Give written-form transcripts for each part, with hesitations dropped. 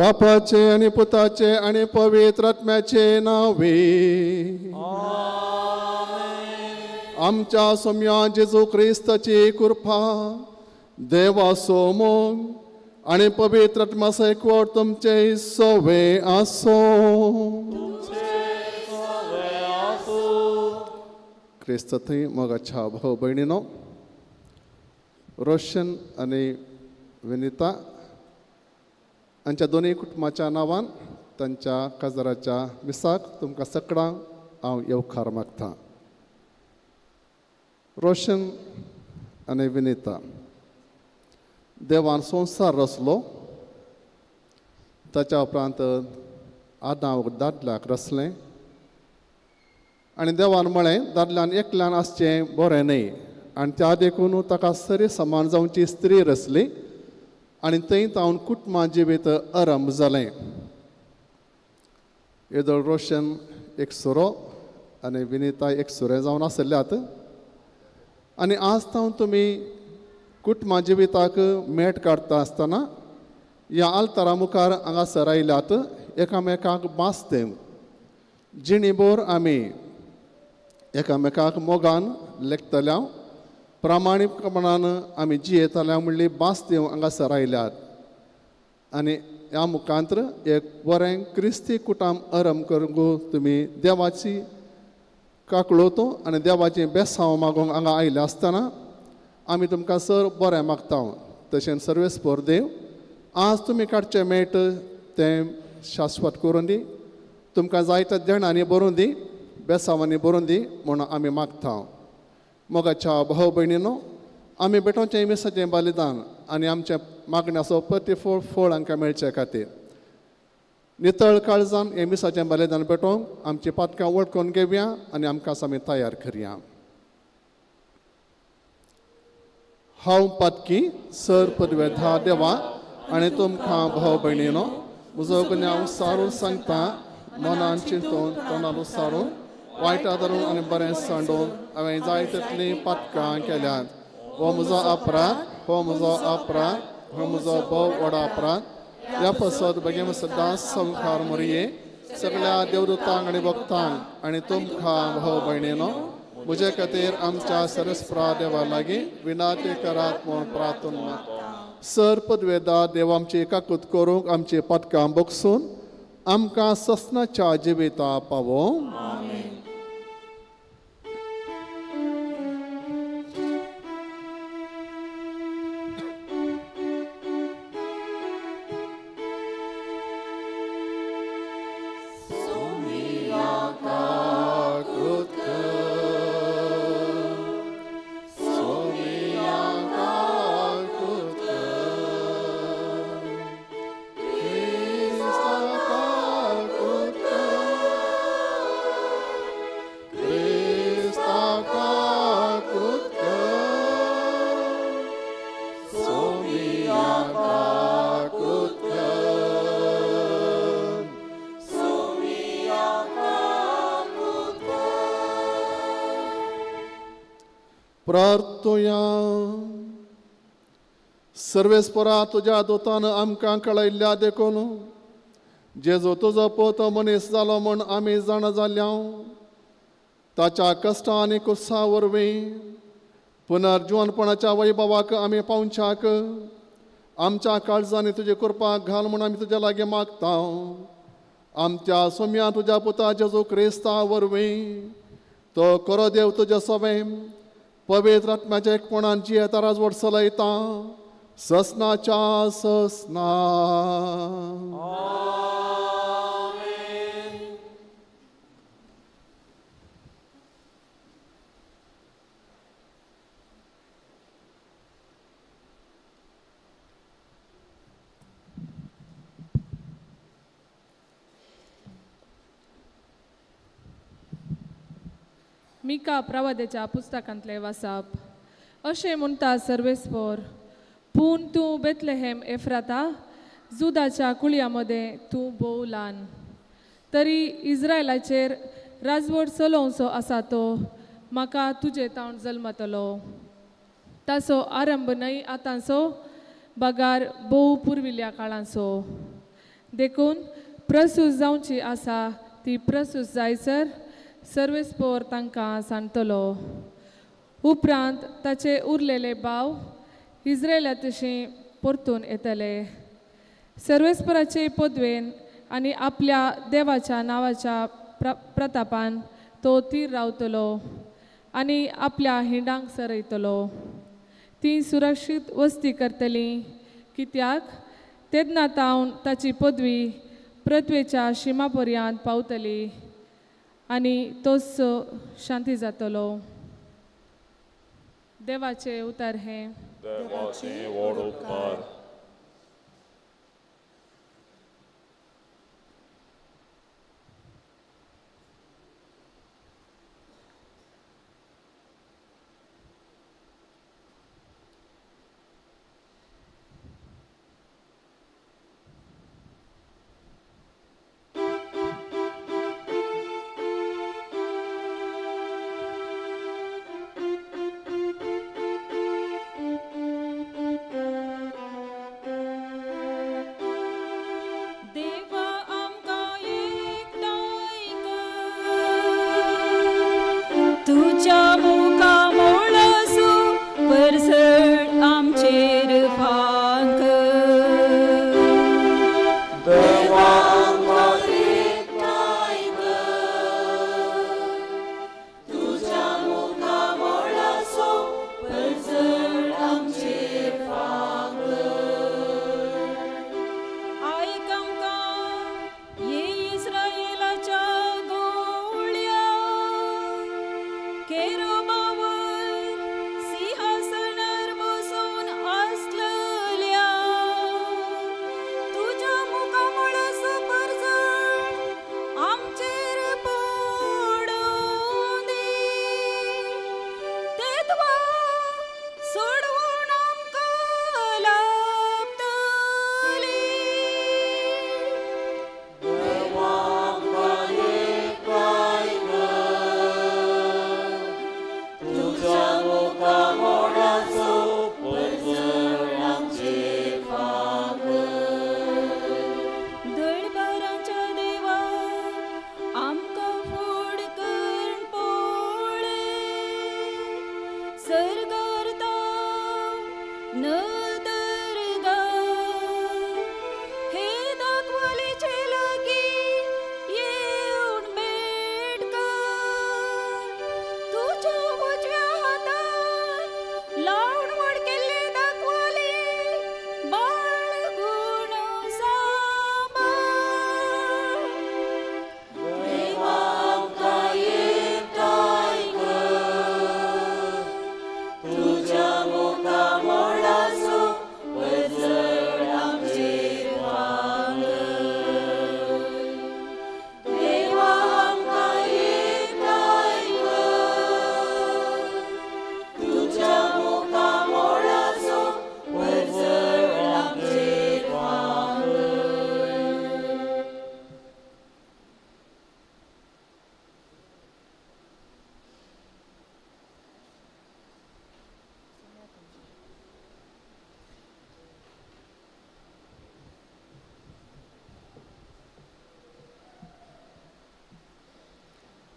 बापाचे आनी पुताचे आनी पवित्र आत्म्याचे नांवे आमच्या सोम्या जेजू क्रिस्ताची कृपा देवाचो मोग आनी पवित्र आत्म्याचो एकवट तुमचे सवे आसो। क्रिस्त थंय मोगाच्या भाव भयणीनो, रोशन आनी विनिता हांच्या दोनूय कुटुंबाच्या नांवान तांच्या काजाराच्या मिसाक तुमकां सगळ्यांक हांव येवकार मागता। रोशन आनी विनिता, देवान संवसार रचलो, ताच्या उपरांत आदांव दादल्याक रचलें आनी देवान म्हळें दादल्यान एकल्यान आसचें बरें न्हय आनी त्या देखून ताका सरी समान जावची स्त्री रचली आनी थंय तावन कुटुंबा जिवीत आरंभ जालें। येदोळ रोशन एक सुरो आनी विनिता एक सुरें जावन आशिल्ल्यात आनी आज तावन तुमी कुटुंबा जिविताक मेट काडटा आसतना ह्या आल्तारा मुखार हांगासर आयल्यात एकामेकाक भास दिवंक। जिणेभर आमी एकामेकाक मोगान लेखतल्या प्रामाणीकपणान आमी जियेतल्या म्हणली भास दिवंक हांगासर आयल्यात आनी ह्या मुखांत्र एक बरें क्रिस्ती कुटुंब आरंभ करूंक तुमी देवाची काकळोतो आनी देवाचें बेसांव मागूंक हांगा आयले आसतना आमी तुमकां सर बरें मागता। तशेंच सर्वेस्पर देव आज तुमी काडचें मेट तें शाश्वत करून दी, तुमकां जायत्या देणांनी भरून दी, बेसांवांनी भरून दी म्हूण आमी मागता। मोगाच्या भाव भयणीनो, आमी भेटोवचें मिसाचें बलिदान आनी आमच्या मागण्याचो प्रतिफळ फळ हांकां मेळचे खातीर नितळ काळजान हें मिसाचें बलिदान भेटोवंक आमची पातकां वळखून घेवया आनी आमकां आमी तयार करया। हांव पातकी सर पदवेधा देवा आनी तुमकां भाव भयणीनो म्हजो गुन्यांव सारून सांगता, मनान चिंतून तोंडान सारून वायटा धरून आनी बरें सांडून हांवें जाय तितलीं पातकां केल्यांत। हो म्हजो अपराध, हो म्हजो अपराध, हो म्हजो भोव व्हड अपराध। ह्या पासत बेगीन सदांच संवसार मोरये सगळ्या देवदूतांक आनी भक्तांक आनी तुमकां भाव भयणीनो म्हजे खातीर आमच्या सरस्परा देवा लागीं विनाती करात म्हूण प्रार्थना। सर पदवेदा देव आमची काकूत करूंक आमची पातकां बगसून आमकां ससनाच्या जिविता पावोवं। प्रार्थोया। सर्वेस्परा तुज्या दोतान आमकां कळयल्ल्या देखून जेजू तुजो पूत मनीस जालो म्हूण आमी जाणा जाल्या, ताच्या कश्टां आनी कुर्सा वरवीं पुनर्जिवनपणाच्या वैभवाक आमी पावच्याक आमच्या काळजांनी तुजे कृपा घाल म्हूण आमी तुज्या लागीं मागता। आमच्या सोम्या तुज्या पुता जेजू क्रिस्ता वरवीं तो खरो देव तुज्या सवें पवित्र आत्म्याच्या एकपणान जियेता राजवट चलयता ससनाच्या ससना। मिका प्रवाद्याच्या पुस्तकांतले वासाप। अशें म्हणटा सर्वेस्पर, पूण तूं बेतलेहेम एफ्राता जुदाच्या कुळया मदें तूं भोव ल्हान, तरी इस्रायलाचेर राजवट चलोवचो आसा तो म्हाका तुजे तावन जल्मतलो। ताचो आरंभ न्हय आतांचो बगार भोव पुर्विल्ल्या काळांचो। देखून प्रसूस जावची आसा ती प्रसूस जायसर सर्वेस्पोर तांकां सांडटलो. उपरांत ताचे उरलेले भाव इस्रायला तशी परतून येतले. सर्वेस्पराचे पदवेन आनी आपल्या देवाच्या नांवाच्या प्रतापान तो तीर रावतलो आनी आपल्या हिंडांक सरयतलो. ती सुरक्षीत वस्ती करतली, कित्याक तेन्ना तावन ताची पदवी पृथ्वेच्या शिमा पर्यंत पावतली आनी तोच शांती जातलो. देवाचे उतर हें. देवाचे व्हड उपकार.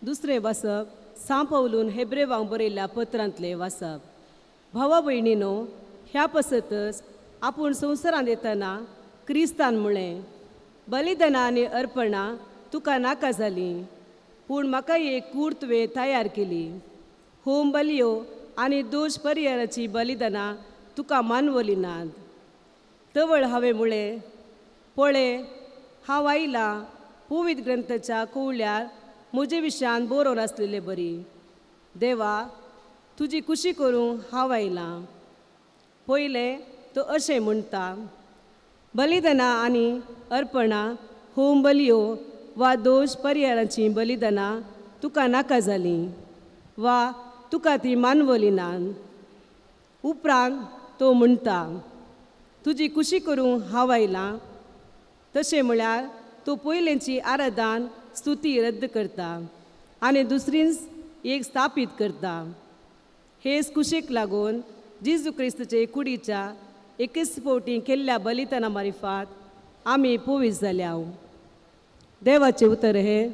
दुसरें वाचप सांपवलून हेब्रेवांक बरयल्ल्या पत्रांतलें वाचप. भावा भयणीनो, ह्या पसतच आपूण संवसारांत येतना क्रिस्तान म्हळें, बलिदानां आनी अर्पणां तुका नाका जालीं, पूण म्हाका एक कूड तुवें तयार केली. होम बलयो आनी दोश परिहाराचीं बलिदानां तुका मानवलीं नात. तवळ हांवें म्हळें, पळय हांव आयलां पवित्र ग्रंथाच्या कुवल्यार म्हजे विशयान बरोवन आसलेले बरी. देवा, तुजी खुशी करूंक हांव आयलां. पयलें तो अशें म्हणटा, बलिदानां आनी अर्पणां, होम बलयो वा दोश परिहाराचीं बलिदानां तुका नाका जालीं वा तुका ती मानवली नात. उपरांत तो म्हणटा, तुजी खुशी करूंक हांव आयलां. तशें म्हळ्यार तो पयलेंची आराधन स्तुती रद्द करता आनी दुसरीच एक स्थापीत करता. हेच कुशीक लागून जेजू क्रिस्तचे कुडीच्या एकच फावटी केल्ल्या बलिदाना मारिफात आमी पोवीस जाल्या. देवाचें उतर हें.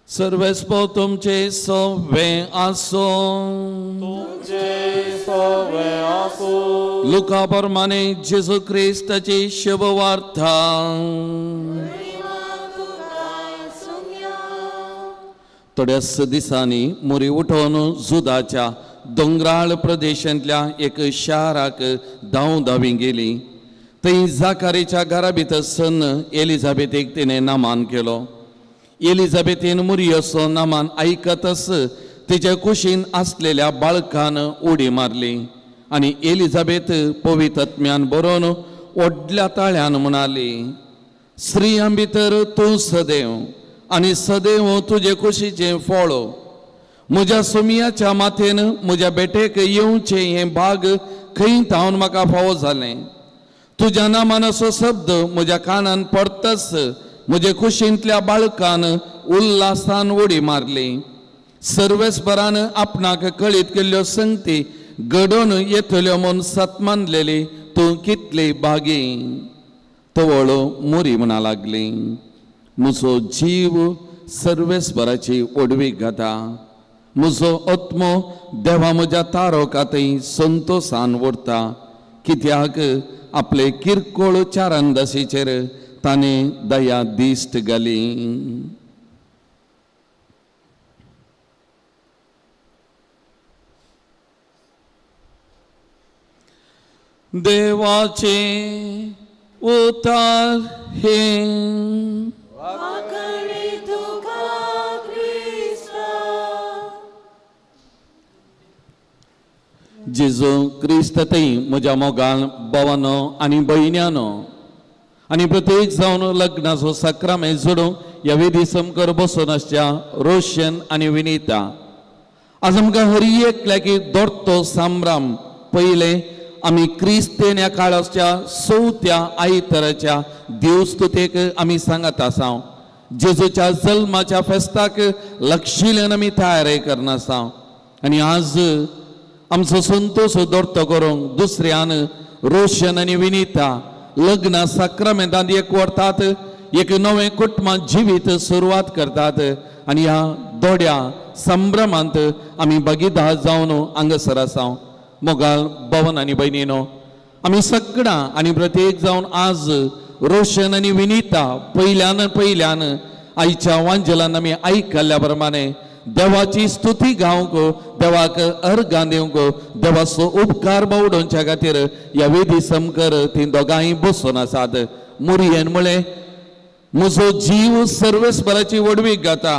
सर्वेस्पो तुमचे सवे आसो. तुमचे सवे आसो. लुका प्रमाणे जेजू क्रिस्ताची शुभवार्ता. थोड्याच दिसांनी मुरी उठोवन जुदाच्या दोंगराळ प्रदेशांतल्या एक शाराक धांव धांवी गेली. थंय जाकारीच्या घरा भितर सन एलिझाबेथीक तिणें नामान केलो. एलिझाबेथीन मुरियोचो नामान आयकतच तिच्या कुशीन आसलेल्या बाळकान उडी मारली आनी एलिझाबेथ पवित्रत्म्यान बरोवन व्हडल्या ताळ्यान म्हणाली, स्त्रियां भितर तूं सदैव आनी सदैव तुजे कुशीचें फळ. म्हज्या सुमयाच्या माथेन म्हज्या बेटेक येवचें हें भाग खंय थावन म्हाका फावो जालें. तुज्या नामानाचो शब्द म्हज्या कानान पडतच म्हजे कुशींतल्या बाळकान उल्हासान उडी मारली. सर्वेस्परान आपणाक कळीत केल्ल्यो संगती घडोवन येतल्यो म्हूण सत्मानलेली तूं कितली भागी. तवळ मुरी म्हणा लागली, म्हजो जीव सर्वेस्पराची ओडवीक घाता, म्हजो आत्मो देवा म्हज्या तारोका थंय संतोसान व्हरता, कित्याक आपले किरकोळ चारांदासीचेर ताणें दया दिश्ट घाली. देवाचे उतार हें. जेजू क्रिस्त थंय म्हज्या मोगान भावानो आनी भयण्यानो आनी प्रत्येक जावन लग्नाचो साक्रामेंत जोडूंक ह्या विधी समकर बसून आसच्या रोशन आनी विनिता, आज आमकां हर एकल्याक दोर्तो संभ्रम. पयलें आमी क्रिस्तेन ह्या काळाच्या चवथ्या आयताराच्या देवस्तुतेक आमी सांगत आसा. जेजूच्या जल्माच्या फेस्ताक लक्षिल्यान आमी तयारी करना आसा आनी आज आमचो संतोश दोर्तो करूंक दुसऱ्यान रोशन आनी विनिता लग्न साक्रामेंतांत एक व्हरतात, एक नवें कुटुंबां जिवीत सुरवात करतात आनी ह्या दोड्या संभ्रमांत आमी भागीदार जावन हांगासर आसा. मोगाल भवन आनी भयणीनो, आमी सगळां आनी प्रत्येक जावन आज रोशन आनी विनिता पयल्यान पयल्यान आयच्या वांजेलान आमी आयकल्ल्या प्रमाणे देवाची स्तुती गावंक, देवाक अर्गां दिवंक, देवाचो उपकार बावडोवच्या खातीर ह्या वेदी समकर ती दोगांय बसून आसात. मुरयेन म्हळें, म्हजो जीव सर्वेस्पराची व्हडवीक गाता,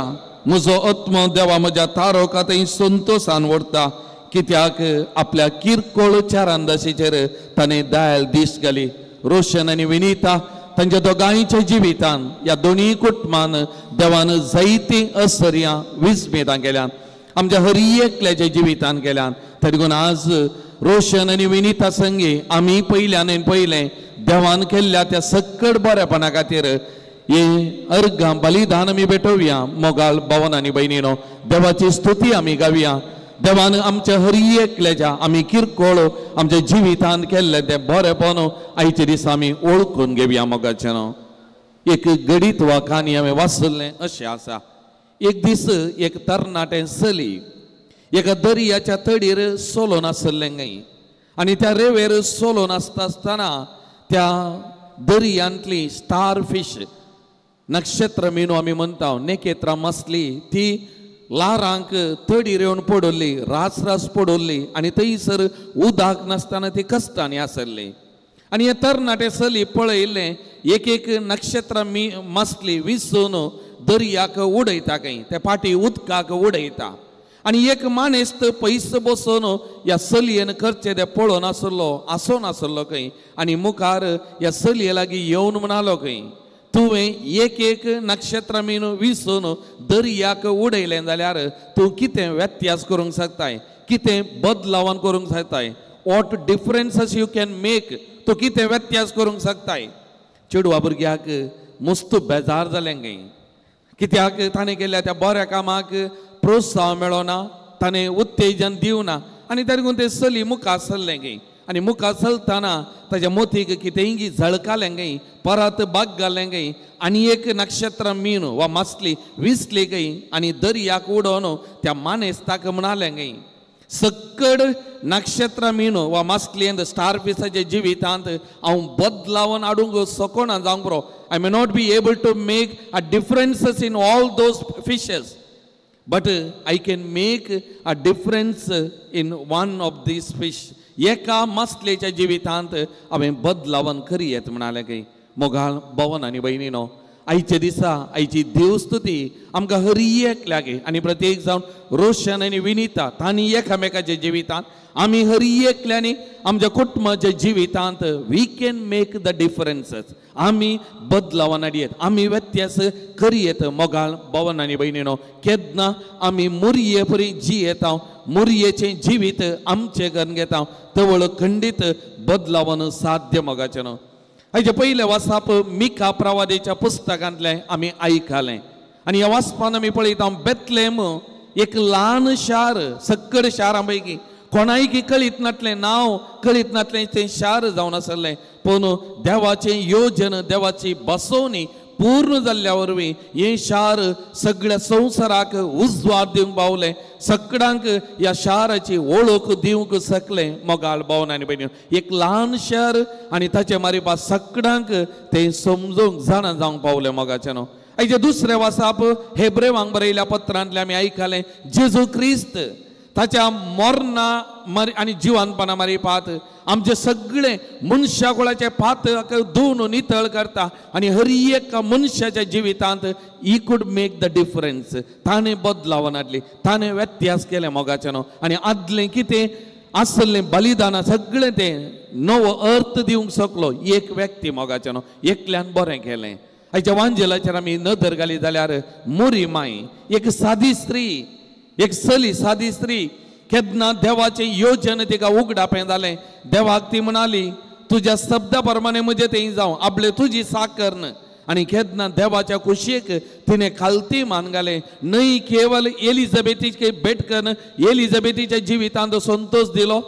म्हजो आत्मो देवा म्हज्या तारोका थंय संतोसान व्हरता, कित्याक आपल्या किरकोळ चारांदाशीचेर ताणें दायल दीस घाली. रोशन आनी विनिता तांच्या दोगांयच्या जिवितान ह्या दोनूय कुटुंबान देवान जायतीं असर्यां विस्मितां केल्यान, आमच्या हर एकल्याच्या जिवितान केल्यान. तरी देखून आज रोशन आनी विनिता संगी आमी पयल्यान पयलें देवान केल्ल्या त्या सकट बरेपणा खातीर हे अर्गां बलिदान आमी भेटोवया. मोगाल भावन आनी भयणीनो, देवाची स्तुती आमी गावया. देवान आमच्या हर एकल्याच्या आमी किरकोळ आमच्या जिवितान केल्लें तें बरेपण आयचे दिसा आमी वळखून घेवया. मोगाचें न्हू एक गडीत वा काणी हांवें वाचलें अशें आसा. एक दीस एक तरणाटें चली एका दर्याच्या तडीर सोलोन आसलें गाय आनी त्या रेवेर सोलोन आसता आसतना त्या दर्यांतली स्टार फिश नक्षत्र मिनू आमी म्हणटा नेकेत्रां मासली ती ल्हारांक तडीर येवन पडवली, रास रास पडवली आनी थंयसर उदक नासतना ती कश्टांनी आसली. आनी हे तरणाटे चली पळयलें एक एक नक्षत्रां मी मासली विसून दर्याक उडयता खंय ते फाटी उदकाक उडयता. आनी एक मानेस्त पयस बसून ह्या चलयेन करचें तें पळोवन आसलो आसून आसलो खंय आनी मुखार ह्या चलये लागीं येवन म्हणालो खंय तुवें एक एक नक्षत्रां मीन विसून दर्याक उडयलें जाल्यार तूं कितें व्यत्यास करूंक शकताय, कितें बदलावान करूंक शकताय, what differences you can make, तूं कितें व्यत्यास करूंक शकताय. चेडवा भुरग्याक मस्त बेजार जालें खंय, कित्याक ताणें केल्ल्या त्या बऱ्या कामाक प्रोत्साहन मेळना, ताणें उत्तेजन दिवना आनी ताणें तें चली मुखार सरलें खंय आनी मुखार चलतना ताज्या मोतीक कितेंय झळकालें खंय, परत बाग घालें खंय आनी एक नक्षत्र मीन वा मासली विसली खंय आनी दर्याक उडोवन त्या मानेस्ताक म्हणालें खंय सक्कड नक्षत्र मीन वा मासली स्टार फिशाच्या जिवितांत हांव बदलावन हाडूंक शकना जावंक पुरो. I may not be able to make a differences in all those fishes, but I can make a difference in one of these fish. एका मासलेच्या जिवितांत हांवें बदलावन करी येत म्हणालें खंय. मोगाळ भवन आनी भयणीनो, आयच्या दिसा आयची देवस्तुती आमकां हरी एकल्याक आनी प्रत्येक जावन रोशन आनी विनिता तांणी एकामेकाच्या जिवितांत आमी हरी एकल्यांनी आमच्या कुटुंबाच्या जिवितांत we can make the differences, आमी बदलावन हाडयेत, आमी व्यत्यास करी येत. मोगाळ भवन आनी भयणीनो, केन्ना आमी मुरये परी जियेता, मुरयेचें जिवीत आमचें करून घेता, तवळ खंडीत बदलावन साध्य मोगाचें न्हू. हाचे पयलें वाचप मिका प्रवादेच्या पुस्तकांतलें आमी आयकलें आनी ह्या वाचपान आमी पळयता बेतलेम एक ल्हान शार, सक्कड शारां पैकी कोणायकी कळीत नातलें नांव कळीत नातलें तें शार जावन आसलें, पूण देवाचें योजन देवाची बसोवणी पूर्ण जाल्ल्या वरवीं हें शार सगळ्या संवसाराक उजवाड दिवंक पावलें, सगळ्यांक ह्या शाराची वळख दिवंक शकलें. मोगाळ भावन आनी भयणी, एक ल्हान शार आनी ताचे मारिपा सगळ्यांक तें समजूंक जाणा जावंक पावलें. मोगाचें न्हू. हाचें दुसरें वाचप हेब्रेवांक बरयल्या पत्रांतलें आमी आयकलें जेजू क्रिस्त ताच्या मरणा आनी जिवानपणा मारिपात आमचे सगळे मनशा कुळाचे पात धुवन नितळ करता आनी हर एका मनशाच्या जिवितांत he could make the difference, ताणें बदलावन हाडली, ताणें व्यत्यास केलें. मोगाचें न्हू. आनी आदलें कितें आसलें बलिदानां सगळें तें नवो अर्थ दिवंक शकलो एक व्यक्ती. मोगाचें न्हू, एकल्यान बरें केलें. हाच्या वांजेलाचेर आमी नदर घाली जाल्यार मोरी माय एक सादी स्त्री, एक चली सादी स्त्री केन्ना देवाचें योजन तिका उगडापें जालें. देवाक ती म्हणाली तुज्या शब्दा प्रमाणे म्हजें तें जावं, आपले तुजी साकर न्हय. आनी केन्ना देवाच्या खुशयेक तिणें खालती मान घालें. न्हय केवल एलिझाबेथीक भेट करून एलिझाबेथीच्या जिवितांत संतोश दिलो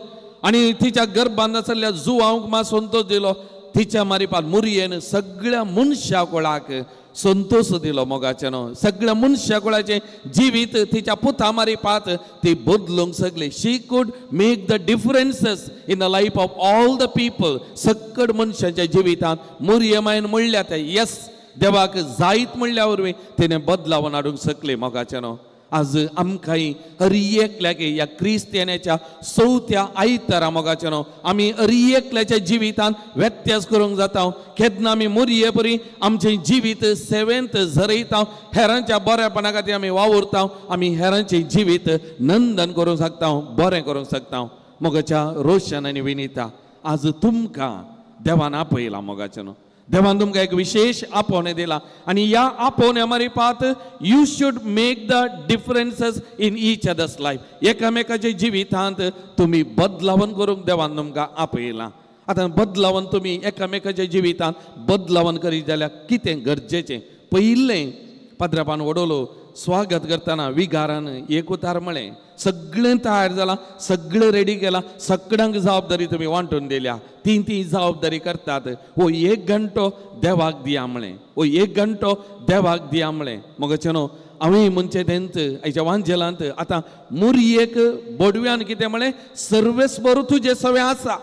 आनी तिच्या गर्भांत आसल्या जुवांक मात संतोश दिलो, तिच्या मारिपात मुरयेन सगळ्या मनशा कुळाक संतोश दिलो. मोगाचें न्हू, सगळ्या मनशा कुळाचें जिवीत तिच्या पुता मारिपात ती बदलूंक सगली. She could make the differences in the life of all the people. सक्कड मनशाच्या जिवितांत मुरये मायन म्हणल्या ते येस देवाक जायत म्हणल्या वरवीं तिणें बदलावन हाडूंक शकली. मोगाचें न्हू, आज आमकांय हरी एकल्याक ह्या क्रिस्तियानाच्या चवथ्या आयतारा मोगाचें न्हू आमी हरी एकल्याच्या जिवितांत व्यत्यास करूंक जाता. केन्ना आमी मुरये परी आमचें जिवीत सेवेंत झरयता, हेरांच्या बऱ्यापणा खातीर आमी वावुरता, आमी हेरांचें जिवीत नंदन करूंक शकता, बरें करूंक शकता. मोगाच्या रोशन आनी विनिता, आज तुमकां देवान आपयला. मोगाचें न्हू, देवान तुमकां एक विशेष आपोवणें दिलां आनी ह्या आपोवण्या मारिपात you should make the differences in each other's life. एकामेकाच्या जिवितांत तुमी बदलावन करूंक देवान तुमकां आपयलां. आतां बदलावन तुमी एकामेकाच्या जिवितांत बदलावन करीत जाल्यार कितें गरजेचें? पयलें पाद्रापान वडवलो स्वागत करतना विगारान एक उतार म्हळें, सगळें तयार जालां, सगळें रेडी केलां, सगळ्यांक जबाबदारी तुमी वांटून दिल्या, ती ती जबाबदारी करतात. हो एक घंटो देवाक दिया म्हळें, हो एक घंटो देवाक दिया म्हळें. मगचे न्हू हांवें म्हणचें तेंच आयच्या वांजेलांत आतां मुरयेक बोडव्यान कितें म्हळें, सर्वेस बरो तुजें सवें आसा,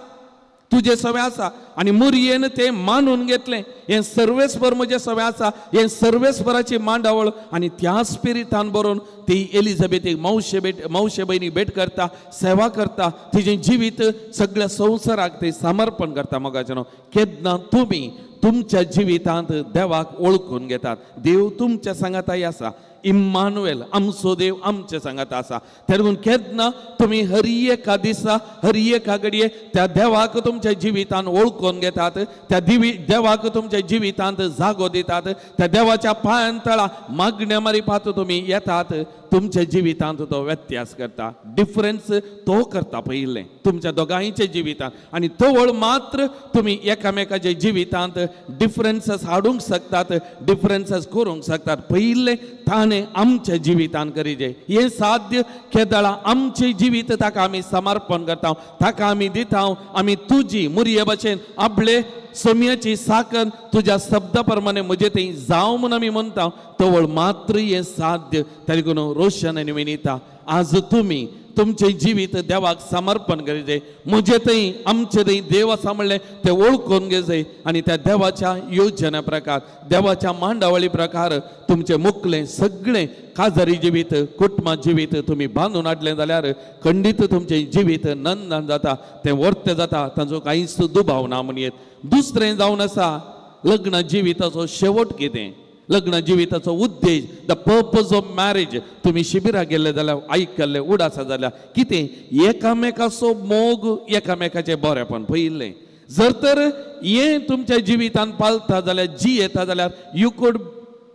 तुजें सवें आसा. आनी मुरयेन तें मानून घेतलें, हें सर्वेस्पर म्हजें सवें आसा, हें सर्वेस्पराची मांडावळ. आनी त्या स्पिरितान बरोवन ती एलिझाबेथीक मावशे भेट, मावशे भयणीक भेट करता, सेवा करता, तिजें जिवीत सगळ्या संवसाराक ती समर्पण करता. मोगाचें न्हू केन्ना तुमी तुमच्या जिवितांत देवाक वळखून घेतात, देव तुमच्या सांगाताय आसा, इम्मानुएल आमचो देव आमचे सांगात आसा. तेन्ना केन्ना तुमी हर एका दिसा हर एका घडये त्या देवाक तुमच्या जिवितांत वळखून घेतात, त्या देवाक तुमच्या जिवितांत जागो दितात, त्या देवाच्या पांयां तळा मागण्या मारिपात तुमी येतात, तुमच्या जिवितांत तो व्यत्यास करता, डिफरन्स तो करता पयलें तुमच्या दोगांयच्या जिवितांत. आनी तवळ मात्र तुमी एकामेकाच्या जिवितांत डिफरन्सीस हाडूंक शकतात, डिफरन्सीस करूंक शकतात. पयलें ताणें आमच्या जिवितांत करीजे हें साध्य केदळा आमचें जिवीत ताका आमी समर्पण करता, ताका आमी दिता, आमी तुजी मुरये भशेन आपले सोम्याची साकन तुज्या शब्दा प्रमाणे म्हजे थंय जावं म्हूण आमी म्हणटा, तवळ मात्र हें साध्य. ताका लागून रोशन आनी विनिता आज तुमी तुमचें जिवीत देवाक समर्पण करीजे, म्हजे थंय आमचे थंय देव आसा म्हणलें तें वळखून घेवचे आनी त्या देवाच्या योजना प्रकार, देवाच्या मांडावळी प्रकार तुमचें मुखलें सगळें काजारी जिवीत, कुटुंबा जिवीत तुमी बांदून हाडलें जाल्यार खंडीत तुमचें जिवीत नंदन जाता, तें वर्तें जाता, तांचो कांयच दुबाव ना म्हणयेत. दुसरें जावन आसा लग्न जिविताचो शेवट कितें, लग्न जिविताचो उद्देश, the purpose of marriage. तुमी शिबिराक गेल्ले जाल्यार आयकल्ले उडासा जाल्यार कितें, एकामेकाचो मोग, एकामेकाचें बरेपण पयिल्लें. जर तर हें तुमच्या जिवितांत पालता जाल्यार, जियेता जाल्यार you could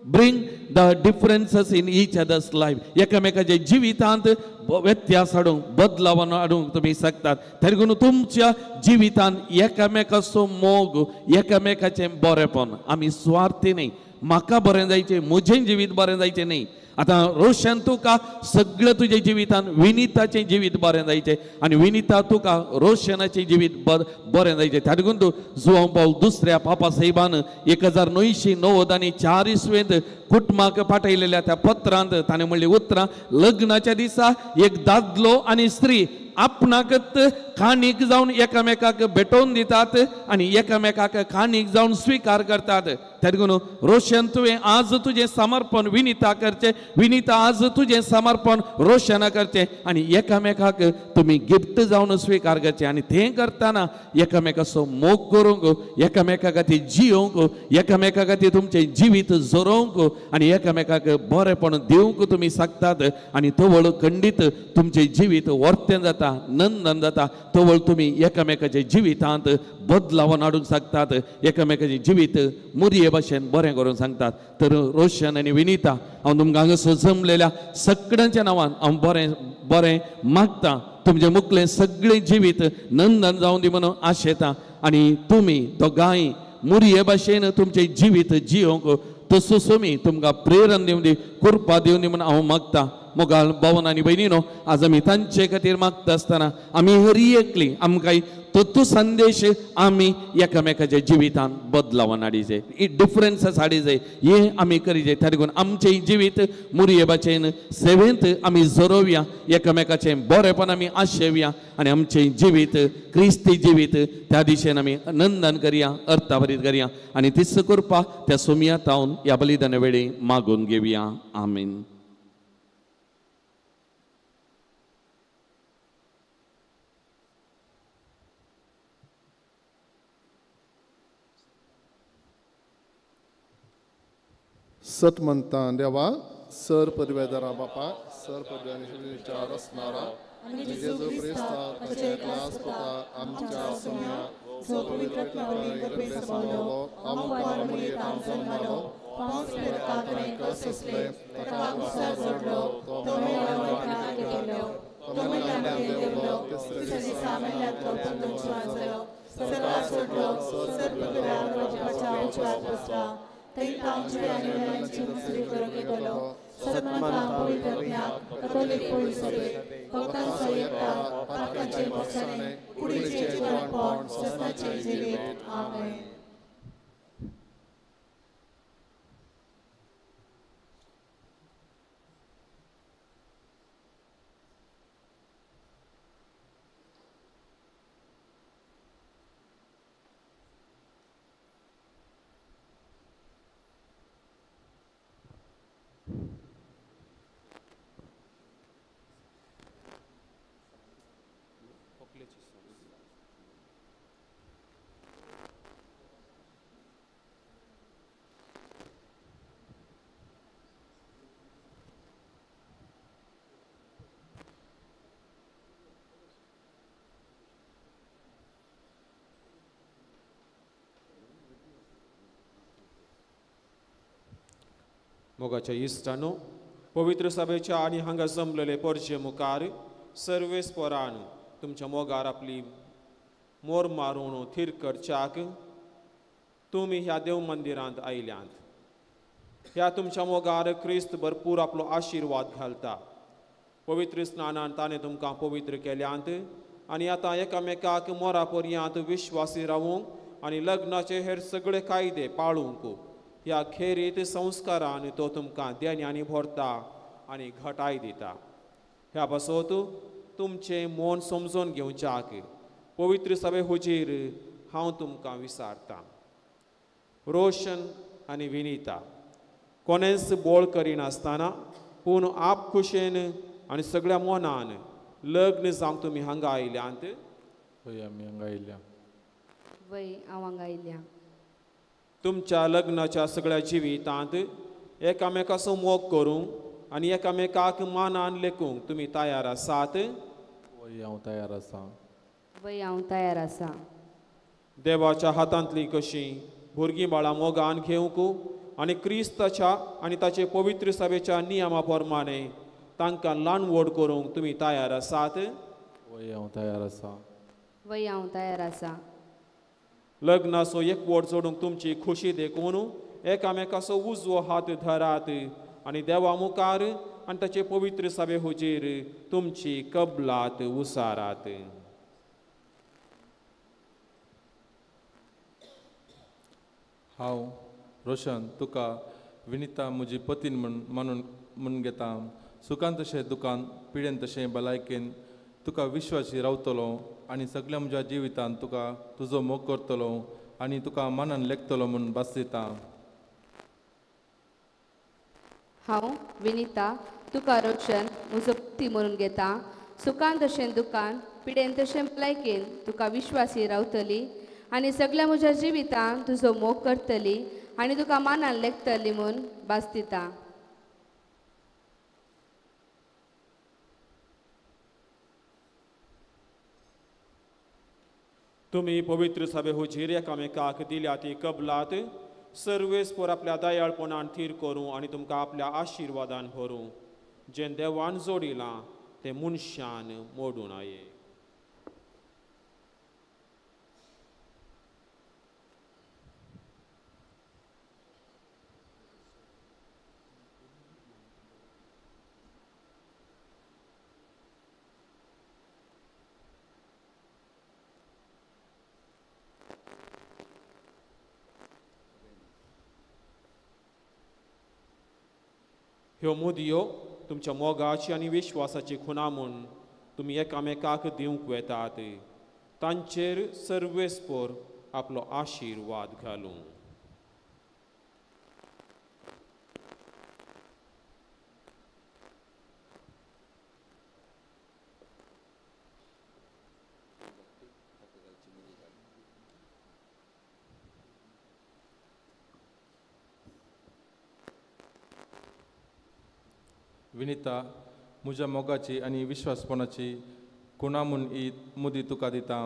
bring the differences in each other's life. एकामेकाच्या जिवितांत व्यत्यास हाडूंक, बदलाव हाडूंक तुमी शकतात. तरी तुमच्या जिवितांत एकामेकाचो मोग, एकामेकाचें बरेपण, आमी स्वार्थी न्ही, म्हाका बरें जायचें, म्हजें जिवीत बरें जायचें न्ही. आतां रोशन तुका सगळें तुजें जिवितान विनिताचें जिवीत बरें जायचें आनी विनिता तुका रोशनाचें जिवीत बरें जायचें. त्या देखून तूं जुवांव पावल दुसऱ्या पापा साहेबान 1994 इसवेंत कुटुंबाक पाठयलेल्या त्या पत्रांत ताणें म्हणली उतरां, लग्नाच्या दिसा एक दादलो आनी स्त्री आपणाकच खाणीक जावन एकामेकाक भेटोवन दितात आनी एकामेकाक खाणीक जावन स्विकार करतात. त्या देखून रोशन तुवें आज तुजें समर्पण विनिता करचें, विनिता आज तुजें समर्पण रोशना करचें आनी एकामेकाक तुमी गिफ्ट जावन स्विकार करचें. आनी तें करतना एकामेकाचो मोग करूंक, एकामेका खातीर जियोवंक, एकामेका खातीर तुमचें जिवीत जोरोवंक आनी एकामेकाक बरेपण दिवंक तुमी शकतात. आनी तवळ खंडीत तुमचें जिवीत वर्तें जाता, नंदन जाता, तवळ तुमी एकामेकाच्या जिवितांत बदलावन हाडूंक शकतात, एकामेकाचें जिवीत मुरये भाशेन बरें करूंक सांगतात. तर रोशन आनी विनिता हांव तुमकां हांगासर जमलेल्या सगळ्यांच्या नांवान हांव बरें बरें मागता, तुमचें मुखलें सगळें जिवीत नंदन जावन दी म्हणून आशेता. आनी तुमी दोगांय मुरये भाशेन तुमचें जिवीत जियोवंक तसो सोमी तुमकां प्रेरण दिवन दी, कृपा दिवन दी म्हणून हांव मागता. मोगाळ भावन आनी भयणीनो आज आमी तांचे खातीर मागता आसतना आमी हरी एकली आमकां तो संदेश आमी एकामेकाच्या जिवितांत बदलावन हाडीजे, डिफरन्सीस हाडीजे, हें आमी करीजे. त्या देखून आमचें जिवीत मुरये भाशेन सेवेंत आमी जोरोवया, एकामेकाचें बरेपण आमी आशेवया आनी आमचें जिवीत क्रिस्ती जिवीत त्या दिशेन आमी नंदन करया, अर्थाभरीत करया आनी तीच कृपा त्या सोमया तावन ह्या बलिदाना वेळी मागून घेवया. आमीन. सत म्हणता देवा सर पदव्यादारा बापा सर पदव्याच्या रसणारा जेजू क्रिस्ता ताच्या एकलाच पुता आमच्या सोम्या जो पवित्र जन्मलो जोडलो सन्मानता पवित्र कथोलीक पवित्र सभेक, भक्तांचो एकठार, पातकांचें भोगसणें, कुडीचें जिवणपण, सस्नाचें जिवीत. आमेन. मोगाच्या इश्टानो, पवित्र सभेच्या आनी हांगा जमलेले परजे मुखार सर्वेस्परान तुमच्या मोगार आपली मोर मारून थीर करच्याक तुमी ह्या देव मंदिरांत आयल्यांत. ह्या तुमच्या मोगार क्रिस्त भरपूर आपलो आशिर्वाद घालता. पवित्र स्नानान ताणें तुमकां पवित्र केल्यांत आनी आतां एकामेकाक मोरा पर्यांत विश्वासी रावूंक आनी लग्नाचे हेर सगळे कायदे पाळूंक ह्या खेरीत संस्कारान तो तुमकां देण्यांनी भरता आनी घटाय दिता. ह्या पासत तुमचें मन समजून घेवच्याक पवित्र सभे हुजीर हांव तुमकां विचारतां. रोशन आनी विनिता कोणेंच बोळ करिनासतना पूण आप खुशेन आनी सगळ्या मनान लग्न जावंक तुमी हांगा आयल्यांत. हय, आमी हांगा आयल्या. वय, हांव हांगा आयल्या. तुमच्या लग्नाच्या सगळ्या जिवितांत एकामेकाचो मोग करूंक आनी एकामेकाक मानान लेखूंक तुमी तयार आसात? वय, हांव तयार आसा. वय, हांव तयार आसा. देवाच्या हातांतली कशी भुरगीं बाळां मोगान घेवंक आनी क्रिस्ताच्या आनी ताचे पवित्र सभेच्या नियमा प्रमाणे तांकां ल्हान व्हड करूंक तुमी तयार आसात? वय, हांव तयार आसा. वय, हांव तयार आसा. लग्नाचो एकवट जोडूंक तुमची खुशी देखून एकामेकाचो उजवो हात धरात आनी देवा मुखार आनी ताचे पवित्र सभे हुजीर तुमची कबलात उसारात. हांव रोशन तुका विनिता म्हजी पतीन म्हूण मानून म्हूण घेता. सुखान तशें दुकान, पिडेन तशें भलायकेन तुका विश्वासी रावतलो आनी सगल्या म्हज्या जिवितांत तुका तुजो मोग करतलो आनी तुका मानान लेखतलो म्हूण भास दिता. हांव विनिता तुका रोशन म्हजो पती म्हणून घेता. सुखान तशें दुकान, पिडेन तशें भलायकेन तुका विश्वासी रावतली आनी सगल्या म्हज्या जिवितांत तुजो मोग करतली आनी तुका मानान लेखतली म्हूण भास दिता. तुमी पवित्र सभे हुजीर एकामेकाक दिल्या ती कबलात सर्वेस्पर आपल्या दयाळपणान थीर करूं आनी तुमकां आपल्या आशिर्वादान भरूं. जें देवान जोडिलां तें मनशान मोडूं नये. ह्यो मुदयो तुमच्या मोगाची आनी विश्वासाची खुणा म्हूण तुमी एकामेकाक दिवंक वेतात. तांचेर सर्वेस्पर आपलो आशिर्वाद घालूं. विनिता म्हज्या मोगाची आनी विश्वासपणाची खुणा म्हूण ही मुदी तुका दिता.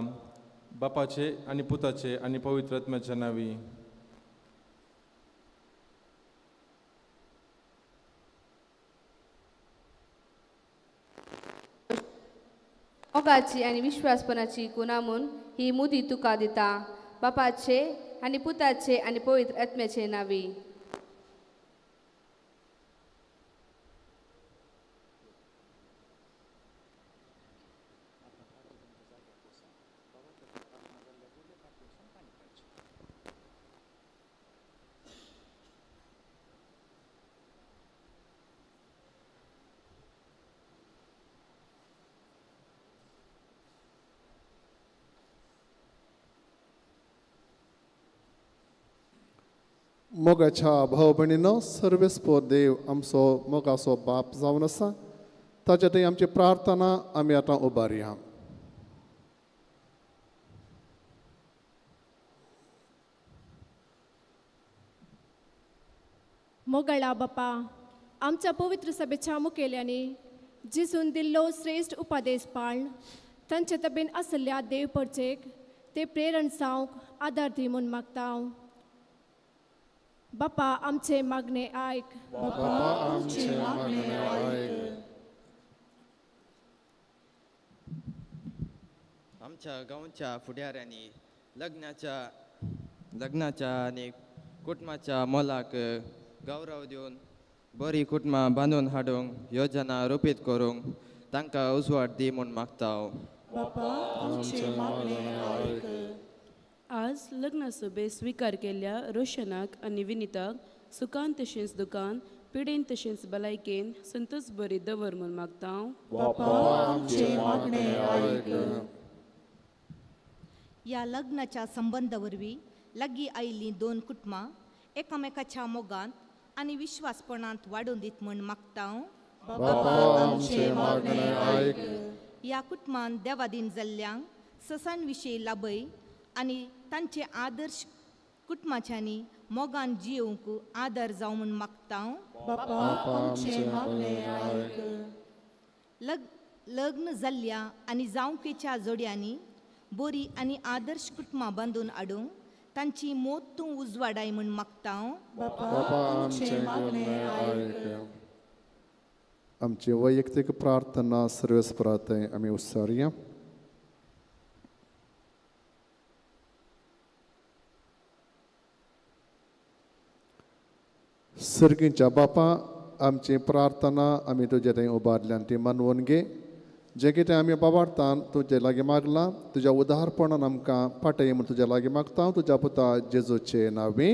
बापाचे आनी पुताचे आनी पवित्र आत्म्याच्या नांवी. मोगाची आनी विश्वासपणाची खुणा म्हूण ही मुदी तुका दिता. बापाचे आनी पुताचे आनी पवित्र आत्म्याचे नांवी. मोगाच्या भाव भयणीनो, सर्वेस्पोर देव आमचो मोगाचो बाप जावन आसा, ताच्या थंय आमची प्रार्थना आमी आतां उबारया. मोगाळा बापा, आमच्या पवित्र सभेच्या मुखेल्यांनी जिसून दिल्लो श्रेश्ठ उपादेश पाळन तांचे तबेन आसल्या देव परचेक ते प्रेरण जावंक आदार दी म्हूण मागता. बापा आमचे मागणे आयक. बापा आमचे मागणे आयक. आमच्या गांवच्या फुडाऱ्यांनी लग्नाच्या आनी कुटुंबाच्या मोलाक गौरव दिवन बरी कुटुंबां बांदून हाडूंक योजना रुपीत करूंक तांकां उजवाड दी म्हूण मागता. बापा आमचे मागणे आयक. आज लग्न सभे स्विकार केल्ल्या रोशनाक आनी विनिताक सुखान तशेंच दुकान, पिडेन तशेंच भलायकेन संतोष बरी दवर म्हूण मागता. बापा आमचे मागणे आयक. ह्या लग्नाच्या संबंदा वरवीं लागीं आयिल्लीं दोन कुटुंबां एकामेकाच्या मोगांत आनी विश्वासपणांत वाडून दीत म्हूण मागता. बापा आमचे मागणे आयक. ह्या कुटुंबान देवादीन जाल्ल्यांक ससान विशीं लाभय आनी तांचे आदर्श कुटुंबाच्यांनी मोगान जियोवंक आदार जावं म्हूण मागता. बापा आमचे मागणे आयक. लग्न जाल्ल्या आनी जावंकेच्या जोड्यांनी बरी आनी आदर्श कुटुंबां बांदून हाडूंक तांची मोत तूं उजवाडाय म्हूण मागता. बापा आमचे मागणे आयक. आमची वैयक्तीक प्रार्थना सर्वेस्पराथंय आमी उत्सारया. सर्गीच्या बापा, आमची प्रार्थना आमी तुजे थंय उबारल्यान ती मानवून घे. जें कितें आमी बाबार्थान तुजे लागीं मागलां तुज्या उदारपणान आमकां पाटय म्हूण तुज्या लागीं मागता. तुज्या पुता जेजूचे नांवी.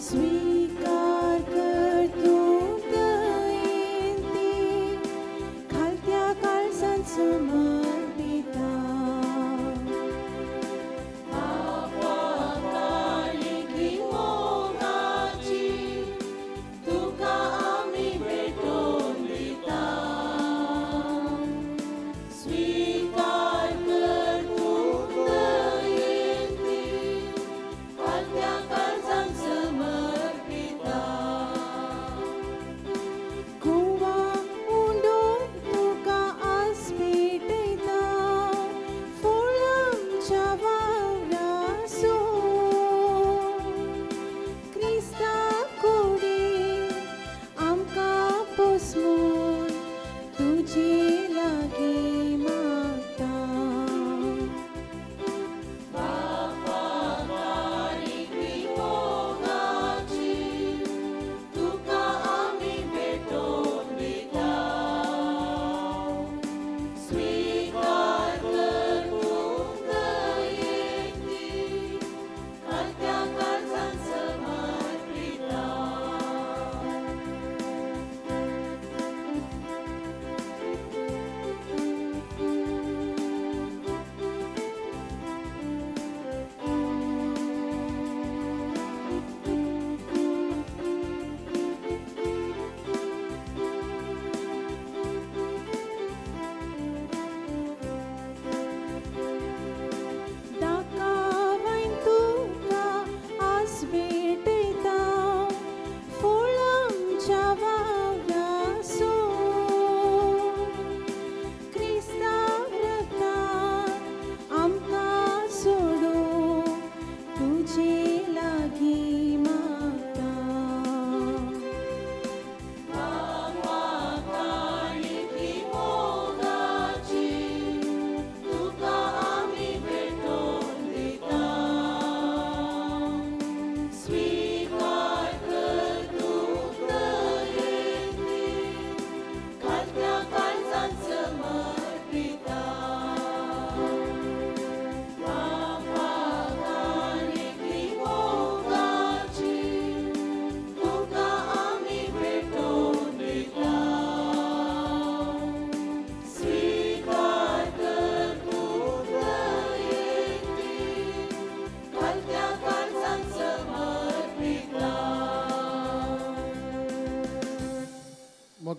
स्वीकार कर तूं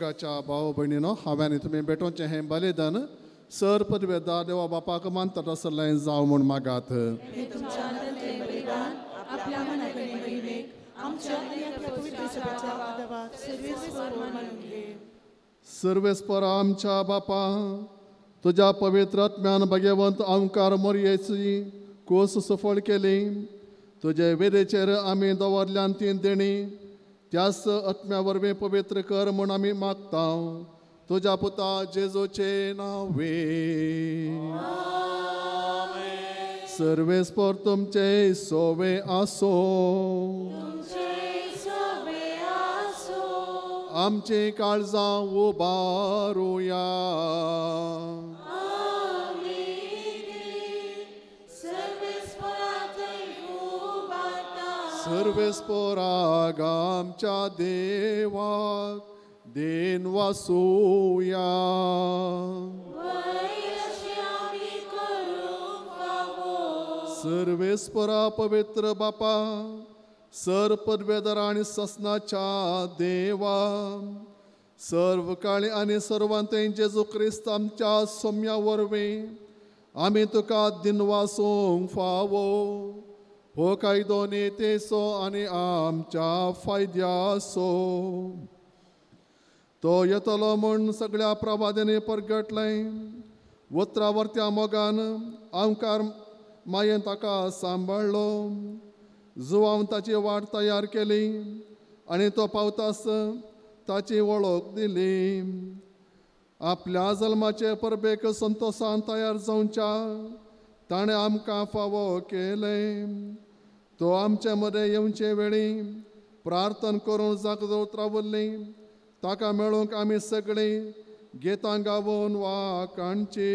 मोगाच्या भाव भयणीनो, हांवें तुमी भेटोवचें हें बलिदान सर पदवेदार देवा बापाक मानतात आसलें जावं म्हूण मागात. सर्वेस्पर आमच्या बापा, तुज्या पवित्र आत्म्यान भाग्यवंत आमकार मोरयेची कोस सफळ केली. तुजे वेदेचेर आमी दवरल्यान ती देणी त्याच आत्म्या वरवीं पवित्र कर म्हूण आमी मागता. तुज्या पुता जेजूचे नांवे. सर्वेस्पर तुमचे सोवे आसो. आमचे काळजां उबारुया. सर्वेस्पराग आमच्या देवाक then वासूया. सर्वेस्परा पवित्र बापा, सर पदवेदार आनी ससनाच्या देवा, सर्व काळी आनी सर्वांत जेजू क्रिस्त आमच्या सोम्या वरवीं आमी तुका दिनवासूंक फावो. हो कायदो नेतेचो आनी आमच्या फायद्याचो. तो येतलो म्हूण सगळ्या प्रवाद्यांनी परगटलें. उतरावरत्या मोगान आमकार मायेन ताका सांबाळ्ळो. जुवान ताची वाट तयार केली आनी तो पावतास ताची वळख दिली. आपल्या जल्माचे परबेक संतोसान तयार जावच्या ताणें आमकां फावो केलें. तो आमचे मदें येवचे वेळी प्रार्थना करून जागृत रावल्ली. ताका मेळूंक आमी सगळीं गितां गावून वाकाणची.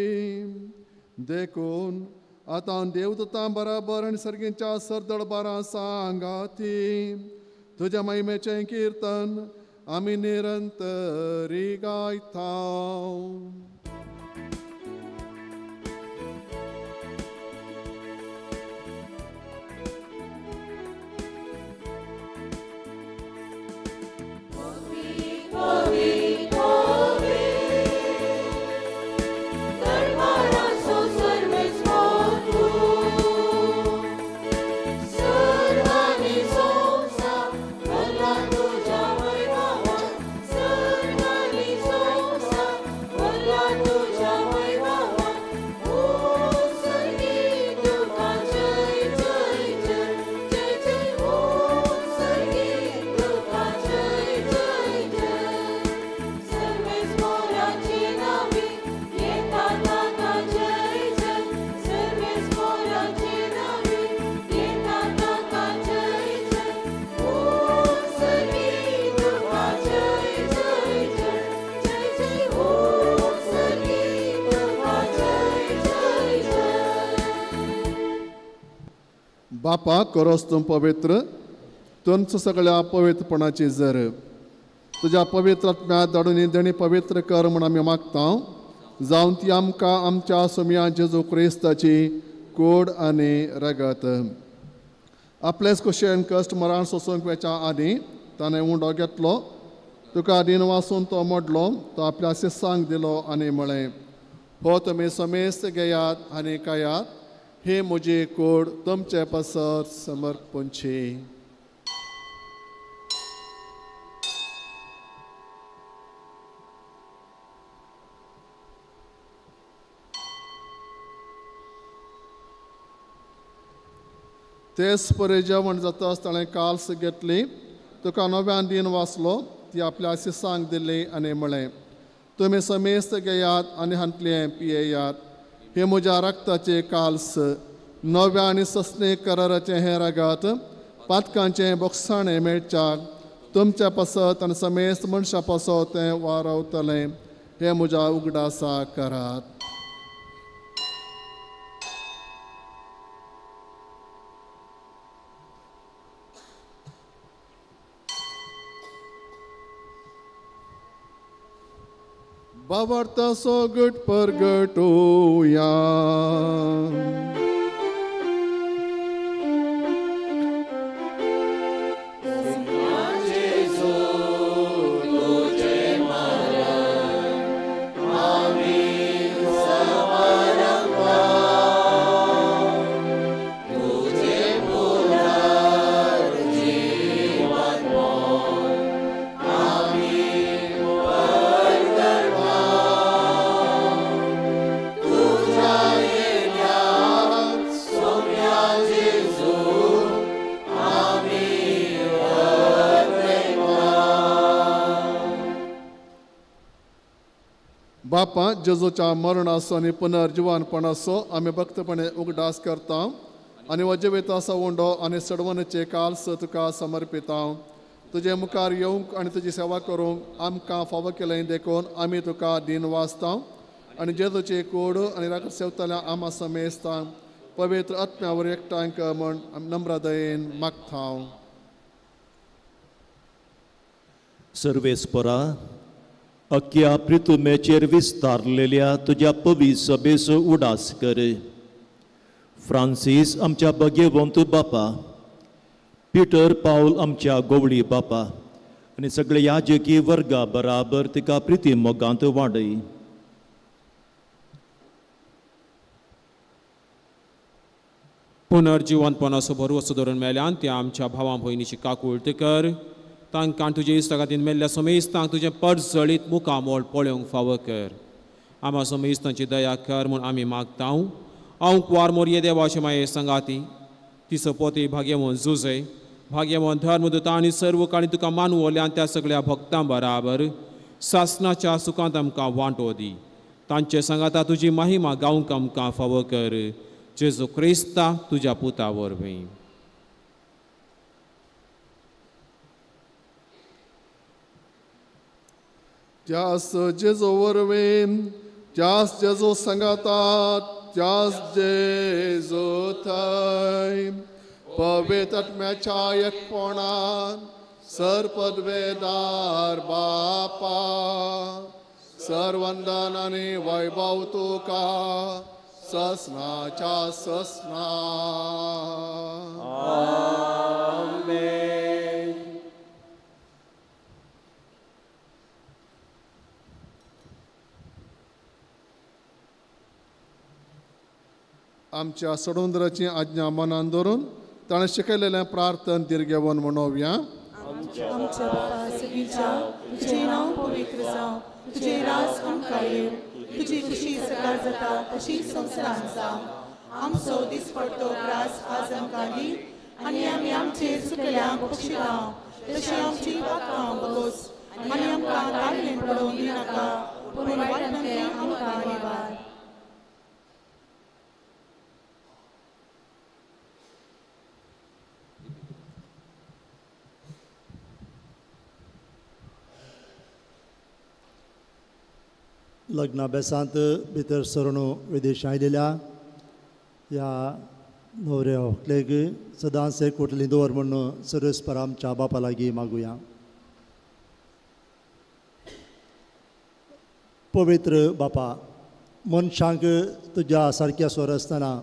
देखून आतां देवदूतां बराबर आनी सर्गीच्या सरदळबारां सांगाती तुज्या महिमेचें किर्तन आमी निरंतरी गायता. बापा करोस तूं पवित्र, तुमचो सगळ्या पवित्रपणाची जर तुज्या पवित्र आत्म्या धाडून देणी पवित्र कर म्हूण आमी मागता. जावन ती आमकां आमच्या सोम्या जेजू क्रिस्ताची कोड आनी रगत. आपलेच कुशेन कश्ट मरण सोसूंक वेच्या आदीं ताणें उंडो घेतलो, तुका दिन वासून तो मोडलो, तो आपल्या शिसांक दिलो आनी म्हळें, हो तुमी समेस्त घेयात आनी खायात, ही म्हजी कूड तुमचे पासत समर्पणची. तेच परी जेवण जाताच ताणें काल्स घेतली, तुका नव्यान दिन वाचलो, ती आपल्या शिसांक दिली आनी म्हळें, तुमी समेस्त घेयात आनी हांतलें पियेयात, हे म्हज्या रक्ताचे काल्स, नव्या आनी सस्ने कराराचें हें रगत पातकांचें बोगसाणें मेळच्याक तुमच्या पासत आनी समेस्त मनशां पासत तें वारवतलें. हें म्हज्या उगडासा करात. बाबर्ता सोगट परगटोया. तुझे बापा, जेजूच्या मरणाचो आनी पुनर्जिवनपणाचो आमी भक्तपणे उगडास करता आनी हो जिविताचो उंडो आनी सडवणेचे काल्स तुका समर्पिता. तुजे मुखार येवंक आनी तुजी सेवा करूंक आमकां फावो केलें देखून आमी तुका दिन वाचता आनी जेजूची कूड आनी राखत सेवतल्या आमा समेस्ता पवित्र आत्म्यावर एकठांय कर म्हण नम्रदयेन मागता. सर्वेस्परा, अख्ख्या प्रितुमेचेर विस्तारलेल्या तुज्या पवी सभेचो उडास कर. फ्रांसीस आमच्या भगेवंत बापा, पिटर पावल आमच्या गोवळी बापा आनी सगळे याजकी वर्गा बराबर तिका प्रिती मोगांत वाडय. पुनर्जिवंतपणाचो भरवसो धरून मेल्यान त्या आमच्या भावां भयणीची काकूळट कर. तांकां तुजे इश्टा खातीर मेल्ल्या समेस्तांक तुजें परजळीत मुखामोळ पळोवंक फावो कर. आमा समेस्तांची दया कर म्हूण आमी मागता. हांव कुवार मोरये देवाचे माये सांगाती तिचो पोती भाग्यवंत जुजय, भाग्यवंत धर्मदूता आनी सर्व काळी तुका मानवल्यान त्या सगळ्या भक्तां बराबर सासनाच्या सुखांत आमकां वांटो दी. तांचे सांगाता तुजी महिमा गावंक आमकां फावो कर. जेजू क्रिस्ता तुज्या पुता वरवीं. त्यास जेजू वरवीं, त्यास जेजू सांगाता, त्यास जेजू थंय पवित्र आत्म्याच्या एकपणान सर्पदवेदार बापा, सर्वंदन आनी वैभव तुका ससनाच्या ससना. आमेन. आमच्या सडुंद्राची आज्ञा मनान धरून ताणें शिकयलेलें प्रार्थन दीर्घेवन म्हणोवया. आमच्या बापा सगळीच्या, तुजें नांव पवित्र जावं, तुजें राज आमकां येवं, तुजी खुशी सकाळ जाता तशी संवसारांत जावं. आमचो दिसपडतो ग्रास आज आमकां दी आनी आमी आमचे चुकल्यांक बक्षिता तशी आमची पातकां बगोस आनी आमकां ताळमेळ पडोवन दिनाका, पूण वायटांतलें आमकां निवार. लग्नाभ्यासांत भितर सरून विदेश आयलेल्या ह्या न्हवऱ्या व्हंकलेक सदांच एक कोटली दवर म्हूण सर्वेस्पर आमच्या बापा लागीं मागुया. पवित्र बापा, मनशांक तुज्या सारक्या स्वर आसतना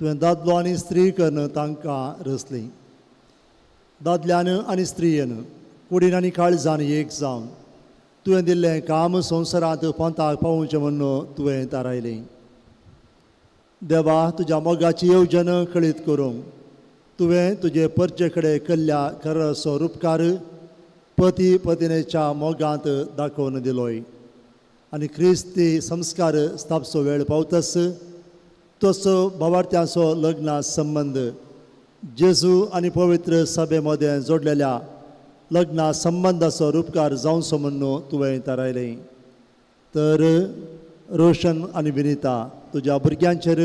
तुवें दादलो आनी स्त्री करून तांकां रचली. दादल्यान आनी स्त्रियेन कुडीन आनी काळजान एक जावन तुवें दिल्लें काम संवसारांत पंथाक पावोवचें म्हूण तुवें थारायलें. देवा, तुज्या मोगाची येवजण कळीत करूंक तुवें तुजे परचे कडेन केल्ल्या खरसो रुपकार पती पतिनेच्या मोगांत दाखोवन दिलोय आनी क्रिस्ती संस्कार स्थापचो वेळ पावतस तसो भावार्थ्यांचो लग्ना संबंद जेजू आनी पवित्र सभे मदें जोडलेल्या लग्ना संबंदाचो रुपकार जावचो म्हूण तुवें थारायलें. तर रोशन आनी विनिता तुज्या भुरग्यांचेर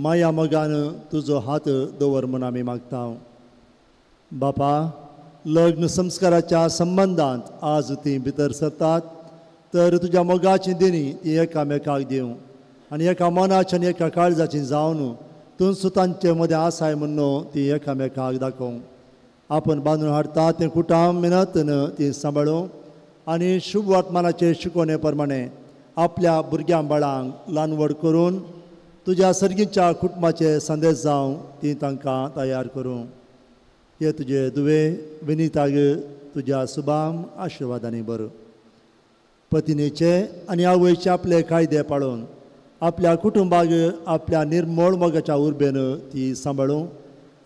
माया मोगान तुजो हात दवर म्हूण आमी मागता. बापा, लग्न संस्काराच्या संबंदांत आज तीं भितर सरतात तर तुज्या मोगाची दिनी ती एकामेकाक दिवं आनी एका मनाची आनी एका काळजाची जावन तूं तांचे मदें आसाय म्हूण ती एकामेकाक दाखोवं. आपण बांदून हाडटा तें कुटाम मेहनतीन ती सांबाळूं आनी शुभ वर्तमानाचे शिकवणे प्रमाणे आपल्या भुरग्यां बाळांक ल्हान व्हड करून तुज्या सर्गीच्या कुटुंबाचे संदेश जावं ती तांकां तयार करूं. हे तुजे दुवे विनिताग तुज्या सुबाम आशिर्वादांनी बरो. पतिनेचे आनी आवयचे आपले कायदे पाळून आपल्या कुटुंबाक आपल्या निर्मळ मोगाच्या उर्बेन ती सांबाळूं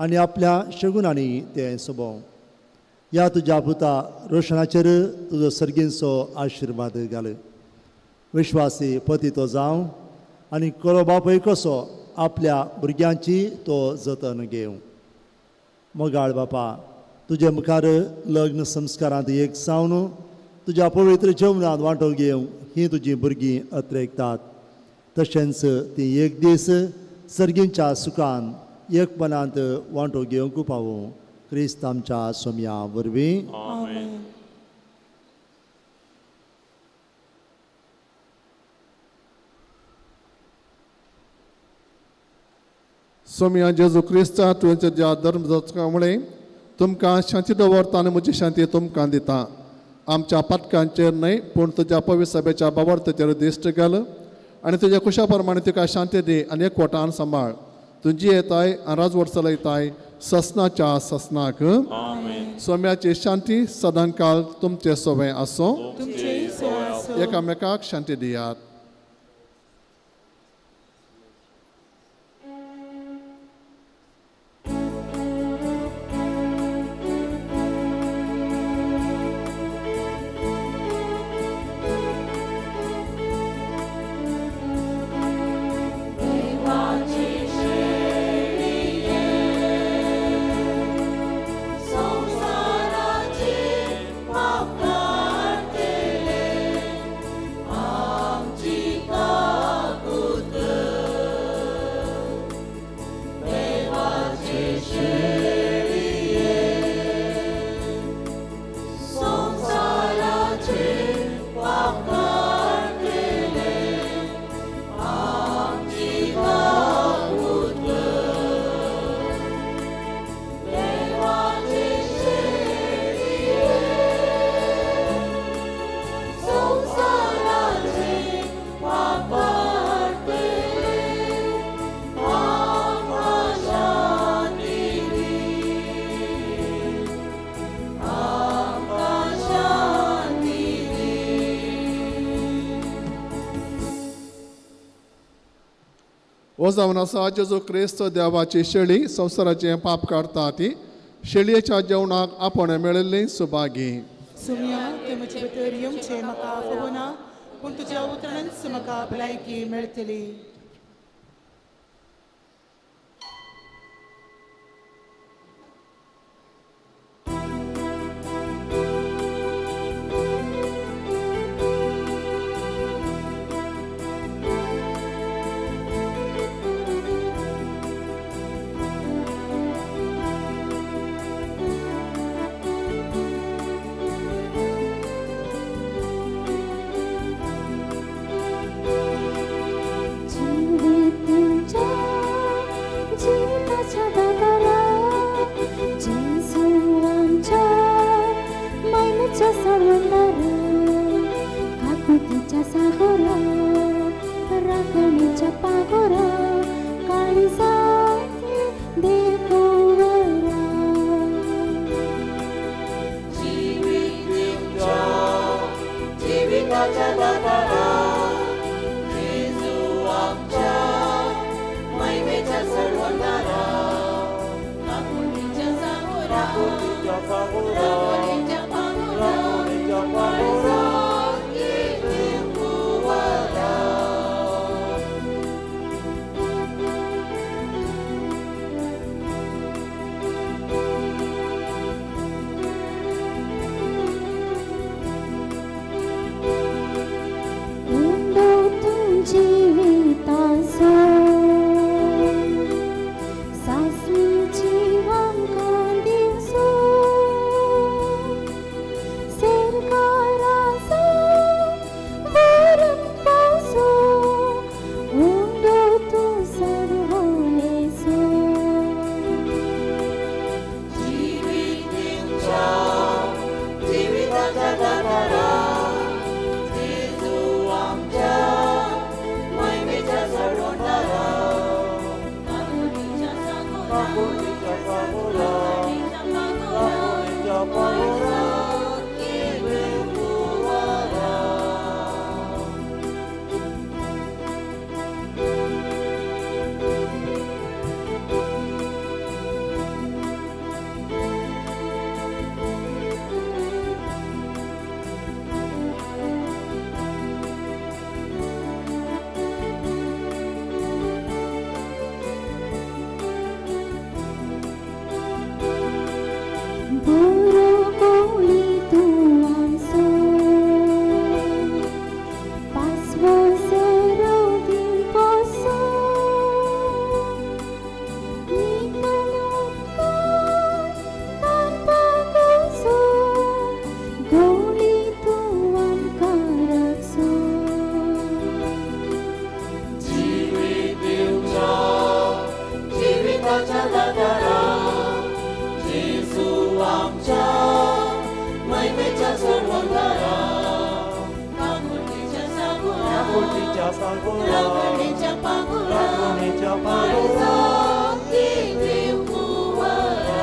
आनी आपल्या शगुनांनी तें सोबोवं. ह्या तुज्या पुता रोशनाचेर तुजो सर्गींचो आशिर्वाद घाल. विश्वासी पती तो जावं आनी कोलो बापूय कसो आपल्या भुरग्यांची तो जतन घेवं. मोगाळ बापा, तुजे मुखार लग्न संस्कारांत एक जावन तुज्या पवित्र जेवणांत वांटो घेवंक हीं तुजीं भुरगीं अत्रेकतात. तशेंच ती एक दीस सर्गींच्या सुखान एक मनांत वांटो घेवंक पावूं. क्रिस्त आमच्या सोम्या वरवीं. सोम्या जेजू क्रिस्ता तुवें ज्या धर्म मुळे तुमकां शांती दवरता आनी म्हजी शांती तुमकां दिता. आमच्या पातकांचेर न्हय पूण तुज्या पवित्र सभेच्या बाबर्तचेर दिश्ट घाल आनी तुज्या कुशा प्रमाणे तुका शांती दी आनी एकवटान सांबाळ. तुजी येताय आनी राजवट चलयताय ससनाच्या ससनाक. सोम्याची शांती सदांकाल तुमचे सोवे आसूं. एकामेकाक शांती दियात. हो जावन आसा जेजू क्रिस्त देवाची शेळी संवसाराचें पाप काडटा ती शेळयेच्या जेवणाक आपण मेळिल्ली सुभागी. सुम्या ते म्हजे भितर येवचें म्हाका फावना पूण तुज्या उतरानच म्हाका भलायकी मेळटली. राखणेच्या सागोरा, राखणेच्या पागोरा, राखणेच्या पागोरा, देव कुंवरा.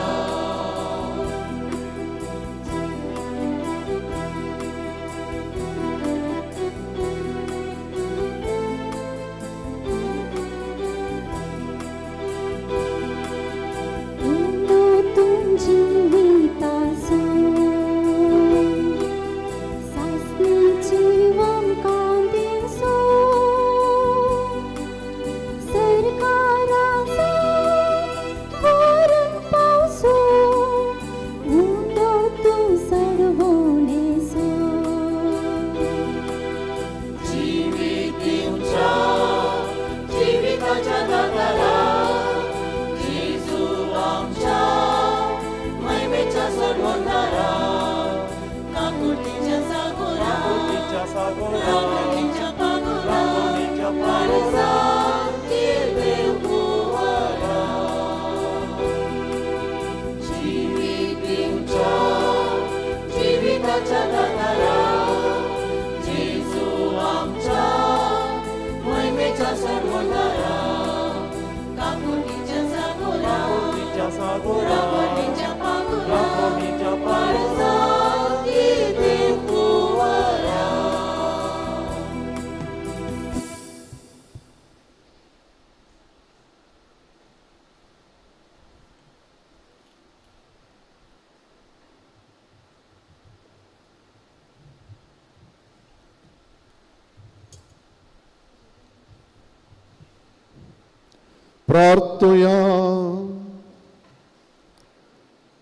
प्रार्थुया.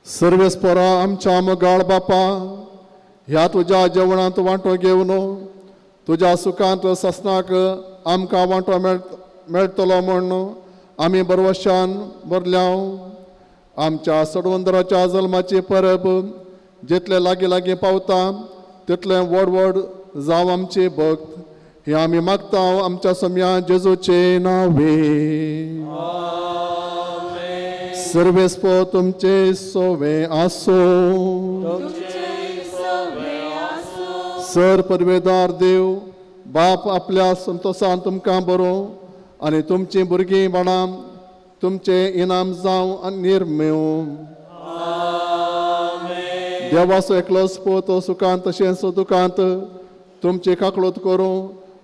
सर्वेस्परा आमच्या मोगाळ बापा, ह्या तुज्या जेवणांत वांटो घेवन तुज्या सुखांत ससनाक आमकां वांटो मेळटलो म्हूण आमी बरवशान भरल्या. आमच्या सडवंदराच्या जल्माची परब जितले लागीं लागीं पावता तितले व्हड व्हड जावं आमचे भक्त, हे आमी मागता आमच्या सम्या जेजूचे नावे. सर्वेस्पो तुमचे सोवे आसो. सर परवेदार देव बाप आपल्या संतोसान तुमकां बरो आनी तुमचीं भुरगीं बाणां तुमचे इनाम जावं आनी निर्मेव. देवाचो एकलोच पूत सुखांत तशेंच दुखांत तुमची काकळूत करूं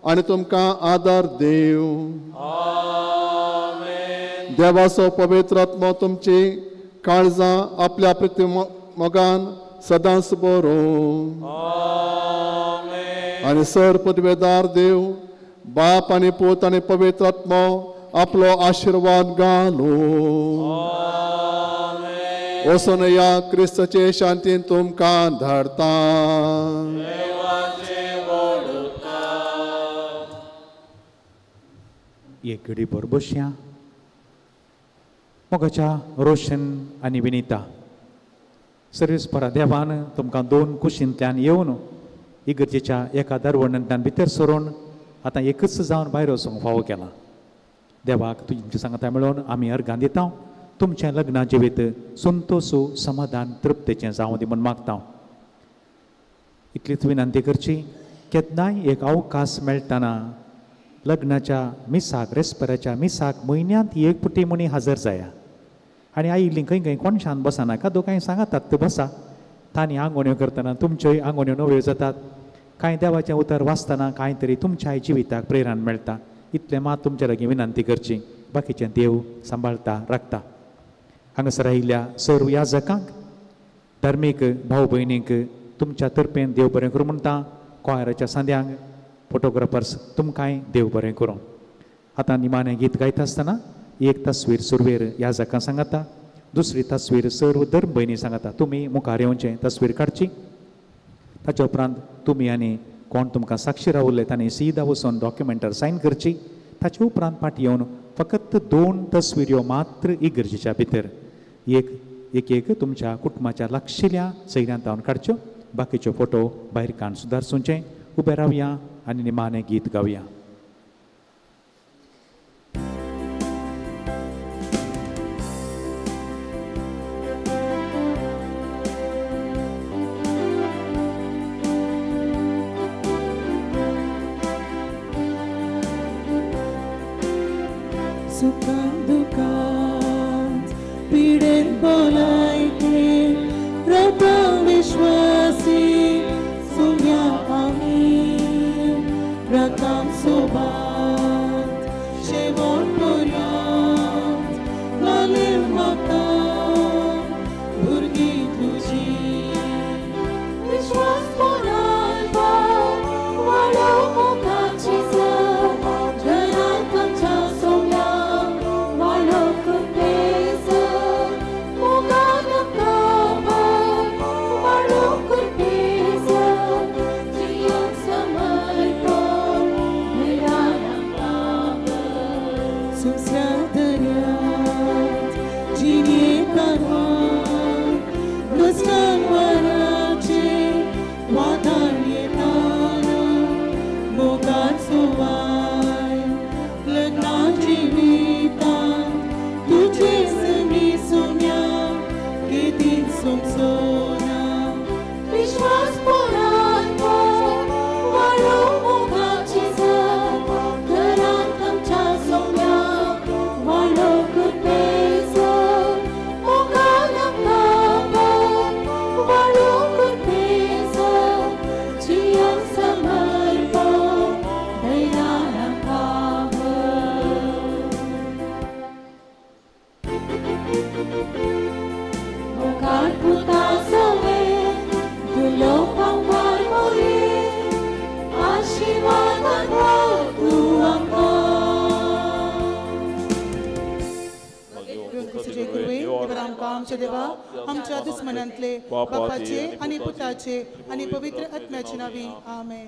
आनी तुमकां आदार देव. देवाचो पवित्र आत्मो तुमची काळजां आपल्या प्रिती मोगान सदांच बरो. आनी सर पदवेदार देव बाप आनी पूत आनी पवित्र आत्मो आपलो आशिर्वाद घालू. वचून या क्रिस्ताचे शांतीन तुमकां धाडता. एक घडी भर बसया. मोगाच्या रोशन आनी विनिता, सर्वीस परा देवान तुमकां दोन कुशींतल्यान येवन इगर्जेच्या एका दरवणांतल्यान भितर सरून आतां एकच जावन भायर वचूंक फावो केला. देवाक तुमच्या सांगता मेळोवन आमी अर्गां दिता. तुमचें लग्न जिवीत संतोसू समाधान तृप्तेचें जावं दी म्हूण मागता. इतलीच विनंती करची, केन्नाय एक अवकाश मेळटना लग्नाच्या मिसाक, रेस्पेराच्या मिसाक म्हयन्यांत एक पुटी म्हणी हजर जाया. आनी आयिल्लीं खंय खंय कोणशान बसनाका, दोगांय सांगातात तूं बसा. तांणी आंगोण्यो करतना तुमच्योय आंगोण्यो नव्यो जातात. कांय देवाचें उतर वाचतना कांय तरी तुमच्याय जिविताक प्रेरणा मेळटा. इतलें मात तुमच्या लागीं विनंती करची, बाकीचें देव सांबाळटा राखता. हांगासर आयिल्ल्या सर्व याजकांक, धार्मीक भाव भयणींक तुमच्या तर्फेन देव बरें करूं म्हणटा. क्वायराच्या सांद्यांक, फोटोग्राफर्स तुमकांय देव बरें करूं. आतां निमाणें गीत गायता आसतना एक तस्वीर सुरवेर याजकां सांगता, दुसरी तस्वीर सर्व धर्म भयणी सांगता. तुमी मुखार येवचें, तस्वीर काडची. ताच्या उपरांत तुमी आनी कोण तुमकां साक्षी रावले तांणी सीदा वचून डॉक्युमेंटार सायन करची. ताचे उपरांत फाटीं येवन फकत दोन तस्विऱ्यो मात्र इगर्जेच्या भितर एक एक एक तुमच्या कुटुंबाच्या लागशिल्ल्या सैन्यांत धांवन काडच्यो. बाकीच्यो फोटो भायर काण सुदारचें. उबे रावया आनी निमाणें गीत गावया. सुखान दुखांत पिडेन भलायकेन रावता विश्वासी सोम्या आमी राखाम सोबात शेवट पर्यंत लालेर मागता भुरगीं तुजी विश्वास वाडोव मोगाची सर घरांत आमच्या सोम्या वाडोव कृपेस मोगान आमकां वाडोव कृपेस जियोक समर्पण धैर्यान आमकां संवसार दर्यांत जिणे तारवान कश्टान वराचे वादाळ येताना मोगाचो वाय लग्ना जिवितांत तुजे संगी सोम्या केदींच सोमसोना विश्वास वाडोव मोगाची सर घरांत आमच्या सोम्या वाडोव कृपेस मोगान आमकां वाडोव कृपेस जियोक समर्पण धैर्यान आमकां मोगान पुता सवे दुलोपांक मोरे आशीर्वादान तूं आमकां. आमकां आमच्या देवा आमच्या दुस्मनांतले बापाचे आनी पुताचे आनी पवित्र आत्म्याचे नांवी आमेन.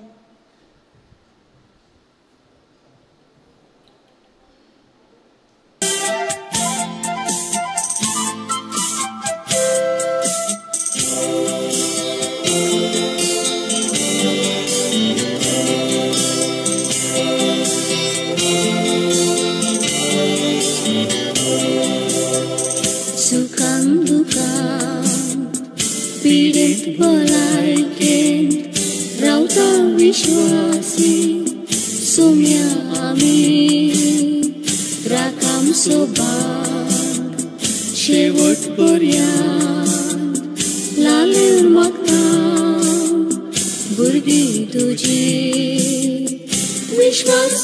सुखान दुखान पिडेंत भलायकेन रावता विश्वासी सोम्या आमी राखाम सोबात शेवट पर्यंत लालेर मागता भुरगीं तुजी विश्वास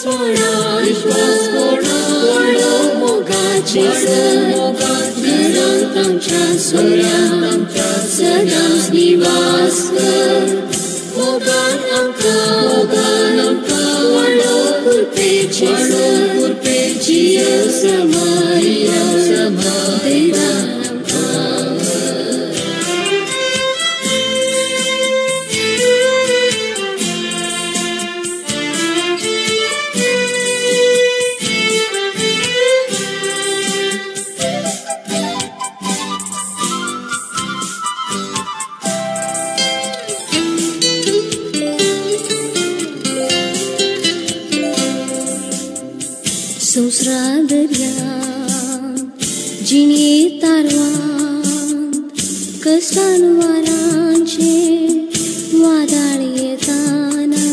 वाडोव मोगाची सर घरांत आमच्या सोऱ्या सदांच निवास कर मोगान आमकां वाडोव कृपेची सर जियो समा दैरान आमकां. संवसार दर्यांत जिणे तारवांत कश्टान वारांचे वादाळ येताना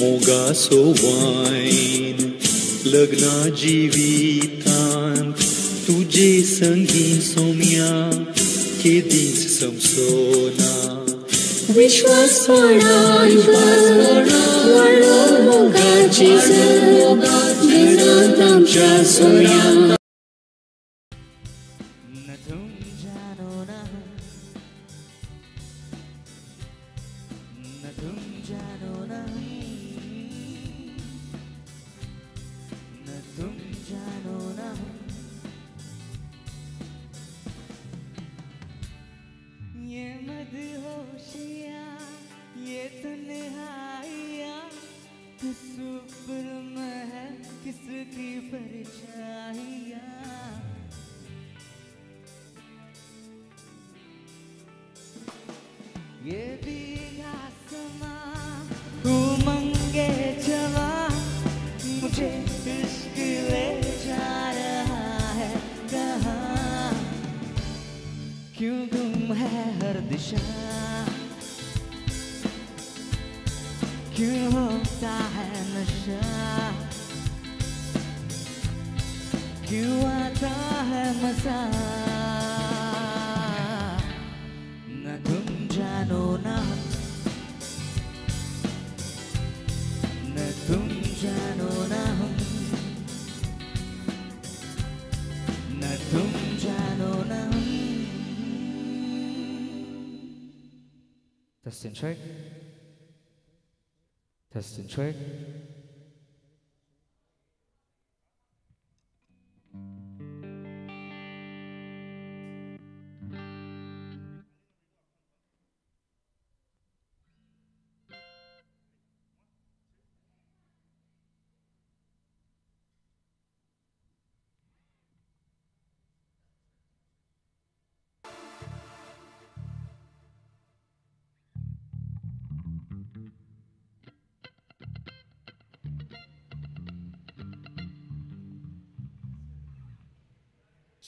मोगाचो वायन लग्ना जिवितांत तुजे संगी सोम्या केदींच समसोना विश्वास वाडोव मोगाची सर घरांत आमच्या सोऱ्या. न तुम जानो ना न तुम जानो ना न तुम जानो ना ये मदहोशियाँ ये तन्हाइयाँ किस फिल्म है किसकी परछाइयाँ ये भीगा समा उमंगे जवा मुझे इश्क ले जा रहा है कहाँ क्यों गुम है हर दिशा क्यों होता है नशा क्यों आता है मजा, न तुम जानो ना, न तुम जानो ना हम, न तुम जानो ना हम। Testing check. Testing check.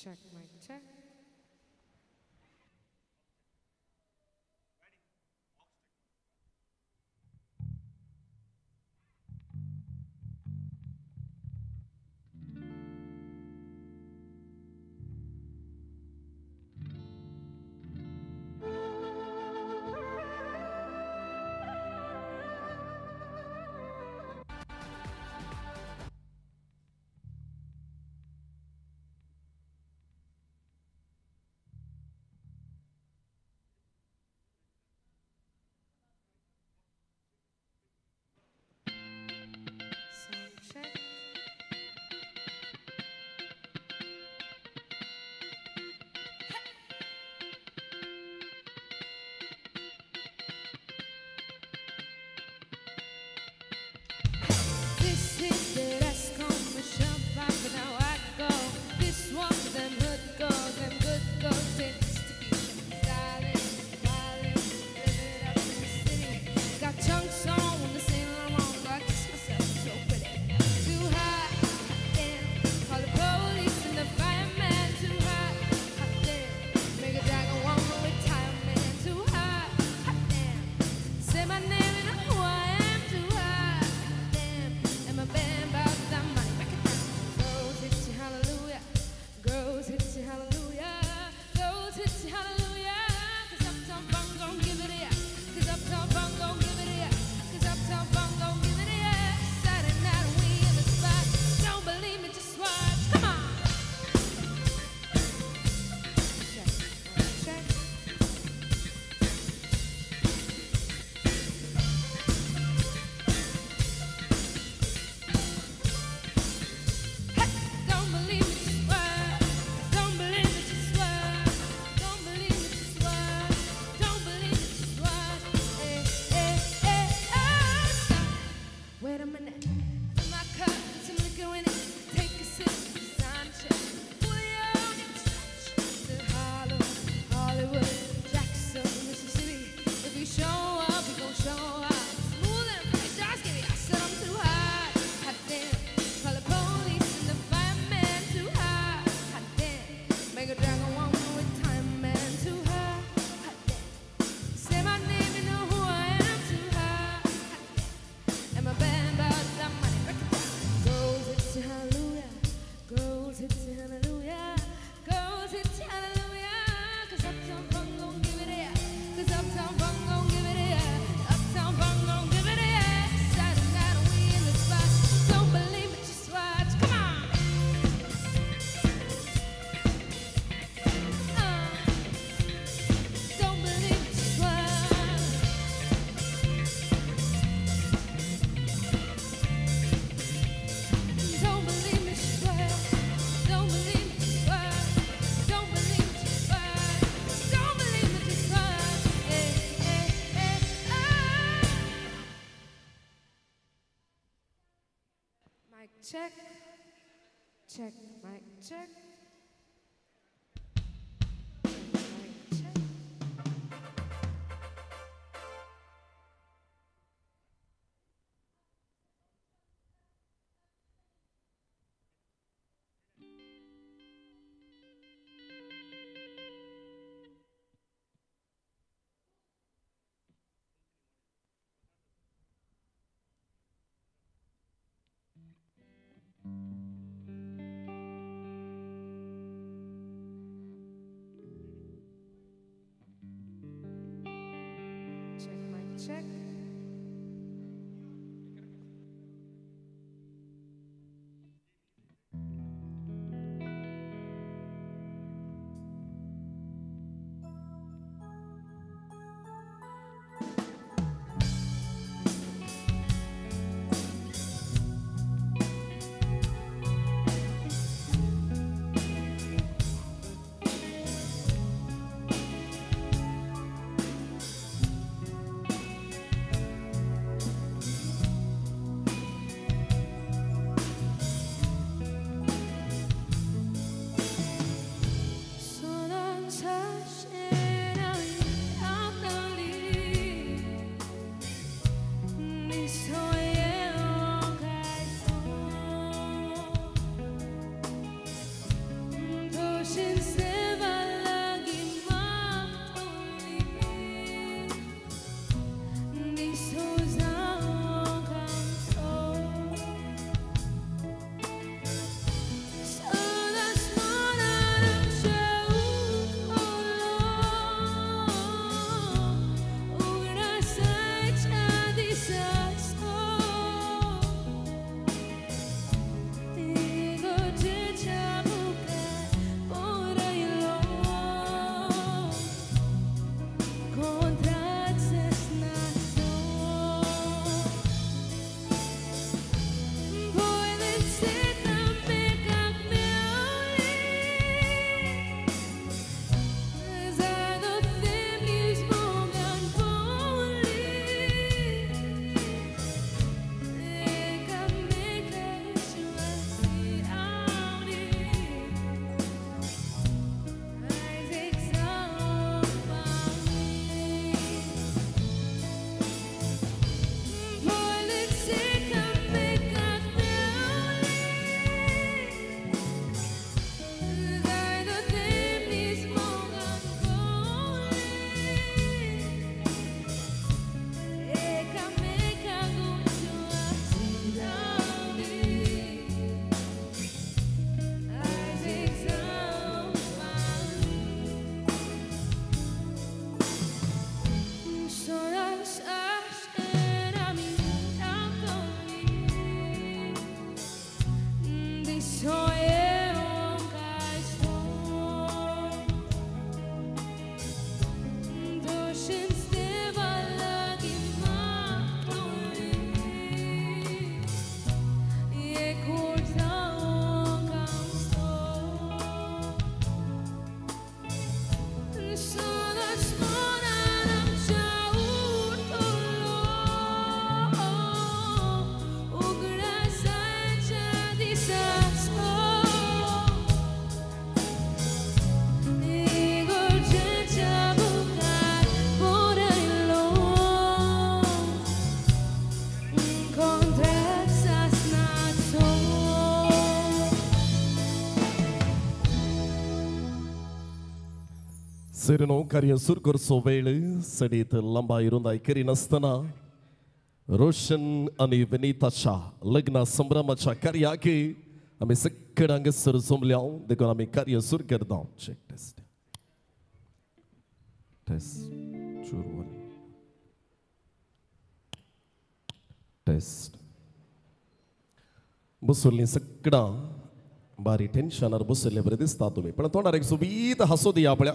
Check, mic check. Check. This is the last commercial, but now I go. This one for them hood girls, them good girls in distribution. Styling, wildin', living up in the city. Got chunks on the same long, I kiss myself so pretty. Too hot, hot damn. Call the police and the fireman. Too hot, hot damn. Make a dragon want to retire, man. Too hot, hot damn. Say my name and who I am. Too hot, hot damn. And my band about that money. Break it down. Girls hit you, hallelujah. Girls hit you, hallelujah. Girls hit you, hallelujah. 'Cause Uptown Funk gon' give it a yeah. 'Cause Uptown Funk gon' give it a yeah. 'Cause Uptown Funk gon' give it a yeah. Saturday night we in the spot. Don't believe me, just watch. Come on. Check, check. Don't believe me, just watch. Don't believe me, just watch. Don't believe me, just watch. Don't believe me, just watch. Hey, hey, hey, oh, stop. Wait a minute. Fill my cup, put some liquor in it. Take a sip, sign a check. Julio, get stretched to Harlem, Hollywood, Jackson, Mississippi. If we show up, we gon' show out. Smooth and fresh, just give me. I said I'm too hot, hot damn. Call the police and the fireman. Too hot, hot damn. Make a dragon want to retire, man. Too hot, hot damn. Say my name, you know who I am. Too hot, hot damn. And my band about that money. Break it down. Girls hit you, hallelujah. Girls hit you, hallelujah. Girls hit you, hallelujah. 'Cause Uptown Funk gon' give it a yeah. 'Cause Uptown Funk gon' give it a yeah. Uptown Funk gon' give it a yeah. Saturday night we in the spot. Don't believe it, just watch. Come on. Don't believe it, just watch. Don't believe me, just watch. Don't believe me, just watch. Don't believe me, just watch. Don't believe me, just watch. Hey, hey, hey, ah. Mic check. Check, mic check. Mic check. Check. सेरेनो कार्य सुरू करचो वेळ सडीत लांबाय रुंदाय करिनासतना रोशन आनी विनीताच्या लग्न संभ्रमाच्या कार्याक आमी सगळे हांगासर जमल्या देखून आमी कार्य सुरू करता. चेक टेस्ट टेस्ट चूर वन टेस्ट. बसवल्लीं सगळां बारी टेन्शनार बसवल्ले बरें दिसता तुमी, पण तोंडार एक सोबीत हांसो दिया पळया.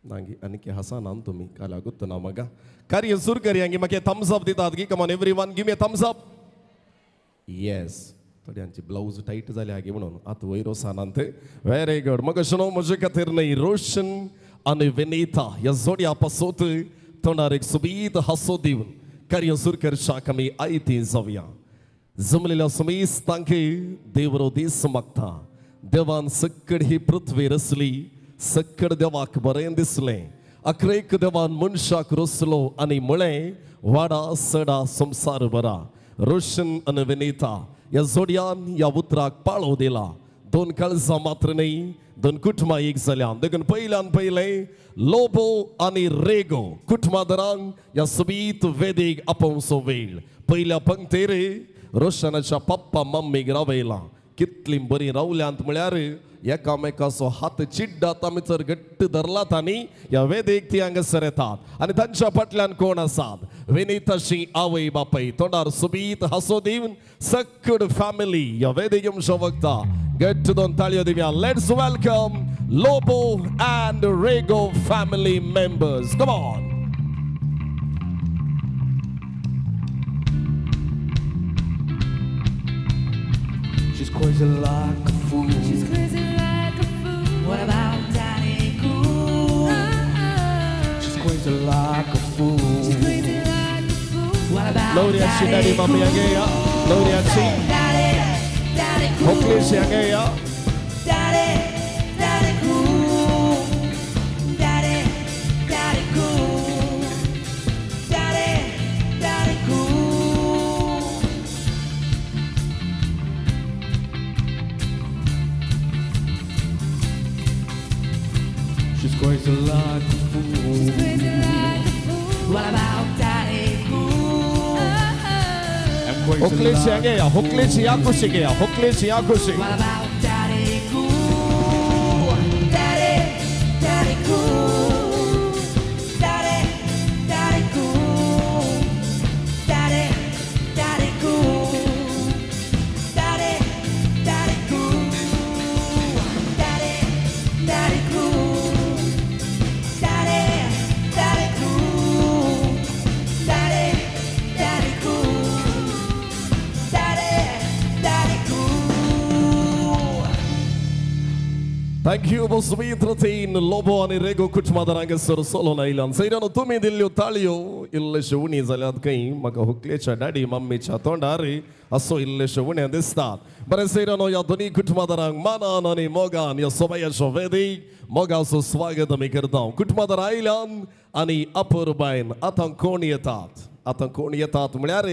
नांगी आनी हसा ना तुमी काल गुत्त ना म्हाका. कार्य सुरू करया गी म्हाका थम्स अप दितात गी. Come on everyone, give me thumbs up. Yes, थोड्यांची ब्लावज टायट जाल्या गी म्हणून आतां वयर वचनात. Very good. म्हाका शनो म्हजे खातीर न्हय रोशन आनी विनीता ह्या जोडया पासत तोंडार एक सोबीत हांसो दिवन कार्य सुरू करशाक आमी आयती जावया. जमलेल्या समेस्तांक देवरो दीस मागता. देवान सकड ही पृथ्वी रचली, सकड देवाक बरें दिसलें. अकरेक देवान मनशाक रचलो आनी म्हळें वाडा सडा संवसार बरा. रोशन आनी विनीता ह्या जोडयान ह्या उतराक पाळो दिला. दोन काळजां मात्र न्हय, दोन कुटुंबां एक जाल्यान. देखून पयल्यान पयलें लोबो आनी रेगो कुटुंबादरांक ह्या सोबीत वेदीक आपोवचो वेळ. पयल्या पंक्तीर रोशनाच्या पप्पा मम्मीक रावयला. कितलीं बरीं रावल्यांत म्हळ्यार एकामेकाचो हात चिड्डात आमी जर घट्ट धरलात आनी ह्या वेदीक ती हांगासर येतात आनी तांच्या फाटल्यान कोण आसात विनीताशी आवय बापाय तोंडार सोबीत हांसो दिवन सक्कड फॅमिली ह्या वेदीक येवचो वखता घट्ट दोन ताळयो दिवया. Let's welcome Lobo and Rego family members. Come on. She's crazy like a fool. She's crazy like a fool. What about Daddy Cool? She's crazy like a fool. She's crazy like a fool. What about Laureaci Daddy daddy mummy हांगा Laureaci Daddy, Daddy Cool. होकलेशी हांगा या. Daddy, Daddy Cool. Daddy, Daddy Cool. Daddy, Daddy Cool. She's crazy like a fool. She's crazy like a fool. What about Daddy Cool? I'm crazy होकलेशी like हांगा या. होकलेशी या खुशी या. होकलेशी या खुशी. What about Daddy Cool? Daddy, Daddy Cool. Daddy, Daddy Cool. Daddy, Daddy Cool. Daddy, Daddy Cool. Daddy, Daddy Cool. Daddy, Daddy Cool. Daddy, Daddy Cool. Daddy, Daddy Cool. Thank you सुमित्रतीन Lobo आनी रेगो कुटुंबादार हांगासर सोलोन आयल्यान सैरानो तुमी दिल्ल्यो ताळयो इल्लेश्यो उणी जाल्यात खंय म्हाका हुकलेच्या डॅडी मम्मीच्या तोंडार असो इल्लेश्यो उण्या दिसतात. बरें सैरानो ह्या दोनी कुटुंबादारांक मानान आनी मोगान ह्या सोबायाचो वेदीक मोगाचो स्वागत आमी करता. कुटुंबादार आयल्यान आनी अपुरबायन आतां कोण येतात आतां कोण येतात म्हळ्यार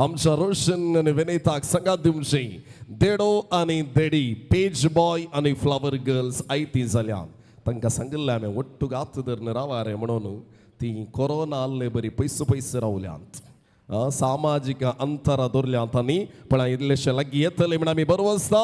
आमच्या रोशन आनी विनीताक सांगात दिवची देडो आनी देडी पेज बॉय आनी फ्लावर गर्ल्स आयती जाल्यान तांकां सांगिल्लें आमी ಒಟ್ಟು गात धरून रावा रे म्हणून ती कोरोना आल्ले बरी पयस पयस रावल्यांत सामाजीक अंतरा दवरल्यांत आनी पण इल्लेशे लागीं येतले म्हण आमी बरवसता.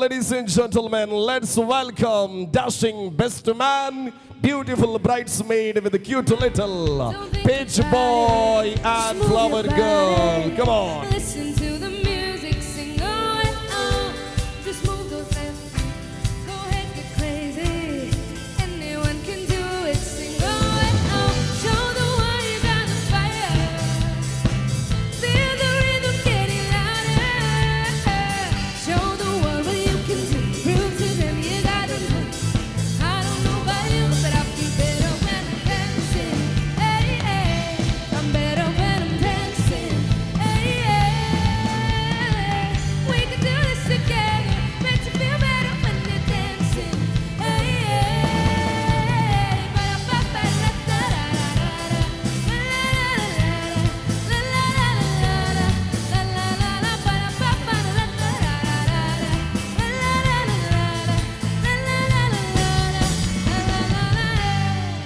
Ladies and gentlemen, let's welcome dashing best man, beautiful bridesmaid with a cute little page boy and Move flower your girl. body. Come on. Listen to the music, sing on and on. Just move those lips. Go ahead, get crazy. Anyone can do it. Sing on and on. Show the world you got the fire. Feel the rhythm getting louder. Show the world what you can do. Prove to them you got the move. I don't know about you, but I feel better when I'm dancing. Hey, hey. I'm better when I'm dancing. Hey, hey. We can do this together. Makes you feel better when you're dancing. Hey, hey.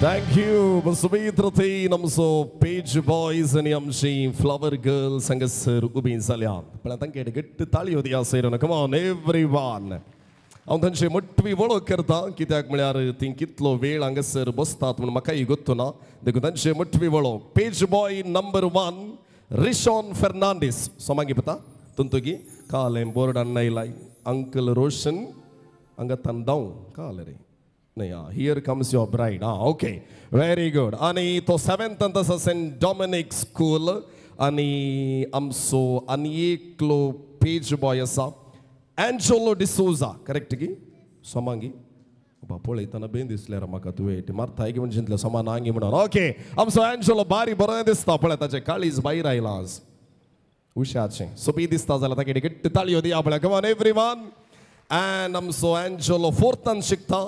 Thank you. सुमित्रतीन आमचो पेज boys आनी आमची flower girls हांगासर उबी जाल्यात पण तांकां घट्ट ताळयो दिया सैरान. Come on everyone. हांव तांची मोटवी वळख करता कित्याक म्हळ्यार ती कितलो वेळ हांगासर बसतात म्हूण म्हाकाय गोत्तो ना देखून तांची मोटवी वळख. Page boy number 1 Rishon Fernandes सोमागी पता तुंतुगी काल हांवें बोर्डान आयलाय अंकल रोशन हांगा तांदांव काल रे नाही. Here comes your bride. Okay, very good. आनी तो सेवेंथांत आसा सेंट डॉमिनीक स्कूल आनी आमचो आनी एकलो पेज बॉय आसा एंजलो डिसोजा करेक्ट की सोमांगी बाबा पळयतना बेन दिसलें रे म्हाका तुवें मारताय की म्हणजे समान आंगी म्हणून. ओके, आमचो एंजलो बारी बरें दिसता पळय ताचें काळीज भायर आयलां आज उशाचें सोबी दिसता जाल्यार ताका घट्ट ताळयो दिया पळय. Come on everyone. And आमचो एंजलो फोर्थान शिकता.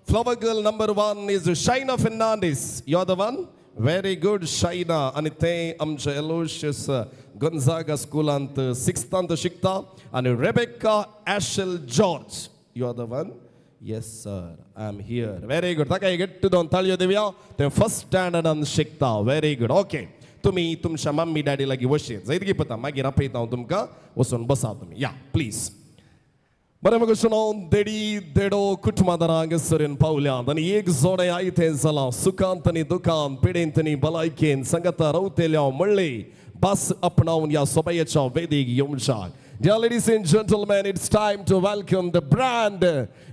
Flower girl number 1 is Shaina Fernandez. You're the one? Very good, Shaina. आनी तें आमच्या एलोशियस गोंजागा स्कुलांत सिक्स्थांत शिकता. आनी Rebecca Ashel George. You are the one? Yes sir, I am here. Very good. ताका घट्ट दोन ताळयो दिवया. तें फर्स्ट स्टँडर्डान शिकता. Very good. Okay, तुमी तुमच्या मम्मी डॅडी लागीं वशेत जायत की पता मागीर आपयता हांव तुमकां वचून बसा तुमी या प्लीज. बरें मगो सुनो देडी देडो कुटुंबादारां हांगासर पावल्यात आनी एक जोडें आयतें जालां सुखांत आनी दुखांत पिडेंत आनी भलायकेन सांगाता रावतेल्या म्हणले बस आपणावन ह्या सोबायेच्या वेदीक येवच्याक. Dear ladies and gentlemen, it's time to welcome the brand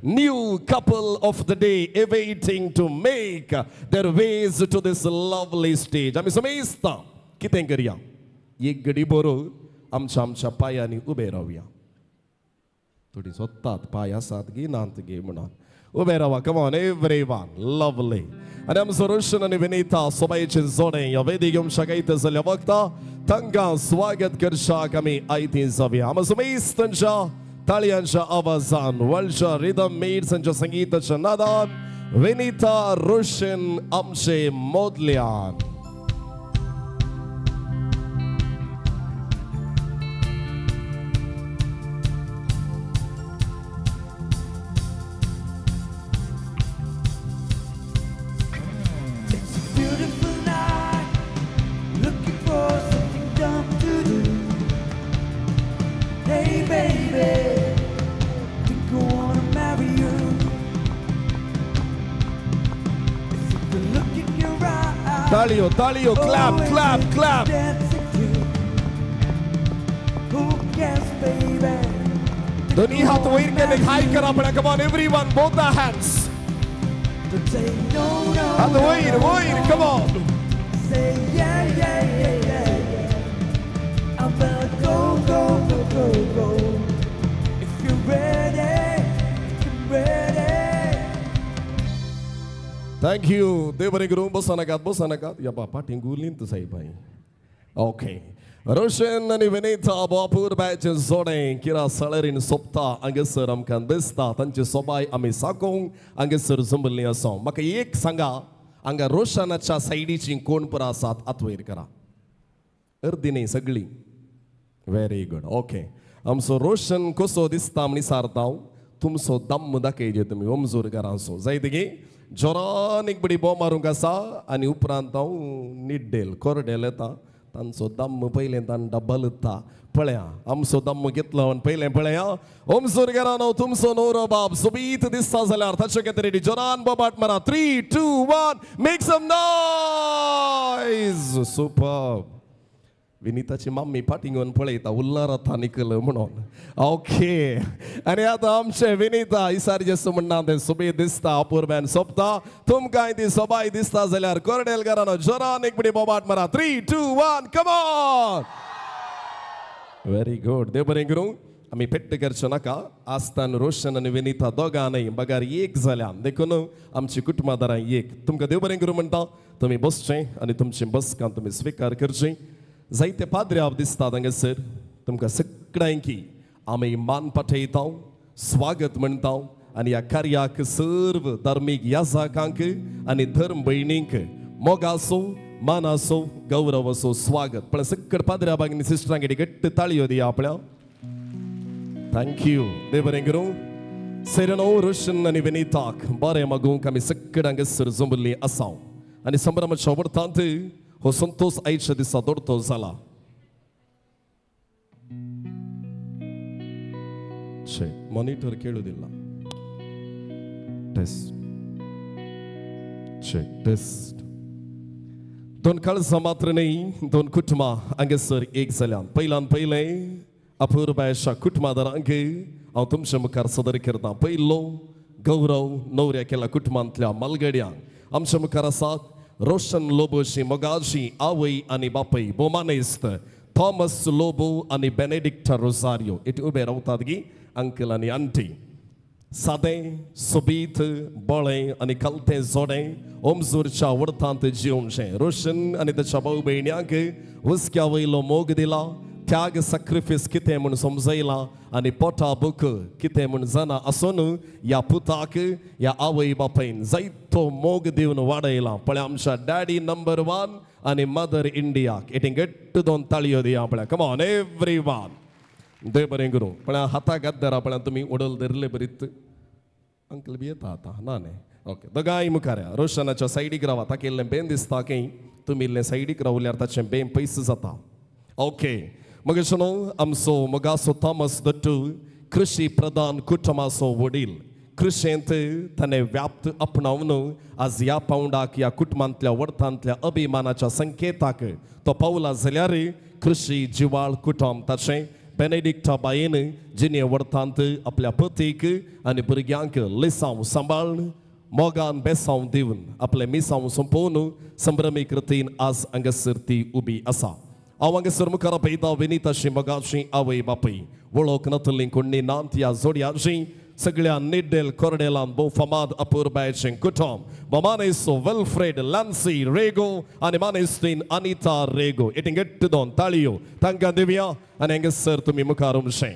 new couple of the day awaiting to make their ways to this lovely stage. आमी समेस्ता कितें करया एक घडी बरो आमच्या आमच्या पांयांनी उबे रावया. थोडी सोदतात पांय आसात गी नात गी म्हणून उबे रावा. Come on everyone, lovely. आनी आमचो रोशन आनी विनीता सोबायेचें जोडें ह्या वेदीक येवच्याक आयतें जाल्यार वखता तांकां स्वागत करशाक आमी आयतीं जावया. आमी समेस्तांच्या ताळयांच्या आवाजान वळच्या रिदम मेट्सांच्या संगीताच्या नादान विनीता रोशन आमचे मोदल्यान. Talio, talio, clap, clap, clap. दोन्ही हात वयर केले हाय करा पळया. Come on everyone, both the hands. हात वयर वयर, come on. Say yeah, yeah, yeah, yeah, yeah. I'm gonna go, go, go, go, go. If you're ready, if you're ready. Thank you. देव बरें करूं. बसनाकात बसनाकात. या बापा टिंगुलींत साहेब. ओके रोशन आनी विनीता बापूरबायचें जोडें किरा सळरीन सोंपता हांगासर आमकां दिसता. तांची सोबाय आमी साकोवंक हांगासर जमल्लीं आसा. म्हाका एक सांगा, हांगा रोशनाच्या सायडीची कोण पुरा आसात हात वयर करा. अर्दी न्ही सगळीं. Very good. Okay आमचो रोशन कसो दिसता म्हण विचारता हांव. तुमचो दम्म दाखयजे तुमी ओमजूर घरांचो जायत गी. जोरान एक बडी बोम मारूंक आसा आनी उपरांत हांव निड्डेल कोरडेल येता. तांचो दम्म पयलें ताण डबलता पळया. आमचो दम्म घेतलो आनी पयलें पळया. ओमसूर घरानो तुमचो नवरो बाब सोबीत दिसता जाल्यार ताचे खातीर जोरान बोबाट मारा. 3, 2, 1, make some noise. Super. विनीताची mummy फाटीं घेवन पळयता उल्लार आतां निकल म्हणून. ओके आनी आतां आमचें विनीता इसारजें म्हणना तें सोबीत दिसता अपुरबायेन सोंपता. तुमकांय ती सोबाय दिसता जाल्यार कोरडेल घरानो जोरान एक बडी बोबाट मारा. 3, 2, 1, come on. Very good. देव बरें करूं. आमी पेट्ट करचें नाका. आसतान रोशन आनी विनीता दोगांय बगार एक जाल्या देखून आमची कुटुंबादारां एक. तुमकां देव बरें करूं म्हणटा. तुमी बसचें आनी तुमची बसकां तुमी स्विकार करची. जायते पाद्र्याव दिसतात हांगासर. तुमकां सगळ्यांकी आमी मान पाठयता, स्वागत म्हणटा आनी ह्या कार्याक सर्व धार्मीक याजाकांक आनी धर्म भयणींक मोगासो मानासो गौरवाचो स्वागत. पण सगळ पाद्र्यावांक आनी सिस्टरांक घट्ट ताळयो दिया आपल्या. Thank you. देव बरें करूं. सेरेनो रोशन आनी विनीताक बरें मागूंक आमी सगळ्यांक हांगासर जमल्लीं आसा आनी संभ्रमाच्या वरतांत हो संतोष आयच्या दिसा दोडतो जाला. मॉनिटर केळुदिಲ್ಲ. Test check test. दोन काळजां मात्र न्ही दोन कुटुंबां हांगासर एक जाल्यात. पयल्यान पयलें अपुरबायेच्या कुटुंबादारांक हांव तुमच्या मुखार सदर करता. पयलो गौरव नवऱ्या केला कुटुंबांतल्या मालगड्यांक. आमच्या मुखार आसात रोशन लोबोची मोगाची आवय आनी बापय बोमानेस्त थॉमस लोबो आनी बेनेडिक्टा रोजारियो. It उबे रावतात गी अंकल आनी आंटी. सादें सोबीत बळें आनी कलतें जोडें ओमजूरच्या वडतांत जिवचें. रोशन आनी ताच्या भाव भयण्यांक हुस्क्या वयलो मोग दिला, त्याग सॅक्रिफायस कितें म्हूण समजयला आनी पोटा भूक कितें म्हूण जाणा आसून ह्या पुताक ह्या आवय बापायन जायतो मोग दिवन वाडयला. पळय आमच्या डॅडी नंबर 1 आनी मदर इंडियाक एटी घट्ट दोन ताळयो दिया पळय. Come on every one. देव बरें करूं. पळय हाताक हात धरा पळय तुमी उडल धरले बरीत. अंकल बी येता आतां ना न्ही. ओके दोगांय मुखार या. रोशनाच्या सायडीक रावा. ताका इल्लें बेन दिसता की तुमी इल्लें सायडीक रावल्यार ताचें बेन पयस जाता. ओके मगे सुनो आमचो मोगासो थॉमस दट्टू कृषी प्रधान कुटुंबाचो वडील कृशेंत ताणें व्याप्त आपणावन आज ह्या पावंडाक ह्या कुटुंबांतल्या वडतांतल्या अभिमानाच्या संकेताक तो पावला जाल्यार कृषी जिवाळ कुटुंब ताचें बेनेडिक्टा बायेन जिणे वडतांत आपल्या पतीक आनी भुरग्यांक लिसांव सांबाळून मोगान बेसांव दिवन आपलें मिसांव सोंपोवन संभ्रमीक रितीन आज हांगासर ती उबी आसा. हांव हांगासर मुखार पळयता विनिताशी मोगाची आवय बापूय वळख नातली कोणी नात ह्या जोडयाची सगळ्या निड्डेल कोरडेलान भोव फामाद अपुरबायचें कुटुंब मानेसो वेल्फ्रेड लान्सी रेगो आनी मानेस्तीन अनिता रेगो इटिंग घट्ट दोन ताळयो तांकां दिवया आनी हांगासर तुमी मुखार उमशें.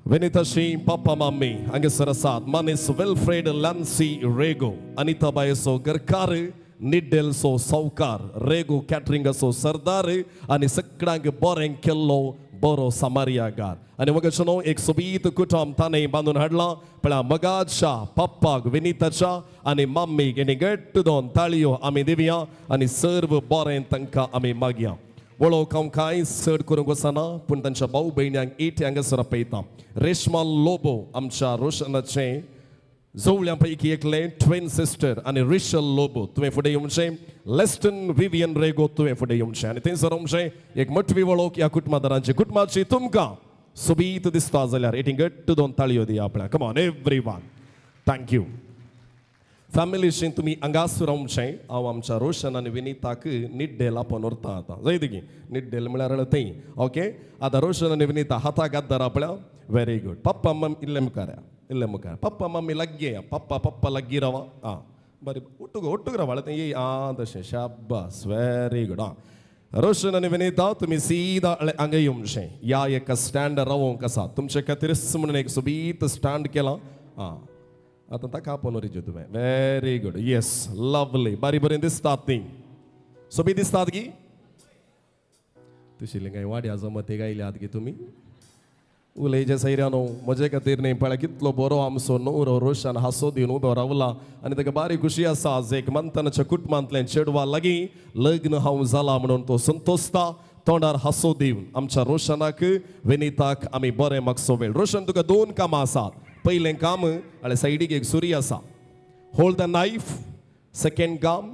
विनिताशी पापा मम्मी हांगासर आसात मानेस वेल्फ्रेड लान्सी रेगो अनिता बायचो घरकार निड्डेलचो सावकार रेगो कॅटरिंगाचो सरदार आनी सगळ्यांक बरें केल्लो बरो सामारियागार आनी मगाचो न्हू एक सोबीत कुटुंब ताणें बांदून हाडलां पळया मगाच्या पप्पाक विनिताच्या आनी मम्मीक आनी घट्ट दोन ताळयो आमी दिवया आनी सर्व बरें तांकां आमी मागया. वळख हांव कांय चड करूंक वचना पूण तांच्या भाव भयण्यांक it हांगासर पळयता. रेश्मा लोबो आमच्या रोशनाचें जोवळ्यां पैकी एकलें ट्विन सिस्टर आनी रिशल लोबो तुवें फुडें येवचें. लेस्टन विवियन रेगो तुवें फुडें येवचें आनी थंयसर आमचें एक मोटवी वळख ह्या कुटुंबादारांची कुटुंबाची तुमकां सोबीत दिसता जाल्यार एटी घट्ट दोन ताळयो दिया आपल्या. Come on everyone, thank you. फॅमिलीशी तुमी हांगासर रावचें. हांव आमच्या रोशन आनी विनिताक निड्डेल आपोवन व्हरता आतां जायत की निड्डेल म्हळ्यार थंय. ओके आतां रोशन आनी विनिता हाताक हात धर आपल्या. Very good. पप्पा मम्मी इल्ले मुखार या इल्ले मुखार पप्पा मम्मी लागीं या पप्पा पप्पा लागीं रावा. आं बरें उठूक उठूक रावा थंय येय. आं तशें शाबास व्हेरी गूड. आं रोशन आनी विनिता तुमी सीदा हांगा येवचें. ह्या एका स्टँड रावोंक आसा तुमचे खातीरच म्हणून एक सोबीत स्टँड केलां. आं आतां ताका आपोवन व्हरिचें तुवें. व्हेरी गूड येस लवली बारी बरें दिसतात ती सोबीत दिसतात की तुशिल्ली कांय वाड्या जमते गायल्यात की तुमी उलयचे सैऱ्यानो म्हजे खातीर न्ही पळय कितलो बरो आमचो न्हवरो रोशन हांसो दिवन उबो रावला आनी ताका बारी खुशी आसा. आज एक मंथनाच्या कुटुंबांतलें चेडवा लागीं लग्न हांव जाला म्हणून तो संतोषता तोंडार हांसो दिवन आमच्या रोशनाक विनिताक आमी बरें मागसो वेळ. रोशन तुका दोन कामां आसात. पयलें काम आनी सायडीक एक सुरी आसा होल्ड the knife. Second काम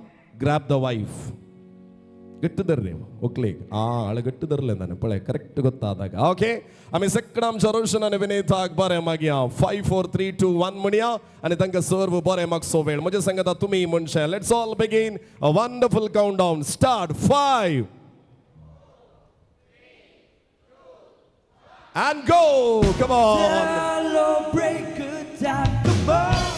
ग्रॅब the wife. घट्ट धर रे ओकलेक. आं हाळे घट्ट धरलें ताणें पळय करेक्ट गोत्ता ताका. ओके आमी सगळ्या आमच्या रोशन आनी विनिताक बरें मागया. 5 4 3 2 1 म्हणया आनी तांकां सर्व बरें मागसो वेळ. म्हजें सांगता तुमी म्हणशे. Let's all begin a wonderful count down. Start. 5 and go. Come on. Celebrate good time. Come on.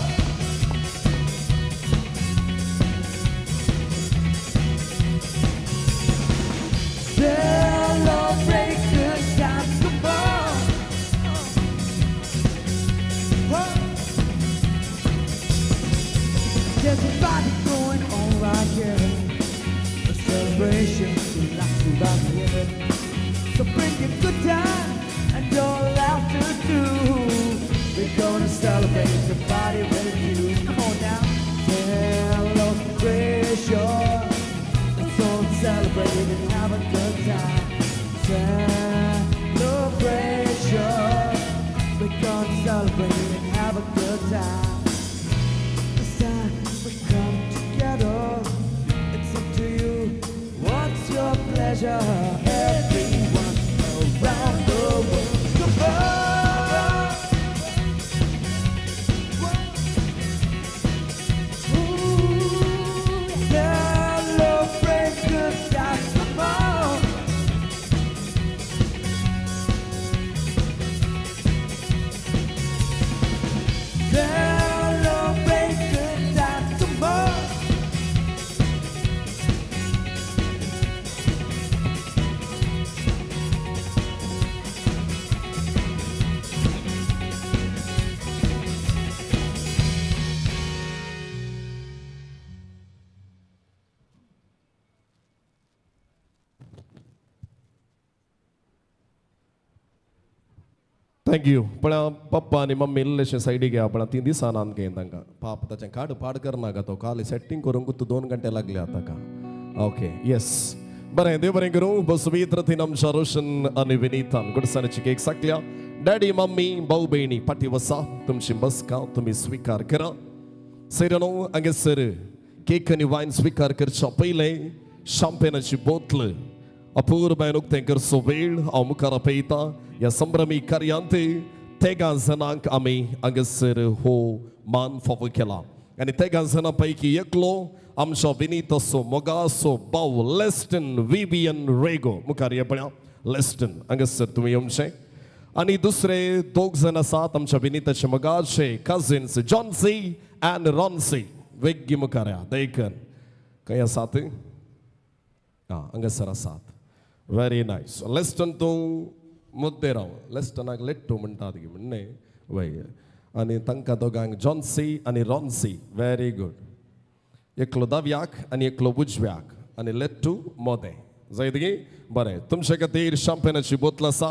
Celebrate good time. Come on. There's a party going on right here. A celebration we like to rock here. So bring your good time and your laughter too. We're gonna celebrate the party with you. Come on now. Celebration. Let's all celebrate and have a good time. Celebration. We're gonna celebrate and have a good time. This time we come together. It's up to you. What's your pleasure? Everyone around the world. Come on. Ooh, celebrate good times. Come on. Celebrate good times. Come on. Thank you. पण पप्पा आनी mummy इल्लेशें सायडीक या पण 3 दिसान आमकां तांकां पाप ताचें काड पाड करनाका तो काल सेटींग करूंक तूं 2 घंटे लागले आतां का. ओके येस बरें देव बरें करूं. बसवीत रथीन आमच्या रोशन आनी विनितान गुडसाणीची केक साकल्या. डॅडी मम्मी भाऊ भयणी फाटी वसा तुमची बसका तुमी स्विकार करा. सैरानो हांगासर केक आनी वायन स्विकार करच्या पयलें शाम्पेनाची बोतल अपूर्बायन उक्तें करचो वेळ हांव मुखार आपयता. ह्या संभ्रमी कार्यांत तेगां जाणांक आमी हांगासर हो मान फावो केला आनी तेगां जाणां पैकी एकलो आमच्या विनीताचो मोगाचो भाव लेस्टन विवियन रेगो मुखार ये पळया. लेस्टन हांगासर तुमी येवचें. आनी दुसरे दोग जाण आसात आमच्या विनीताचे मोगाचे कजिन्स जॉन्सी आनी रॉन्सी वेग्गी मुखार या देखन खंय आसात आं हांगासर आसात. Very nice. लेस्टन तूं मुद्दे राव. लेस्टनाक लेट्टू म्हणटात गी म्हणणे वय. आनी तांकां दोगांक जॉन्सी आनी रॉन्सी. Very good. एकलो दाव्याक आनी एकलो उजव्याक आनी लेट्टू मोदें जायत गी. बरें तुमचे खातीर शाम्पेनाची बोतल आसा.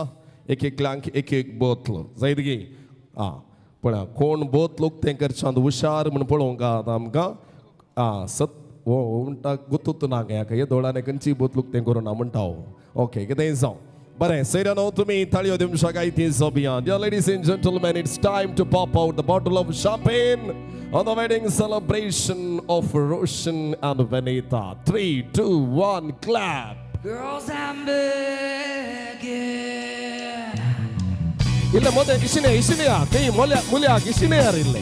एक एकल्यांक एक एक बोतल जायत गी. आं पळया कोण बोतल उक्तें करच्यांत हुशार म्हूण पळोवंक आतां आमकां. आं सत हो म्हणटा गुतूत ना काय हे दोळाने खंयची बोतल उक्तें करूं ना म्हणटा हो. ओके कितेंय जावं. बरें सैरानो तुमी ताळयो दिवंक गायती जोबिया. Dear ladies and gentlemen, it's time to pop out the bottle of champagne on the wedding celebration of Roshan and Vinita. 3, 2, 1, clap. Girls, I'm begging. इल्ले मोदे किशिने इशिने या ते मोल्या मुल्या किशिने यार इल्ले.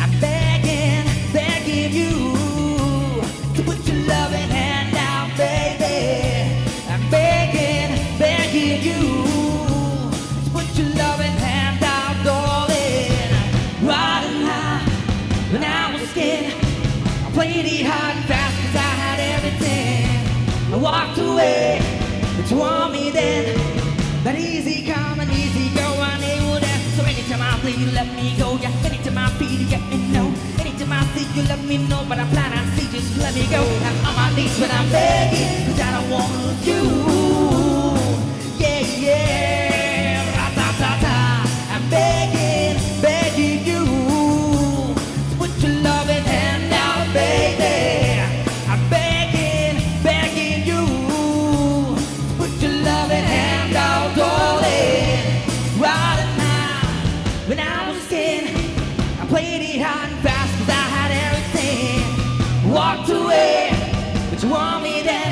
I'm begging, begging you to put your loving hand out, baby. I'm begging, begging you to put your loving hand out, darling. Riding high when I was scared, I played it hard and fast 'cause I had everything. I walked away, but you want me then. That easy come and easy go, I knew that. So anytime I play, you let me go. Yeah, anytime I feel, you get me know. Anytime I see, you let me know. But I plan I see, just let me go. I'm on my knees when I'm begging, 'cause I don't wanna lose you. Yeah, yeah, ra-ta-ta-ta. I'm begging, begging you to put your loving hand out, baby. I'm begging, begging you to put your loving hand out, darling. Right now, when I was 10, I played it hard and fast 'cause I had everything. Walked away, but you want me then.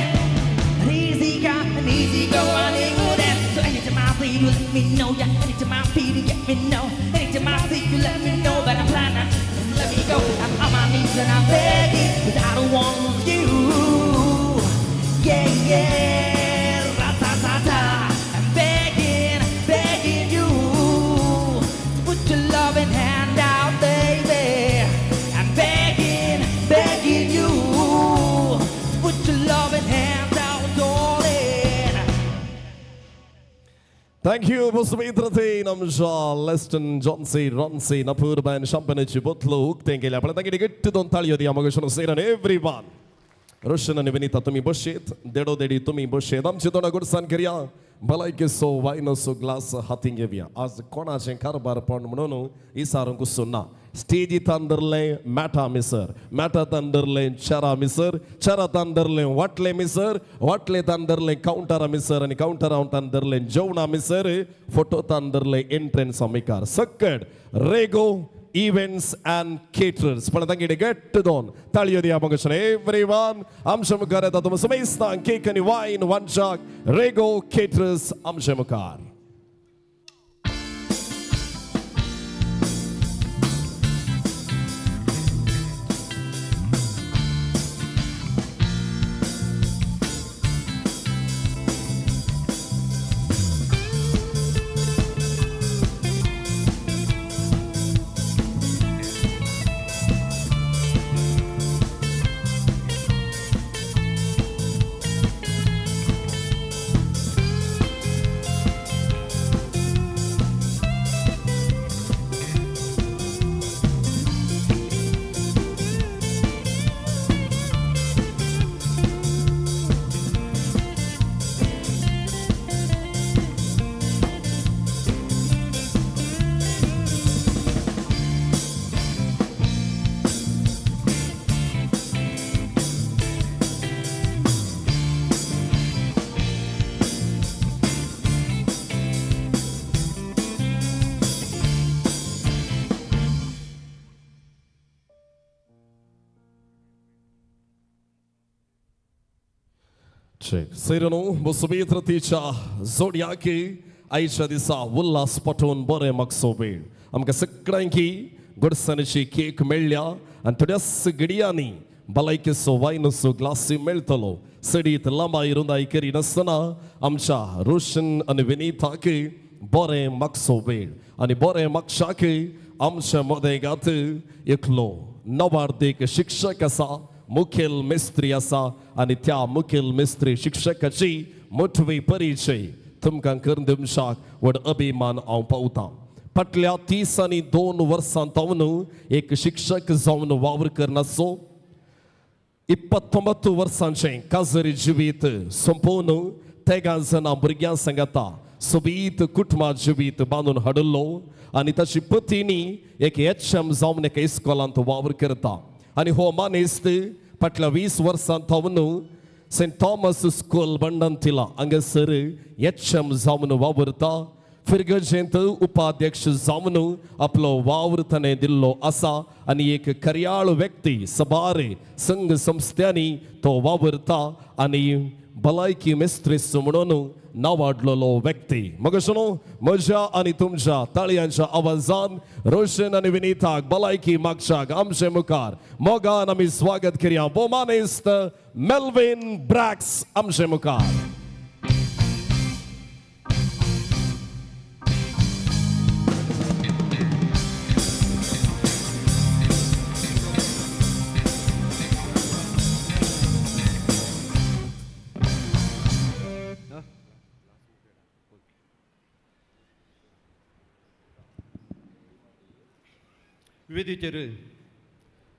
An easy come and easy go, I knew that. So anytime I plead, you let me know. Yeah, anytime I feel, you get me know. Anytime I see, you let me know. But I'm blind now, just let me go. I'm on my knees and I'm begging, 'cause I don't want to lose you. Yeah, yeah, ra-ta-ta-ta. I'm begging, begging you to put your loving hand out, baby. I'm begging, begging you to put your loving hand out, darling. Thank you, Musmitrati, Namja, Leston, Johnsi, Ronsi, Napurban, Champanachi, Botlo, उक्तें केल्या. पण तांगे गट्ट दोन ताळयो दिया मग सैरान everyone. रोशन आनी विनीता तुमी बशेत देडो देडी तुमी बशेत आमचे तोंडा गुडसान करया. भलायकेचो वायनाचो ग्लास हातीन घेवया. आज कोणाचें कारबारपण म्हणून इसारूंक ना. स्टेजी तांदरलें मॅटा मिसर, मॅटा तांदरलें चेरा मिसर, चेरा तांदरलें वाटलें मिसर, वाटलें तांदरलें कावंटरा मिसर आनी कावंटरा तांदरलें जेवणा मिसर, फोटो तांदरलें एंट्रन्स मुखार सकड रेगो इव्हेंट्स अँड केटरर्स. पण तांगे गट्ट दोन ताळयो दिया मग एवरीवन. आमच्या मुखार येता तुमी समेस्तांक केक आनी वायन वांच्याक रेगो केटरर्स आमच्या मुखार. सैरनो सुबेत्रतीच्या जोडयाक आयच्या दिसा उल्हास पाठोवन बरें मागचो वेळ आमकां सगळ्यांकी गोडसाणीची केक मेळ्ळ्या आनी थोड्याच घडयांनी भलायकेचो वायनाचो ग्लासूय मेळटलो. सडीत लांबाय रुंदाय करिनासतना आमच्या रोशन आनी विनीताक बरें मागचो वेळ आनी बरें मागशाक आमच्या मदेगात एकलो नवार्दीक शिक्षक आसा, मुखेल मिस्त्री आसा आनी त्या मुखेल मिस्त्री शिक्षकाची मोटवी परिचय तुमकां करून दिवशाक व्हड अभिमान हांव पावतां. फाटल्या 30 आनी 2 वर्सां तावन एक शिक्षक जावन वावर करनासो 29 वर्सांचें काजरी जिवीत सोंपोवन तेगां जाणां भुरग्यां सांगाता सोबीत कुटुंबा जिवीत बांदून हाडिल्लो आनी ताची पतीनी एक एच एम जावन एका इस्कॉलांत वावर करता आनी हो मानेस्त फाटल्या 20 वर्सां थावन सेंट थॉमस स्कूल बंडंतिला हांगासर एच एम जावन वावरता. फिरगजेंत उपाध्यक्ष जावन आपलो वावर ताणें दिल्लो आसा आनी एक कर्याळ व्यक्ती सबार संघ संस्थ्यांनी तो वावरता आनी भलायकी मिस्त्रीस म्हणून नावाडलेलो व्यक्ती. मग सुनो म्हज्या आनी तुमच्या ताळयांच्या आवाजान रोशन आनी विनीताक भलायकी मागशाक आमचे मुखार मोगान आमी स्वागत करया भोवमानेस्त मेल्विन ब्रॅक्स आमचे मुखार. वेदीचेर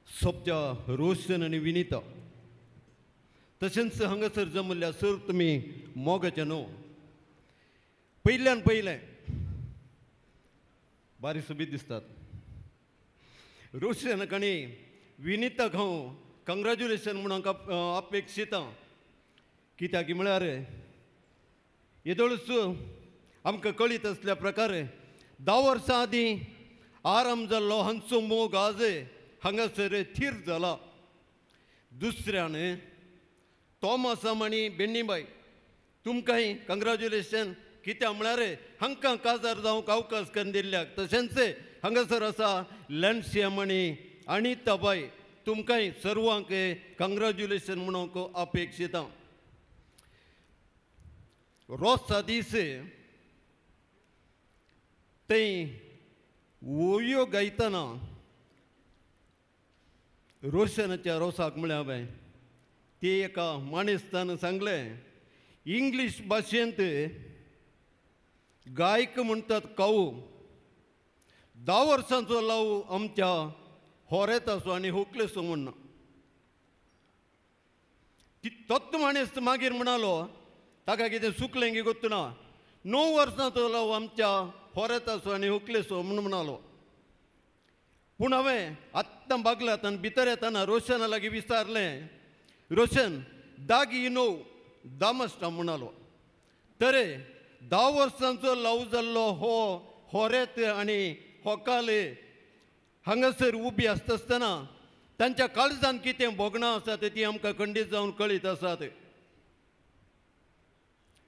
सोबच्या रोशन आनी विनिता तशेंच हांगासर जमल्ल्या सर तुमी मोगाचे न्हू पयल्यान पयलें बारीक सोबीत दिसतात. रोशनाक आनी विनिताक हांव कंग्रेच्युलेशन म्हूण हांकां अपेक्षिता कित्याक म्हळ्यार येदोळच आमकां कळीत आसल्या प्रकारे 10 वर्सां आदीं आराम जाल्लो हांचो मोग आज हांगासर थीर जाला. दुसऱ्यान थॉमस आनी बेन्नीबाय तुमकांय कंग्रेच्युलेशन कित्याक म्हळ्यार हांकां काजार जावंक अवकाश करून दिल्ल्याक. तशेंच हांगासर आसा लॅन्सियम आनी अनिताबाय तुमकांय सर्वांक कंग्रेच्युलेशन म्हणूंक अपेक्षिता. रोसा दीस थंय ओवयो गायतना रोशनाच्या रोसाक म्हळ्यार हांवें ती एका मानेस्तान सांगलें इंग्लीश भाशेंत गायक म्हणटात काऊ 10 वर्सांचो लाव आमच्या होरेताचो आनी होकलेचो म्हण तोच मानेस्त मागीर म्हणालो ताका कितें चुकलें की गोत्तू ना 9 वर्सांचो लाव आमच्या होरेताचो आनी होकलेचो म्हूण म्हणालो. पूण हांवें आत्तां बागलात आनी भितर येतना रोशना लागीं विचारलें रोशन दागी 9 दामस्टा म्हणालो तर 10 वर्सांचो लाव जाल्लो हो होरेत आनी होकाल हांगासर उबी आसता आसतना तांच्या काळजान कितें भोगणां आसात ती आमकां खंडीत जावन कळीत आसात.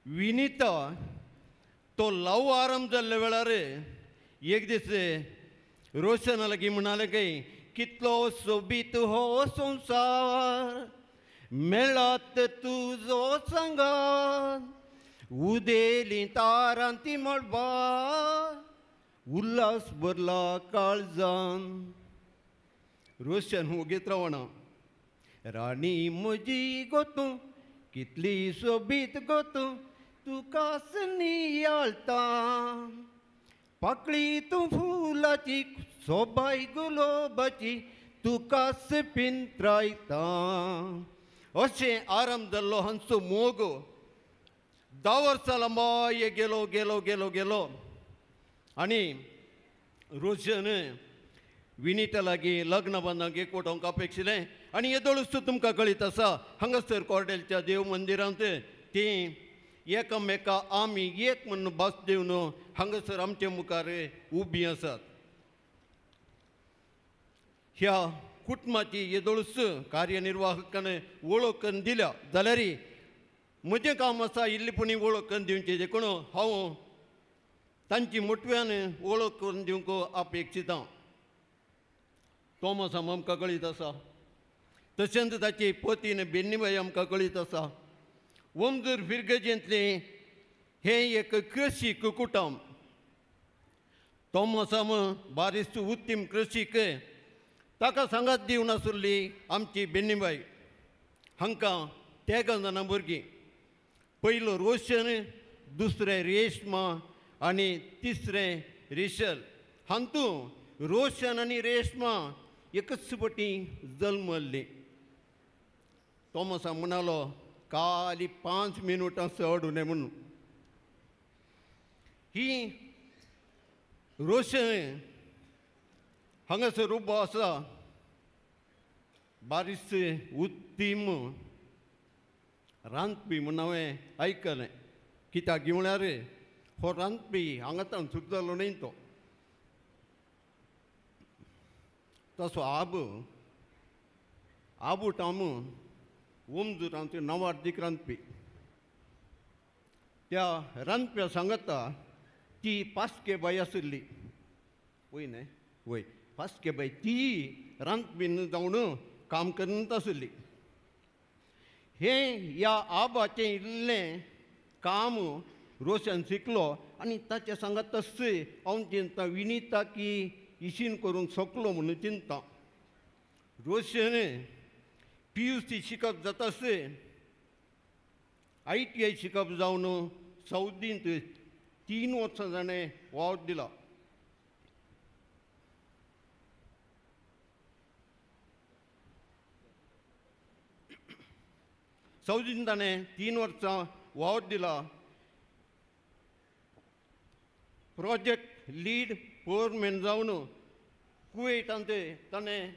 विनिता तो लाव आराम जाल्ल्या वेळार एक दीस रोशना लागीं म्हणालें काय कितलो सोबीत हो संवसार मेळत तुजो सांगात उदेली तारां ती मळबा उल्हास भरला काळजान. रोशन वोगीत रावना राणी म्हजी गो तूं कितली सोबीत गो तूं तुकाच नियाळटा पाकळी तूं फुलाची सोबाय गुलोबाची तुकाच पिंत्रायता. अशें आराम जाल्लो हांचो मोग 10 वर्सां लांबाय गेलो गेलो गेलो गेलो आनी रोशन विनिता लागीं लग्न बांदांक एकवटोवंक अपेक्षिलें आनी येदोळूच तुमकां कळीत आसा हांगासर कॉर्डेलच्या देव मंदिरांत तीं एकामेका आमी एक म्हूण भास दिवन हांगासर आमचे मुखार उबी आसात. ह्या कुटुंबाची येदोळूच कार्यनिर्वाहकान वळख करून दिल्या जाल्यार म्हजें काम आसा इल्ली पुणी वळख करून दिवची देखून हांव तांची मोटव्यान वळख करून दिवंक अपेक्षितां. तोमस आमकां कळीत आसा, तशेंच ताची पतीन बेन्नीबाई आमकां कळीत आसा. ओमजूर फिरगजेंतलें हें एक कृशीक कुटुंब. तोमस आम बारीस उत्तीम कृशीक, ताका सांगात दिवन आसली आमची बेन्नीबाई. हांकां तेगां जाणां भुरगीं, पयलो रोशन, दुसरें रेशमा आनी तिसरें रिशल. हातूंत रोशन आनी रेशमा एकच पटी जल्मल्ली. तोमसा म्हणालो काली 5 मिनुटां चड उणें म्हणून. ही रोशन हांगासर उबो आसा, बारीस उत्तीम रांदपी म्हूण हांवें आयकलें. कित्याक म्हळ्यार हो रांदपी हांगा ताण सुरू जालो न्हय तो, तसो आब आबू टाम ओमजुरांत नवार्दीक रांदपी. त्या रांदप्या सांगता ती पास्के बाई आशिल्ली, वय न्हय वय पास्के बाई, ती रांदपी जावन काम करीत आशिल्ली. हें ह्या आबाचें इल्लें काम रोशन शिकलो आनी ताचे सांगात तस्से हांव चिंता विनिता की इशीन करूंक शकलो म्हणून चिंता. रोशन PUC शिकप जाता आसलें, ITI शिकप जावन सौदींत 3 वर्सां ताणें वावर दिला. सौदींत ताणें 3 वर्सां वावर दिला. प्रोजेक्ट लीड फोरमॅन जावन कुवेटांत ताणें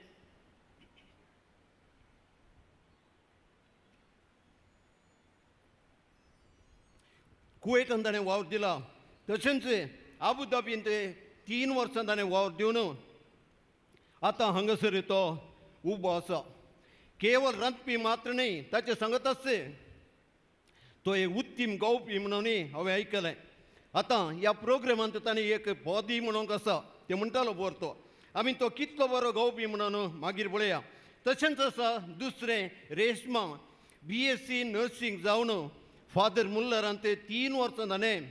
कुवेटान ताणें वावर दिला. तशेंच आबुधाबींत 3 वर्सां ताणें वावर दिवन आतां हांगासर तो उबो आसा. केवळ रांदपी मात्र न्हय, ताचें सांगत आसचे तो एक उत्तीम गावपी म्हणून हांवें आयकलें. आतां ह्या प्रोग्रामांत ताणें एक पॉदी म्हणूंक आसा, ते म्हणटालो बरो तो, आमी तो कितलो बरो गावपी म्हणून मागीर पळया. तशेंच आसा दुसरें रेशमा, BSc nursing जावन फादर मुल्लरान ते 3 वर्सां ताणें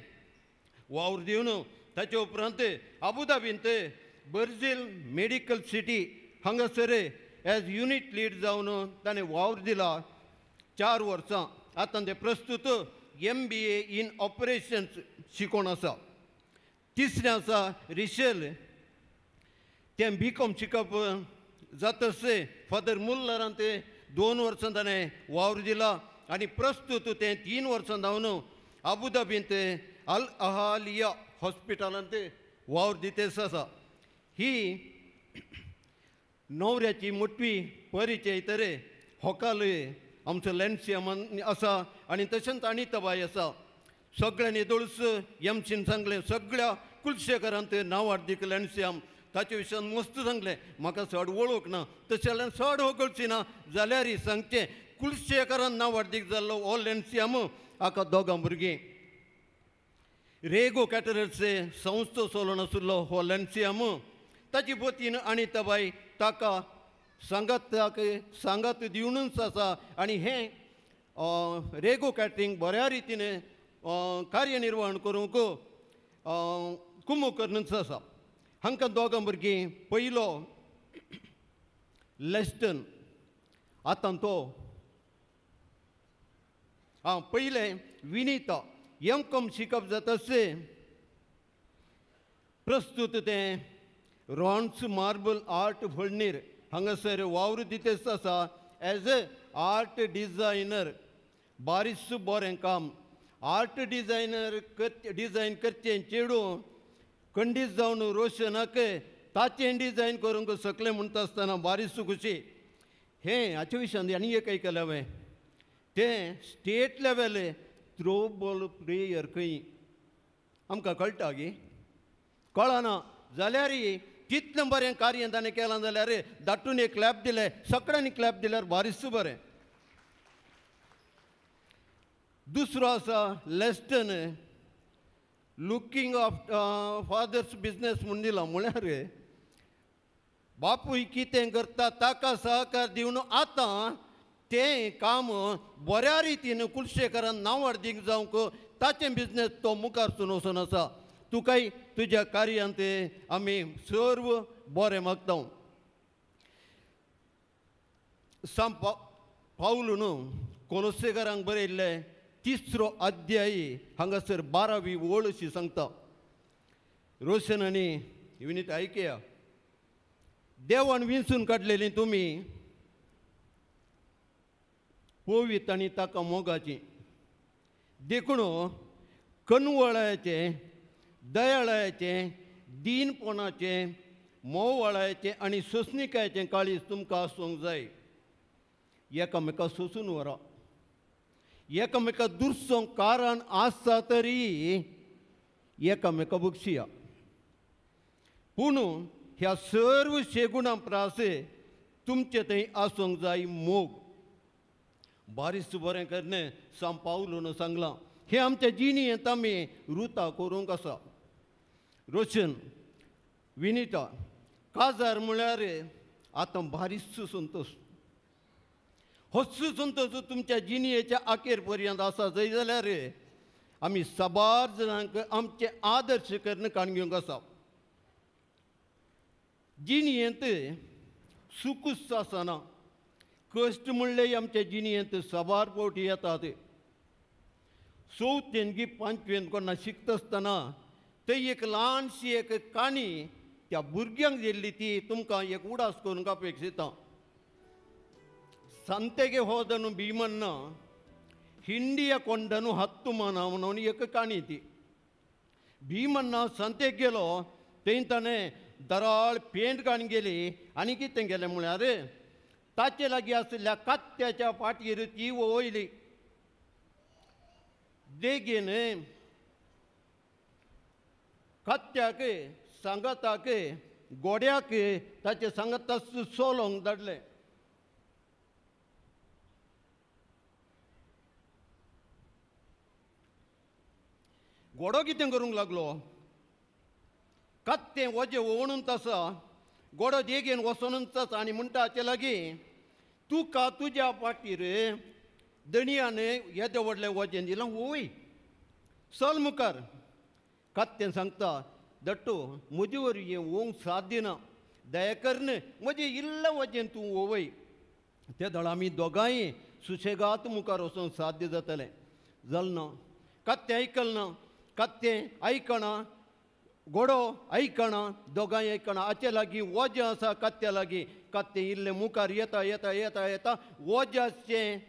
वावर दिवन ताचे उपरांत आबुधाबींत बर्जील मेडिकल सिटी हांगासर एज युनीट लीड जावन ताणें वावर दिला 4 वर्सां. आतां ते प्रस्तूत MBA in operations शिकोवन आसा. तिसरें आसा रिशेल, तें BCom शिकप जाता फादर मुल्लरान ते 2 वर्सां ताणें वावर दिला आनी प्रस्तूत तें 3 वर्सां जावन आबुधाबींत अल अहालिया हॉस्पिटलांत वावर दितेस आसा. ही न्हवऱ्याची मोटवी परिचय तर होकाल आमचो लॅन्सियम आसा आनी तशेंच अनिताबाय आसा. सगळ्यांनी दोळस एमसीन सांगलें, सगळ्या कुलशेखरांत नांवार्दीक लॅन्सियम ताचे विशयान मस्त सांगलें. म्हाका चड वळख ना, तशें जाल्यार चड वगळची ना, जाल्यार सांगचें कुलशेखरान नांवार्दीक जाल्लो हो लॅन्सियम हाका दोगां भुरगीं. रेगो कॅटरर्से संस्था चलोवन आशिल्लो हो लॅन्सियम, ताची पतीन अनिताबाय ताका सांगात सांगात दिवनूच आसा आनी हें रेगो कॅटरींग बऱ्या रितीन कार्यनिर्वहण करूंक कुमो करूनच आसा. हांकां दोगां भुरगीं, पयलो लेस्टन, आतां तो आं पयलें विनिता, MCom शिकप जाता प्रस्तूत तें रॉन्स मार्बल आर्ट फळणीर हांगासर वावर दितेस आसा एज अ आर्ट डिझायनर. बारीस बरें काम, आर्ट डिझायनर डिझायन करचें चेडूं कंडीस जावन रोशनाक ताचें डिझायन करूंक शकलें म्हणटा आसतना बारीस खुशी. हें हाचे विशयान आनी एक आयकलें हांवें, तें स्टेट लेवल थ्रोबॉल प्लेयर खंय आमकां कळटा गी, कळना जाल्यार कितलें बरें कार्य ताणें केलां जाल्यार दाटून एक क्लॅप दिलें, सगळ्यांनी क्लॅप दिल्यार बारीस बरें. दुसरो आसा लेस्टन लुकींग आफ्टर फादर्स बिजनेस म्हूण दिला म्हळ्यार बापूय कितें करता ताका सहकार दिवन आतां तें काम बऱ्या रितीन कुलशेकरान नांवाडदीक जावंक ताचें बिजनेस तो मुखार सून वचून आसा. तुकाय तुज्या कार्यांत आमी सर्व बरें मागता. सांत पावल न्हू कोलोसेकारांक बरयल्लें 3रो अध्याय हांगासर 12वी ओळ अशी सांगता. रोशन आनी विनीत आयकया, देवान विंचून काडलेली तुमी पवित्र आनी ताका मोगाची, देखून कनवळाचें दयाळाचें दीनपणाचें मोवळाचें आनी सोंसणिकायेचें काळीज तुमकां आसूंक जाय. एकामेका सोंसून व्हरा, एकामेका दुरसोंक कारण आसा तरी एकामेका बक्षिया. पूण ह्या सर्व शेगुणां प्रास तुमचे थंय आसूंक जाय मोग. बारीस बरें करणे सांत पावलून सांगलां. हें आमच्या जिणेंत आमी रुता करूंक आसा. रोशन विनिता काजार म्हळ्यार आतां बारीस संतोश, होच संतोश तुमच्या जिणेच्या आखेर पर्यंत आसा जंय जाल्यार आमी साबार जाणांक आमचे आदर्श करून काण घेवंक आसा. जिणेंत सुकूच आसना, कश्ट म्हणले आमच्या जिणेंत साबार फावटी येतात. 4थेन गी 5वेन कोणा शिकता आसतना थंय एक ल्हानशी एक काणी त्या भुरग्यांक दिल्ली ती तुमकां एक उडास करूंक अपेक्षिता. संतेगे होदनु भीमन्न हिंडिया कोंडनु हत्तु माना म्हणून एक काणी ती. भीमन्ना संतेक गेलो थंय ताणें दराळ पेंट काडून गेली आनी कितें केलें म्हळ्यार ताचे लागीं आशिल्ल्या कात्याच्या फाटीर ती वयली. देगेन कात्याक सांगाताक गोड्याक ताचे सांगाता सोलोंक धाडलें. घोडो कितें करूंक लागलो, कात्तें वजें ओवणूच आसा, घोडो देगेन वचोनूच आसा आनी म्हणटा हाचे लागीं तुका तुज्या फाटीर दणयान येदें व्हडलें वजें दिलां वय चल मुखार. कात्तें सांगता दट्टू म्हजे वरवीं वोंक साथ दिना, दया करून म्हजें इल्लें वजें तूं वोवय, ते दळ आमी दोगांय सुशेगात मुखार वचूंक साध्य जातलें. जालें ना, कात्तें आयकलें ना, कात्तें आयकना, घोडो आयकना, दोगांय आयकना. हाचे लागीं वजें आसा कात्या लागीं, कात्तें इल्लें मुखार येता येता येता येता वज्याचें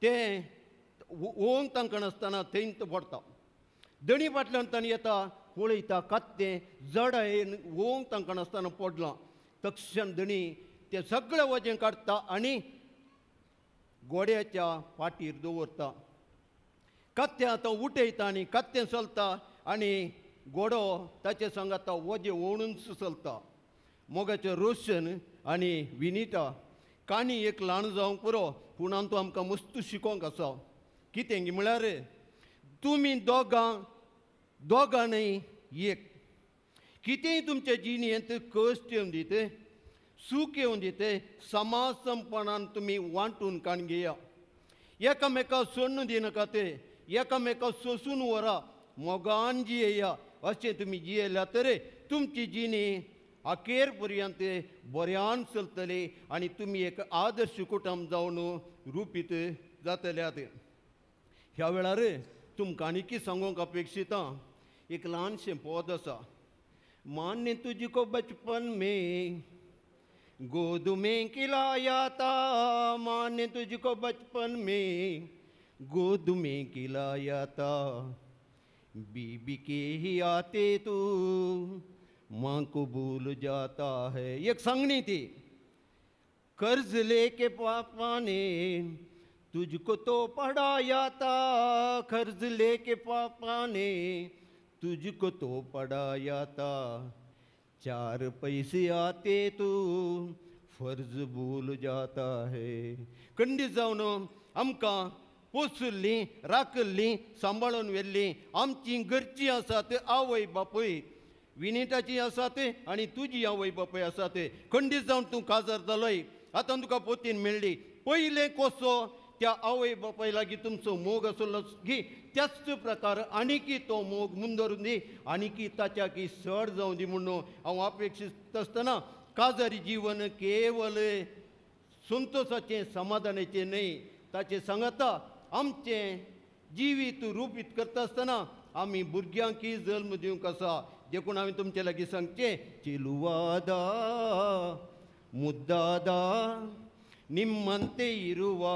तें ओंक तांकां नासतना थंयच पडटा. दणी फाटल्यान ताणें येता पळयता कात्तें जडायेन ओंक तांकां नासतना पडलां. तक्षण दणी तें सगळें वजें काडटा आनी घोड्याच्या फाटीर दवरता. कात्तें आतां उठयता आनी कात्तें चलता आनी घोडो ताचे सांगाता वजें ओणून चलता. मोगाचें रोशन आनी विनिता काणी एक ल्हान जावंक पुरो, पूण आमकां आमकां मस्त शिकोवंक आसा. कितें म्हळ्यार तुमी दोगां न्हय एक, कितेंय तुमच्या जिणेंत कश्ट येवन दित, सूख येवन दित, समाजपणान तुमी वांटून काण घेया. एकामेका सोडून दिनाकात, एकामेका सोसून व्हरा, मोगान जियेया. अशें तुमी जियेल्या तर तुमची जिणी अखेर पर्यंत बऱ्यान चलतली आनी तुमी एक आदर्श कुटुंब जावन रुपीत जातल्यात. ह्या वेळार तुमकां आनीकी सांगूंक अपेक्षिता एक ल्हानशें पद आसा. मान्य तुझको बचपन में गोद में खिलाया था, मान्य तुझको बचपन में गोद में खिलाया था, बीबी के ही आते तू माँ को भूल जाता है. एक सांगणी थी, कर्ज लेके पापा ने तुझको तो पढ़ाया था, कर्ज लेके पापा ने तुझको तो पढ़ाया था, 4 पैसे आते तू फर्ज भूल जाता है. खंडीत जावन आमकां पोसुल्लीं राखल्लीं सांबाळून व्हेल्लीं आमचीं घरचीं आसात आवय बापूय विनिताची आसात आनी तुजी आवय बापूय आसात. खंडीत जावन तूं काजार जालोय, आतां तुका पोतीन मेळ्ळी. पयलें कसो त्या आवय बापाय लागीं तुमचो मोग आसलो की त्याच प्रकार आनीकी तो मोग मुंदरून दी, आनीकी ताच्या की सड जावं दी म्हणून हांव अपेक्षीत आसतना काजारी जीवन केवल संतोषाचें समाधानाचें न्हय, ताचें सांगाता आमचें जिवीत रुपीत करता आसतना आमी भुरग्यांकय जल्म दिवंक आसा. देखून हांवें तुमचे लागीं सांगचें, चिलुवादा मुद्दादा निम्मंते इरुवा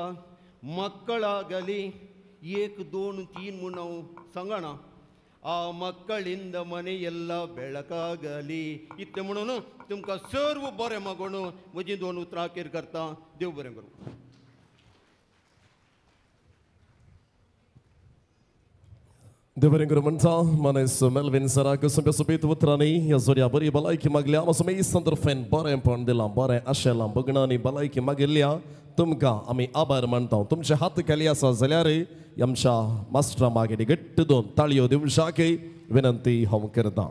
मक्कळागली 1 2 3 म्हूण हांव सांगना, आ मक्कळिंद मनेयेल्ल बेळकागली इतलें म्हणून तुमकां सर्व बरें मागून म्हजीं 2 उतरां अखेर करता. देव बरें करूं. देव बरें करूं म्हणटा मनीस मेलवीन सराक सोंप्या सोबीत उतरांनी ह्या जोड्या बरी भलायकी मागल्या. मातसो मेस्तान तर्फेन बरेंपण दिलां, बरें आशेलां बगणांनी भलायकी मागिल्ल्या तुमकां आमी आभार मानता. तुमचे हात खाली आसा जाल्यार आमच्या मास्टरा मागीर घट्ट 2 ताळयो दिवशाक विनंती हांव करता.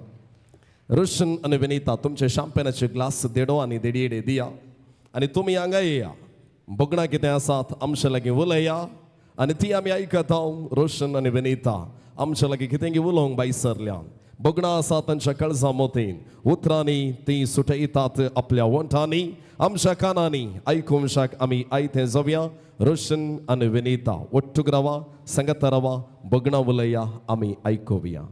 रोशन आनी विनिता तुमचे शांपेनाचे ग्लास देडो आनी देडयेडे दिया आनी तुमी हांगा येया, बगणां कितें आसात आमचे लागीं उलया आनी ती आमी आयकता. रोशन आनी विनिता आमच्या लागीं कितें उलोवंक भायर सरल्या, बगणां आसा तांच्या काळजा मोतीन, उतरांनी ती सुटयतात आपल्या वंठांनी, आमच्या कानांनी आयकूंक आमी आयतें जावया. रोशन आनी विनिता ಒಟ್ಟುಗ್ रावा, संगत रावा, बगणां उलया आमी आयकुया.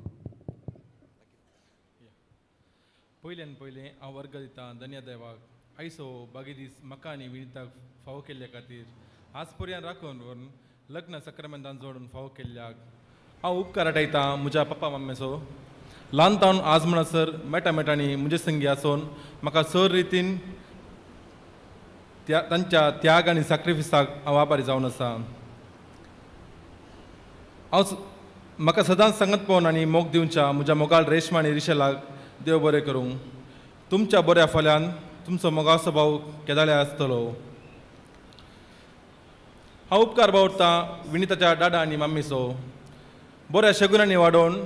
पयल्यान पयलें हांव वर्ग दिता धन्य देवाक आयसो बागी दीस म्हाका आनी विनिताक फावो केल्ल्या खातीर, आज पर्यंत राखून व्हरून लग्न सक्रामेंतान जोडून फावो केल्ल्याक हांव उपकार आठयता म्हज्या पप्पा मम्मीचो. ल्हान तावन आज म्हणसर मेटा मेटांनी म्हजे संगी आसून म्हाका सर रितीन तांच्या त्याग आनी सॅक्रिफिसाक हांव आभारी जावन आसा. हांव म्हाका सदांच सांगत पळोवन आनी मोग दिवच्या म्हज्या मोगाळ रेश्मा आनी रिशेलाक देव बरें करूं. तुमच्या बऱ्या फाल्यान तुमचो मोगाचो भाव केदाळे आसतलो. हांव उपकार बावडटा विनिताच्या डाडा आनी मम्मीचो, बऱ्या शगुनांनी वाडोवन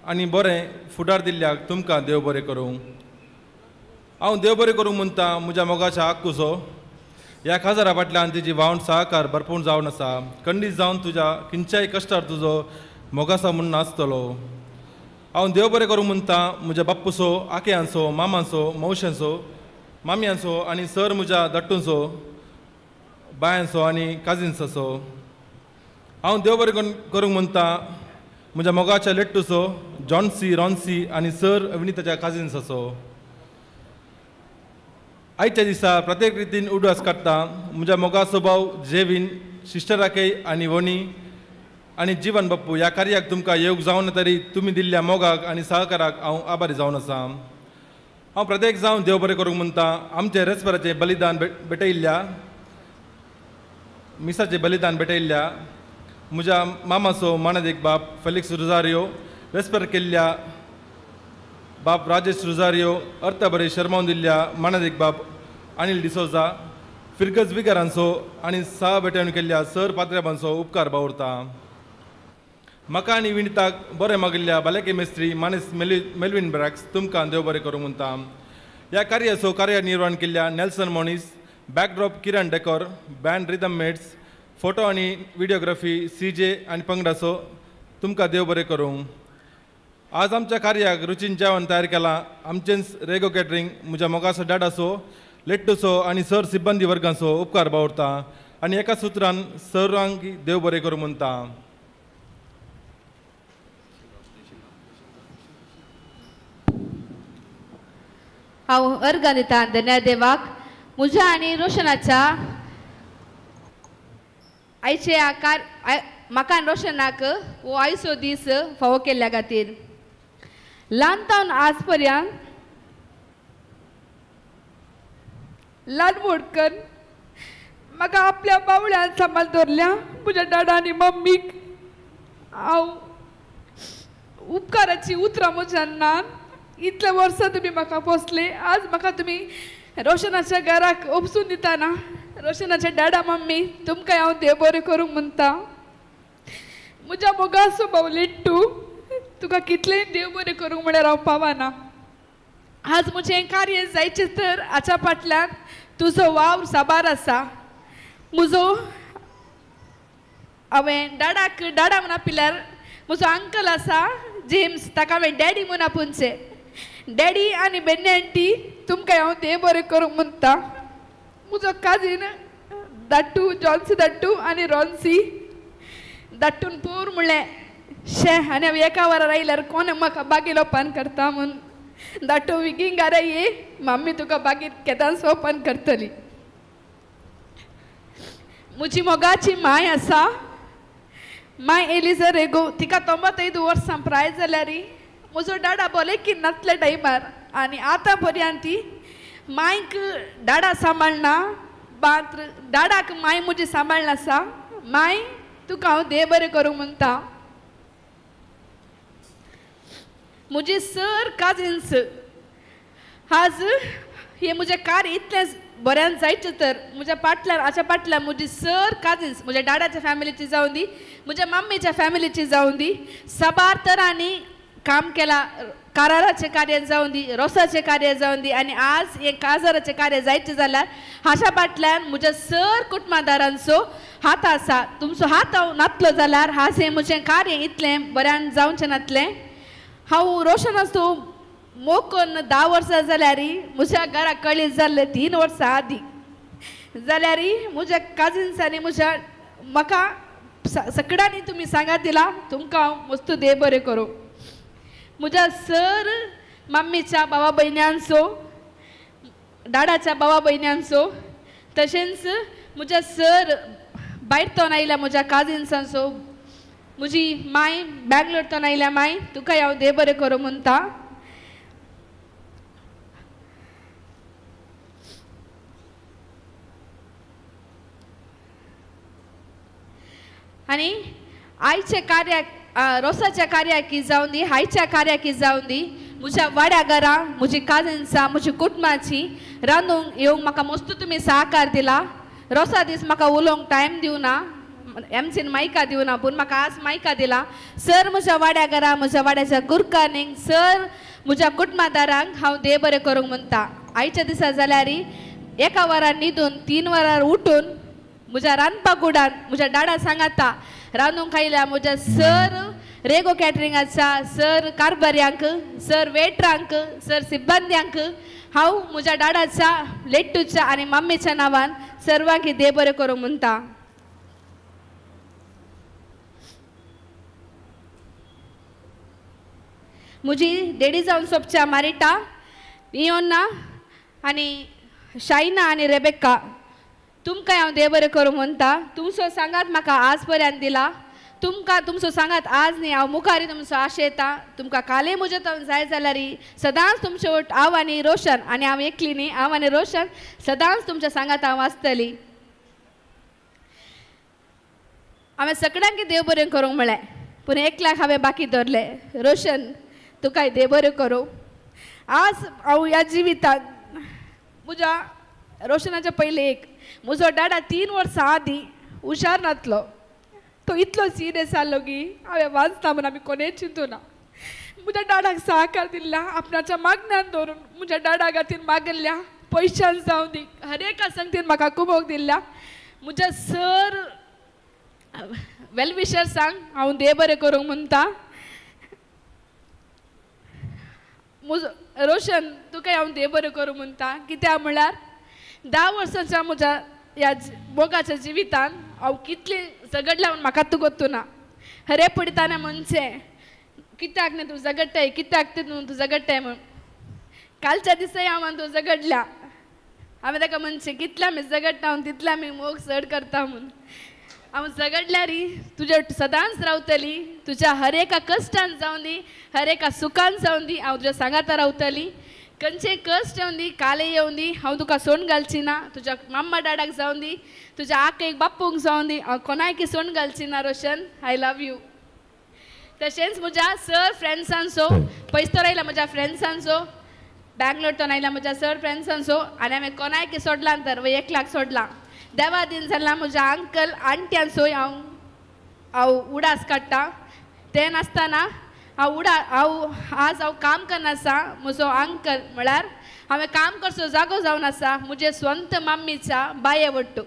आनी बरें फुडार दिल्ल्याक तुमकां देव बरें करूं. हांव देव बरें करूंक म्हणटा म्हज्या मोगाच्या आक्कुचो. ह्या काजारा फाटल्यान तिजी वावण सहकार भरपूर जावन आसा. खंडीत जावन तुज्या खंयच्याय कश्टार तुजो मोगासो म्हूण नाचतलो. हांव देव बरें करूंक म्हणटा म्हज्या बाप्पूचो, आक्यांचो, मामाचो, मावशांचो, मामयांचो आनी सर म्हज्या धाडटूंचो, बायांचो आनी काजिन्साचो. हांव देव बरें करूंक म्हणटा म्हज्या मोगाच्या लेट्टूचो, जॉन्सी, रॉन्सी आनी सर विनिताच्या काजिन्साचो. आयच्या दिसा प्रत्येक रितीन उडवास काडटा म्हज्या मोगाचो भाव जेवीन, सिस्टराकय आनी वनी आनी जिवन बाप्पू ह्या कार्याक तुमकां येवंक जावना तरी तुमी दिल्ल्या मोगाक आनी सहकाराक हांव आभारी जावन आसा. हांव प्रत्येक जावन देव बरें करूंक म्हणटा आमचें रेस्पराचें बलिदान भेटयिल्ल्या, मिसाचें बलिदान भेटयिल्ल्या म्हज्या मामाचो मानादीक बाप फेलिक्स रोजारियो, रेस्पर केल्ल्या बाप राजेश रोजारियो, अर्थ बरें शर्मावन दिल्ल्या मानादीक बाप अनिल डिसोजा, फिरगज विगारांचो आनी सहा भेटवण केल्ल्या सर पात्र्याबांचो उपकार बावरता. म्हाका आनी विनिताक बरें मागिल्ल्या बालकी मेस्त्री मानेस मेलवीन ब्रॅक्स तुमकां देव बरें करूंक म्हणटा. ह्या कार्याचो कार्य निर्वहण केल्ल्या Nelson Moniz, backdrop Kiran decor, band rhythm mates, photo आनी विडियोग्राफी सी जे आनी पंगडाचो तुमकां देव बरें करूं. आज आमच्या कार्याक रुचीन जेवण तयार केलां आमचेंच रेगो कॅटरींग म्हज्या मोगाचो डाडाचो, लेट्टूचो आनी सर सिब्बंदी वर्गांचो उपकार बावरता आनी एका सुत्रान सरांक देव बरें करूं म्हणटा. हांव अर्गां दिता धन्या देवाक म्हज्या आनी रोशनाच्या आयचे आकार म्हाका आनी रोशनाक हो आयचो दीस फावो केल्ल्या खातीर. ल्हान तावन आज पर्यंत ल्हान मोडकन म्हाका आपल्या बावळ्यान सांबाळ दवरल्या म्हज्या डाडा आनी मम्मीक हांव उपकाराची उतरां म्हज्यान ना. इतले वर्सां तुमी म्हाका पोसले, आज म्हाका तुमी रोशनाच्या घराक उपसून दिताना रोशनाच्या डाडा मम्मी तुमकां हांव देव बरें करूंक म्हणटा. म्हज्या मोगाचो भाव लिट्टू तुका कितलेंय देव बरें करूंक म्हळ्यार हांव पावना. आज म्हजें कार्य जायचें तर हाच्या फाटल्यान तुजो वावर साबार आसा. म्हजो हांवें डाडाक डाडा म्हूण आपल्यार म्हजो अंकल आसा जेम्स, ताका हांवें डॅडी म्हूण आपोवचें. डॅडी आनी बेन्नी आंटी तुमकां हांव देव बरें करूंक म्हणटा. म्हजो काजीन दाट्टू जॉन्सी दाट्टू आनी रॉन्सी दाट्टून पोर म्हणलें शे आनी हांव एका वरार आयल्यार कोण म्हाका बागेर ओपन करता म्हूण. दाट्टू विगींग घरा ये मम्मी तुका बागेर केदांच ओपन करतली. म्हजी मोगाची माय आसा, माय एलिजा रेगो, तिका 95 वर्सां प्राय जाल्यार म्हजो डाडा बोले की नातले टायमार आनी आतां पर्यंत ती मायक डाडा सांबाळना, मात्र डाडाक माय म्हजी सांबाळना आसा. माय तुका हांव देव बरें करूंक म्हणटा. म्हजी सर काजिन्स आज हे म्हजें कार्य इतलें बऱ्यान जायचें तर म्हज्या पाटल्यार हाच्या पाटल्यार म्हजी सर काजिन्स म्हज्या डाडाच्या फॅमिलीची जावं दी, म्हज्या मम्मीच्या फॅमिलीची जावं दी, साबार तरांनी काम केलां. काराराचें कार्य जावं दी, रोसाचें कार्य जावं दी आनी आज हें काजाराचें कार्य जायचें जाल्यार हाच्या फाटल्यान म्हज्या सर कुटुंबादारांचो हात आसा. तुमचो हात हांव नातलो जाल्यार आज हें म्हजें कार्य इतलें बऱ्यान जावचें नातलें. हांव रोशनाचो मोग करून 10 वर्सां जाल्यार म्हज्या घरा कळी जाल्लें 3 वर्सां आदीं जाल्यार म्हज्या काजिन्सांनी म्हज्या म्हाका सगळ्यांनी तुमी सांगात दिला, तुमकां हांव मस्तू देव बरें करूं. म्हज्या सर मम्मीच्या भावा भयण्यांचो, डाडाच्या भावा भयण्यांचो, तशेंच म्हज्या सर भायर तोन आयल्या म्हज्या काजिन्सांचो, म्हजी माय बँगलोर तोन आयल्या माय तुका हांव देव बरें करूं म्हणटा. आनी आयच्या कार्याक रोसाच्या कार्याकी जावं दी, आयच्या कार्याकी जावं दी, म्हज्या वाड्या घरा म्हजी काजिन्सां म्हजी कुटुंबाची रांदूंक येवंक म्हाका मस्तू तुमी सहकार दिला. रोसा दीस म्हाका उलोवंक टायम दिवना, एमसीन मायका दिवना, पूण म्हाका आज मायका दिला. सर म्हज्या वाड्या घरा म्हज्या वाड्याच्या गुरकानींक सर म्हज्या कुटुंबादारांक हांव देव बरें करूंक म्हणटा. आयच्या दिसा जाल्यार एका वरार न्हिदून 3 वरार उठून म्हज्या रांदपा कुडान म्हज्या डाडा सांगाता रांदूंक खायल्या म्हज्या सर रेगो कॅटरिंगाच्या सर कारबार्यांक, सर वेटरांक, सर सिब्बंद्यांक हांव म्हज्या डाडाच्या लेट्टूच्या आनी मम्मीच्या नांवान सर्वांक देव बरें करूंक म्हणटा. म्हजी डेडी जावन सोपच्या मारिटा, इयोन्ना आनी शायना आनी रेबेक्का तुमकां हांव देव बरें करूं म्हणटा. तुमचो सांगात म्हाका आज पर्यंत दिला, तुमकां तुमचो सांगात आज न्ही हांव मुखार तुमचो आशेता. तुमकां कालय म्हजें जाय जाल्यार सदांच तुमचे वट हांव आनी रोशन आनी हांव एकली न्ही, हांव आनी रोशन सदांच तुमच्या सांगात हांव आसतली. हांवें सगळ्यांक देव बरें करूंक म्हळें पूण एकल्याक हांवें बाकी दवरलें. रोशन तुकाय देव बरें करूं. आज हांव ह्या जिवितांत म्हज्या रोशनाच्या पयलें एक म्हजो डाडा 3 वर्सां आदीं हुशार नातलो, तो इतलो सिरियस जालो की हांवें वाचता म्हूण आमी कोणें चिंतूना. म्हज्या डाडाक सहकार दिल्ला आपणाच्या मागण्यान दवरून म्हज्या डाडा खातीर मागल्ल्या पयशान जावं दी हर एका संगतीन म्हाका कुमोक दिल्ल्या म्हज्या सर वेल सांग हांव देव बरें करूंक म्हणटा. म्हजो रोशन तुका हांव देव बरें करूं म्हणटा. कित्याक म्हळ्यार 10 वर्सांच्या म्हज्या ह्या मोगाच्या जिवितान हांव कितलें झगडलें म्हूण म्हाका तूं गोत्तू ना. हरे पडिताना म्हणचें कित्याक न्ही तूं झगडटाय, कित्याक तूं झगडटाय म्हूण. कालच्या दिसाय हांव तूं झगडल्या, हांवें ताका म्हणचें कितल्या आमी झगडटा म्हूण तितल्या आमी मोग चड करता म्हूण. हांव झगडल्यार तुज्या सदांच रावतली, तुज्या हर एका कश्टान जावं दी, हर एका सुखान जावं दी, हांव तुज्या सांगाता रावतली. खंयचें कश्ट येवन दी, काले येवन दी, हांव तुका सोण घालची ना. तुज्या मम्मा डाडाक जावं दी, तुज्या आकेक बापूंक जावं दी, हांव कोणायकी सोण घालची ना. Roshan I love you. तशेंच म्हज्या सर फ्रेंड्सांचो पयसो आयला म्हज्या फ्रेंड्सांचो, बँगलोर आयला म्हज्या सर फ्रेंड्सांचो आनी हांवें कोणायकी सोडलां तर 1 लाख सोडलां. देवा दिन जाला म्हज्या अंकल आंट्यांचोय हांव हांव उडास काडटा. तें नासतना हांव उडा हांव आज हांव काम करना आसा. म्हजो अंकल म्हळ्यार हांवें काम करचो जागो जावन आसा म्हजे स्वंत मम्मीच्या बाये वट्टू.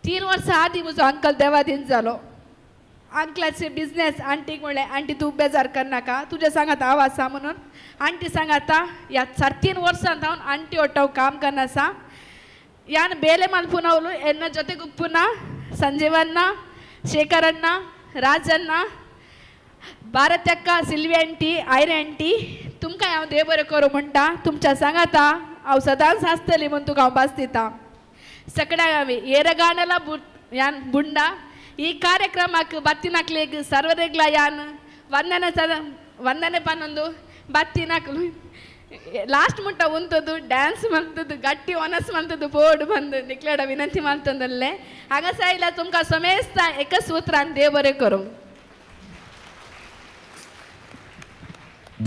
3 वर्सां आदीं म्हजो अंकल देवादीन जालो. अंकलाचे बिजनेस आंटीक म्हणलें, आंटी तूं बेजार करनाका, तुज्या सांगात हांव आसा म्हणून. आंटी सांगाता ह्या 3.5 वर्सां जावन आंटी ಒಟ್ಟು हांव काम करना आसा. ಯಾನ್ ಬೇಲೆ ಮಲ್ಪುನವಲು ಎನ್ನ ಜೊತೆಗೆ ಉಪ್ಪುನ ಸಂಜೀವಣ್ಣ, ಶೇಖರಣ್ಣ, ರಾಜಣ್ಣ, ಭಾರತಕ್ಕ, ಸಿಲ್ವಿ ಆಂಟಿ, ಐರೆ ಆಂಟಿ, तुमकां हांव देव बरें करूं म्हणटा. तुमच्या सांगाता हांव सदांच आसतली म्हूण तुका हांव भास दिता. सगळ्यांक हांवें येरगाणला यान बुंडा ಈ ಕಾರ್ಯಕ್ರಮಕ್ಕೆ ಬತ್ತಿನಕ್ಲೆಗ್ ಸರ್ವರೆಗ್ಲ ಯಾನ್ ವಂದನೆ ವಂದನೆ ಪನ್ನೊಂದು ಬತ್ತಿನಕ್ಲು ಲಾಸ್ಟ್ ಮುಟ್ಟ ಉಂತದ್ದು ಡ್ಯಾನ್ಸ್ ಮಲ್ತದ್ದು ಗಟ್ಟಿ ಒನಸ್ ಮಲ್ತದ್ದು ಬೋರ್ಡ್ ಬಂದು ನಿಕ್ಲಡ ವಿನಂತಿ ಮಲ್ತಂದಲ್ಲೇ ಹಾಗಸ ಇಲ್ಲ ತುಮಕ ಸಮೇಸ್ತ ಏಕಸೂತ್ರ ದೇವ್ ಬರೆ ಕರು.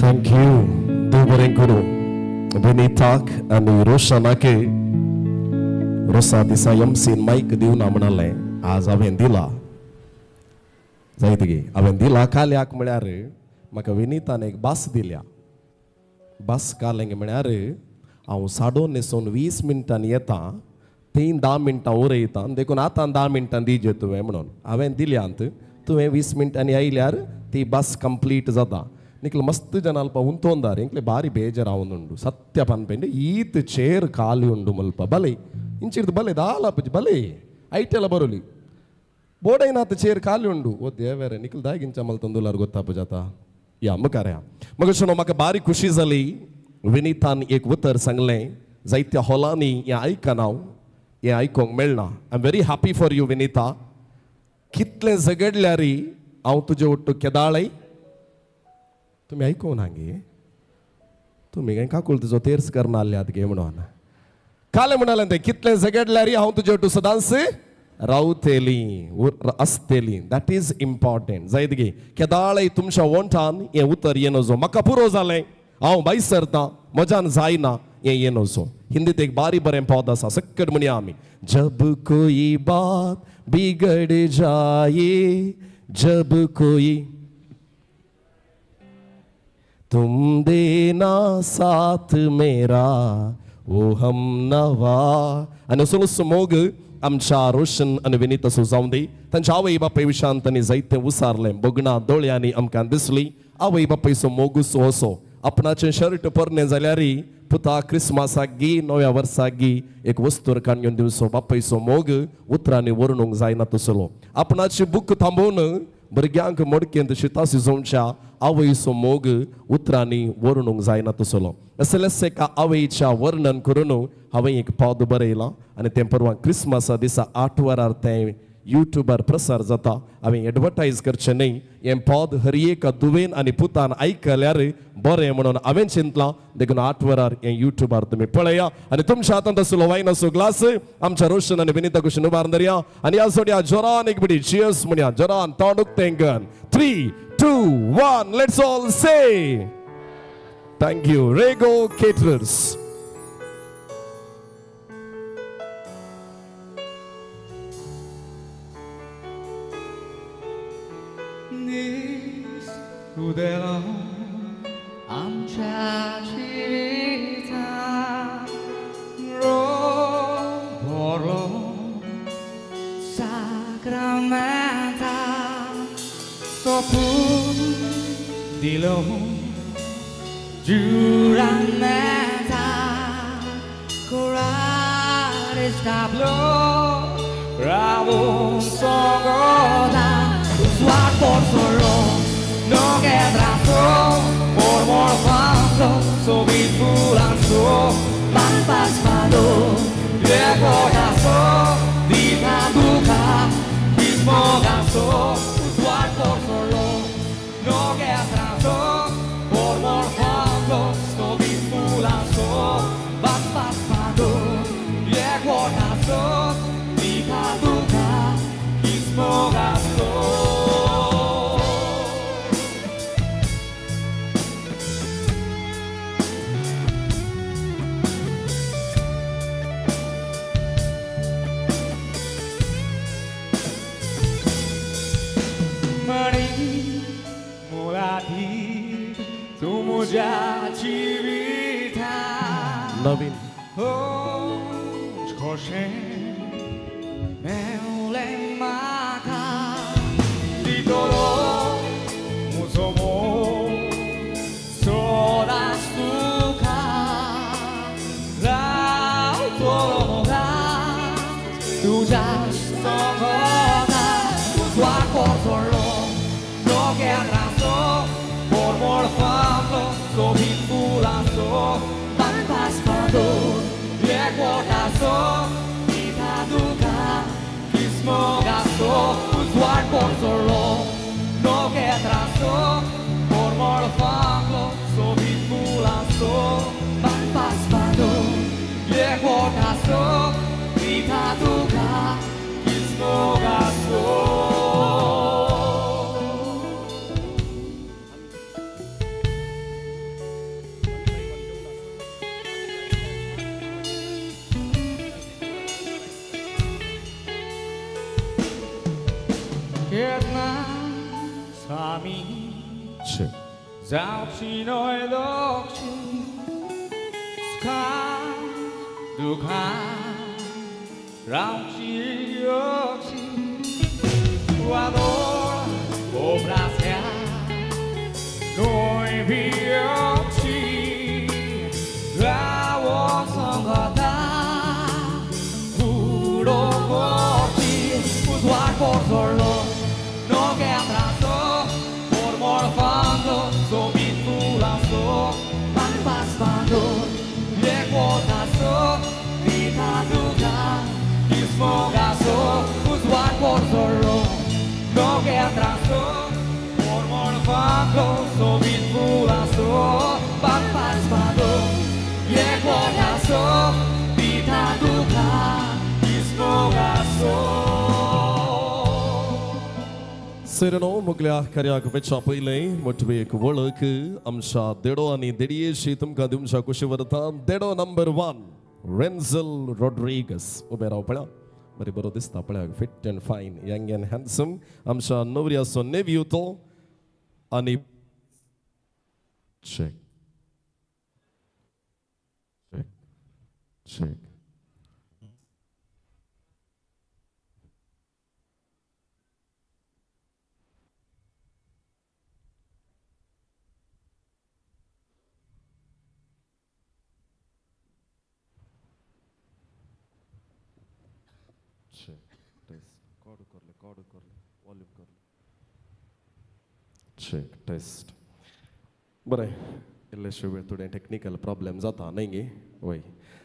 Thank you देव बरें करूं. विनीताक आनी रोशनाक रोसा दिसा एमसीन मायक दिवना म्हणालें, आज हांवें दिला जायत गे. हांवें दिला काल्याक म्हळ्यार म्हाका विनीतान एक बास दिल्या. बस कालें म्हळ्यार हांव साडो न्हेसोन 20 मिनटांनी येता, ती 10 मिनटां उरयता, देखून आतां 10 मिनटां दिजे तुवें म्हणून हांवें दिल्यांत. तुवें 20 मिनटांनी आयल्यार ती बस कंप्लीट जाता. निकल मस्त ಜನ ಅಲ್ಪ ಉಂತೊಂದಾರೆ ಇಂಕ್ಲೆ ಬಾರಿ ಬೇಜಾರಾವೊಂದುಂಡು ಸತ್ಯ ಪನ್ಪೆಂಡು ಈತ್ ಚೇರ್ ಖಾಲಿ ಉಂಡು ಮಲ್ಪ ಬಲೆ ಇಂಚಿರ್ದು ಬಲೆ ದಾಲಾಪುಜಿ ಬಲೆ ಐಟೆಲ್ಲ ಬರೋಲಿ ಬೋಡೈನಾತ್ ಚೇರ್ ಖಾಲಿ ಉಂಡು ಓ ದೇವರೇ ನಿಖಲ್ ದಾಗಿಂಚ ಮಲ್ತೊಂದುಲ್ಲಾರು ಗೊತ್ತಾಪುಜಾತ या मुखार मग सुनो म्हाका बारी खुशी जाली विनीतान एक उतर सांगलें जायत्या हॉलांनी हें आयकना हांव हें आयकूंक मेळना. I am very happy for you Vinita. कितलें झगडल्यार हांव तुजे ಒಟ್ಟು केदाळय तुमी आयकूंक ना गे, तुमी काय काकूल तुजो तेर्स करना आसल्यात गे म्हणून कालें म्हणालें तें कितलें झगडल्यार हांव तुजे ಒಟ್ಟು सदांच रावतली आसतली. That is important जायत गे. केदाळय तुमच्या वोंठान हें उतर येनजो म्हाका पुरो जालें हांव भायर सरता म्हज्यान जायना हें येनजो. हिंदीत एक बारी बरें पद आसा सक्कट म्हणया आमी. जब कोई बात बिगड़ जाए जब कोई तुम देना साथ मेरा वो हम नवा. आनी असो मोग आमच्या रोशन आनी विनीत असो जावं दी. तांच्या आवय बापाय विशांत तांणी जायतें उसारलें बगणां दोळ्यांनी आमकां दिसली. आवय बापायचो मोगूसो असो आपणाचें शर्ट पोरणें जाल्यार पुता क्रिसमसाक गी नव्या वर्साक गी एक वस्तूर काडून घेवन दिवचो. बापायचो मोग उतरांनी वर्णूंक जायना तसलो. आपणाची बूक थांबोवन भुरग्यांक मडकेंत शिता शिजोवच्या आवयचो मोग उतरांनी वर्णूंक जायना तसलो. असलेच एका आवयच्या वर्णन करून हांवें एक पद बरयलां आनी तें परवां क्रिसमसा दिसा 8 वरार तें युट्यूबार प्रसार जाता. हांवें एडवर्टायज करचें न्हय. हें पद हर एका दुवेन आनी पुतान आयकल्यार बरें म्हणून हांवें चिंतलां. देखून 8 वरार हें युट्यूबार तुमी पळया आनी तुमच्या हातांत आसलो वायनाचो ग्लास आमच्या रोशन आनी विनीता कुशीन उबारून धरया आनी ह्या सोडया जोरान एक बिडी चियर्स म्हणया. जोरान तोंड उक्तें कर. 3, 2, 1 let's all say thank you Rego caterers. उदेलो आमच्या जिवितांत रोग भरलो साक्रामेंता सोपून दिलो जुरामेंता कोरार establo रावून सोगोता उजवाड पोरसलो no quebrazo, por morfando, sobifulanzo, fantasmado, viejogazo, ditaduca, bismogazo, usual por solo, no quebrazo, por morfando, sobifulanzo, fantasmado, viejogazo, ditaduca, bismogazo. नवीन सेरनो मुगल्या कार्याक वेच्या पयलें मोटवी एक वळख आमच्या देडो आनी देडयेशी तुमकां दिवच्या कुशी वरता. देडो नंबर 1 रेन्झल रॉड्रिगस उबे राव पळया, बरी बरो दिसता पळया, fit and fine, young and handsome. आमच्या नवऱ्याचो नेव्यू तो आनी check check check check test. बरें, इल्लेशे वेळ थोडे टेक्निकल प्रॉब्लेम जाता न्हय गे? वय.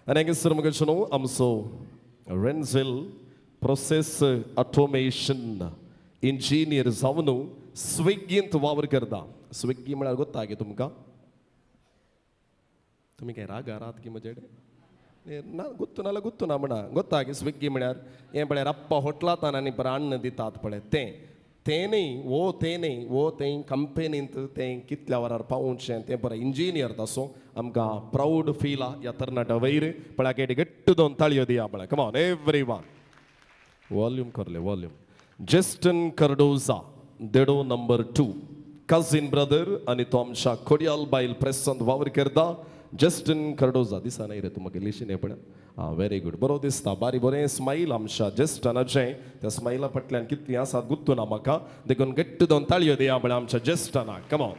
आनी हांगासर मगे न्हू आमचो रेन्झेल प्रोसेस ऑटोमेशन इंजिनियर जावन स्विगींत वावर करता. स्विगी म्हळ्यार गोत्ता गे तुमकां? तुमी काय रागारात की म्हजे कडेन? ना गुत्तू नाल्यार गुत्तू ना म्हणा. गोत्ता गे स्विगी म्हळ्यार हें पळय रप्पा हॉटलांत आनी अन्न दितात पळय तें तें न्ही वो तें न्ही वो तें कंपनींत तें कितल्या वरार पावोवचें तें बरें इंजिनियर तसो आमकां प्रावड फील आ ह्या तरणाट्या वयर पळया केटी घट्ट दोन ताळयो दिया पळय. Come on every one. Volume करले volume. Justin कर्डोजा देडो number 2 cousin brother आनी तो आमच्या खोडयाल बायल प्रेसांत वावर करता. जस्टन कर्डोजा दिसा न्हय रे तूं म्हाका लिशी न्हय पळय. आं व्हेरी गूड, बरो दिसता, बारी बरें स्मायल आमच्या जस्टनाचें. त्या स्मायला फाटल्यान कितलीं आसात गुत्तू ना म्हाका, देखून घट्ट दोन ताळयो दिया पळय आमच्या जस्टनाक. Come on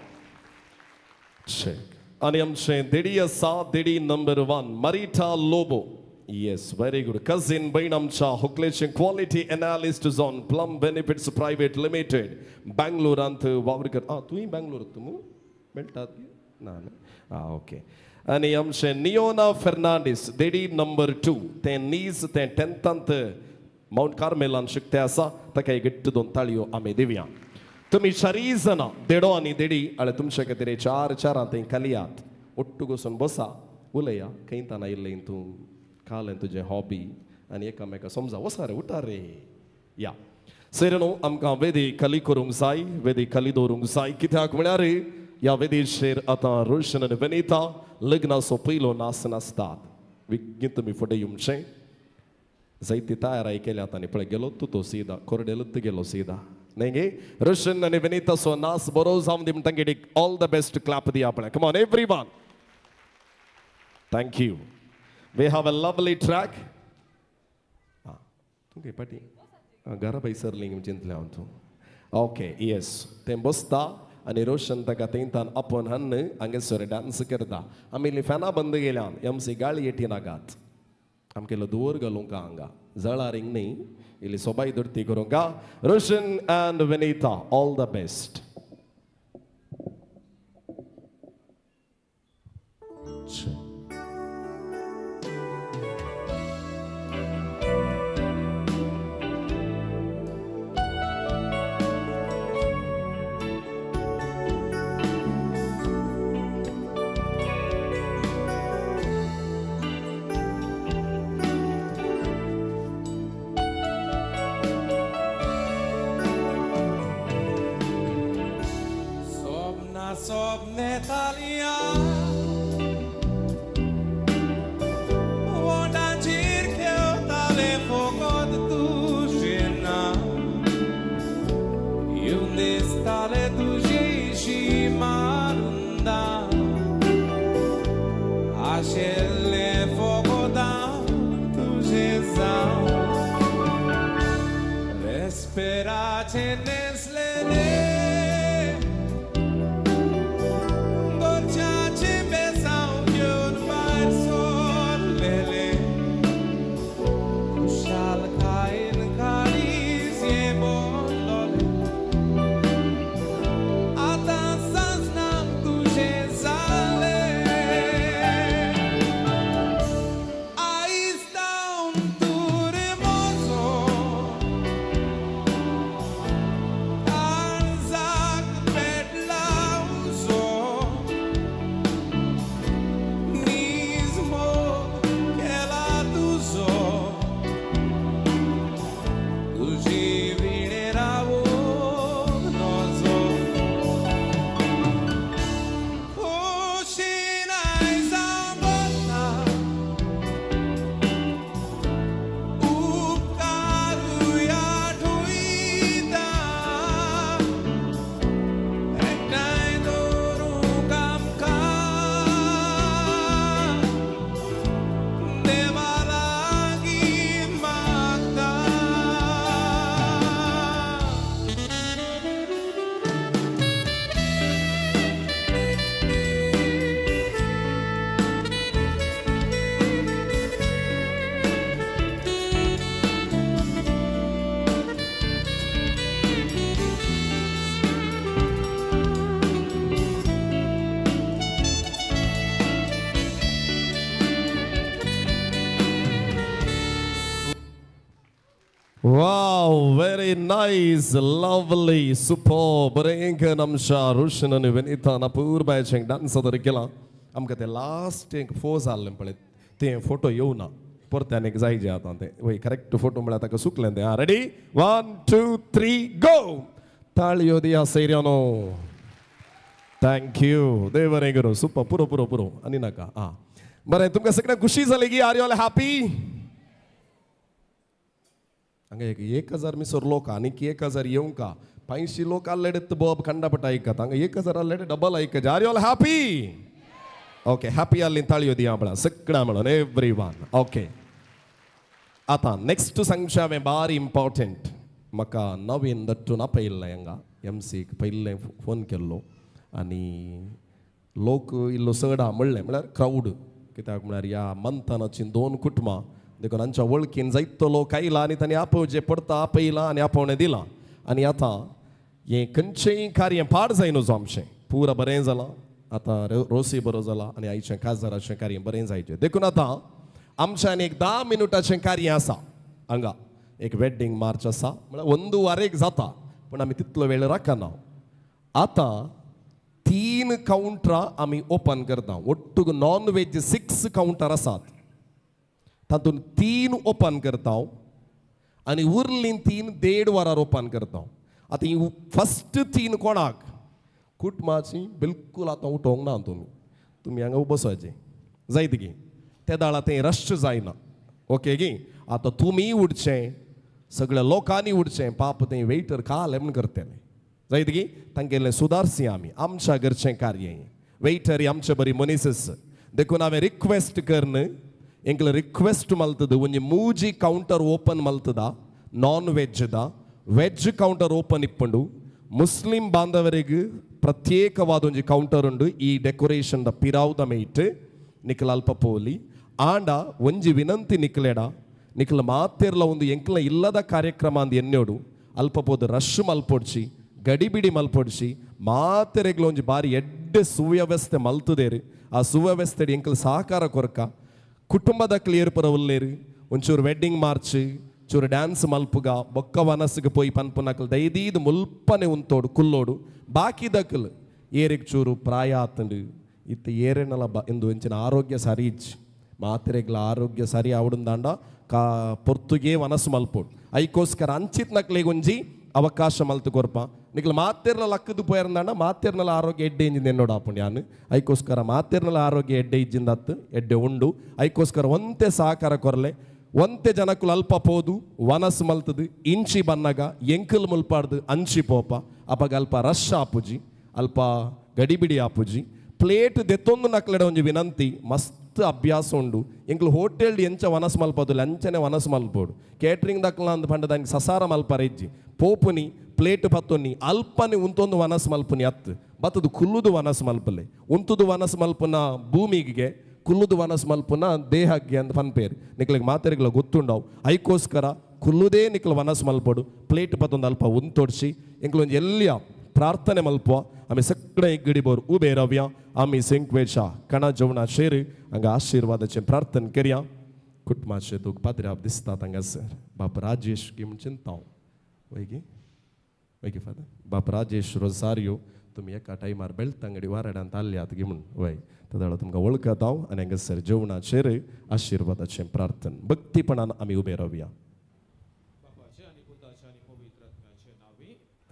check. आनी आमचें देडी आसा, देडी number 1 Marita Lobo. Yes very good, cousin भयण आमच्या होकलेचें quality analyst zone Plum Benefits private limited बँगलोरांत वावर कर. आं तुंय बँगलोर तूं मेळटात ना? आं ओके. आनी आमचें नियोना फेर्नांडीस देडी नंबर 2 तें नीज तें 10थांत मावंट कार्मेलान शिकते आसा, ताका एक घट्ट दोन ताळयो आमी दिवया. तुमी चारीय जाणां देडो आनी देडी आळे तुमचे खातीर चार चारां थंय कलयात, ఒట్టు बसून बसा उलया खंयताना इल्लें तूं कालें तुजें हॉबी आनी एकामेका समजा वसा रे उठा रे या सैरनो आमकां वेदी खाली करूंक जाय वेदी खाली दवरूंक जाय कित्याक म्हळ्यार ह्या वेदीचेर आतां रोशन आनी विनीता लग्नाचो पयलो नाच नाचतात विज्ञ तुमी फुडें येवचें जायती तयाराय केल्यात आनी पळय गेलो तूं तो सीदा कोरडेलूच गेलो सीदा न्ही गे रोशन आनी विनीताचो नाच बरो जावन दी म्हणटा ऑल the best clap दिया पळय come on everyone thank you. We have a lovely track. तुमगे पाटी घरा पयसरली चिंतलें हांव तूं. ओके येस तें बसता आनी रोशन ताका तेंतान आपोवन हान्न हांगेसर डांस करता. आमी इल्ली फॅनां बंद केल्यान एमसी गाळी येटी नाकात. आमकां इल्लो धुंवर घालूंक हांगा जळारींग न्ही इल्ली सोबाय दुर्ती करूंक. Roshan and Vinita all the best. Wow, very nice, lovely, superb. बरें आमच्या रोशन आनी विनितान अपूर्बायचें डांस तर केला. आमकां तें लास्ट एक फोज जाल्लें पळय तें फोटो येवना परत्यान एक जाय जे आतां तें वय करेक्ट फोटो म्हळ्यार ताका सुकलें तें. आं रेडी 1 2 3 गो. ताळयो दिया सैर्यानो. Thank you. देव बरें करूं. सुपर. पुरो पुरो पुरो आनी नाका. आं बरें तुमकां सगळ्यांक खुशी जाली की? Are you all happy? हांगा एक 1000 मिसर लोक आनीक 1000 येवंका 500 लोक आल्रेडी बोब खंडापट आयकत हांगा 1000 आल्रेडी डबल आयकत. Are you all happy? Okay happy आसली ताळयो दिया म्हळ्यार सगळ्या म्हणून एवरी वन. ओके आतां नेक्स्ट सांगचें हांवें बारी इम्पॉर्टंट. म्हाका नवीन दट्टून आपयल्लें हांगा एमसीक पयलें फोन केल्लो आनी लोक इल्लो चड आहा म्हणलें म्हळ्यार क्रावड कित्याक म्हळ्यार ह्या मंथनाची 2 कुटुंबां देखून आमच्या वळखीन जायतो लोक आयला आनी तांणी आपोवचें पडटा आपयलां आनी आपोवणें दिलां. आनी आतां हें खंयचेंय कार्य पाड जायना आमचें पुरा बरें जालां आतां रोसी बरो जाला आनी आयचें काजाराचें कार्य बरें जायचें. देखून आतां आमच्या आनी एक 10 मिनुटाचें कार्य आसा हांगा एक वेड्डींग मार्च आसा म्हळ्यार 1 वारेक जाता पूण आमी तितलो वेळ राखना. आतां 3 कावंटरां आमी ओपन करता. ಒಟ್ಟು नॉन वेज 6 कावंटर आसात तातूंत 3 ओपन करता आनी उरलीं 3 1.5 वरार ओपन करता. आतां ही फस्ट 3 कोणाक कुटुंबाची बिलकूल आतां उठोवंक ना. तुमी तुमी हांगा बसोवचें जायत गी ते दाळा तें रश जायना. ओके गी आतां तुमी उडचें सगळ्या लोकांनी उडचें पाप तें वेटर काल म्हूण करतलें जायत गी तांगेलें सुदारसी आमी आमच्या घरचें कार्य वेटर आमचे बरी मनीसच. देखून हांवें रिक्वेस्ट करन ಎಂಕ್ಲ ರಿಕ್ವೆಸ್ಟ್ ಮಲ್ತದು ಒಂಜಿ ಮೂಜಿ ಕೌಂಟರ್ ಓಪನ್ ಮಲ್ತದ ನಾನ್ ವೆಜ್ದ ವೆಜ್ ಕೌಂಟರ್ ಓಪನ್ ಇಪ್ಪುಂಡು ಮುಸ್ಲಿಂ ಬಾಂಧವರಿಗೆ ಪ್ರತ್ಯೇಕವಾದ ಒಂಜಿ ಕೌಂಟರ್ ಉಂಡು ಈ ಡೆಕೋರೇಷನ್ the ಪಿರಾವುದ ಮೇಟ್ ನಿಕಲ ಅಲ್ಪ ಪೋಲಿ ಆಂಡ ಒಂಜಿ ವಿನಂತಿ ನಿಕ್ಲೆಡ ನಿಕಲ ಮಾತೆರ್ಲ ಒಂದು ಎಂಕ್ಲ ಇಲ್ಲದ ಕಾರ್ಯಕ್ರಮ ಅಂದ್ ಎನ್ನೋಡು ಅಲ್ಪ ಪೋದು ರಶ್ ಮಲ್ಪೊಡ್ಚಿ ಗಡಿಬಿಡಿ ಮಲ್ಪೊಡ್ಚಿ ಮಾತೆರೆಗ್ಲ ಒಂಜಿ ಬಾರಿ ಎಡ್ಡೆ ಸುವ್ಯವಸ್ಥೆ ಮಲ್ತದೇರು ಆ ಸುವ್ಯವಸ್ಥೆ ಎಂಕ್ಲ ಸಹಕಾರ ಕೊರಕ ಕುಟುಂಬದ ಕ್ಲಿಯರ್ ಪರ ಉಲ್ಲೇರು ಒಂಚೂರು ವೆಡ್ಡಿಂಗ್ ಮಾರ್ಚ್ ಚೂರು ಡ್ಯಾನ್ಸ್ ಮಲ್ಪುಗ ಬೊಕ್ಕ ವನಸ್ಸಿಗೆ ಪೋಯಿ ಪನ್ಪುನಕಲ್ ದೈದೀದು ಮುಲ್ಪನೆ ಉಂತೋಡು ಕುಲ್ಲೋಡು ಬಾಕಿ ದಕ್ಕಲ್ ಏರಿಗೆ ಚೂರು ಪ್ರಾಯ ಆತಂಡು ಇತ್ತ ಏರೇನಲ ಬ ಇಂದು ಎಂಚಿನ ಆರೋಗ್ಯ ಸರಿ ಇಜ್ಜಿ ಮಾತ್ರೆಗ್ಲ ಆರೋಗ್ಯ ಸರಿ ಆವಡುಂದಾಂಡ ಕಾ ಪೊರ್ತುಗೆ ವನಸ್ಸು ಮಲ್ಪೋಡು ಐಕೋಸ್ಕರ ಅಂಚಿತ್ ನಕ್ಲೆಗ್ ಒಂಜಿ ಅವಕಾಶ ಮಲ್ತು ಕೊರ್ಪ ನಿಕ್ಲ ಮಾತೆರ್ನ ಲಕ್ಕದು ಪೋಯರ್ದಾಂಡ ಮಾತೆರ್ನಲ ಆರೋಗ್ಯ ಎಡ್ಡೆ ಇಂಜಿಂದ ಎನ್ನೋಡು ಆಪುಂಡು ಯಾನು ಐಕೋಸ್ಕರ ಮಾತೆರ್ನಲ ಆರೋಗ್ಯ ಎಡ್ಡೆ ಇಜ್ಜಿಂದತ್ತು ಎಡ್ಡೆ ಉಂಡು ಐಕೋಸ್ಕರ ಒಂತೆ ಸಹಕಾರ ಕೊರಲೆ ಒಂತೆ ಜನಕ್ಕುಲು ಅಲ್ಪ ಪೋದು ವನಸ್ ಮಲ್ತದು ಇಂಚಿ ಬನ್ನಗ ಎಂಕಲ್ ಮುಲ್ಪಾಡ್ದು ಅಂಚಿ ಪೋಪ ಅಪಗ ಅಲ್ಪ ರಶ್ ಆಪುಜಿ ಅಲ್ಪ ಗಡಿಬಿಡಿ ಆಪುಜಿ ಪ್ಲೇಟ್ ದೆತ್ತೊಂದು ನಕ್ಲೆಡ ಒಂಜಿ ವಿನಂತಿ ಮಸ್ತ್ ಅಭ್ಯಾಸ ಉಂಡು ಎಂಕ್ಲು ಹೋಟೆಲ್ ಎಂಚ ವನಸ್ ಮಲ್ಪೋದಿಲ್ಲ ಅಂಚನೆ ವನಸ್ ಮಲ್ಪೋಡು ಕೇಟ್ರಿಂಗ್ ದಕ್ಲ ಅಂದ್ ಪಂಡ ದಾನಿಗೆ ಸಸಾರ ಮಲ್ಪರ ಇಜ್ಜಿ ಪೋಪುನಿ ಪ್ಲೇಟ್ ಪತ್ತೊನ್ನಿ ಅಲ್ಪನೆ ಉಂತೊಂದು ವನಸ್ ಮಲ್ಪುನಿ ಅತ್ತು ಬತ್ತದು ಕುಲ್ಲುದು ವನಸ್ ಮಲ್ಪಲೆ ಉಂತುದು ವನಸ್ ಮಲ್ಪುನ ಭೂಮಿಗೆ ಕುಲ್ಲುದು ವನಸ್ ಮಲ್ಪುನ ದೇಹಕ್ಕೆ ಅಂತ ಪನ್ಪೇರು ನಿಕ್ಲಿಗೆ ಮಾತೆರಿಗ್ಲ ಗೊತ್ತುಂಡವು ಐಕೋಸ್ಕರ ಕುಲ್ಲುದೇ ನಿಕ್ಲ ವನಸ್ ಮಲ್ಪೋಡು ಪ್ಲೇಟ್ ಪತ್ತೊಂದು ಅಲ್ಪ ಉಂತೊಡ್ಸಿ ಎಂಕ್ಲೊಂದು ಎಲ್ಲಿಯ ಪ್ರಾರ್ಥನೆ ಮಲ್ಪುವ ಆಮಿ ಸಕ್ಕಡೆ ಗಿಡಿಬೋರು ಉಬೆ ರವ್ಯ ಆಮಿ ಸಿಂಕ್ವೇಶ ಕಣ ಜೌಣ ಶೇರು ಹಂಗ ಆಶೀರ್ವಾದ ಪ್ರಾರ್ಥನೆ ಕೆರಿಯ ಕುಟ್ಮಾಶೆ ತೂಕ್ ಪಾತ್ರೆ ಆಪ್ ದಿಸ್ತಾ ತಂಗ ಸರ್ ಬಾಪ ರಾಜೇಶ್ ಗಿಮ್ ಚಿಂತಾವ್ ವೈಗಿ ವೈಗಿ ಫಾದರ್ ಬಾಪ ರಾಜೇಶ್ ರೋಸಾರಿಯೋ तुम एका टायमार बेळतंगडी वाराडांत आल्यात गिमून वय तदळ तुमकां वळखताव आनी हांगासर जेवणाचेर आशिर्वादाचें प्रार्थन भक्तीपणान आमी उबे रावया.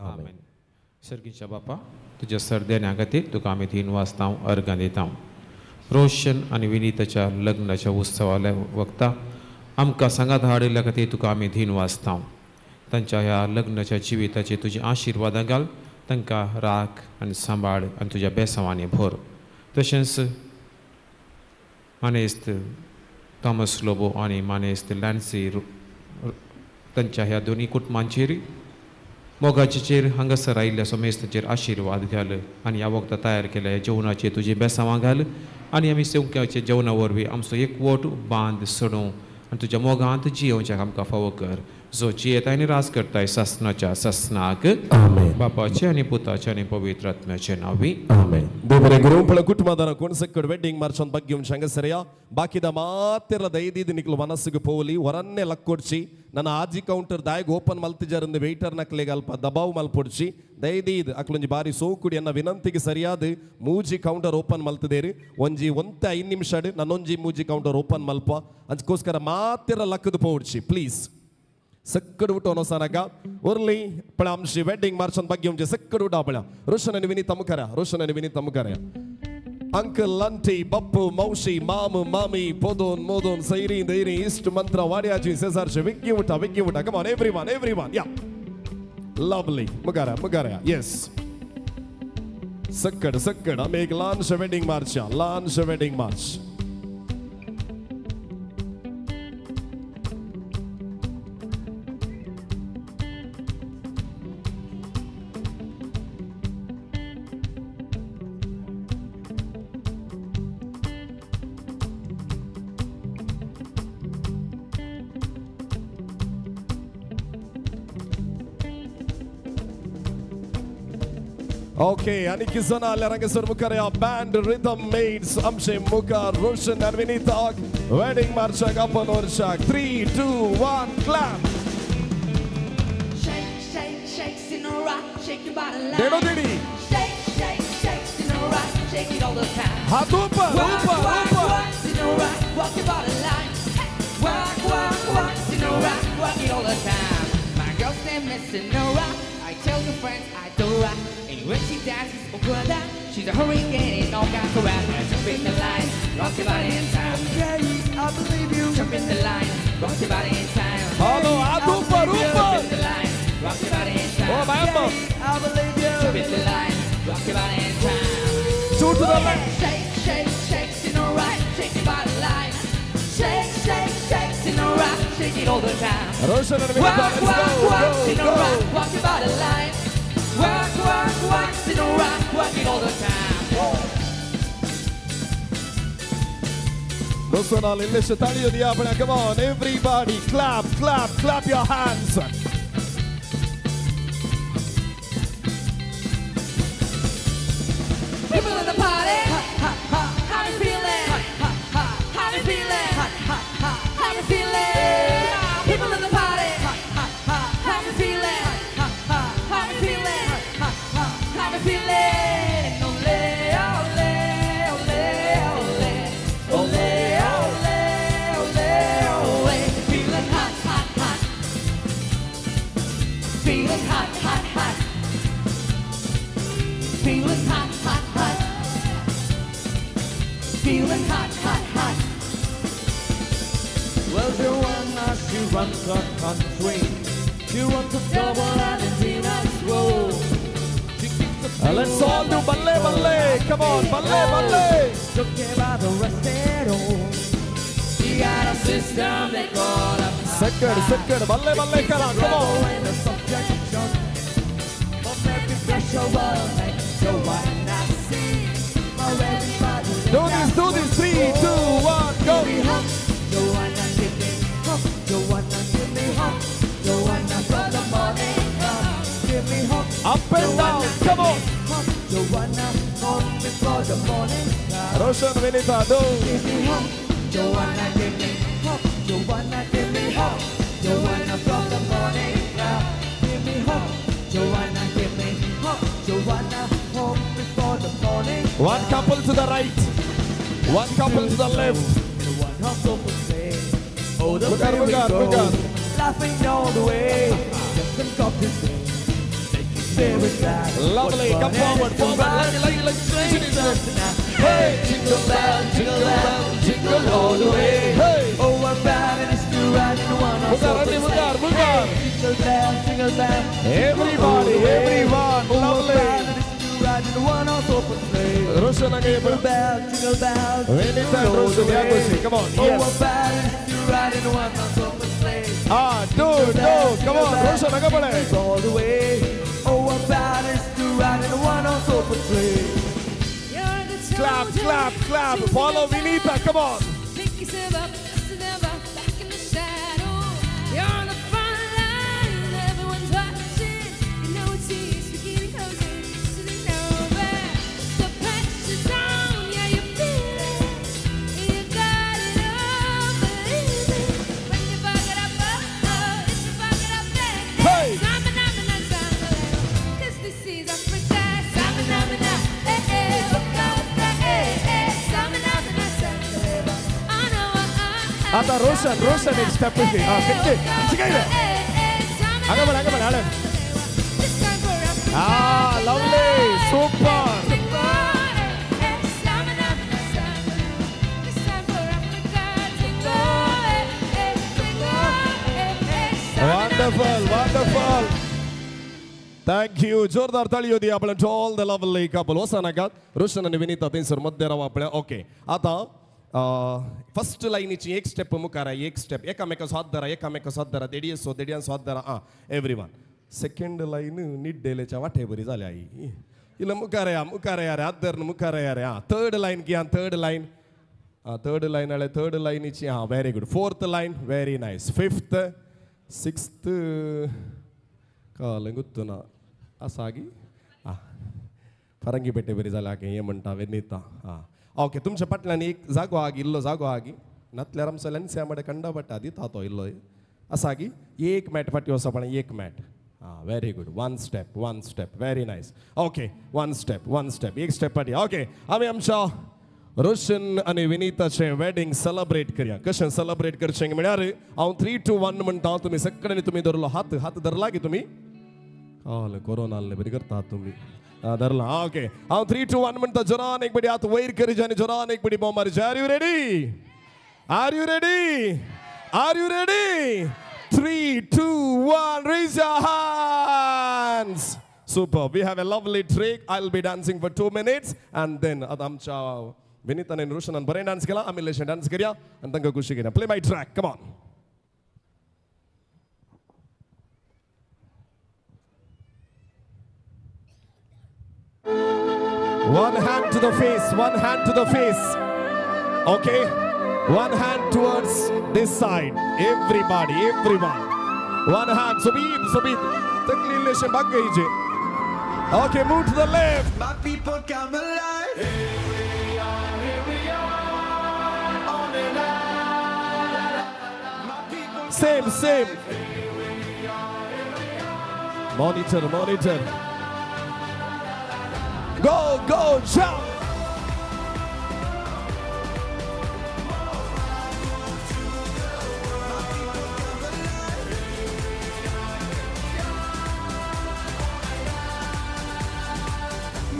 आमेन. सर्गीच्या बापा तुज्या सरदेण्या खातीर तुका आमी तीन वाजता अर्गां दिता. रोशन आनी विनीताच्या लग्नाच्या उत्सवाल्या वक्ता आमकां सांगात हाडिल्ल्या खातीर तुका आमी धीन वाजता. तांच्या ह्या लग्नाच्या जिविताचे तुजी आशिर्वादां घाल, तांकां राख आनी सांबाळ आनी तुज्या बेसांवांनी भर. तशेंच मानेस्त थॉमस लोबो आनी मानेस्त लॅन्सी तांच्या ह्या दोनी कुटुंबांचेर मोगाचेर हांगासर आयिल्ल्या समेस्तांचेर आशिर्वाद घाल आनी ह्या वखदां तयार केल्या जेवणाचेर तुजी बेसांवां घाल आनी आमी सेवक्याच्या जेवणा वरवीं आमचो एकवट बांद सोडूं आनी तुज्या मोगांत जियोवच्याक आमकां फावो कर, जो जियेता आनी राज करताय सासनाच्या सासनाक. बापाचे आनी पुताचे आनी पवित्र आत्म्याचे नांवी आमेन. देव बरें करूं. पळय कुटुंबादारां कोण सकड वेड्डिंग मार्चान भाग घेवन हांगासर बाकीदा मातेरला ದಯದೀದ್ ನಿಕ್ಲು ಮನಸ್ಸಿಗೆ ಪೋಲಿ ಹೊರನ್ನೇ ಲಕ್ಕೊಡ್ಚಿ ನನ್ನ ಆಜಿ ಕೌಂಟರ್ ದಾಯಗ್ ಓಪನ್ ಮಲ್ತಿಜಾರಂದು ವೆಯ್ಟರ್ ನಕ್ಲೆಗ್ ಅಲ್ಪ ದಬಾವ್ ಮಲ್ಪೊಡ್ಚಿ ದಯದೀದ್ ಅಕ್ಲೊಂಜಿ ಬಾರಿ ಸೋಕುಡಿ ಅನ್ನ ವಿನಂತಿಗೆ ಸರಿಯಾದ ಮೂಜಿ ಕೌಂಟರ್ ಓಪನ್ ಮಲ್ತದೇರು ಒಂಜಿ ಒಂತೆ 5 ನಿಮಿಷ ನನ್ನೊಂಜಿ ಮೂಜಿ ಕೌಂಟರ್ ಓಪನ್ ಮಲ್ಪ ಅಂಚಕೋಸ್ಕರ ಮಾತೆರ ಲಕ್ಕದು ಪೋಡ್ಚಿ ಪ್ಲೀಸ್. ಸಕ್ಕಡು ಊಟ ಸನಗ ಉರ್ಲಿ ಪಳಾಂಶಿ ವೆಡ್ಡಿಂಗ್ ಮಾರ್ಚನ್ ಬಗ್ಗೆ ಒಂಜಿ ಸಕ್ಕಡು ಊಟ ಪಳ ರೋಷನ ವಿನೀತ ಮುಖರ ರೋಷನ ವಿನೀತ ಮುಖರ ಅಂಕಲ್ ಅಂಟಿ ಬಪ್ಪು ಮೌಶಿ ಮಾಮು ಮಾಮಿ ಪೋದೋನ್ ಮೋದೋನ್ ಸೈರಿ ದೈರಿ ಇಷ್ಟು ಮಂತ್ರ ವಾಡಿಯಾಜಿ ಸೆಸಾರ್ಶಿ ವಿಕ್ಕಿ ಊಟ ವಿಕ್ಕಿ ಊಟ. Come on everyone everyone. Yeah lovely ಮುಗಾರ ಮುಗಾರ S ಸಕ್ಕಡ್ ಸಕ್ಕಡ್ ಆಮೇಲೆ launch wedding march launch wedding march. Okay, Aniki Zona, Larangasur Mukarya, Band Rhythm Maids, Amshe Mukha, Roshan and Vinita, Wedding March, Apan Orshak. 3, 2, 1, clap. Shake, shake, shake, Sinora, shake your body line. Dedo didi. Shake, shake, shake, Sinora, shake it all the time. Hath upar, upar, upar. Walk, Sinora, walk your body line. Walk, walk, walk, Sinora, walk it all the time. My girl's name is Sinora. I tell your friends I adore her. When she dances, oh brother, she's a hurricane in all kinds of ways. Jump in the line, rock your body in time. Okay, I believe you. Jump in the line, rock your body in time. Hello, Adupa, Rupa. Jump in the line, rock your body in time. Oh, my amma. I believe you. Jump in the line, rock your body in time. Two to the left. Shake, shake, shake, Sinora, shake your body line. Shake, shaking all the time. Roshan and Vinita, Work, let's work, go, work, go, in a go. rock, walking by the line. Work, work, work, in a rock, working all the time. Roshan, English ताली दिया अपना. Come on, everybody, clap, clap, clap your hands. People in the party, ha ha ha, how you feeling? Ha ha ha, how you feeling? Ha ha ha, how you feeling? People in the party, ha ha ha, how you feeling? Ha ha ha, how you feeling? Ha ha ha, how you feeling? Ole, ole, ole, ole, ole, ole, ole, ole. Feeling hot, hot, hot. Feeling hot, hot, hot. Feeling hot, hot, hot. Feeling hot, hot, hot. Well, Joanna, she runs her country. She runs the trouble and Tina's world. She keeps the Let's all do balle balle. Come on, balle balle. Don't care about the rest at all. She got a system they call a Second, second, balle balle kara. Come on. In the subjection of every pressure will make Joanna see how everybody Do this, do this. 3, 2, 1, go. Give me hope, Joanna, give me hope. Joanna, give me hope. Joanna, for the morning come. Give me hope. Up and down. Come on. Hope, Joanna, home before the morning come. Roshan, Vinita, do. Give me hope, Joanna, give me hope. Joanna, give me hope. Joanna, from the morning come. Give me hope, Joanna, give me hope. Joanna, home before the morning. One couple to the right, one couple to the left. The one horse open sleigh. Oh, the Look out, way we look out, go. look out. Laughing all the way. Just some coffee say. Make you glad. Lovely. What Come fun forward, it is to forward. ride Like, like, like. Hey, jingle bell, jingle bell, jingle all the way. Hey. Oh, what fun it is to ride in one horse Mugar, open Mugar, sleigh. Mugar. Hey, jingle bell, jingle bell, jingle all Everybody, the way. everyone, Oh, what lovely. fun it is to ride in one horse open sleigh. Roshan again. Jingle bell, jingle bell, Vinita jingle and all Roshan, the way. Yakushi, come on. Oh, Yes. what fun it is to ride in one horse open sleigh. Ah, two, two. Come on, Roshan, agapale. All the way. Oh, what fun it is to ride in one horse open sleigh. Clap, clap, clap. Follow Vinita. Come on. Pick yourself up, dust them up, back in the shadow. You're on the front line, everyone's watching. You know it's easy, we're getting closer to the nowhere. The pressure's on, yeah, you feel it. You got it all, believe it. When you fuck it up, oh, oh, it's a fuck it up thing. Hey! 'Cause this is Africa. Samina, eh, eh, oh, oh, eh, eh, samina, samina. I know I. आता रोशन, रोशन एक step pay. हाँ, कितने? सिखाइए. आगे बढ़, आगे बढ़, आगे. Ah, lovely, super. Wonderful, wonderful. Thank you. जोरदार ताळयो दिया आपण to all the lovely couple. वसा नाका रोशन आणि विनीता थंयसर मध्य राव आपल्या. ओके, आता फर्स्ट लायनीची एक स्टेप मुखार आहे, एक स्टेप एकामेकाचो हात धरा, एकामेकाचो हात धरा, देडयेचो देडयांचो हात धरा. आं, एवरी वन. सेकंड लायन निड्डेलेच्या वाटे बरी जाल्या ही. इल्लो मुखार या, मुखार या रे, हात धर मुखार या रे. आं, थर्ड लायन की. आं, थर्ड लायन. आं, थर्ड लायन आले, थर्ड लायनीची. आं, very good. Fourth line very nice. Fifth, sixth कळ्ळें गुत्तू ना आसा गी. आं, फरंगी पेटे बरी जाल्या हे म्हणटा विनीता. आं, ओके, तुमच्या फाटल्यान एक जागो आगी, इल्लो जागो आगी. नातल्यार आमचो लेन्स्या मडे कंडा पडटा दिता तो इल्लो आसा गी. एक मॅट फाटी वचप पण एक मॅट. आं, very good. One step, one step, very nice. Okay, one step, one step, एक स्टेप फाटी. ओके, आमी आमच्या रोशन आनी विनीताचें वेडिंग सेलिब्रेट करया. कशें सेलिब्रेट करचें म्हळ्यार हांव 3, 2, 1 म्हणटा, तुमी सगळ्यांनी तुमी धरलो हात. हात धरला की तुमी? कळ्ळें, कोरोना आहले बरी करता तुमी. धरला. ओके, हांव 3, 2, 1 म्हणटा, जोरान एक बडी हात वयर करीज आनी जोरान एक बडी बोंब मारची. Are you ready? Are you ready? Are you ready? 3, 2, 1, raise your hands. Super. We have a lovely trick. I'll be dancing for 2 minutes and then आता आमच्या विनीतान आनी रोशनान बरें डान्स केला, आमी इल्लेशें डान्स करया आनी तांकां खुशी करया. Play my track. Come on. One hand to the face, one hand to the face. Okay? One hand towards this side. Everybody, everyone. One hand. Subid, Subid. तकली लेशे भाग गई जे. Okay, move to the left. My people come alive. Here we are, on and on. My people. Same, same. Monitor, monitor. Go, go, jump.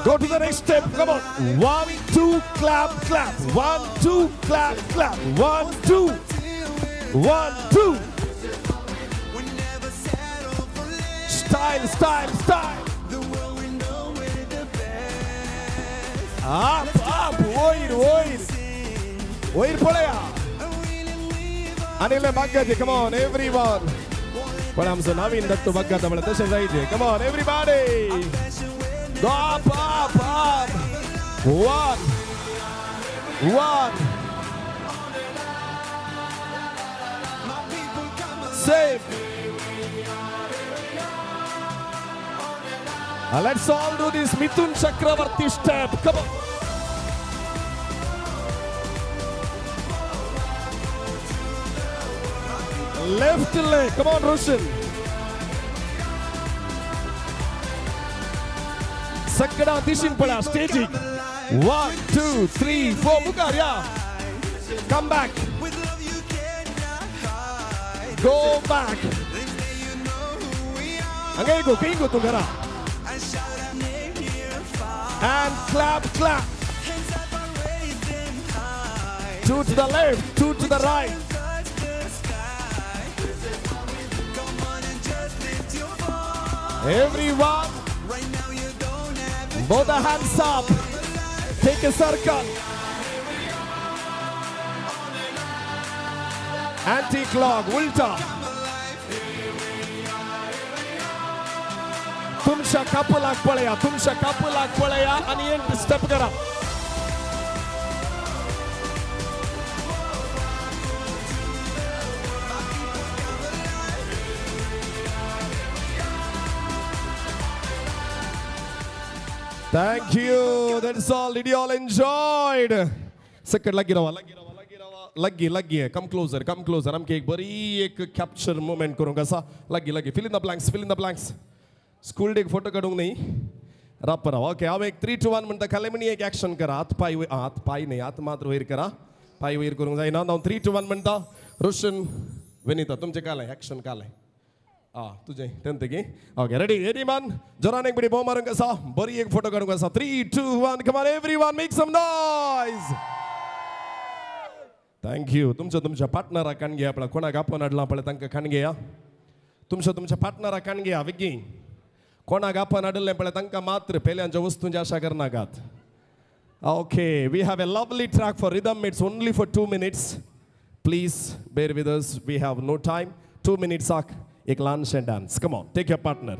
Go to the next step. Come on. 1, 2, clap, clap. 1, 2, clap, clap. 1, 2. 1, 2. Style, style, style. Up, up. Oir, oir. Oir polaya. Anile baggaje. Come on, everyone. But I'm so Naveen Dattu bagga tamala tashe jaije. Come on, everybody. Go up, up, up. 1, 1. Save. Let's all do this Mithun Chakravarti step. Come on. Left leg. Come on, Roshan. Sakada Dishin Pada staging. 1, 2, 3, 4. Mukar, yeah. Come back. Go back. Angai go, kahin go tu ghara. And clap, clap. 2 to the left, 2 to the right. Everyone. Both the hands up. Take a circle. Anti-clock, ulta. तुमच्या कपलाक पळया, तुमच्या कपलाक पळया आणि एक step करा. Thank you. That's all. Did you all enjoyed? Second, lagi rawa, lagi rawa, lagi rawa, lagi, lagi. Come closer, come closer. आमके एक बरी एक capture moment करूंगा सा. लगी, लगी. Fill in the blanks, fill in the blanks. School day photo काढूंक नाही. राप राव. Okay, हांव एक 3, 2, 1 म्हणटा खाले म्हणी एक ॲक्शन करा. हात पाय हात पाय नाही, हात मात्र वयर करा. पाय वयर करूंक जायना. हांव 3, 2, 1 म्हणटा. रोशन, विनीता, तुमचें काल ॲक्शन काल. आ तुझे टेंथ की. ओके, रेडी रेडी मान. जोरान एक बडी बोव मारूंक आसा. बरी एक फोटो काडूंक आसा. 3, 2, 1, come on everyone, make some noise. Thank you. तुमच्या तुमच्या पार्टनराक काण घेया पळय. कोणाक आपोवन हाडलां पळय तांकां काण घेया. तुमच्या तुमच्या पार्टनराक काण घेया बेगीन. कोणाक आपोवन हाडिल्लें पळय तांकां मात्र पेल्यांच्या वस्तूंची आशा करनाकात. Okay, we have a lovely track for rhythm. It's only for 2 minutes. Please bear with us. We have no time. 2 minutes आक एक ल्हानशें dance. Come on, take your partner.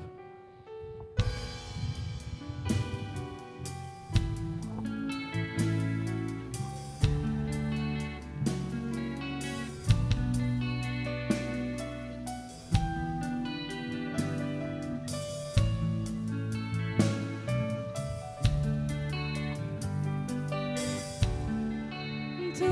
Tu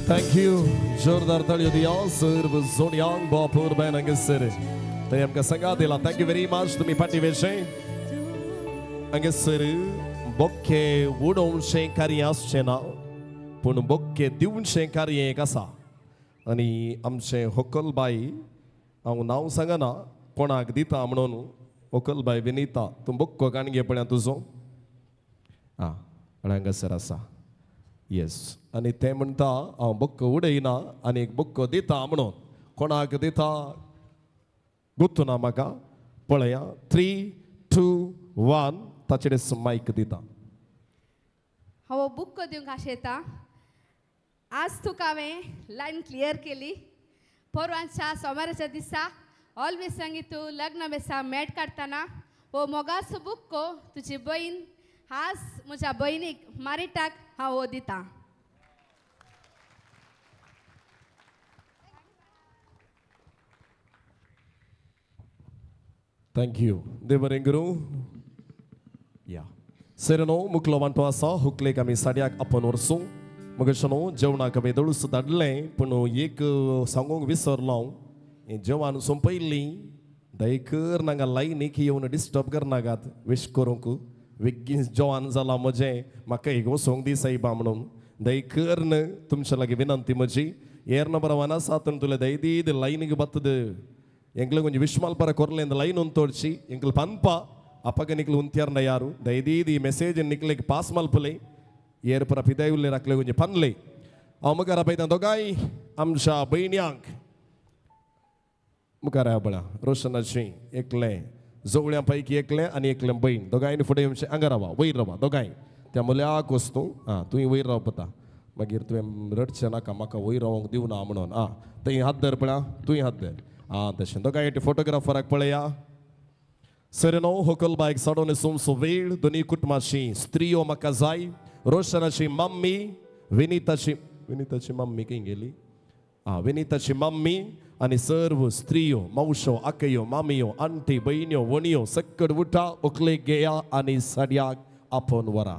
Thank you. जोरदार ताळयो दिया सर्व जोडयांक बापूर बेन हांगासर थंय आमकां सांगा दिला. Thank you very much. तुमी फाटीं वेचे हांगासर बोक्के उडोवचें कार्य आसचें ना, पूण बोक्के दिवचें कार्य एक आसा. आनी आमचें होकलबाई, हांव नांव सांगना कोणाक दिता म्हणून, होकलबाई विनिता तूं बोक्को काणगे पळया तुजो आं हांगासर आसा. येस. आनी तें म्हणटा हांव बोक्को उडयना आनी एक बोक्को दिता म्हणून. कोणाक दिता गुत्तू ना म्हाका, पळया. 3 2 1 ताचेर मायक दिता. हांव बुक्को दिवंक आशेता. आज तुका हांवें लायन क्लियर केली. परवांच्या सोमाराच्या दिसा ऑलवेज सांगी तूं लग्न बेसा मेट काडटना हो मोगाचो बुक्को तुजी बहीण आज म्हज्या भयणीक मारिटाक हांव हो दिता. Thank you. देव बरें करूं. या सेरनो मुकलो वांटो आसा. हुकलेक आमी साडयाक आपोवन व्हरसूं. मगेशनो जेवणाक आमी दळूस धाडलें, पूण एक सांगूंक विसरलो हांव, हें जेवण सोंपयल्लीं दयकर नाका लायनीक येवन डिस्टर्ब करनाकात. विश करूंक बेगीन जेवण जालां म्हजें, म्हाका एक वचोंक दी सायबा म्हणून दयकर तुमच्या लागीं विनंती म्हजी. येर नंबर 1 आसा तुन तुले दयदीद लायनीक बत्तद ಎಂಗ್ಲ ಕೊಂಚ ವಿಶ್ಮಾಲ್ಪರ ಕೊರ್ಲೆಂದ ಲೈನ್ ಉಂತೋಡ್ಚಿ ಎಂಕ್ಲ ಪನ್ಪ ಅಪ್ಪಗ ನಿಕ್ಲು ಉಂತ್ಯಾರ್ನ ಯಾರು ದಯದೀದಿ ಈ ಮೆಸೇಜ್ ನಿಕ್ಲೆಗ್ ಪಾಸ್ ಮಲ್ಪಲೆ ಏರ್ಪರ ಪಿದಾಯುಲ್ಲೆ ರಕ್ಲೆ ಕೊಂಚ ಪನ್ಲೆ. ಅವ ಮುಖಾರ ಬೈದ ದೊಗಾಯಿ ಅಂಶ ಬೈನ್ಯಾಂಕ್ ಮುಖಾರ ಬಳ ರೋಷನ್ ಶ್ರೀ एकले जोवळ्यां पैकी एकले आनी एकले बहीण दोगांयनी फुडें येवचें हांगा रावा वयर रावा दोगांय त्या मुल्याक वस्तू आं तुवें वयर रावपता मागीर तुवें रडचें नाका म्हाका वयर रावंक दिवना म्हणून आं थंय हात धर पळया तुवें हात धर आं तशें दोगांय फोटोग्राफराक पळया. सर नो होकल बायक साडोन सोमसो वेळ दोनी कुटुंबाची स्त्रियो म्हाका जाय. रोशनाची मम्मी विनिताची विनिताची मम्मी खंय गेली आं विनिताची मम्मी आनी सर्व स्त्रियो मावशो आकयो मामियो आंटी भयण्यो वणयो सक्कड उठा ओकले घेया आनी साडयाक आपोवन वरा.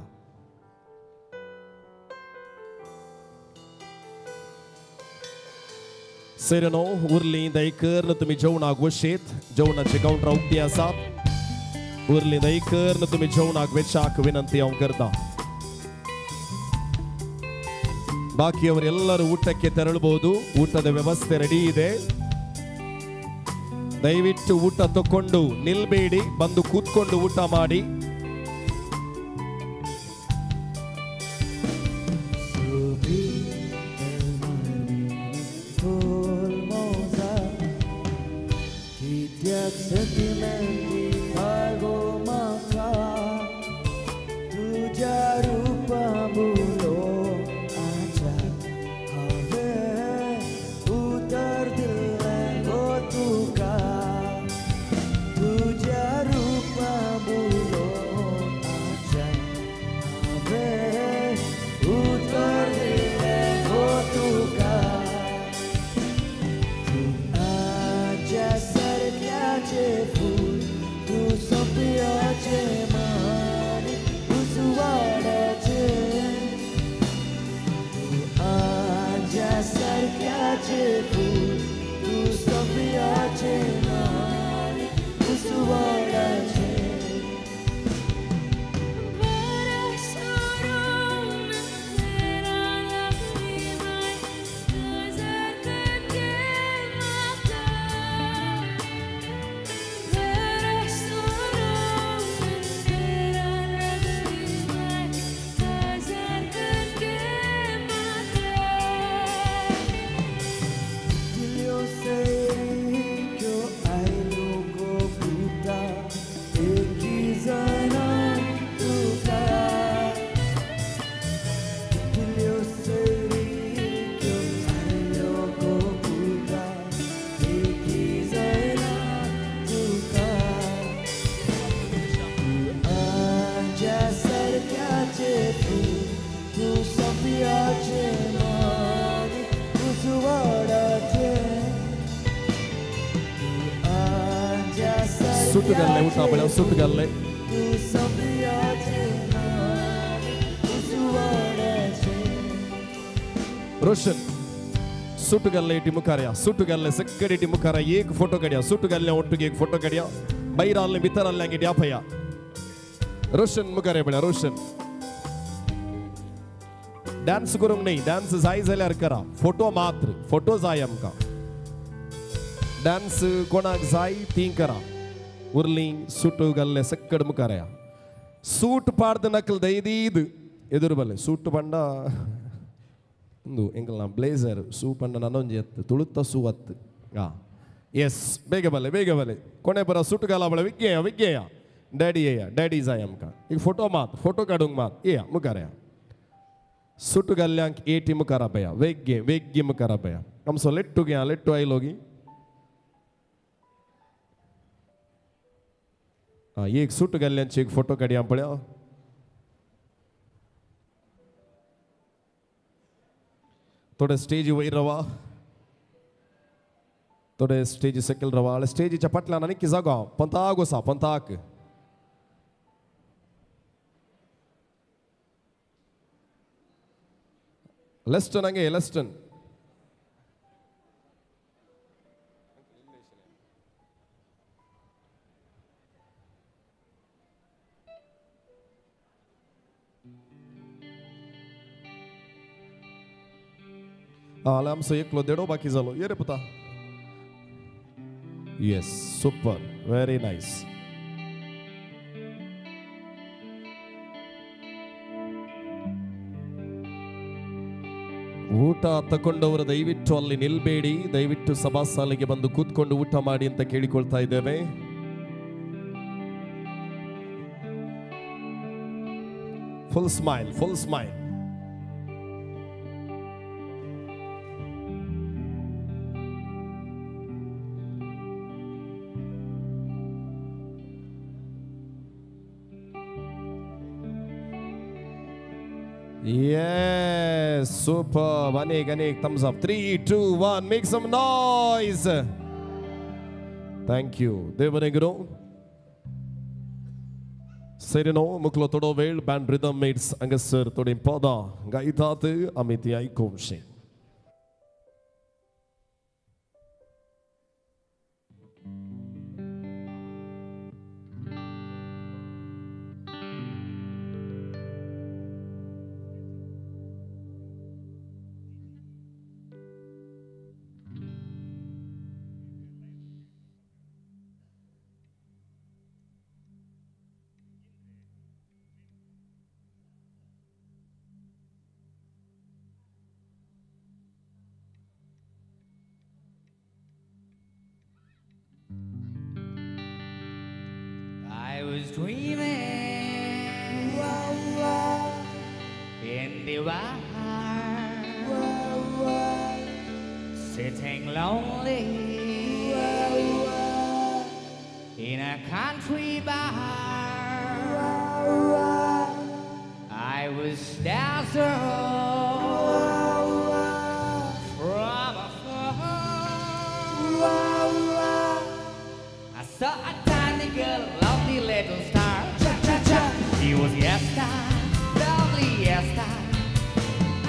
सेरनो उरली दयकर तुमी जेवणाक वशीत जेवणाची कावंटरां उक्ती आसात. उरली दयकर तुमी जेवणाक वेचाक विनंती हांव करता. ಬಾಕಿಯವರೆಲ್ಲರೂ ಊಟಕ್ಕೆ ತೆರಳಬಹುದು. ಊಟದ ವ್ಯವಸ್ಥೆ ರೆಡಿ ಇದೆ. ದಯವಿಟ್ಟು ಊಟ ತಕೊಂಡು ನಿಲ್ಬೇಡಿ, ಬಂದು ಕೂತ್ಕೊಂಡು ಊಟ ಮಾಡಿ. ಸುಟ್ಟುಗಲ್ಲೆ ಊಟ ಬೆಳೆ ಸುಟ್ಟುಗಲ್ಲೆ ರೋಷನ್ सूट घाल्ले एटी मुखार या, सूट घाल्ले सगळे एटी मुखार एक फोटो काडया, सूट घाल्ल्या ओट्टुक एक फोटो काडया, भायर आसले भितर आसल्यांक एटी आपया. रोशन मुखार या पळया, रोशन डान्स करूंक न्ही, डान्स जाय जाल्यार करा, फोटो मात्र, फोटो जाय आमकां. डान्स कोणाक जाय ती करा. उरली सूट घाल्ले सगळे मुखार या. सूट पाಡ್द नकल ದೈದೀದ್ ಎದುರು ಬಲ್ಲೆ ಸೂಟ್ ಪಂಡ ಒಂದು ಎಂಕಲ್ನ ಬ್ಲೇಸರ್ ಸೂ ಪಂಡ ನನ್ನೊಂಜಿ ಎತ್ತು ತುಳುತ್ತ ಸೂ ಅತ್ತು. ಹಾಂ ಎಸ್, ಬೇಗ ಬಲ್ಲೆ ಬೇಗ ಬಲ್ಲೆ. ಕೊನೆ ಬರ ಸೂಟುಗಾಲ ಬಳ ವಿಜ್ಞೇಯ ವಿಜ್ಞೇಯ ಡ್ಯಾಡಿ ಏಯ ಡ್ಯಾಡಿ ಜಾಯ್ ಅಮ್ಕ. ಈಗ ಫೋಟೋ ಮಾತ್, ಫೋಟೋ ಕಾಡುಂಗ್ ಮಾತ್ ಏಯ ಮುಖಾರಯ. ಸುಟುಗಲ್ಯಾಂಕ್ ಏಟಿ ಮುಖಾರ ಭಯ ವೇಗ್ಗೆ ವೇಗ್ಗೆ ಮುಖಾರ ಭಯ. ನಮ್ಸೋ ಲೆಟ್ಟುಗೆ ಲೆಟ್ಟು ಐಲೋಗಿ एक सूट घाल्ल्यांची एक फोटो काडया पळया. थोडे स्टेजी वयर रावा, थोडे स्टेजी सकयल रावा. स्टेजीच्या फाटल्यान आनी जागो पंताक आसा, पंताक. लेस्टन हांगे लेस्टन. आमचो एकलो देडो बाकी जालो. ये रे पुता. Yes, super, very nice. ಊಟ ತಕೊಂಡವರು ದಯವಿಟ್ಟು ಅಲ್ಲಿ ನಿಲ್ಬೇಡಿ, ದಯವಿಟ್ಟು ಸಭಾಸಾಲೆಗೆ ಬಂದು ಕೂತ್ಕೊಂಡು ಊಟ ಮಾಡಿ ಅಂತ ಕೇಳಿಕೊಳ್ತಾ ಇದ್ದೇವೆ. Full smile, full smile. Yes, superb. Anek, anek, thumbs up. 3, 2, 1, make some noise. Thank you. Devaneguru. Sereno, muklo todo vel, band rhythm mates, angasar tode pada, gaitate, amiti aikomshe. I was dreaming in the wild, sitting lonely in a country bar. I was dazzled from afar. I saw a tiny girl, lovely little star. Cha cha cha. She was Esther, lovely Esther.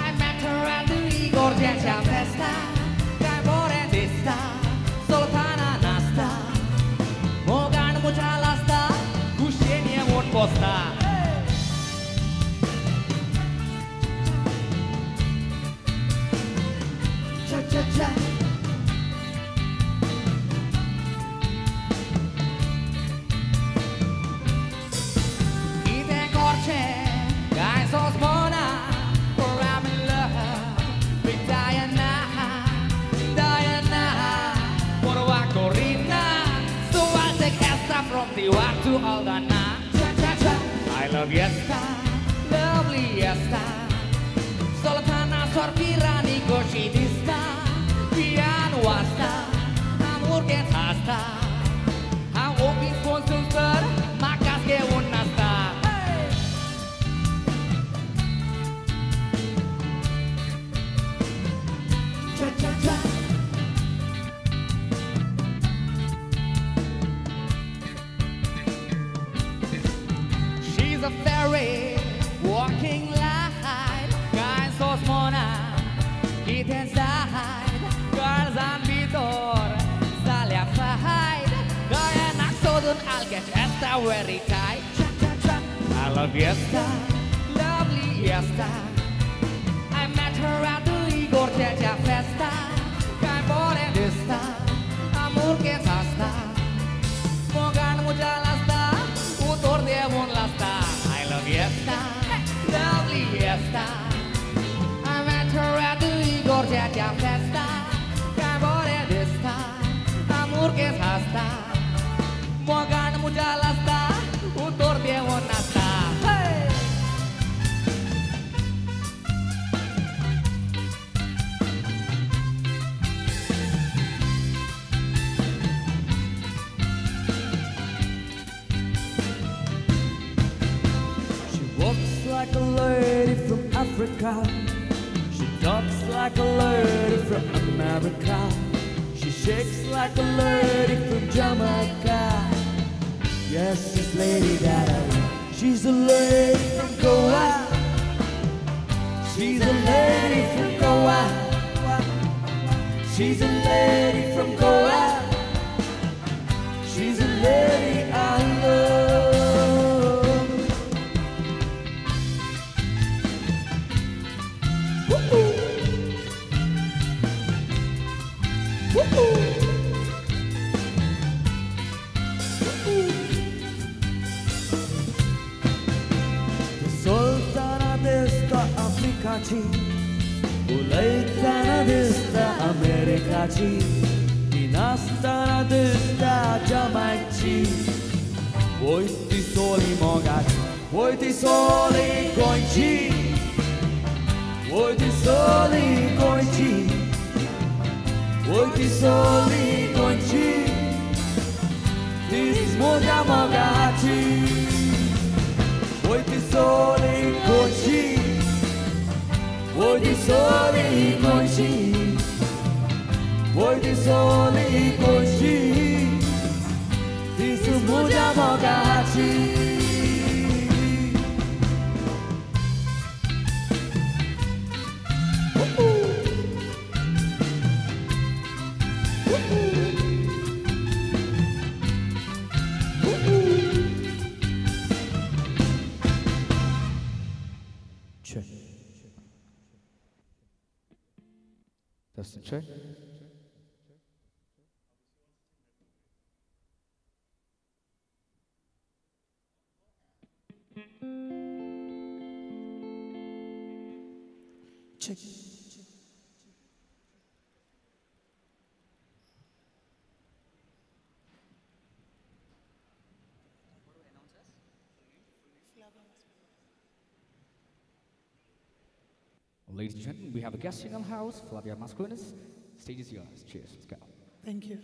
I met her at the Igor Jancha Festa. Camorendista, Sultana Nasta. Mogan Muchalasta, Kushenia won't posta. Cha cha cha. I'm in love with Diana, Diana, Corina. So I'll take Esther from the one to Aldana. Cha cha cha. I love Esther, lovely Esther. Sultana Sorpirani Goshidista, Piano Amor que hasta. I'm open for sir, Macas que unasta. Cha cha cha. She's a fairy walking light, guys so small, hit inside. are very tight. Cha cha cha. I love Fiesta, lovely Fiesta. I met her at the Igor Chacha Festa. काय बरें दिसता, आमुरकें सासता, मोगान म्हज्या लासता, उतोर देंवून लासता. I love Fiesta, lovely Fiesta. I met her at the Igor Chacha Festa. काय बरें दिसता, आमुरकें सासता, मोगान म्हज्या लासता, उतोर देंवून नाचता. Like a lady from Africa, she talks like a lady from America, she shakes like a lady from Jamaica. Yes, this lady that I love, she's a lady from Goa. She's a lady from Goa. She's a lady from Goa. She's a lady I love. Sultana दिसता आफ्रिकाची, उलयतना दिसता अमेरिकाची, ती नाचतना दिसता जमायची. वय ती सोली मोगाची, वय ती सोली गोंयची, वय ती सोली गोंयची, वय ती सोली गोंयची, तीच म्हज्या मोगाची. Voi ti soli goci, voi ti soli goci, voi ti soli goci, ti su muja mogaci. Testing check. Check. Ladies and gentlemen, we have a guest in our house, Flavia Mascarenhas. Stage is yours. Cheers. Let's go. Thank you.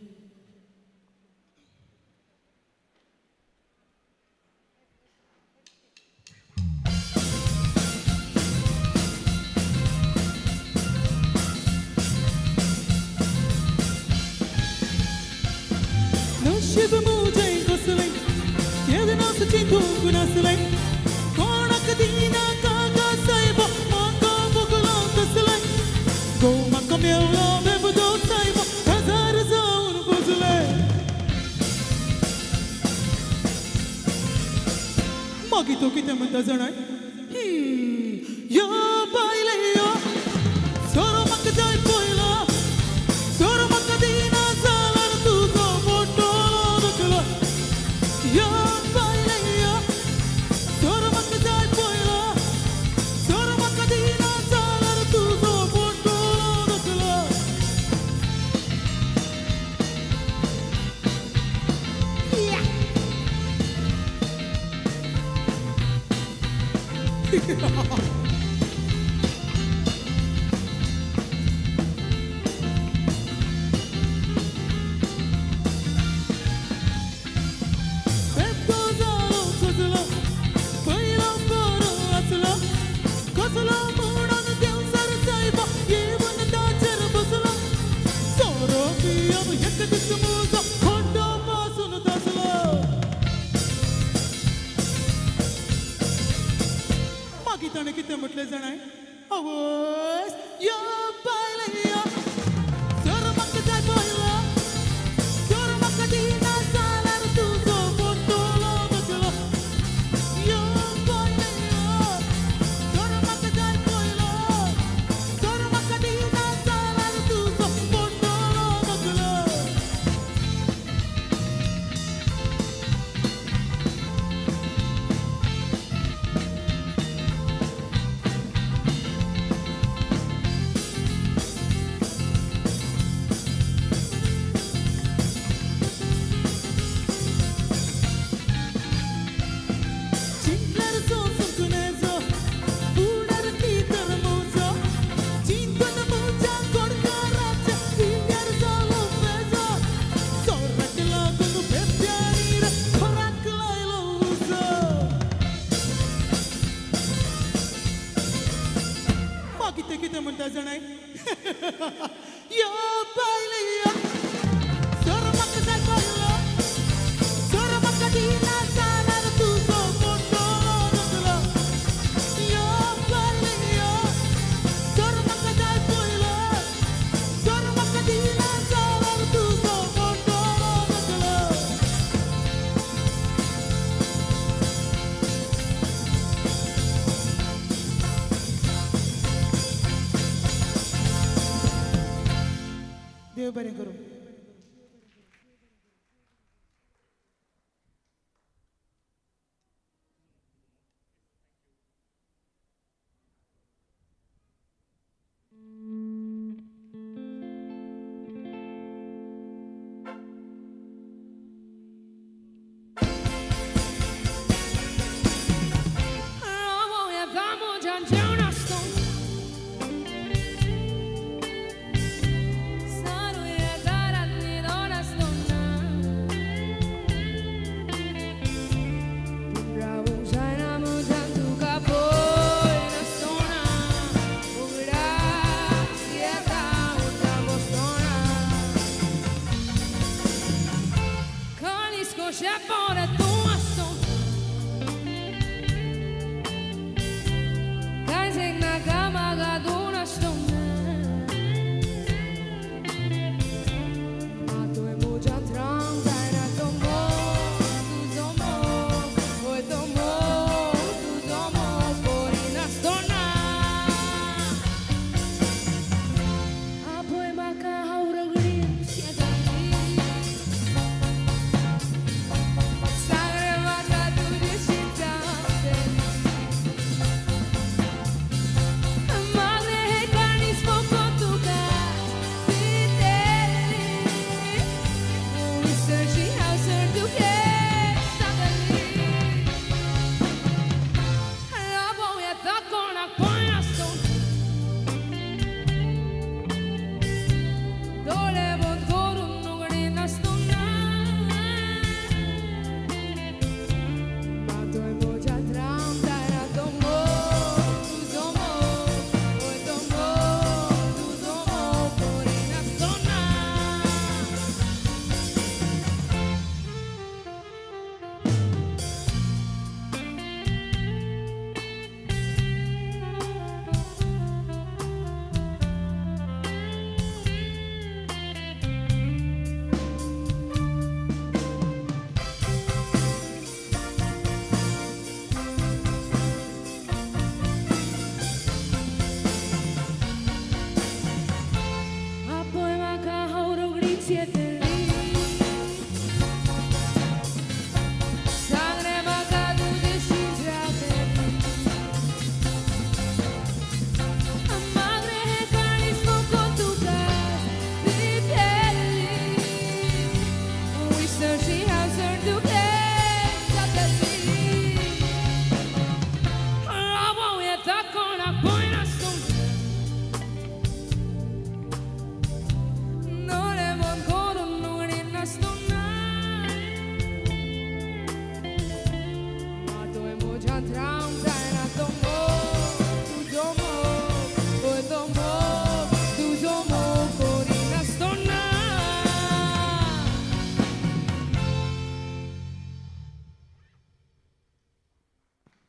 नशीब मुझे कसले केदना सची गुनासले कोणाक दीना काका साहेब माका बगलो कसले गो माका मेवलो बेबदो साहेब हजार जाऊन पुजले मागीर तो कितें म्हणटा जाणाय यो बायले यो सोरो म्हाका जाय पयलो सोरो म्हाका दिना जाल्यार तुजो फोटो दाखलो यो बायले यो सोरो म्हाका जाय पयलो सोरो म्हाका दिना जाल्यार तुजो फोटो दाखलो. यो बायले यो सोरो म्हाका जाय पयलो सोरो म्हाका दिना जाल्यार तुजो फोटो नासलो यो बायले यो सोरो म्हाका जाय पयलो सोरो म्हाका दिना जाल्यार तुजो फोटो नासलो. देव बरें करूं.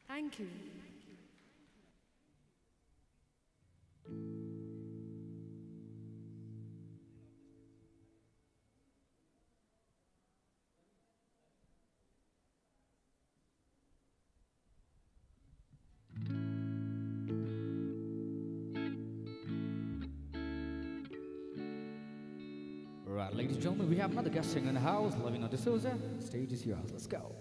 Thank you. All right, ladies and gentlemen, we have another guest singer in the house, Lavina D'Souza. Stage is yours. Let's go.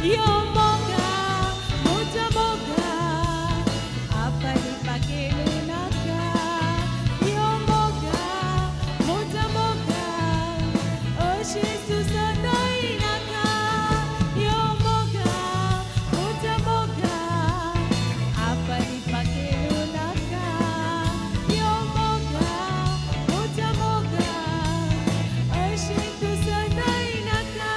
यो मोगा म्हज्या मोगा आपलिपा केळू नाका यो मोगा म्हज्या मोगा अशें तूं सदांय नाका यो मोगा म्हज्या मोगा आपलिपा केळू नाका यो मोगा म्हज्या मोगा अशें तूं सदांय नाका.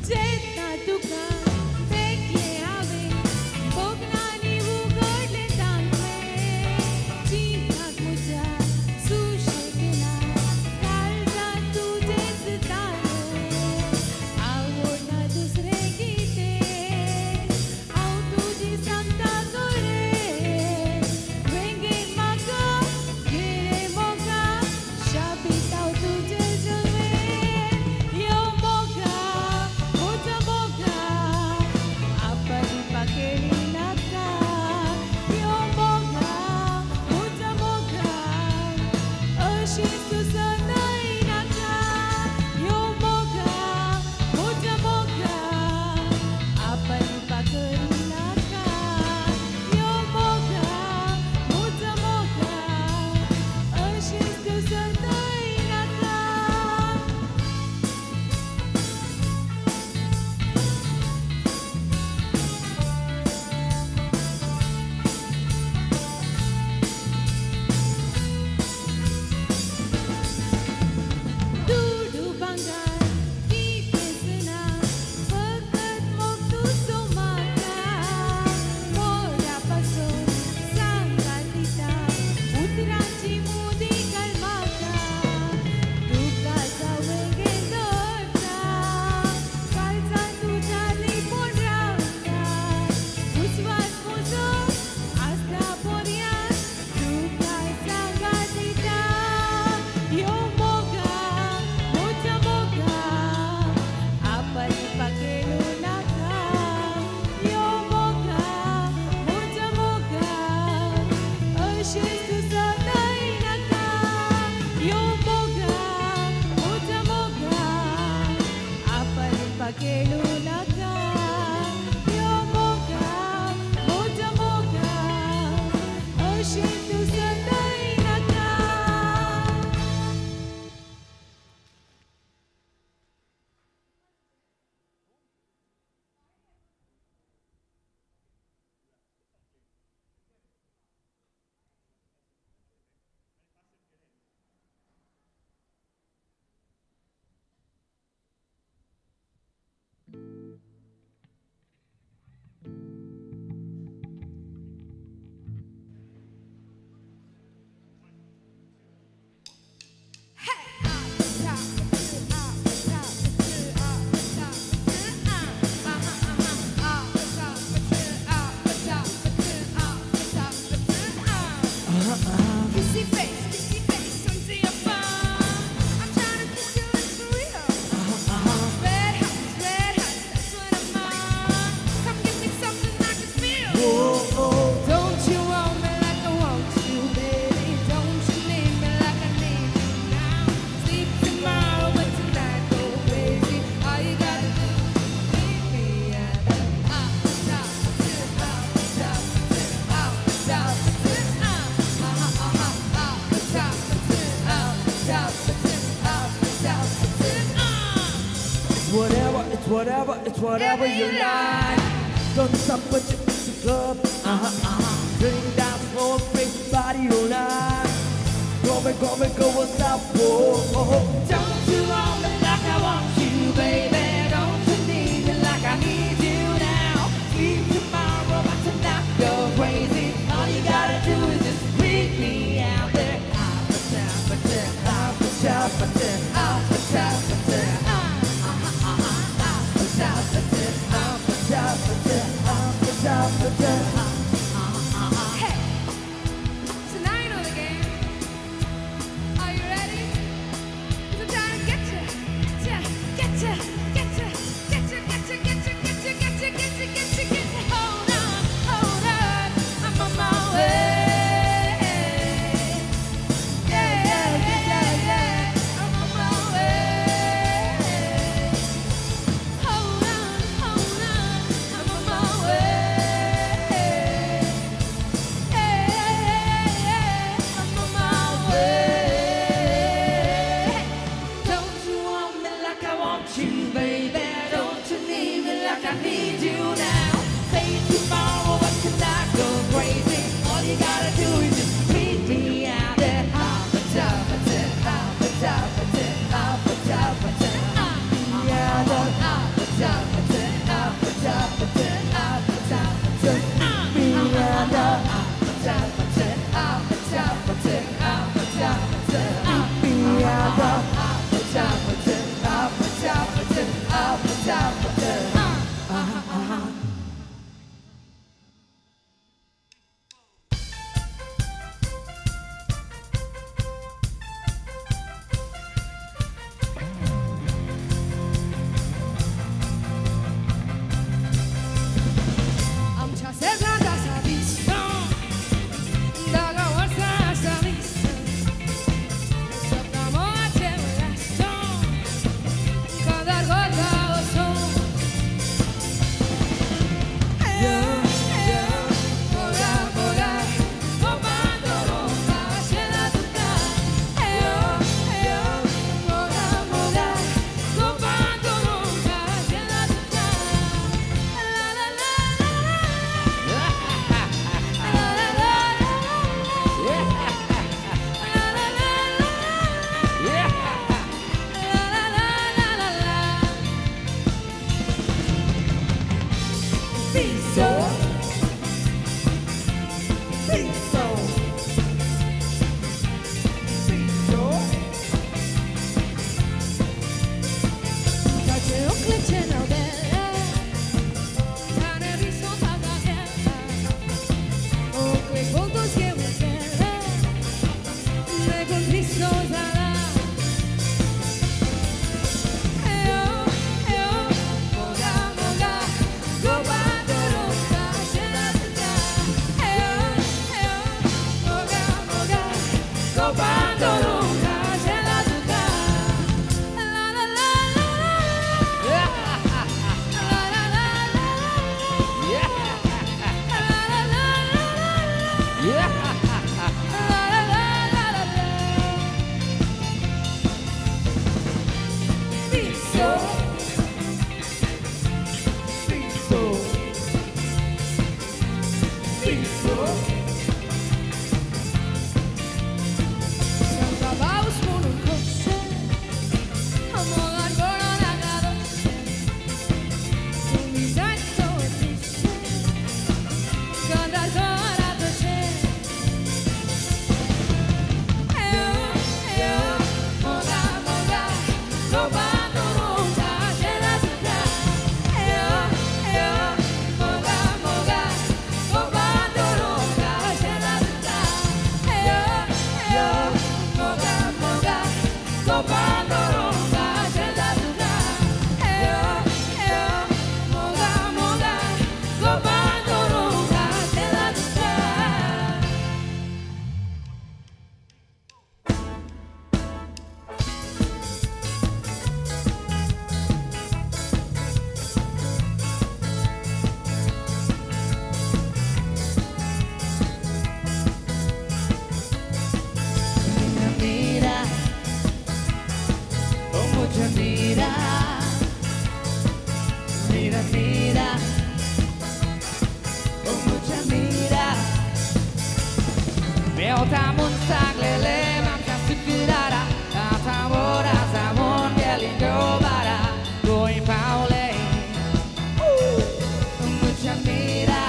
जेन्ना तुका देखलें हांवें भोगणांनी उगडलें तांकलें जिवाक म्हज्या सुशेग ना काळजांत तुजेंच तालें आवडना दुसरें कितें हांव तुजी सांगता खरें वेंगेन म्हाका घे रे मोगा शाबीत हांव तुजें जल्में यो मोगा म्हज्या मोगा आपलिपा केळी नाका यो मोगा म्हज्या मोगा अशें तूं सदांय नाका यो मोगा म्हज्या मोगा आपलिपा करी नाका यो मोगा म्हज्या मोगा अशें तूं सदांय नाका. दुडू भांगर कितेंच ना फकत मोग तुजो म्हाका मोरा पासून सांगात दिता उतरांची मुदी घाल म्हाका तुका जावं वेंगेन दवरता काळजांत तुज्या लिपून रावता विस्वास म्हजो आसता पर्यांत तुका सांगात दिता यो मोगा म्हज्या मोगा आपलिपा केळू नाका यो मोगा म्हज्या मोगा अशें तूं सदांय नाका यो मोगा म्हज्या मोगा आपलिपा केळू नाका यो मोगा म्हज्या मोगा अशें तूं सदांय नाका. Kissy face under your phone. I'm trying to kiss your lips for real. Red hot, that's what I'm on. Come give me something I can feel. Oh, oh, don't you want me like I want you, baby? Don't you need me like I need you now? Sleep tomorrow, but tonight go crazy. All you gotta do is meet me at the up, top, to up, top, to up, top, to up, up, top, to up, top, to up, top, to up. It's whatever, it's whatever you like. Don't stop, put you in the club. Drink down, slow, free, body all night. Go, go, go, what's up? Oh, oh. Don't you want me like I want you, baby? Don't you need me like I need you now? Sleep tomorrow, but tonight go crazy. All you gotta do is just meet me out there. Up, top, up, top, up, top, up, top, up, top. Hey, so now you know the game. Are you ready? 'Cause I'm trying to I need you now. Say tomorrow, but can I go crazy? All you gotta do is just meet me out at half a top, a ten, half a top, a ten, half a top, a ten. Meet me out at half a top, a ten, half a top, a ten, half a top, a ten. Meet me out at half a top, a ten, half a top, a ten, half a top, a ten. Meet me out at half a top, a ten, half a top, a ten, half a top, a ten. आमच्या शेजारात आसा विसव, धागा वर्सां आसा विसव, सपनां मोगाचें उल्हासव, कागार करता वसो. यो, यो, मोगा, मोगा, कोपान दवरूंक आशेला तुका. यो, यो, मोगा, मोगा, कोपान दवरूंक आशेला तुका. ला ला ला Piso, piso, piso. ताचे ओकलेचें नांव बेला, ताणें विसव ताका केला. ओकलेक भोंवतोच घेवन गेला, देखून विसव जाला. यो, यो, मोगा, मोगा, गोपान दवरूंक आशेला तुका. यो, यो, मोगा, मोगा, गोपान दवरूंक आशेला तुका. ला ला ला ला ला ला ला ला ला ला ला ला ला. Piso, piso, piso. सांका पावस म्हणून खोशे, मोगान पडों नाका दोशे, तुमी जायत तो दिशे, कांतार करा तशें. यो, यो, मोगा, मोगा, गोपान दवरूंक आशेला तुका. यो, यो, मोगा, मोगा, गोपान दवरूंक आशेला तुका. यो, यो, मोगा, मोगा, गोपान दवरूंक आशेला तुका. यो, यो, मोगा, मोगा, गोपान दवरूंक आशेला तुका. Mira, oh mucha mira, mira, mira, oh mucha mira. Meu tamun saglele mamsa sukirara, atamora samon gelingo bara, going paule. Mucha mira.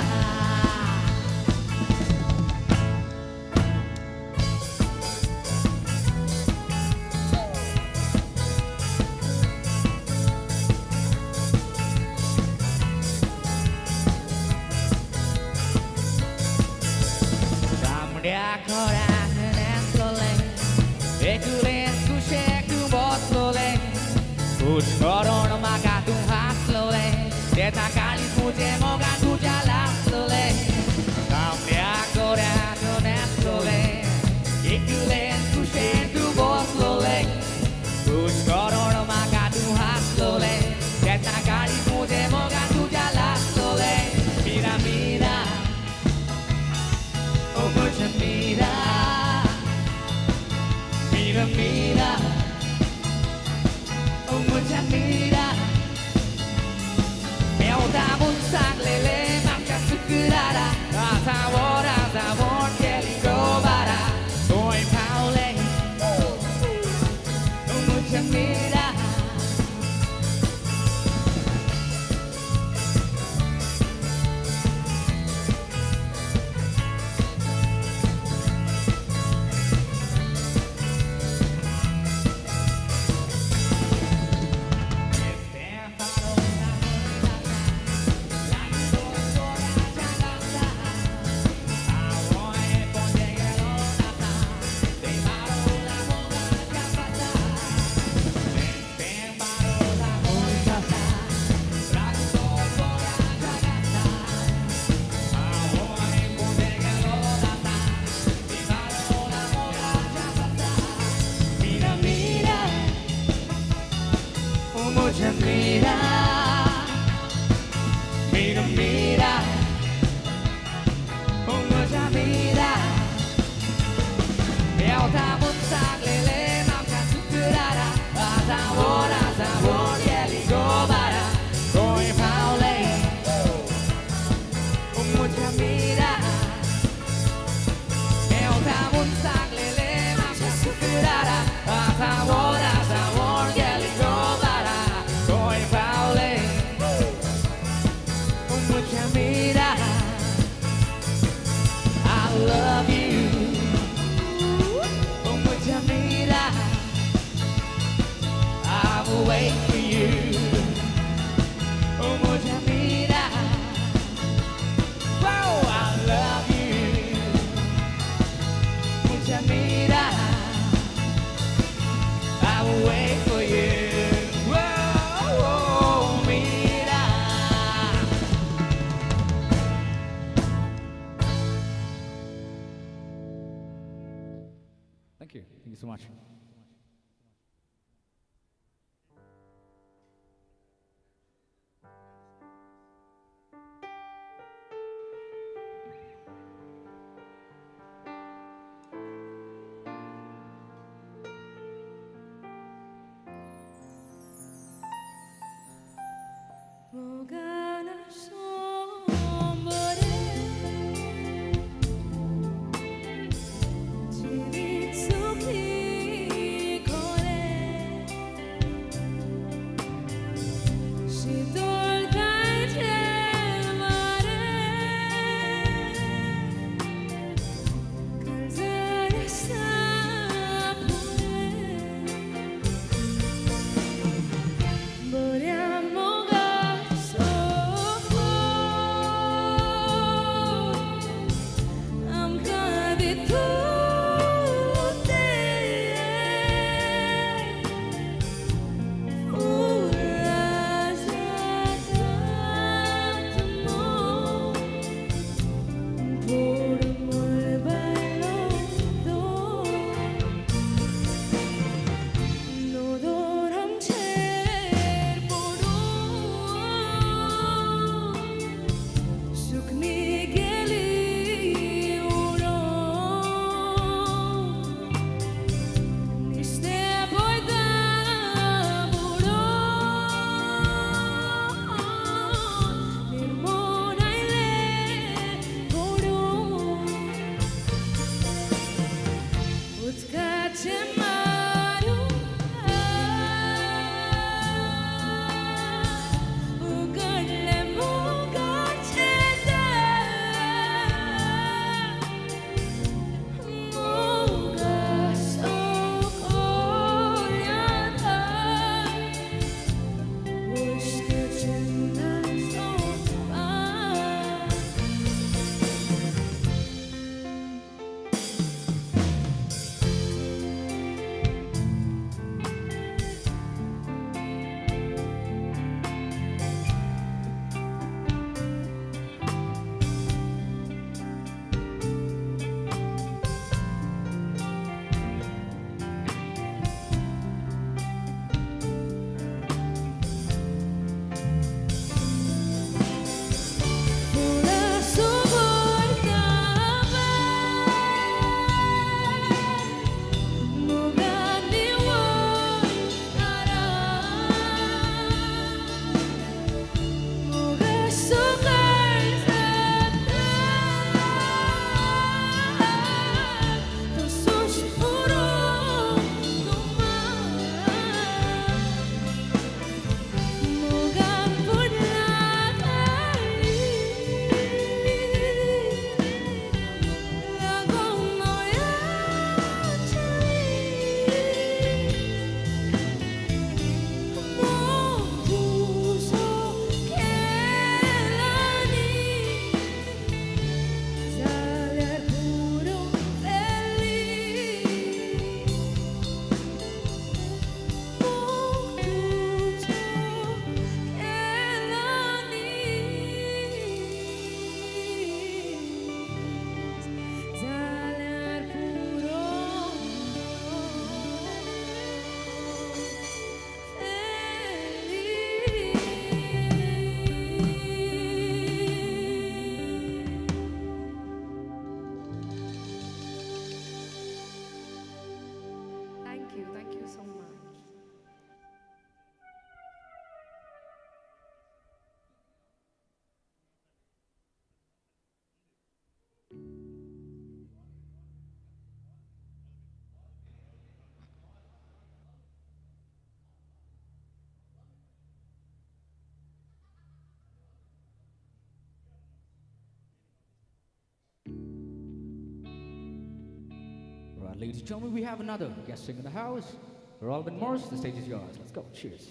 Ramdya korak neslole, ekulen kushek boslole, kuch koron maga tu haslole, teta kalis muje moga tu jalaslole. Ramdya korak neslole, ekulen kushek boslole, kuch koron maga tu haslole, teta kalis muje moga tu jalaslole. Mira, mira. Oh, mucha mira, आसा वोण केली गोबारा गोंय पावले म्हज्या Meera. Mira, mira, म्हज्या Meera. Mira, mira, म्हज्या मीरा. मेवता म्हूण सांगलेलें आमकां शुक्रारा आतां वोण गेली गोबारा गोंय पावले म्हज्या मीरा. मेवता म्हूण सांगलेलें आमकां शुक्रारा आतां वोण गेली गोबारा गोंय पावले म्हज्या मीरा. I love you, म्हज्या Meera. I will wait for you, म्हज्या Meera. Oh, I love you, म्हज्या Meera. I will wait for you, oh, Meera. Thank you. Thank you so much. जिवीत सुखी Ladies and gentlemen, we have another guest singer in the house, Rolvin Morris. The stage is yours. Let's go. Cheers.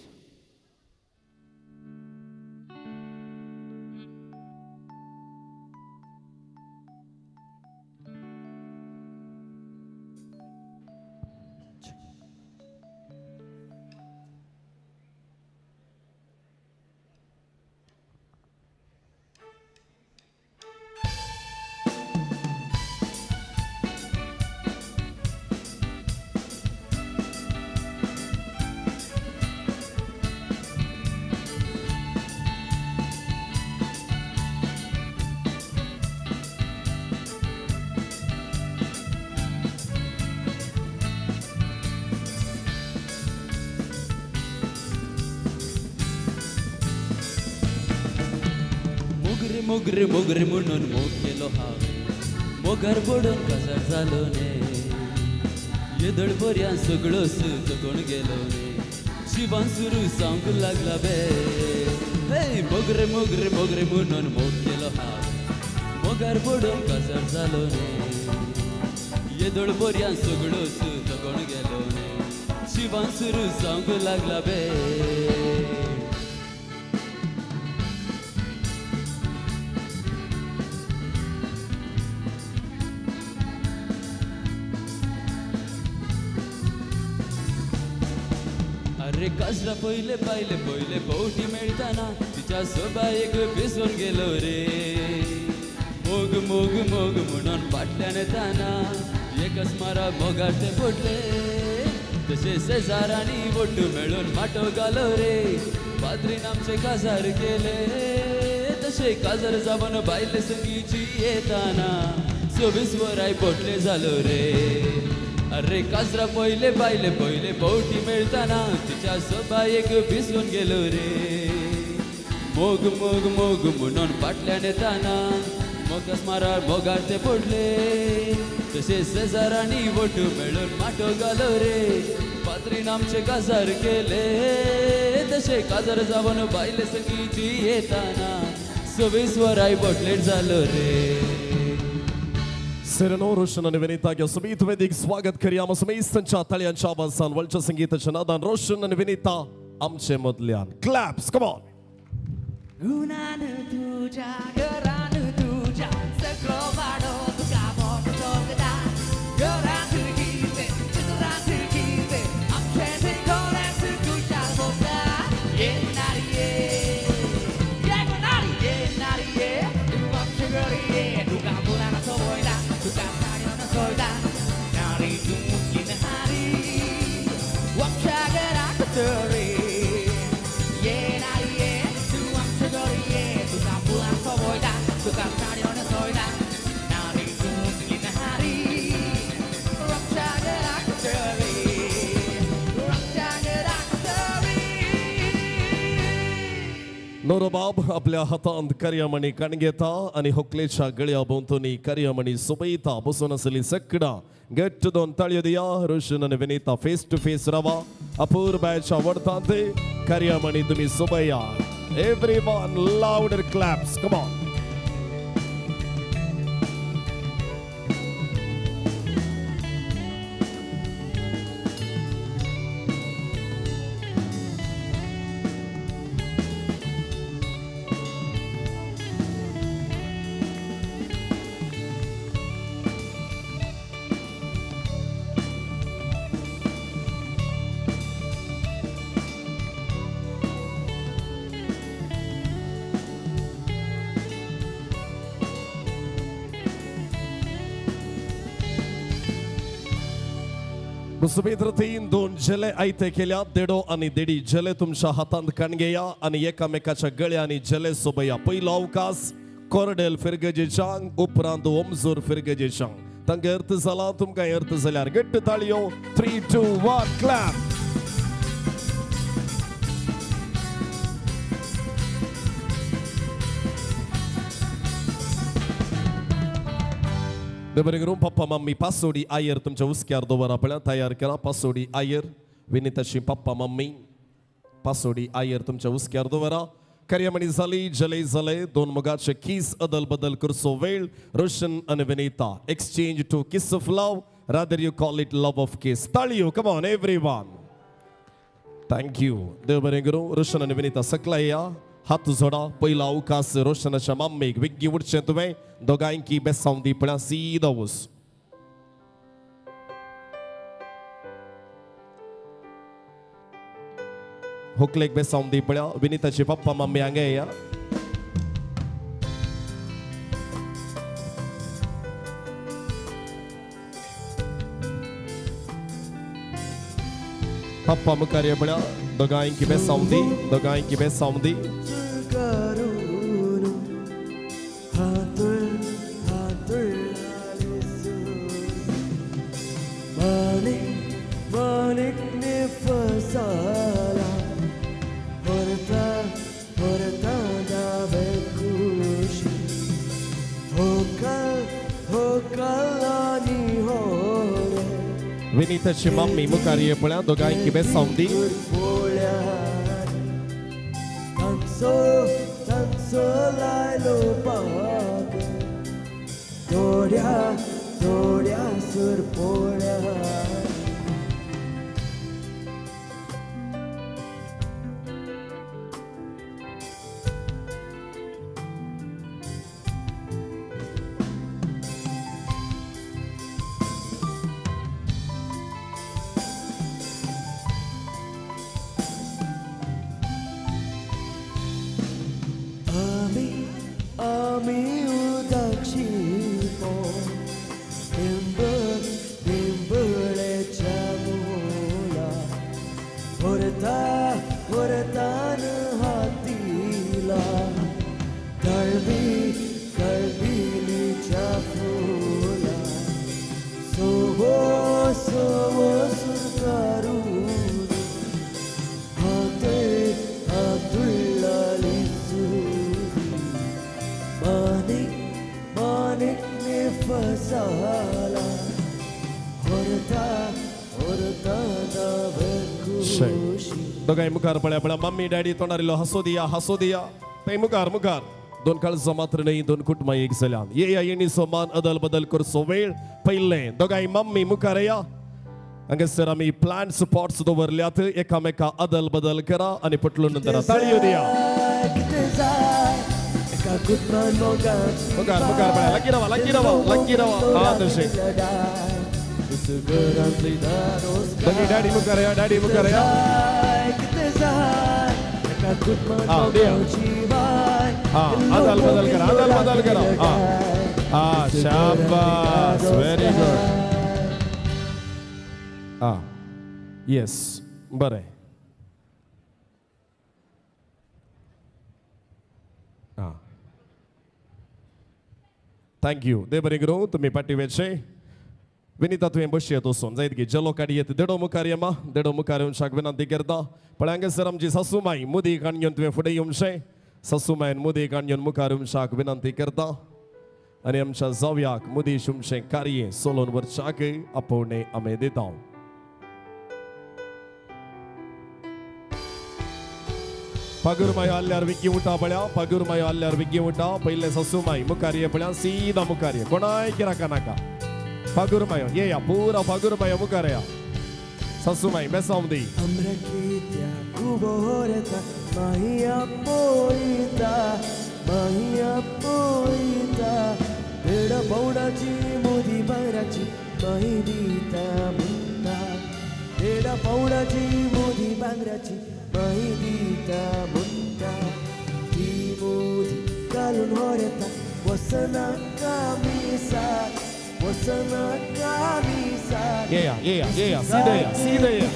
मोगरे मोगरे म्हणून मोग केलो हांवें मोगार पडून काजार जालो ने येदळ बऱ्यान सगळो जगोन गेलो ने शिवान सुरू जावंक लागला बे हे मोगरे मोगरे मोगरे म्हणून मोग केलो हांवें मोगार पडून काजार जालो ने येदळ बऱ्यान सगळो जगोन गेलो ने शिवान सुरू जावंक लागला बे. अरे काजरा पयले पायले पयले पवटी मेळटाना तिच्या सोबायेक बेसून गेलो रे मोग मोग मोग म्हणून फाटल्यान येताना एकच मारा मोगार ते पडले तशे शेजारांनी वट्टू मेळून माटो घालो रे पाद्रीन आमचे काजार केले तशे काजार जावन बायले संगीची येताना 24 वराय पोटले जालो रे. अरे काजरा पयले बायले पयले पवटी मेळटाना तिच्या सोबायेक भिजून गेलो रे मोग मोग मोग म्हणून फाटल्यान येताना मोगस मारार मोगार ते पडले तशे शेजारांनी वट्टू मेळून माटो घालो रे पाद्रीन आमचे काजार केले तशे काजार जावन बायले संगीची येताना 24 वराय बोटलेट जालो रे. सिरनो रोशन आणि विनीता सुमीत वेदिक स्वागत करूया समेस्तांच्या ताळयांच्या आवाजान वळच्या संगीताच्या नादान रोशन आणि विनीता आमचे मदल्यान क्लॅप्स कम ऑन. गुणान तुझ्या घरान तुझ्या सगळो वाडो तुका मोठो सोगता घरांत कितें चित्रांत कितें आमचें थंय कोणाच खुशाल भोगता ये नारी ये ये गो नारी ये नारी ये तूं आमचे घरी ये तुका फुलां सोबयता तुका साडयो न्हेसयता नारी तूं मुस्की नारी आमच्या घराक तरी ये नारी ये तूं आमचे घरी ये तुका फुलां सोबयता तुका साडयो न्हेसयता नारी तूं मुस्की नारी आमच्या घराक तरी आमच्या घराक तरी. नोरोबाब आपल्या हातांत कर्यामणी कणगेता आनी होकलेच्या गळ्या भोंवतणी कर्यामणी सोबयता बसून आसली सकडा गट्ट दोन ताळयो दिया. रोशन आनी विनीता फेस टू फेस रावा अपूर्बायच्या वडतांत कर्यामणी तुमी सोबया. Everyone louder claps come on. Sumitra तीन दोन झेले आयते केल्या देडो आणि देडी झेले तुमच्या हातांत कणगेया आणि एकामेकाच्या गळ्यांनी झेले सोबया. पयलो अवकाश कोरडेल फिरगजेचांग उपरांत ओमजूर फिरगजेचांग तांकां अर्थ जाला तुमकां अर्थ जाल्यार गट्ट ताळयो 3 2 1 क्लॅप. बरें करून पप्पा मम्मी पासोडी आयर तुमच्या हुस्क्यार दवर आपल्या तयार करा. पासोडी आयर विनीताची पप्पा मम्मी पासोडी आयर तुमच्या हुस्क्यार दवरा. कर्यामणी जाली जले जाले दोन मोगाचे कीस अदल बदल करचो वेळ. रोशन आनी Vinita exchange to kiss of love. Rather you call it love of kiss. ताळयो, come on everyone. Thank you. देव बरें करूं. रोशन आनी विनिता सकला या, हात जोडा. पयलो अवकाश रोशनाच्या मम्मीक वेगळी उठचें तुवें दोगांयकी बेसांव दी पळया सीदा वच. होकलेक बेसांव दी पळया. विनिताची पप्पा मम्मी हांगा या. पप्पा मुखार ये पळया. दोगांयकी बेसांव दी, दोगांयकी बेसांव दी. विनिताची मम्मी मुखार ये पळया. दोगांयकी बेसांव दी. दोगांय मुखार पळया पळया. मम्मी डॅडी तोंडार इल्लो हांसो दिया, हांसो दिया. थंय मुखार मुखार. दोन काळजां मात्र न्हय, दोन कुटुंबां एक जाल्या. येया येणीचो मान अदल बदल करचो वेळ पयलें. दोगांय मम्मी मुखार या. हांगासर आमी प्लांट्स पॉट्स दवरल्यात. एकामेका अदल बदल करा आनी पटलून नंतर ताळयो दिया. मुखार मुखार पळया. लागीं रावा, लागीं रावा, लागीं रावा. हा तशें. दोगी डॅडी मुखार या, डॅडी मुखार या. हा दिया. हा अदल बदल करा, अदल बदल करा. हा हा शाबास, व्हेरी गुड. हा येस, बरें. हा thank you. देव बरें करूं. तुमी पाटी वेचे. विनिता तुवें बसयेत वचून जायत गी जेलो काडयेत. देडो मुखार येमा, देडो मुखार येवशाक विनंती करता. पण हांगासर आमची सासूमाय मुदी काण घेवन तुवें फुडें येवचें. सासूमायन मुदी काण घेवन मुखार येवशाक विनंती करता आनी आमच्या जावयाक मुदी शिमशें कार्य सोलोन वरच्याक आपोवणें आमी दिता. पगुरमायो आल्यार विग्गी उठा पळया. पगुरमायो आल्यार विग्गी उठा. पयलें सासूमाय मुखार ये पळया. सीदा मुखार ये, कोणाय किराका नाका. पगुरमायो येया, पुरा पगुरमायो मुखार या. सासूमाय बेसांव दी. येया येया येया, सीधा या, सीधा या.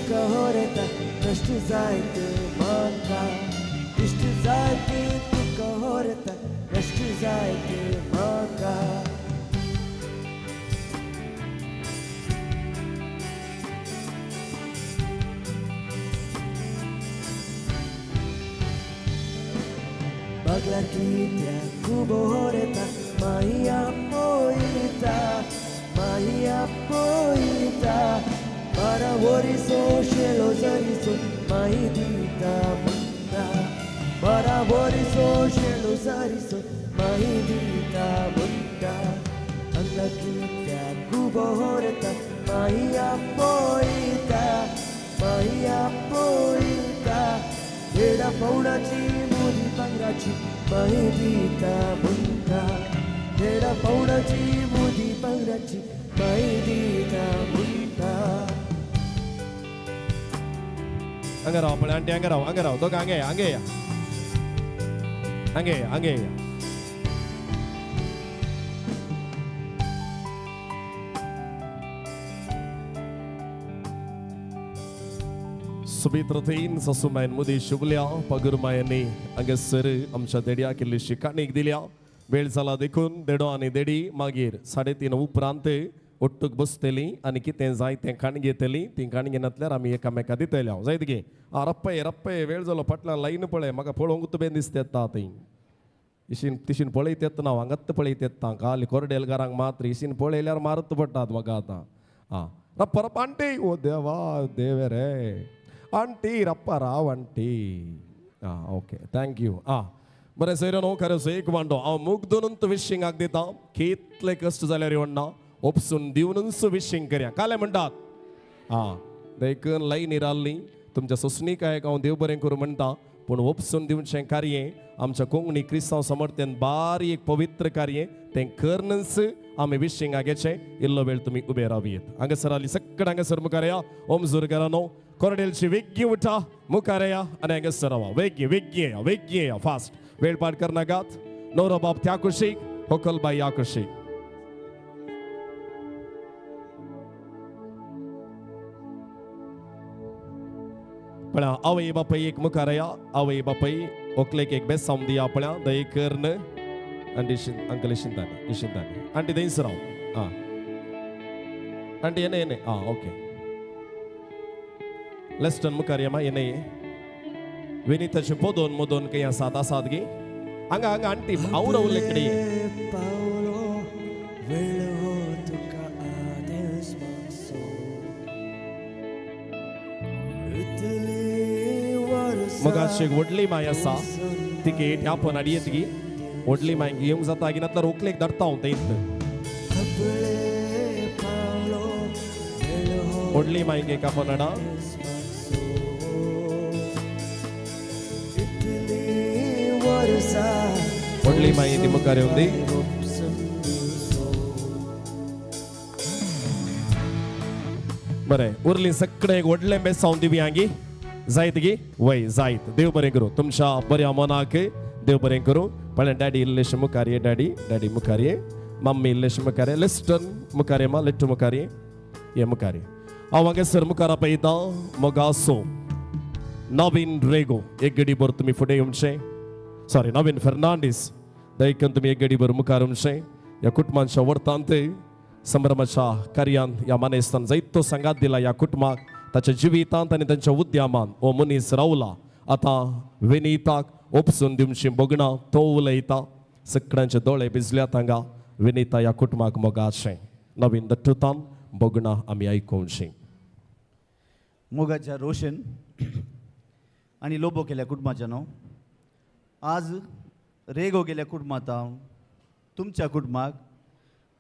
Baglar कित्याक उबो होरेता माया पोयता, माया पोयता. बारा वरिसो शेलो जरिसो माई दिता म्हणटा. बारा वरिसो शेलो जरिसो माई दिता म्हणटा. हांगा कित्याक उबो होरेता माया पोयता माया पोयता देडा पवणाची मुदी पांगराची माई दिता म्हणटा देडा पवणाची मुदी पांगराची माई दिता म्हणटा. हांगा राव पळय आंटी, हांगा राव, हांगा राव, दोगां हांगा हांगा हांगा हांगा. सुमित्रतीन सासूमायन मुदी शुभल्या पगुरमायांनी हांगासर आमच्या देड्याक इल्लीशी काणीक दिल्या. वेळ जाला देखून देडो आनी देडी मागीर 3:30 उपरांत ओट्टूक बसतली आनी कितें जाय तें काण घेतली. ती काण घेनातल्यार आमी एकामेका दितले. हांव जायत गे आं रप्पय रप्पय वेळ जालो फाटल्यान लायन पळय म्हाका पळोवंक तुवें दिसता येता थंय इशीन तिशीन पळयत येता ना हांगात पळयत येता काल कोरडेलकारांक मात्र इशीन पळयल्यार मारत पडटात म्हाका आतां. आं रप्पा रप्पा आंटी ओ देवा देवे रे आंटी रप्पा राव आंटी. आं ओके thank you. आं बरें सैर न्हू खरें एक वांडो हांव मुग्दून विशिंगाक दिता कितले कश्ट जाल्यार येवना ओपसून दिवनूच विशींग करया काले म्हणटात. आं देखून लायनी रावली तुमच्या सोसणीकायक हांव देव बरें करूं म्हणटा पूण ओपसून दिवचें कार्य आमच्या कोंकणी क्रिस्तांव समर्थ्यान बारी एक पवित्र कार्य तें करनच आमी विशिंगाक घेचें. इल्लो वेळ तुमी उबे रावयेत. हांगासर आली सगळें हांगासर मुखार या ओमजूर घरानो कोरडेलची वेग्गी उठा मुखार या आनी हांगासर रावा वेग्गी वेग्गी या वेग्गी या फास्ट वेळ पाड करनाकात. नवरो बाब त्या कुशीक होकलबाई या कुशीक. पळया आवय बापाय एक मुखार या आवय बापाय ओकलेक एक बेसांव दिया पळया दये कर्ण आंटी अंकल इशिंतानी इशिंतानी आंटी थंयच राव. आं आंटी येने येने. आं ओके लेस्टन मुखार या मा येने विनीताचे पोदोन मोदोन खंय आसात आसात गी हांगा हांगा आंटी हांव रावले कडेन. मगाशी व्हडली माय आसा तिके ह्या पण हाडयेत गी व्हडली माय येवंक जाता गी नातल्यार ओकलेक धाडटा हांव थंयत. व्हडली मायक एक आपण हाडा. व्हडली माय ती मुखार येवन दी. बरें उरली सगळें एक व्हडलें बेसांव दिवया गी जायत गी वय जायत. देव बरें करूं तुमच्या बऱ्या मनाक देव बरें करूं. पळय डॅडी इल्लेशे मुखार ये डॅडी डॅडी मुखार ये मम्मी इल्लेशे मुखार ये लिस्टन मुखार ये मा लिट्टू मुखार ये ये मुखार ये. हांव हांगासर मुखार पळयता मोगासो नवीन रेगो एक गडी भर तुमी फुडें येवचें. सॉरी नवीन फेर्नांडीस दयकन तुमी एक गडी भर मुखार येवचें. ह्या कुटुंबांच्या वर्तांत संभ्रमाच्या कार्यान ह्या मानेस्तान जायतो सांगात दिला ह्या कुटुंबाक ताच्या जिवितांत आनी तांच्या उद्यमान हो मनीस रावला. आतां विनीताक ओपसून दिवची बगणां तो उलयता सगळ्यांचे दोळे भिजल्यात हांगा. विनीता ह्या कुटुंबाक मोगाचें नवीन दत्तुतान बगणां आमी आयकुवची. मोगाच्या रोशन आनी लोबो केल्या कुटुंबाच्या न्हू आज रेगो गेल्या कुटुंबांत हांव तुमच्या कुटुंबाक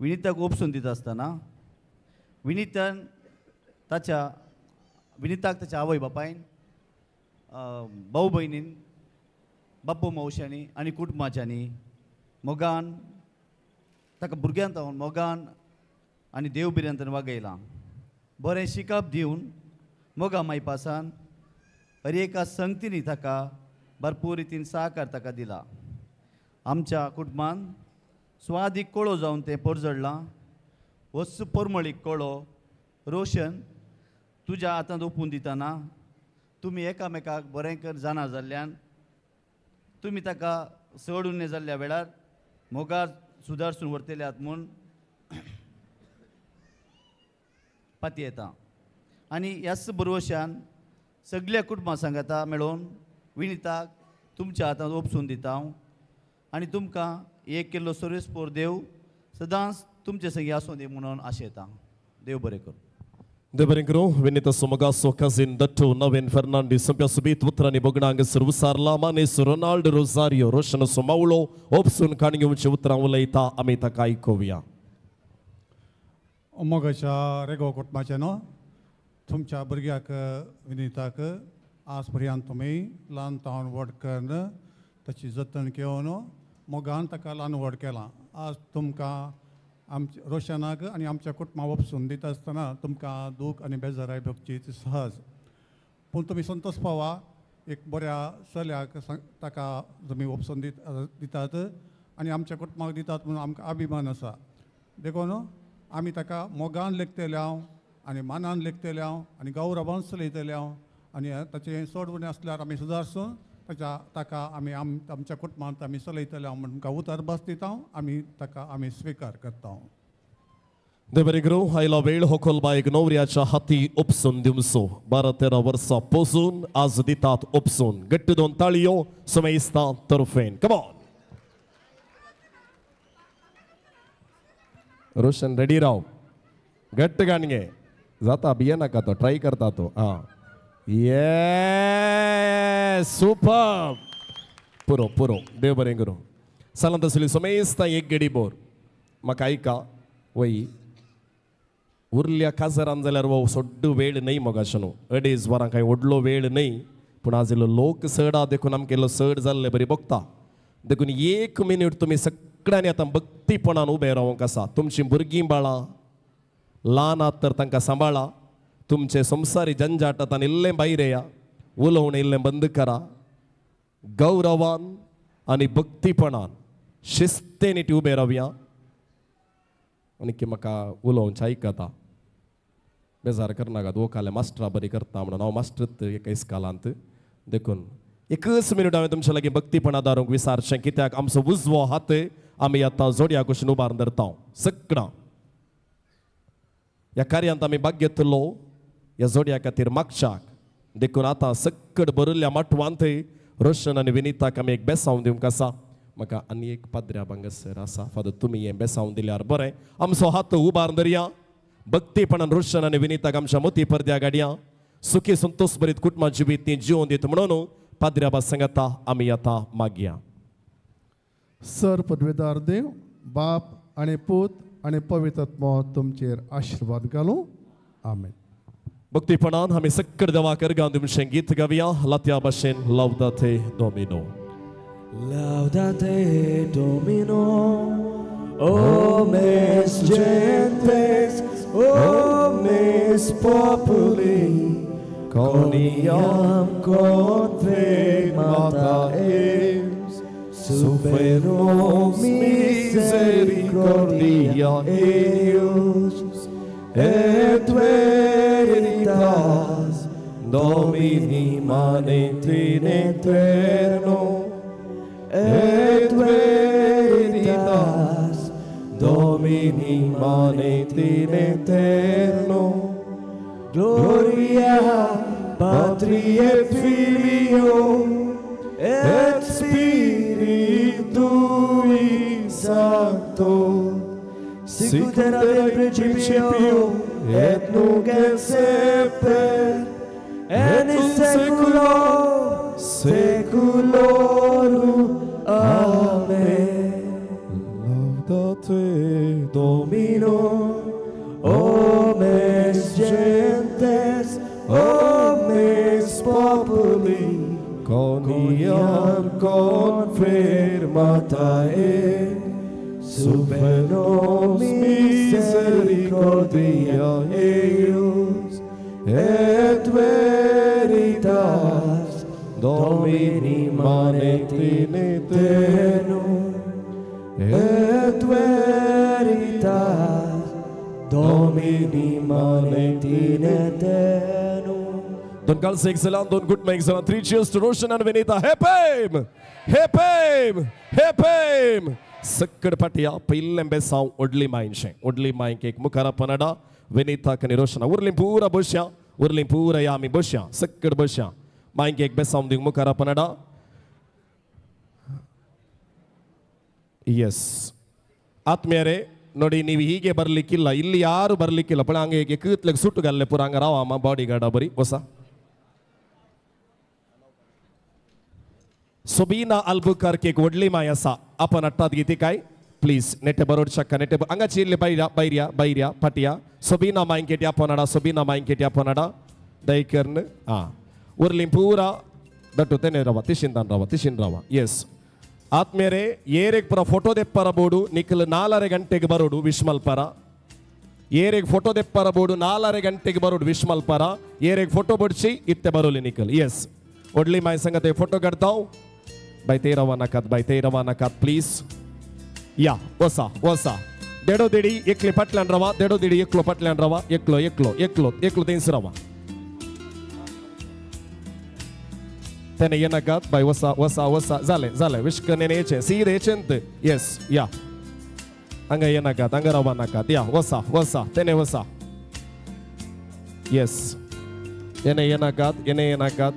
विनीताक ओपसून दिता आसतना विनीतान ताच्या विनीताक ताच्या आवय बापायन भाऊ भयणीन बाप्पू मावश्यांनी आनी कुटुंबाच्यांनी मोगान ताका भुरग्यांत हांव मोगान आनी देव बिर्यांतान वागयलां. बरें शिकप दिवन मोगा मायपासान हर एका संगतींनी ताका भरपूर रितीन सहकार ताका दिला. आमच्या कुटुंबान स्वादीक कोळो जावन तें परजडलां. होच परमळीक कोळो रोशन तुज्या हातांत ओपून दितना तुमी एकामेकाक बरें कर जाणा जाल्ल्यान तुमी ताका चड उणें जाल्ल्या वेळार मोगार सुदारसून व्हरतल्यात म्हूण पाती येता. आनी ह्याच बरवशान सगल्या कुटुंबां सांगाता मेळोवन विनीताक तुमच्या हातांत ओपसून दिता हांव आनी तुमकां एक किल्लो सर्वीस पोर देव सदांच तुमचे संगी आसूं दी म्हणून आशेता. देव बरें करूं. देव बरें करूं. विनीता सोमगासो कझीन दत्तू नवीन फेर्नांडीस सोंप्या सुबीत उतरांनी बगणांग सुरवसारला मानेस रोनाल्ड रोजारियो रोशन सोमावलो ओपसून काण घेवचे उतरां उलयता आमी ताका आयकुया. मोगाच्या रेगो कुटुंबाचें न्हू तुमच्या भुरग्याक विनीताक आज पर्यंत तुमी ल्हान तावन व्हड करून ताची जतन घेवन मोगान ताका ल्हान व्हड केलां. आज तुमकां आमच्या रोशनाक आनी आमच्या कुटुंबा वपसून दिता आसतना तुमकां दूख आनी बेजाराय भोगची ती सहज, पूण तुमी संतोश पावा एक बऱ्या चल्याक ताका तुमी वपसून दितात आनी आमच्या कुटुंबाक दितात म्हणून आमकां अभिमान आसा. देखून आमी ताका मोगान लेखतले हांव आनी मानान लेखतले हांव आनी गौरवान चलयतले हांव आनी ताचें चड उणें आसल्यार आमी सुदारसून ताच्या ताका आमी आमच्या कुटुंबांत आमी चलयतले हांव म्हण तुमकां उतर भास दिता. आमी ताका आमी स्विकार करता. देव गुरू आयला वेळ होकोलबायक नवऱ्याच्या हाती उपसून दिवचो. 12-13 वर्सां पोसून आज दितात उपसून. गट्ट दोन ताळयो समेस्ता तर्फेन. कमॉन रोशन रेडी राव. घट्ट गाणगे जाता बिये नाका तो ट्राय करता तो. आं ये सुपर पुरो पुरो. देव बरें करूं. सालांत आसली समेस्ता एक गडी बोर म्हाका आयका वय उरल्या काजरान जाल्यार वो सोड्डू वेळ न्हय मोगाशे न्हू 2.5 वरां कांय व्हडलो वेळ न्हय, पूण आज इल्लो लोक चड आहा देखून आमकां इल्लो चड जाल्ले बरी भोगता. देखून 1 मिनीट तुमी सगळ्यांनी आतां भक्तीपणान उबें रावंक आसा. तुमचीं भुरगीं बाळां ल्हान आहात तर तांकां सांबाळा. तुमचे संवसारी जंजाट आतां इल्लें भायर येया, उलोवणें इल्लें बंद करा. गौरवान आनी भक्तीपणान शिस्तेन उबें रावया. आनी की म्हाका उलोवचें आयकता बेजार करनाकात. वो काले मास्टरा बरी करता म्हणून हांव मास्टर एका इस्कालांत. देखून 1 मिनीट हांवें तुमच्या लागीं भक्तीपणा दारूंक विसारचें कित्याक आमचो उजवो हात आमी आतां जोडया कुशीन उबारून धरता. सगळां ह्या कार्यांत आमी भाग घेतलो ह्या जोडया खातीर मागच्याक. देखून आतां सक्कड भरिल्ल्या माटवांत रोशन आनी विनीताक आमी एक बेसांव दिवंक आसा. म्हाका आनी एक पाद्र्या बांगसर आसा. फादर तुमी हें बेसांव दिल्यार बरें. आमचो हात उबारून धरया. भक्तीपणान रोशन आनी विनीताक आमच्या मोती परद्या गाडयां सुखी संतोष भरीत कुटुंबा जिवीत ती जिवन दित म्हणून पाद्र्या बा सांगता आमी आतां मागया. सर पदवेदार देव बाप आनी पूत आनी पवित्र आत्मो तुमचेर आशिर्वाद घालूं. आमेन. भक्तीपणान आमी सक्कड देवा करगां तुमचें गीत गावया. लात्या भाशेन Laudate Domino. Laudate Domino, omnes gentes, omnes populi, coniam confirmata eis, super nos misericordia eius, et veritas Domini manet in aeterno, et veritas Domini manet in aeterno. Gloria Patri et Filio et Spiritui Sancto, sicut erat in principio et nunc et semper et in saeculo saeculorum. Amen. Laudate Domino, omnes gentes, omnes populi, coniam confirmata et super nos misericordia eius, et veritas Domini manet in aeterno, et veritas Domini manet in aeterno. Don girls excellent, don good men excellent. 3 cheers to Roshan and Vinita. Hip him, hip him, hip him. सक्कड पाटिया पयलें बेसांव ओडली मायनशें ओडली मायक एक मुखारा पनाडा विनीता आनी रोशना उरलीं पुरा बसया उरलीं पुरा या आमी बसया सक्कड बसया मायक एक बेसांव दिवंक मुखारा पनाडा. ಎಸ್ ಆತ್ಮೀಯರೇ ನೋಡಿ, ನೀವು ಹೀಗೆ ಬರಲಿಕ್ಕಿಲ್ಲ, ಇಲ್ಲಿ ಯಾರು ಬರಲಿಕ್ಕಿಲ್ಲ. ಪಣ ಹಂಗೆ ಕೂತ್ಲೆಗ್ ಸುಟ್ಟುಗಲ್ಲೆ ಪೂರ ಹಂಗ ರಾವ ಬಾಡಿ ಗಾರ್ಡ್ ಬರಿ ಹೊಸ ಸುಬೀನಾ ಅಲ್ಬುಕರ್ಕೆ ಒಡ್ಲಿ ಮಾಯಸ ಅಪನ ಅಟ್ಟಾದ್ ಗೀತಿ ಕಾಯ್ ಪ್ಲೀಸ್ ನೆಟ್ಟೆ ಬರೋಡ್ ಚಕ್ಕ ನೆಟ್ಟೆ ಹಂಗಾಚಿ ಇಲ್ಲಿ ಬೈರ್ಯ ಬೈರ್ಯ ಬೈರ್ಯ ಪಟಿಯ सोबिना मायंकेट पोनाडा सोबिना मायंकेट पोनाडा दयकर्न आं उरली पुरा that तेने रावा तिशिंदान रावा तिशिन रावा येस आत्मेरे ಏರೆಗ್ ಪುರ ಫೋಟೋ ದೆಪ್ಪರ ಬೋಡು ನಿಖಲ್ 4.5 ಗಂಟೆಗೆ ಬರೋಡು ವಿಶ್ಮಲ್ಪರ ಏರೆಗ್ ಫೋಟೋ ದೆಪ್ಪರ ಬೋಡು 4.5 ಗಂಟೆಗೆ ಬರೋಡು ವಿಶ್ಮಲ್ಪರ ಏರೆಗ್ ಫೋಟೋ ಬಡ್ಸಿ ಇತ್ತೆ ಬರೋಲಿ ನಿಖಲ್ ಎಸ್ ಒಡ್ಲಿ ಮಾಯ ಸಂಗತೆ ಫೋಟೋ ಕಡ್ತಾವ್ ಬೈ ತೇರವ ನಕಾತ್ ಬೈ ತೇರವ ನಕಾತ್ ಪ್ಲೀಸ್ ಯಾ ಹೊಸ ಹೊಸ ದೇಡೋ ದಿಡಿ ಎಕ್ಲಿ ಪಟ್ಲನ್ ರವ ದೇಡೋ ದಿಡಿ ಎಕ್ಲೋ ಪಟ್ಲನ್ ರವ ಎಕ್ಲೋ ಎಕ್ಲೋ ಎಕ್ಲೋ ಎಕ್ಲೋ ತಿನ್ಸ್ರವ तेने येनाकात बाय वसा वसा वसा जालें जालें विश्क नेने येचें सीर येचेंत येस या हांगा येनाकात हांगा रावा नाकात या वसा वसा तेने वसा येस येने येनाकात येने येनाकात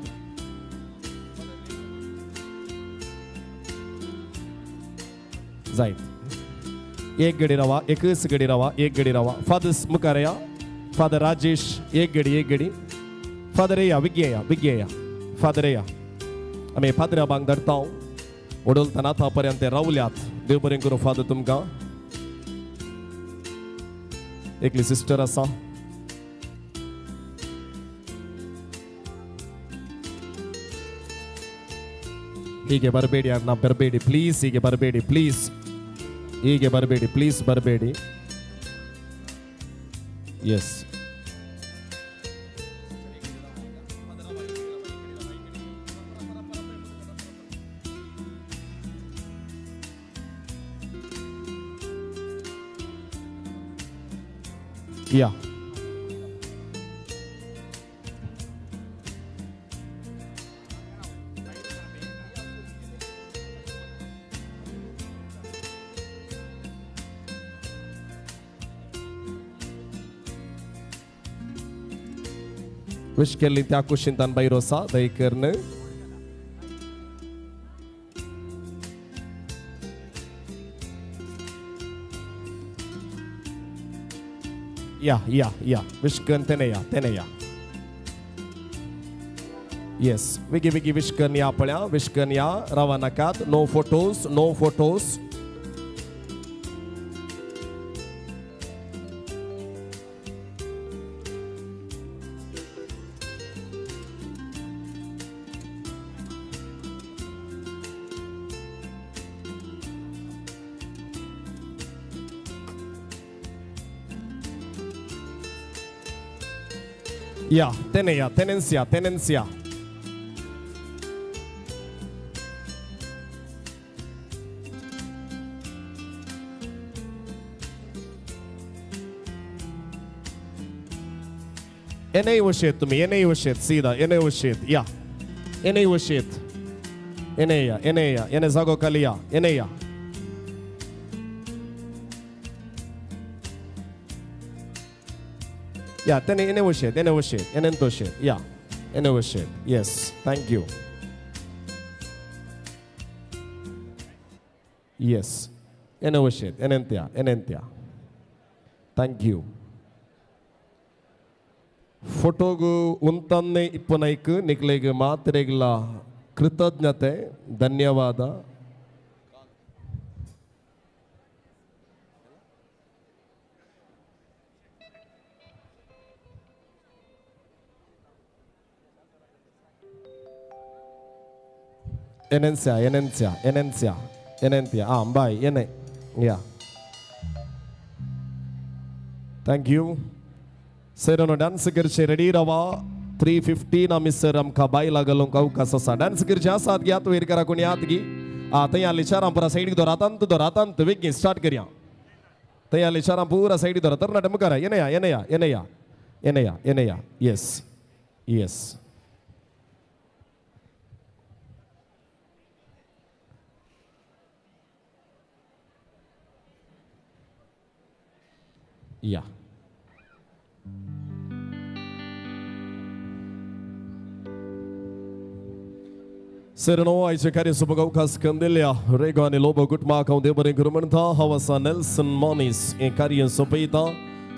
जायत एक गडी रावा एकच गडी रावा एक गडी रावा फादर्स मुखार या फादर राजेश एक गडी फादर या विज्ञया विज्ञया फादर या आमी फादरा बांग धरता वडोलता नाथा पर्यंत ते रावल्यात देव बरें करूं फादर तुमकां एकली सिस्टर आसा ಹೀಗೆ ಬರಬೇಡಿ ಅಣ್ಣ ಬರಬೇಡಿ ಪ್ಲೀಸ್ ಹೀಗೆ ಬರಬೇಡಿ ಪ್ಲೀಸ್ ಹೀಗೆ ಬರಬೇಡಿ ಪ್ಲೀಸ್ ಬರಬೇಡಿ ಎಸ್ ಯಾ विश केल्ली त्या कुशींतान बायरो आसा दयकर्न या या या विश्कन तेने या तेने या येस विगी विगी विश्कन या पळया विश्कन या रावा नाकात नो फोटोज नो फोटोज या तेने या तेनेन्सिया तेनेन्सिया एने वशेत तुम्ही एने वशेत सीधा एने वशेत या एने वशेत एने या एने या एने जागो खाली या एने या या तेने एने वशेत एने वशेत एने तोशेत या एने वशेत yes thank you yes एने वशेत एनेंत्या एनेंत्या thank you ಫೋಟೋಗು ಉಂತನ್ನೇ ಇಪ್ಪನೈಕ್ ನಿಕ್ಲೆಗ್ ಮಾತ್ರೆಗ್ಲ ಕೃತಜ್ಞತೆ ಧನ್ಯವಾದ. ಎನೆನ್ಸ್ಯಾ ಎನೆನ್ಸ್ಯಾ ಎನೆನ್ಸ್ಯಾ ಎನೆಂತ್ಯಾ ಆ ಬಾಯ್ ಎನೆ ಯಾ thank you. सैरानो डांस करचे रेडी रावा 3:15 आमी सर आमकां बायलां घालूंक अवकाश आसा. डांस करचे आसात गी आत वयर करा कोणी आत गी आ थंय आसले चारां पुरा सायडीक दवर आतांत दवर आतांत बेगीन स्टार्ट करया. थंय आसले चारां पुरा सायडीक दवर तरणाटे मुखार येनया येनया येनया येनया येनया येस येस या. सर नो आयचे कार्य सुबक अवकाश कंदिल्या रेगो आनी लोबो कुटुंबाक हांव देव बरें करूं म्हणटा. हांव आसा नेल्सन मॉनीस हें कार्य सोंपयता.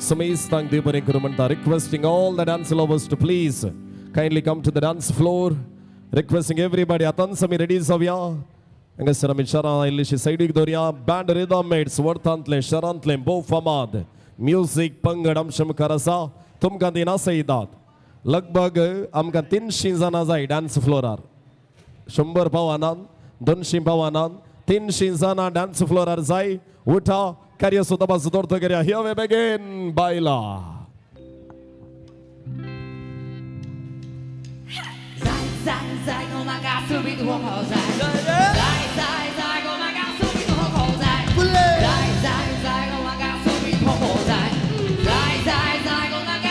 समेस्तांक देव बरें करूं म्हणटा. Requesting all the dance lovers to please kindly come to the dance floor. Requesting everybody आतांच आमी रेडी जावया. हांगासर आमी शारां इल्लीशी सायडीक दवरया. बँड रिदम मेट्स वर्थांतलें शहरांतलें भोव फामाद म्युझिक पंगड आमच्या मुखार आसा तुमकां ती नासयतात लगभग आमकां 300 जाणां जाय डान्स फ्लोरार 100 पावनात 200 पावनात 300 जाणां डान्स फ्लोरार जाय उठा कार्य सुद्दां बाजू दवरतो करया here we begin बायला 在我马嘎苏比多口在，在在我马嘎苏比多口在，在在我马嘎苏比多口在，在在我马嘎。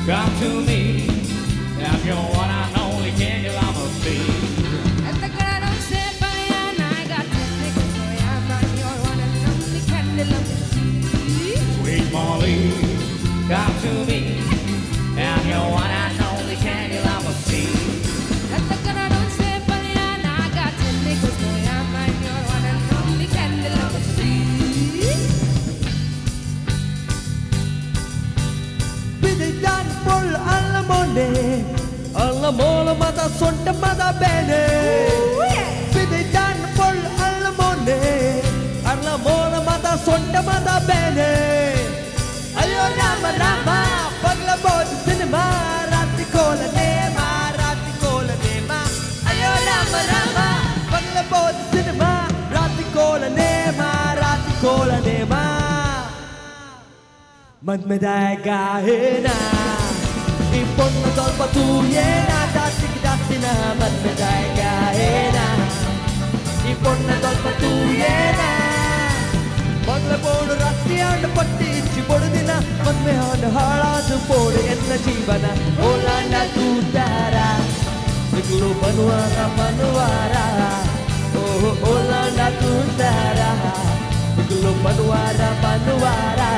Come to me, I'm your one and only king of my feet. Sweet Molly, come to me, I'm your one and only candy I'm a see. Alla mole mata sonta mata bene. Piditan pol alla mone. Alla mole mata sonta mata bene. Ayo Rama Rama pagla bod cinema rati kola nema rati kola nema. Ayo Rama Rama pagla bod cinema rati kola nema rati kola nema. Man me daiga na. Ipon tolpa tuyena datik datina man me daiga ena. Ipon tolpa tuyena. Bangla podu rattiyana patti ichi podudina man me hana haladu podu enna jeevana olana tutara niklu panuara panuara oh olana tutara niklu panuara panuara.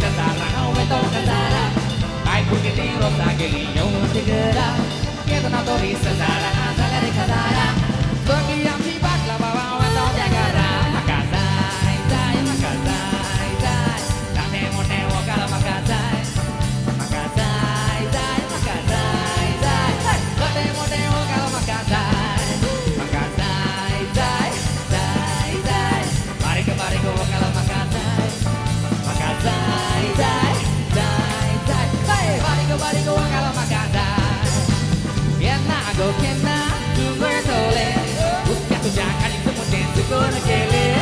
सेजारा हांव वेतो काजारा बायको कितें रोसा गेली येवं घरा केदना तोरी सेजारा जाल्यार काजारा सगळीं आमची बाटला बाबा वेतो त्या घरा म्हाका जाय जाय म्हाका जाय जाय दाटे मोठे वोकाल म्हाका जाय म्हाका जाय जाय म्हाका जाय जाय दाटे मोठे वोकाल म्हाका जाय म्हाका जाय जाय जाय जाय बारीक बारीक वोकाल म्हाका जाय म्हाका जाय जाय जाय जाय बारीक बारीक वोकाल म्हाका जाय केन्ना गो केन्ना तूं वयतले उदक्या तुज्या काळीज म्हजें चुकून गेलें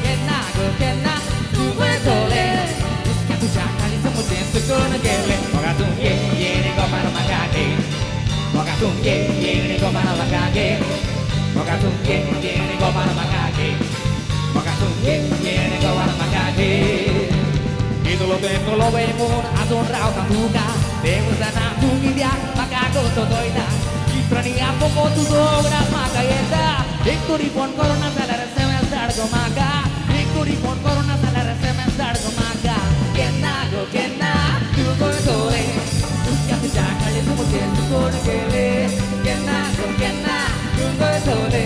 केन्ना गो केन्ना तूं वयतले उदक्या तुज्या काळीज म्हजें चुकून गेलें म्हाका तूं ये ये रे गो मार म्हाका गे म्हाका तूं ये ये रे गो मार म्हाका गे म्हाका तूं ये ये रे गो मार म्हाका गे म्हाका तूं ये ये रे गो मार म्हाका गे इतलो तेंको लोबे म्हूण आजून रावता तुका देव जाणा तूं कित्याक म्हाका कसो दयता चित्रांनी आपोवपो तुजो उगडास म्हाका येता एक तरी फोन करोना जाल्यार एसएमएस धाड गो म्हाका एक तरी फोन करोना जाल्यार एसएमएस धाड गो म्हाका केन्ना गो केन्ना तूं वयतले तुज्या तुज्या काळीज म्हजें चुकून गेलें केन्ना गो केन्ना तूं वयतले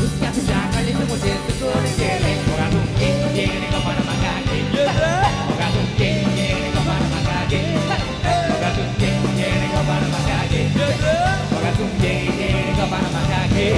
तुज्या तुज्या काळीज म्हजें चुकून गेलें म्हाका तूं ये ये रे गो मार म्हाका गे म्हाका तूं ये ये रे गो मार म्हाका गे म्हाका तूं ये ये रे गो मार म्हाका गे म्हाका तूं ये ये रे गो मार म्हाका गे.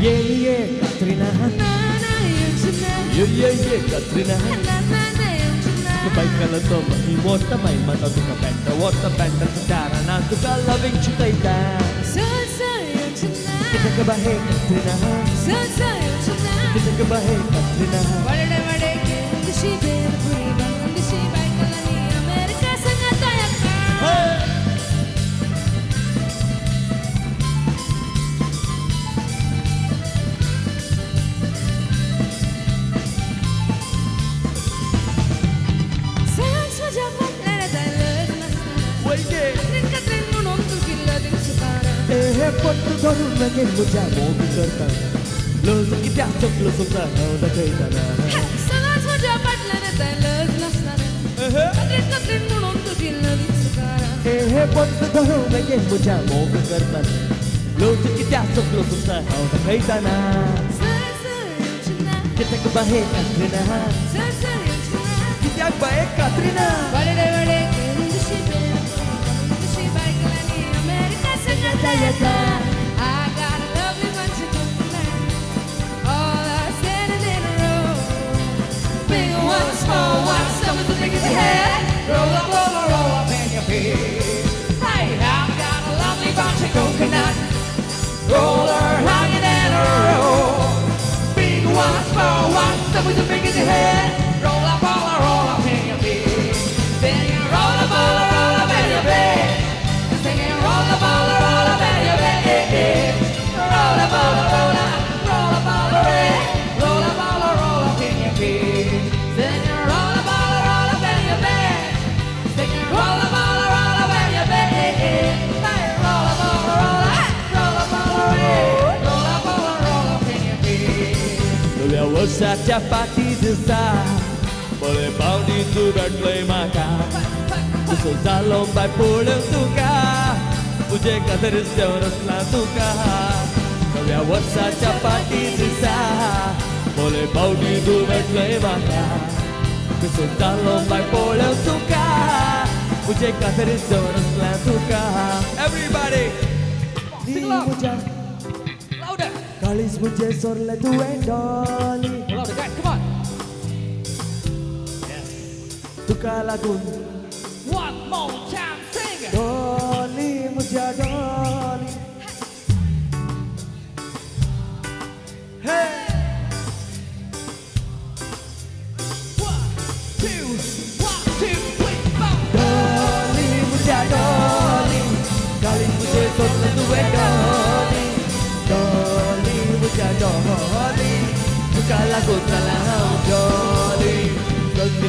Yeah, yeah, Katrina. Na na येवचें Yeah, yeah, yeah, Katrina. ना ना ना येवचें ना बायकाला तो माही वोटा माई माता तुका बँटा वोटा बँटा दाराना तुका लवींग शिकयता सर सर येवचें ना कित्याक बाहे कत्रिना सर सर येवचें ना कित्याक बाहे कत्रिना वडे वडे घेवन बेलपुरी बंदिशी बायकलांनी अमेरिका संगाता येता. सदांच म्हज्या फाटल्यान येता लज नासतना कात्रीन कात्रीन म्हणून तुजी लदीन सुकाना. हे पट्ट धरून मागीर म्हज्या मोग करता लज कित्याक चकलो सुद्दां हांव दाखयतना. सदांच म्हज्या फाटल्यान येता लज नासतना कात्रीन कात्रीन म्हणून तुजी लदीन सुकाना. हे पट्ट धरून मागीर म्हज्या मोग करता लज कित्याक चकलो सुद्दां हांव दाखयतना. सर सर येवचें ना कित्याक बाहे कात्रिना सर सर येवचें ना कित्याक बाये कात्रिना वडे वडे घेवन बेलपुरी बंदिशी बायकलांनी अमेरिका संगाता येता. I got a lovely bunch of coconut, all are standing in a row. Big one, small one, some with the big as your head. Roll up, roll up, roll up in your feet. Hey, I've got a lovely bunch of coconut. Roller hanging in a row. Big one, small one, some with the big as your head. Roll up, roll up, roll up in your feet. Singing roll up, roll up, roll up in your feet. Singing roll up, roll up, roll up in your feet. Roll up, roll up, roll up, roll up, roll up, roll up, roll up, roll up in your feet. Singing roll up, roll up, roll up in your feet. Singing roll up, roll up, roll up in your feet. Hey, roll up, roll up, roll up, roll up, roll up, roll up, roll up, roll up in your feet. नव्या वर्साच्या फाटी दिसा बरे पावणी तूं भेटलय म्हाका कसो जालो बाय पळोवन तुका तुजे खातीर देंवन आसला तुका नव्या वर्साच्या फाटी दिसा बरे पावणी तूं भेटलय म्हाका कसो जालो बाय पळोवन तुका तुजे खातीर देंवन आसला तुका. Everybody Louder. काळीज म्हजें सोरलें तुवें Dolly Louder, guys, come on. तुका लागून One more time, sing. Dolly म्हज्या डॉली. Hey! 1, 2, 1, 2, 3, 4. Dolly म्हज्या डॉली काळीज म्हजें सोरलें तुवें डॉली डॉली म्हज्या डॉली तुका लागून जालां हांव डॉली. सगळी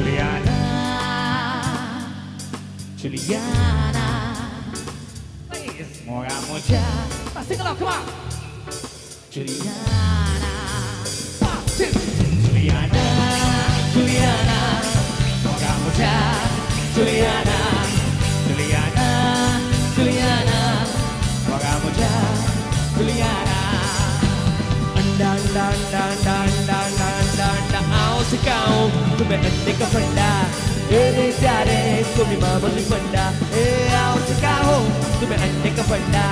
Juliana, Juliana, please, moga moja. Sing along, come on. Juliana, 1, 2, Juliana, Juliana, moga moja. Juliana, Juliana, Juliana, moga moja. Juliana. अंडा अंडा अंडा अंडा अंडा अंडा अंडा अंडा आओ सिखाओ तुम्हें अंडे का फंडा ए रे प्यारे तुम्हें मामूली फंडा ए आओ सिखाओ तुम्हें अंडे का फंडा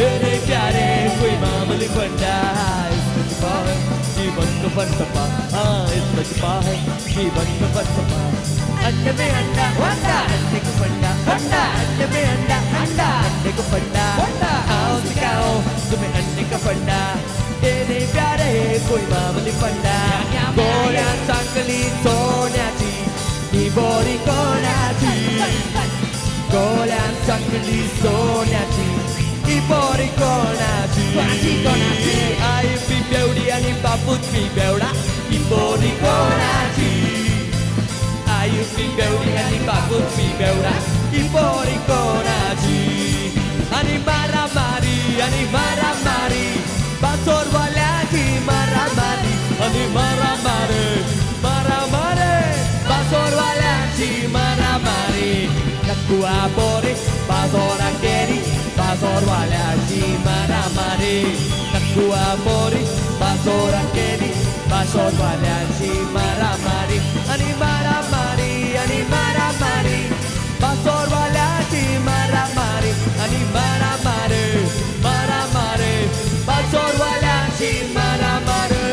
ए रे प्यारे कोई मामूली फंडा इसमें छुपा है जीवन का फलसफा हाँ इसमें छुपा है जीवन का फलसफा अंडे में अंडा अंडा अंडे का फंडा अंडा अंडे में अंडा अंडा अंडे का फंडा अंडा आओ सिखाओ तुम्हें अंडे का फंडा तेरे प्यारे कोई मामूली फंडा गोऱ्या चांगली सोन्याची ही बोरी कोणाची गोऱ्या चांगली सोन्याची ही बोरी कोणाची कोणाची आई बी बेवडी आणि बापूत बी बेवडा ही बोरी कोणाची आई बी बेवडी आणि बापूत बी बेवडा ही बोरी कोणाची आणि मारामारी आणि मारामारी बासोरवाल्याची मारामारी आणि मारामारी मारामारी बासोरवाल्याची मारामारी नकुआ बोरे बासोरा केरी बासोरवाल्याची मारामारी नकुआ बोरी बासोरा केरी बासोरवाल्याची मारामारी आणि मारामारी आणि मारामारी बासोरवाल्याची मारामारी आणि मारामारी मारामारी बासोरवाल्याची मारामारी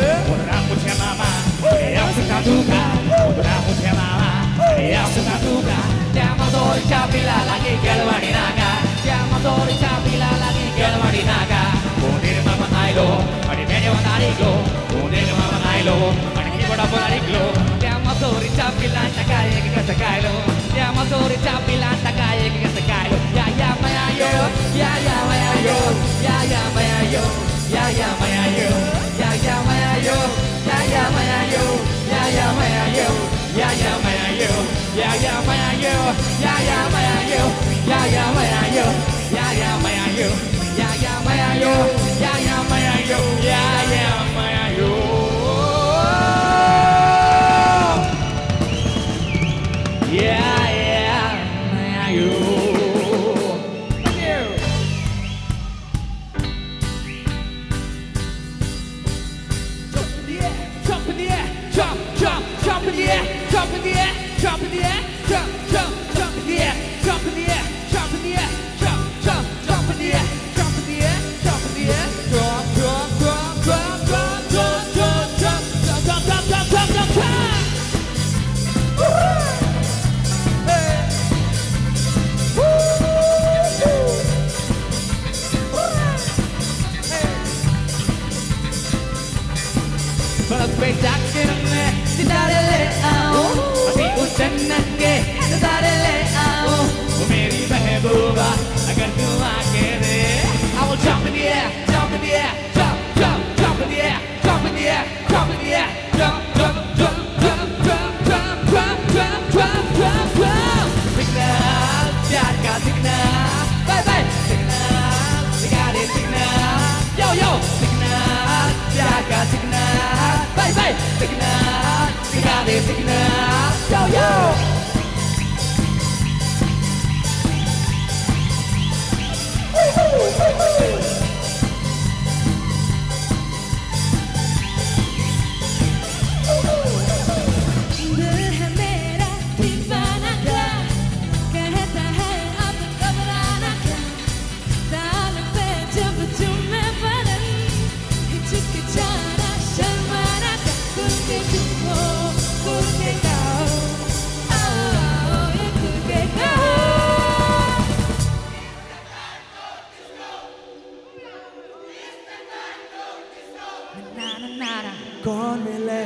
कौन मिले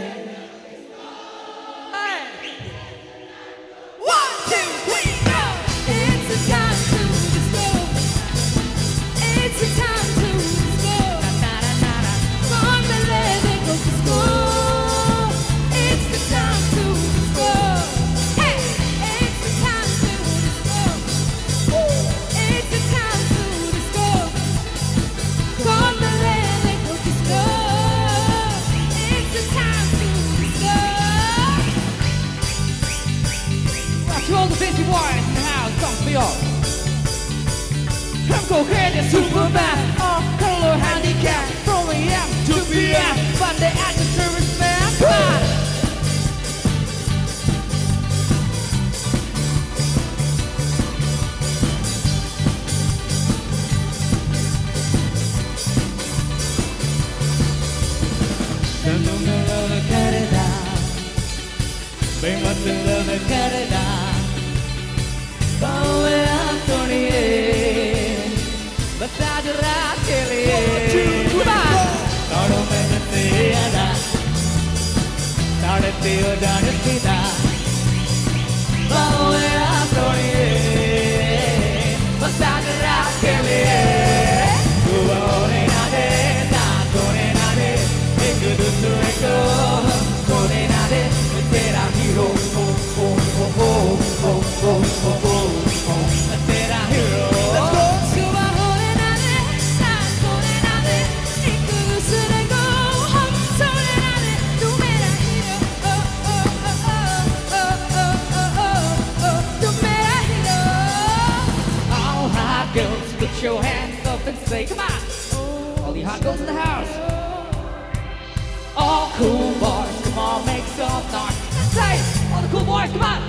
1, 2, 3, go! It's the time to disco. It's the time to disco. कौन मिले देखो किसको. It's the time to disco. Go ahead and Superman. All color handicap. From AM to PM. But the at the service man. Come on. बेमतलब करदा बावे आतोड़िए बता जो रात के लिए ताड़ों में नते अदा ताड़ते हो जानती दा बावे आतोड़िए बता जो रात के लिए तू होने ना दे ना तोने ना दे एक दूसरे को तोने ना दे तेरा हीरो ओ ओ ओ ओ ओ ओ ओ ओ ओ तेरा हीरो। Let's go. सुबह होने ना दे, रात होने ना दे, एक दूसरे को हम सोने ना दे, तू मेरा हीरो ओ ओ ओ ओ ओ ओ ओ ओ तू मेरा hero. All hot girls, put your hands up and say, come on. All the hot girls in the house. All cool boys, come on, make some noise. That's right, all the cool boys, come on.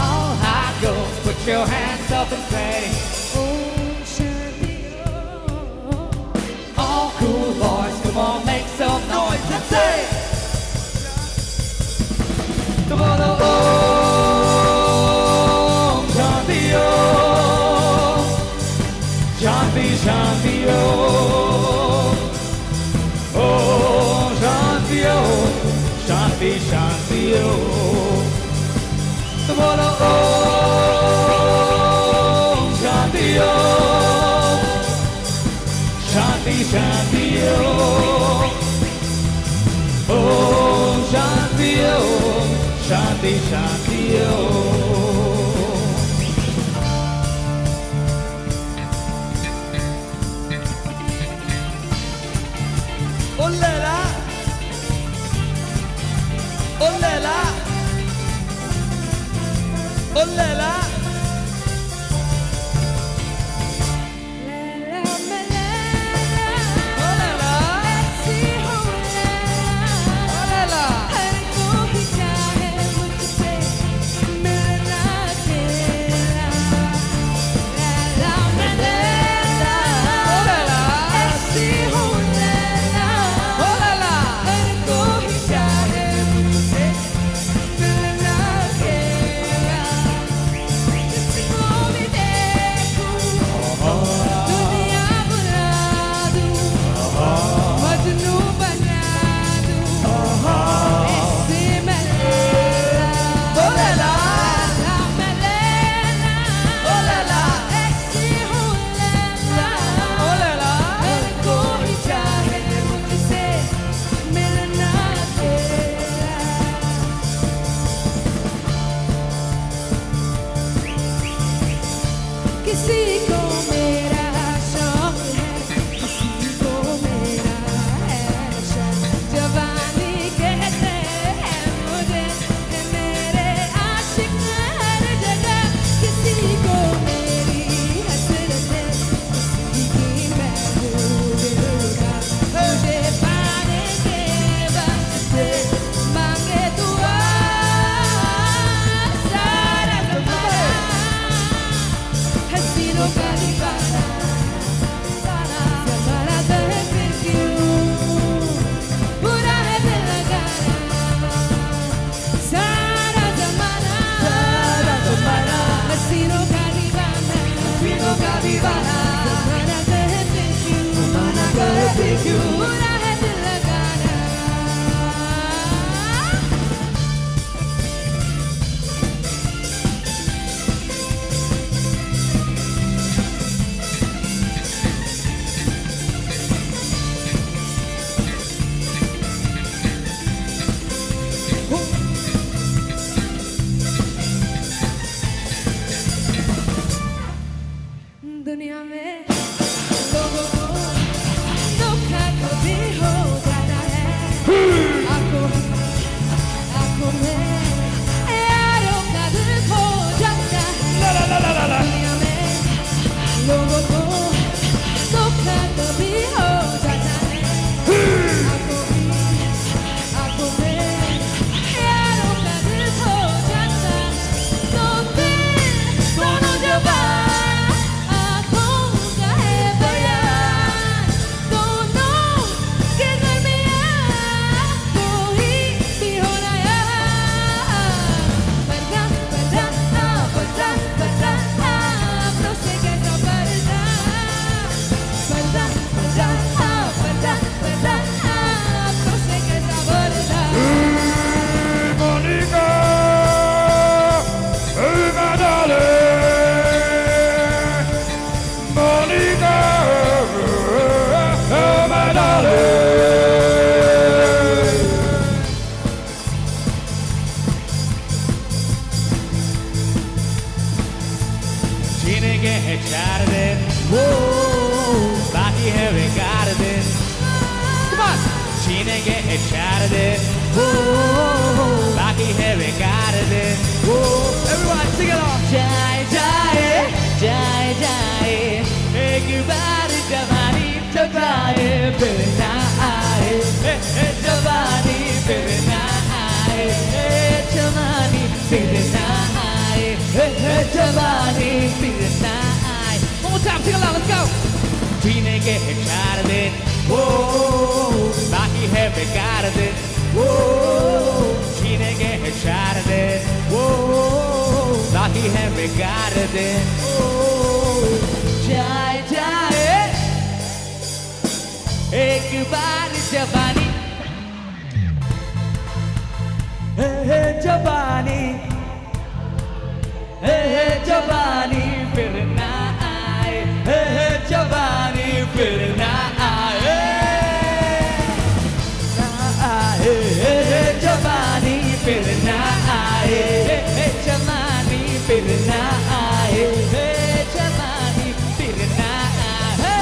All hot girls, put your hands up and say, all cool boys, come on, make some noise. Let's say, come on, oh, Shanti, oh, Shanti, Shanti, oh. Oh, Shanti, oh, Shanti, Shanti, oh. Tomorrow, oh, Shanti, oh, Shanti, Shanti, oh. Oh, Shanti, oh, Shanti, Shanti, oh. Ollela, ollela, ollela. किसी को मेरा शौक है, किसी को मेरा है शौक, जवानी कहते हैं मुझे, मेरे आशिक हर जगह, किसी को मेरी हसरत है, किसी की मैं हूँ दिलरुबा, मुझे पाने के वास्ते मांगे दुआ सारा ज़माना, हसीनों का दीवाना, ज़माना कहे फिर क्यों बुरा है दिल लगाना, सारा ज़माना, सारा ज़माना, हसीनों का दीवाना, हसीनों का दीवाना, ज़माना कहे फिर क्यों, ज़माना कहे फिर क्यों बुरा है दिल लगाना। दुनिया में लोगों को धोखा कभी हो जाता है, आंखों आंखों में यारों का दिल खो जाता है, दुनिया में जीने के है 4 दिन, वो बाकी है बेकार दिन। जीने के है 4 दिन, वो बाकी है बेकार दिन। वो Everyone sing along. जाए जाए जाए जाए एक बार जवानी तो जाए फिर ना आए, जवानी फिर ना आए, जवानी फिर ना आए, जवानी फिर ना आए। One more time, sing along, let's go. जीने के है 4 दिन, वो बाकी है बेकार दिन। वो जीने के है 4 दिन, वो बाकी है बेकार दिन। जाए जाए एक बार जवानी, हे हे जवानी, हे हे जवानी फिर ना आए, हे हे जवानी फिर ना आए, ना आए, हे हे जवानी फिर ना आए, हे हे जवानी फिर ना आए, हे जवानी फिर ना आए।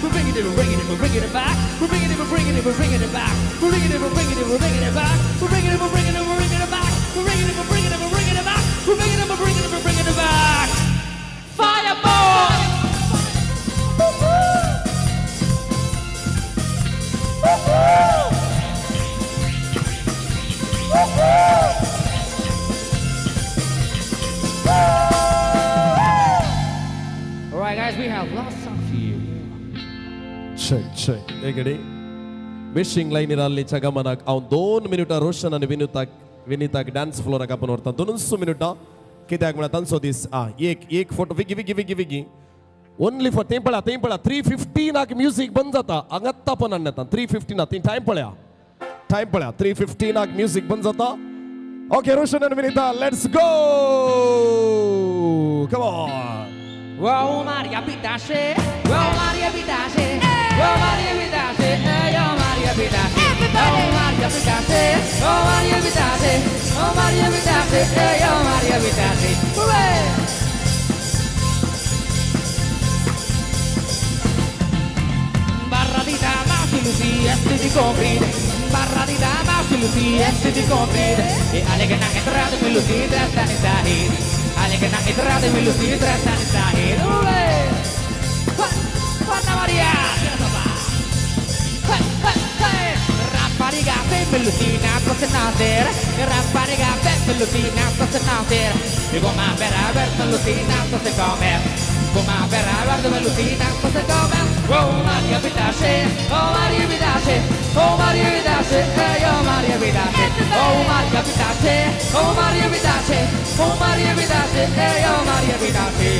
We're bringing it, we're bringing it, we're bringing it back. We're bringing it, we're bringing it, we're bringing it back. We're bringing it, we're bringing it, we're bringing it back. We're bringing it, check check एकडे wishing लायनीर आसलीच्या गमनाक हांव 2 मिनटां रोशन आनी विनिताक dance फ्लोराक आपूण व्हरता 2 मिनटां कित्याक म्हळ्यार तांचो दीस आ एक एक फोटो विगी विगी विगी विगी ओनली फॉर थंय पळया थंय पळया 3:15 म्युजीक बंद जाता हांगात तापोवन हाडून येता 3:15 थंय टायम पळया टायम पळया 3:15 म्युजीक बंद जाता. Okay Roshan आनी Vinita let's go come on. Wow Maria Pitache, wow Maria Pitache, wow Maria Pitache, oh Maria Pitache, oh Maria Pitache, oh Maria Pitache, oh Maria Pitache, oh Maria Pitache. Barra di Mausi Lucia, este di compride, barra di Mausi Lucia, este di compride, e alle che na entrate mi lucida stanno sahid. Alekna itrade mi lucida stanno sahid. Guarda Maria, Rampariga pelutina prosenater, rampariga pelutina prosenater. Come per aver pelutina se come, come per aver pelutina se come. Oh Maria Pitache, oh Maria Pitache, oh Maria Pitache, oh Maria Pitache, oh Maria Pitache, oh Maria Pitache, oh Maria Pitache, oh Maria Pitache.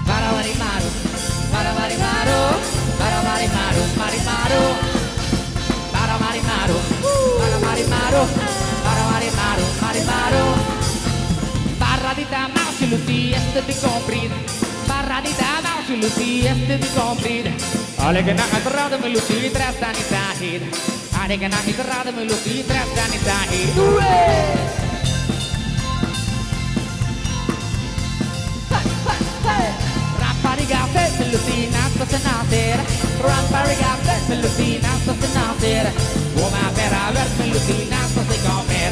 Maru, mari maru, mari maru, mari maru, mari maru, mari maru, mari maru, mari maru. Barra di Mausi Lucia, este di compride, barra di Mausi Lucia, este di compride. Alekna entrada mi lucida stanno sahid, alekna entrada mi lucida stanno sahid. Rampariga pelutina sostenater, rampariga pelutina sostenater. Come per aver pelutina se comer,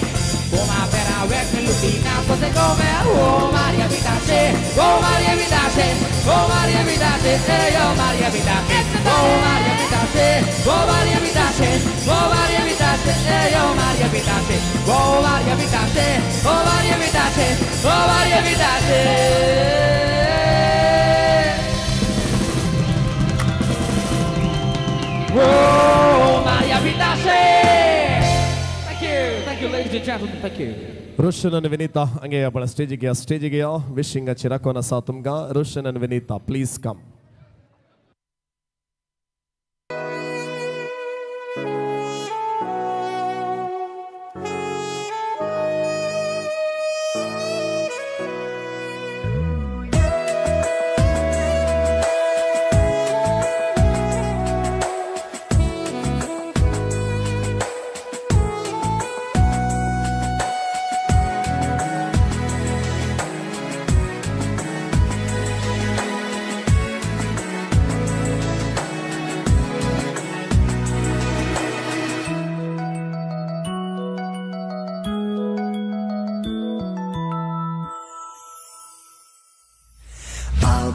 come per aver pelutina se comer. Oh Maria Pitache, oh Maria Pitache, oh Maria Pitache, oh Maria Pitache, oh Maria Pitache, oh Maria Pitache, oh Maria Pitache, oh Maria Pitache, oh Maria Pitache, oh Maria Pitache, oh Maria Pitache. Oh, Maria Pitache! Thank you, ladies and gentlemen, thank you. Roshan and Vinita, ange apna stage gaya, wishing a chirakona sa tumga. Roshan and Vinita, please come.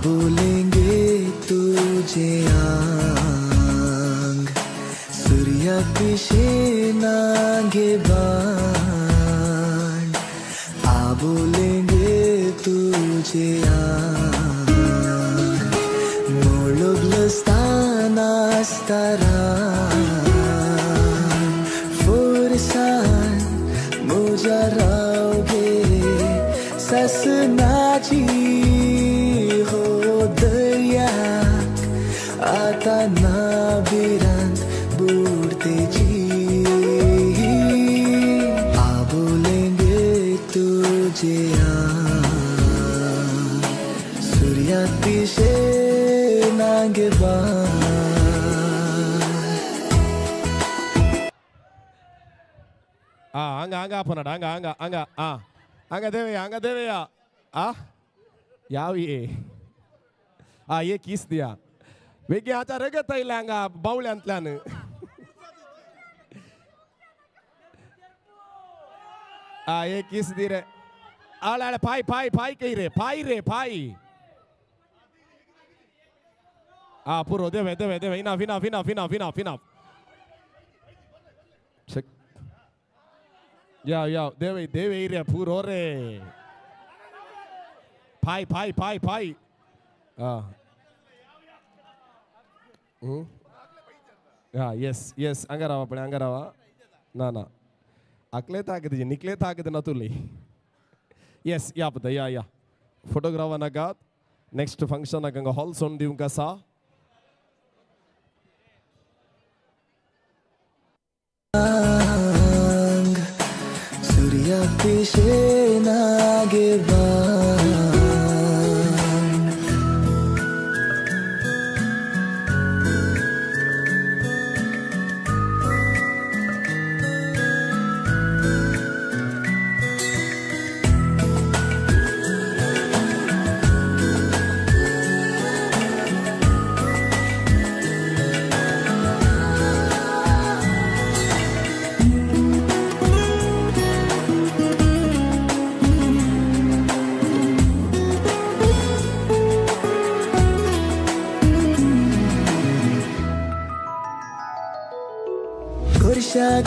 बोलेंगे तुझे आंग सूर्या पिशे नागे बाण आ बोलेंगे तुझे आंग मोळबलस्तान आसतारा फोरसान मुझा रावगे ससनाची आता ना भिरांत बुडतेची आ बोलेंगे तुझे आंग सूर्या पिशे नागे बाण. हांगा हांगा आपण हांगा हांगा हांगा आ हांगा देवया हांगा देवया आ यावी आ एक किस दिया वेगळी आतां रगत आयलें हांगा बावल्यांतल्यान. आ एक किस दी रे आळे आळे पाय पाय पाय कही रे पाय रे पाय आ पुरो देवे देवे देवे enough enough enough enough enough enough. या या देवे देवे रे पुरो रे. Five five five five. हां हां येस येस हांगा रावा पळय हांगा रावा. ना ना आकले ताकद निकले ताकद ना तुली. येस या पता या या फोटोग्राफर नाकात. नेक्स्ट फंक्शनाक हांगा हॉल सोडून दिवंक आसा. सूर्या पिशे नागे बाण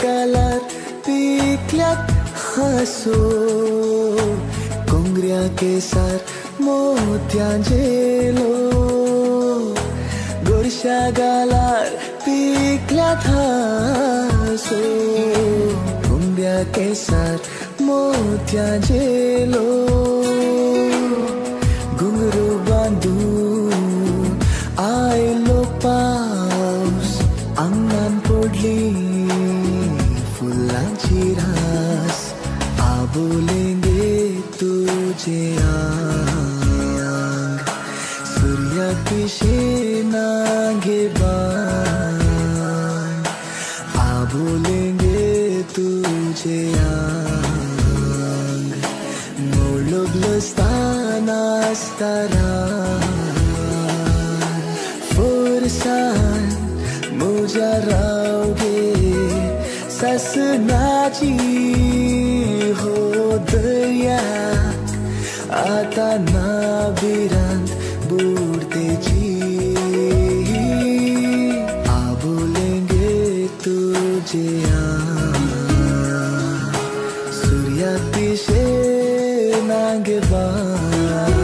गालार पिकल्यात हांसो कोंगऱ्या केसार मोत्यां झेलो गोरशा गालार पिकल्यात हांसो कोंगऱ्या केसार मोत्यां झेलो घुंगरू बांदून आयलो पावस आंगान पडली फुलांची रास आबोलेंगे तुझे आंग सूर्या पिशे नागे बाण आबोलेंगे तुझे आंग मोळोबलस्तान आसतारा फोरसान मुझा रावगे ससनाची हो दर्या आता ना भिरांत बुडतेची आबोलेंगे तुझे आंग सूर्या पिशे नागे बाण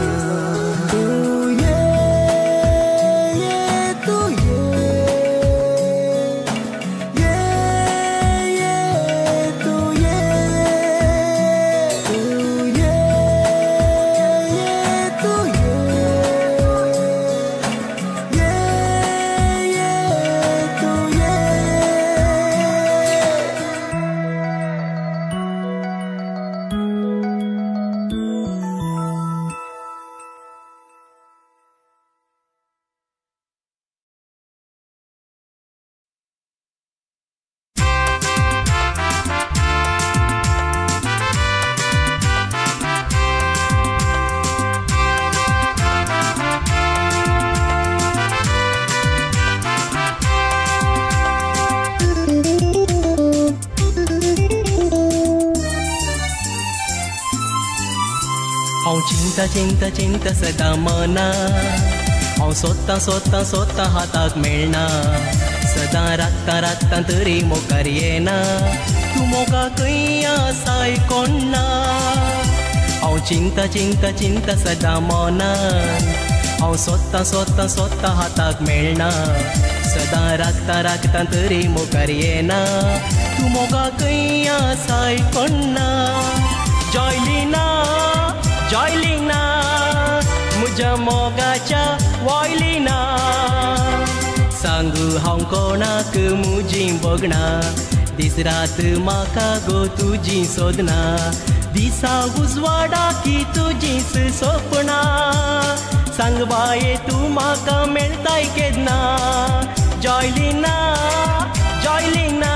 तू ये ये तू ये चिंता चिंता चिंता सदां मना हांव सोदतां सोदतां सोदतां हाताक मेळना सदां राखतां राखतां तरी मुखार येना तूं मोगा खंय आसाय कोण ना हांव चिंता चिंता चिंता सदां मना हांव सोदतां सोदतां सोदतां हाताक मेळना सदां राखतां राखतां तरी मुखार येना तूं मोगा खंय आसाय कोण ना जॉयलिना जॉयलिना मुझ्या मोगाच्या वॉयलिना सांगू हांव कोणाक मुजी बगना दीस रात म्हाका गो तुजी सोदना दिसा उजवाडा की तुजीच सपना सांग बाये तूं म्हाका मेळताय केन्ना जॉयलिना जॉयलिना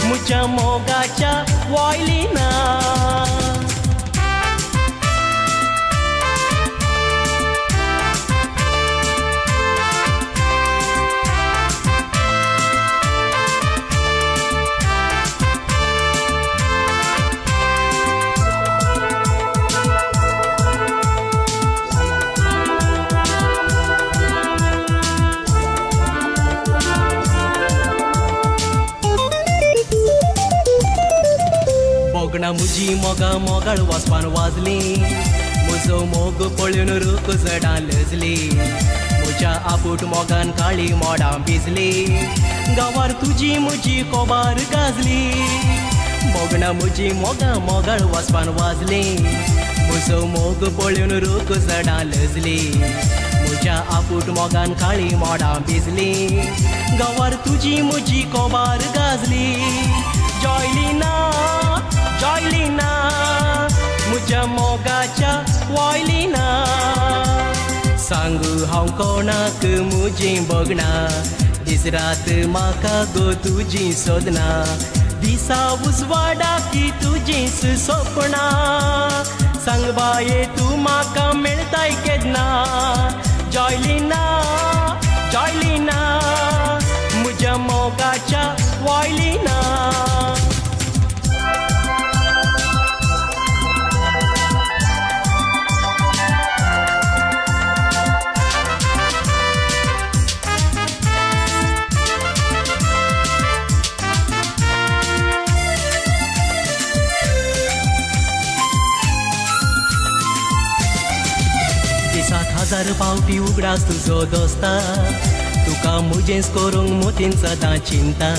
मुझ्या मोगाच्या वॉयलिना. मुजी मोगा मोगाळ वाजपान वाजली, म्हजो मुजो मोग पळोवन रूख जडां लजली, म्हज्या आपूट मोगान काळी मोडां भिजली. गांवार तुजी म्हजी कोबार गाजली, मोगणां म्हजी मोगां मोगाळ वाजपान वाजली. म्हजो मोग पळोवन रूख जडां लजली, म्हज्या आपूट मोगान काळी मोडां भिजली. गांवार तुजी म्हजी कोबार गाजली. जॉयलिना जॉयलिना म्हज्या मोगाच्या वॉयलिना, सांगू हांव कोणाक म्हजीं भोगणां, दीस रात म्हाका गो तुजी सोदना. दिसा उजवाडा की तुजीच सपनां, सांग बाये तूं म्हाका मेळताय केन्ना. जॉयलिना जॉयलिना म्हज्या मोगाच्या वॉयलिना. हजार पावटी उगडास तुजो दोस्ता, तुका म्हजेंच करूंक मोतीन सदां चिंता.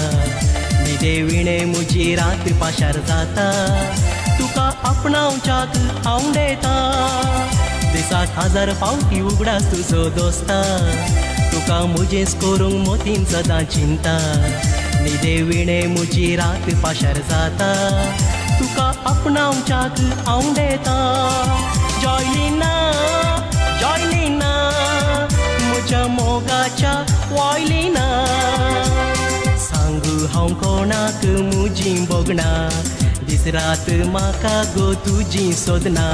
न्हिदे विणे म्हजी रात पाशार जाता, तुका आपणावच्याक हांव देता. दिसाक हजार पावटी उगडास तुजो दोस्ता, तुका म्हजेंच करूंक मोतीन सदां चिंता. न्हिदे विणे म्हजी रात पाशार जाता, तुका आपणावच्याक हांव देता. जॉयलिना जॉयलिना म्हज्या मोगाच्या वॉयलिना, सांगू हांव कोणाक म्हजीं भोगणां, दीस रात म्हाका गो तुजी सोदना.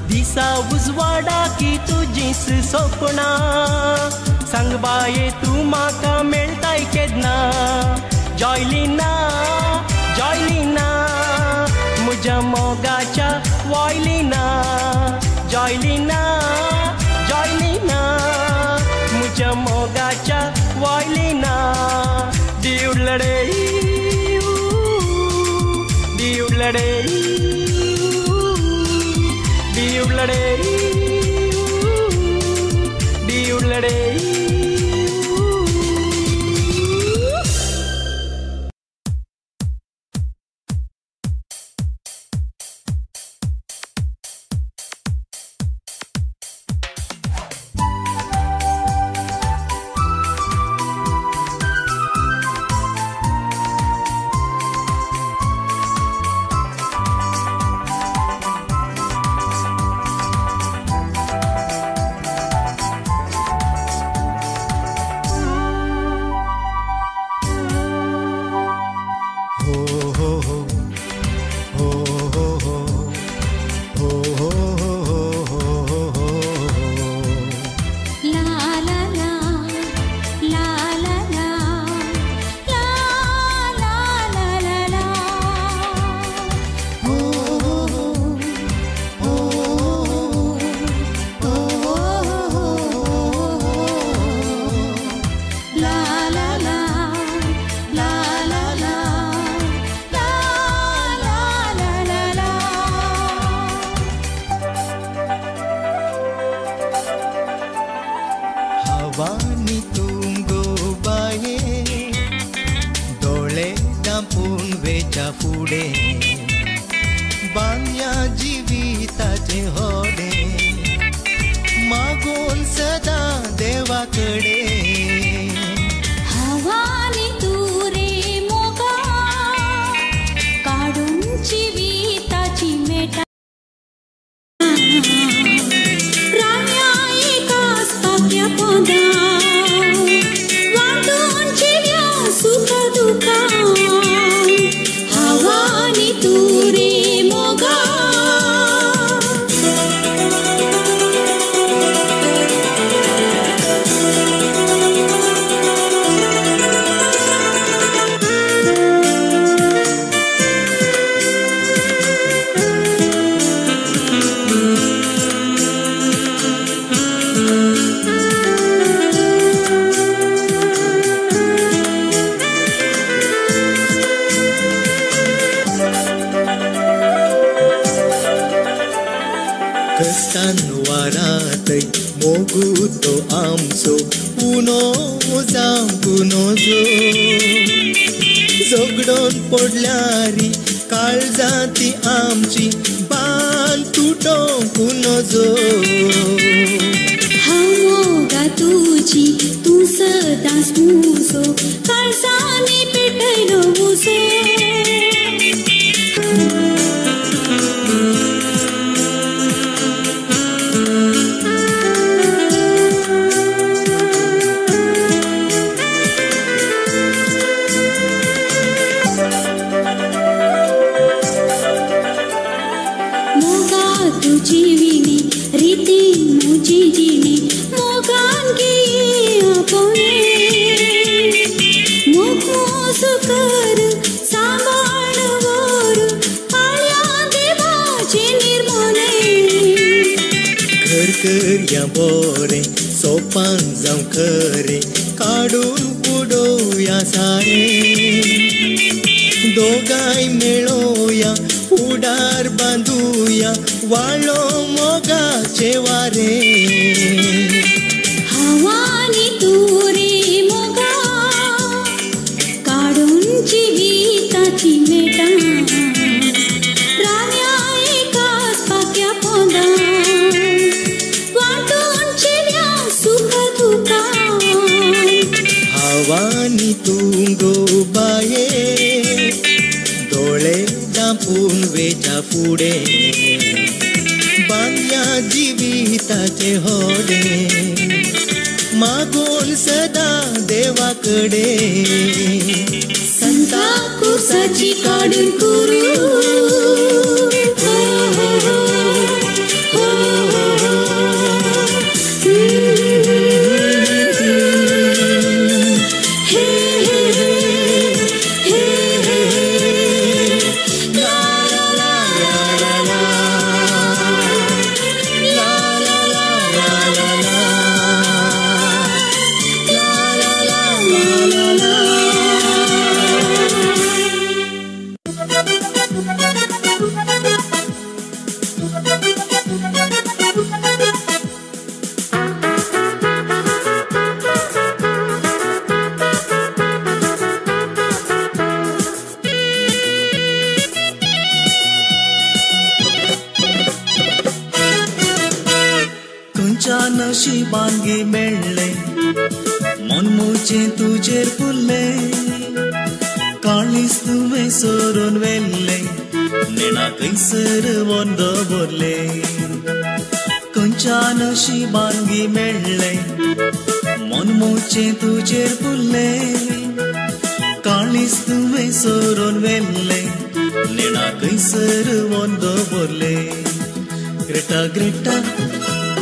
दिसा उजवाडा की तुजीच सपनां, सांग बाये तूं म्हाका मेळताय केन्ना. जॉयलिना जॉयलिना म्हज्या मोगाच्या वॉयलिना, जॉयलिना जॉयलिना म्हज्या मोगाच्या वॉयलिना. दिवलडे दिवलडे दिवलडे दिवलडे. नजो झगडोन पडल्यारी काळजांती आमची बांद तुटोंक नजो हांव मोगा तुजी तूं सदांच मुजो काळजांनी पेटयलो उजो करया बोरे सोपान जावं खरें काडून उडोवया सारें दोगांय मेळोवया उडार बांदुया वाळो मोगाचें वारें हांव आनी तूं रे मोगा काडून जिविताची मेटां राव्या एकाच पाक्या पोंदा हांव तूं गो बाये दोळे धांपून वेच्या फुडें बांदया जिविताचें होडें मागून सदां देवा कडेन संता कुर्साची काडून कुरू नशिबांगी मेळ्ळें मन मुजें तुजेर फुल्लें काळीज तुवें सोरून व्हेल्लें नेणा खंयसर वन दवरलें खंयच्या नशिबांगी मेळ्ळें मन मुजें तुजेर फुल्लें काळीज तुवें सोरून व्हेल्लें नेणा खंयसर वन दवरलें ग्रेटा ग्रेटा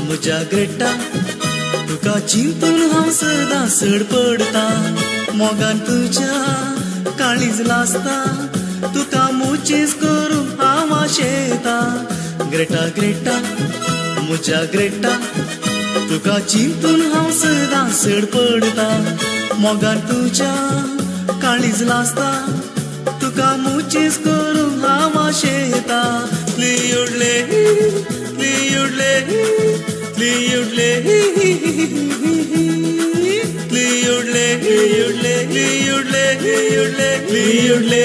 म्हज्या ग्रेटा तुका चिंतून हांव सदां सड पडटा मोगान तुज्या काळीज लासता तुका मुचीस करूंक हांव आशेता ग्रेटा ग्रेटा म्हज्या ग्रेटा तुका चिंतून हांव सदां सड पडटा मोगान तुज्या काळीज लासता तुका मुचीस करूंक हांव आशेता लियुडले लियुडले लियुडले लियुडले लियुडले लियुडले लियुडले लियुडले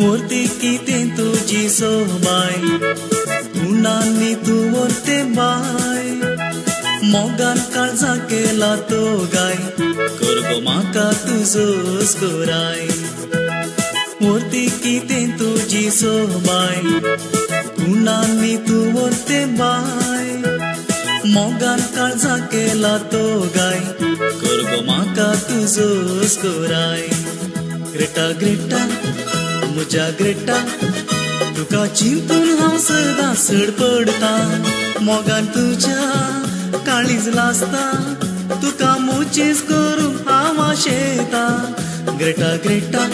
मूर्ती कितें तुजी सोबाय गुणांनी तूं व्हरते बाय मोगान काळजा केला तो गाय कर गो म्हाका तुजो स्कोराय मूर्ती कितें तुजी सोबाय गुणांनी तूं व्हरते बाय मोगान काळजा केला तो गाय कर गो म्हाका तुजो स्कोराय ग्रेटा ग्रेटा म्हज्या ग्रेटा तुका चिंतून हांव सदां सड पडटा मोगान तुज्या काळीज लासता तुका मुचीस करूंक हांव आशेता ग्रेटा ग्रेटा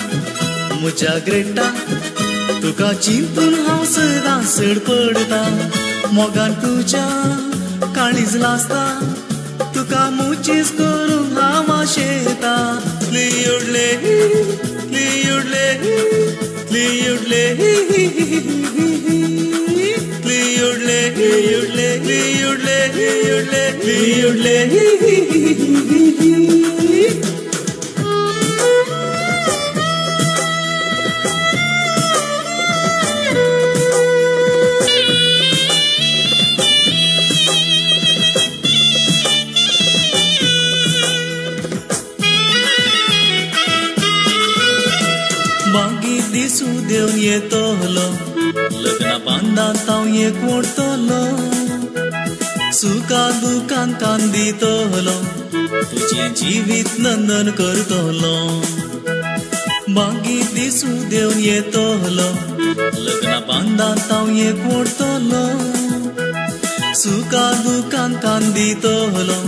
म्हज्या ग्रेटा तुका चिंतून हांव सदां सड पडटा मोगान तुज्या काळीज लासता तुका मुचीस करूंक क्लियुडले क्लियुडले क्लियुडले क्लियुडले क्लियुडले। मागीर दिसू देवन येतलो लग्ना बांदात हांव एक वोडतलो सुखा दुखान कान दितलो तुजें जिवीत नंदन करतलो। मागीर दिसू देवन येतलो लग्ना बांदात हांव एक वोडतलो सुखा दुखान कान दितलो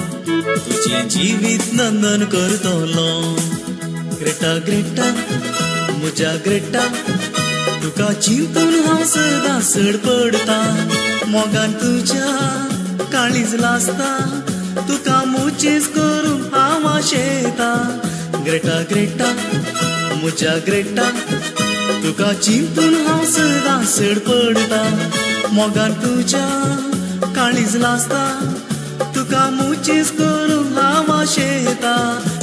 तुजें जिवीत नंदन करतलो। ग्रेटा ग्रेटा म्हज्या ग्रेटा तुका चिंतून हांव सदां सड पडटा मोगान तुज्या काळीज लासता तुका मुचेस करूंक हांव आशेता। ग्रेटा ग्रेटा म्हज्या ग्रेटा तुका चिंतून हांव सदां सड पडटा मोगान तुज्या काळीज लासता तुका मुचेस करूंक हांव आशेता।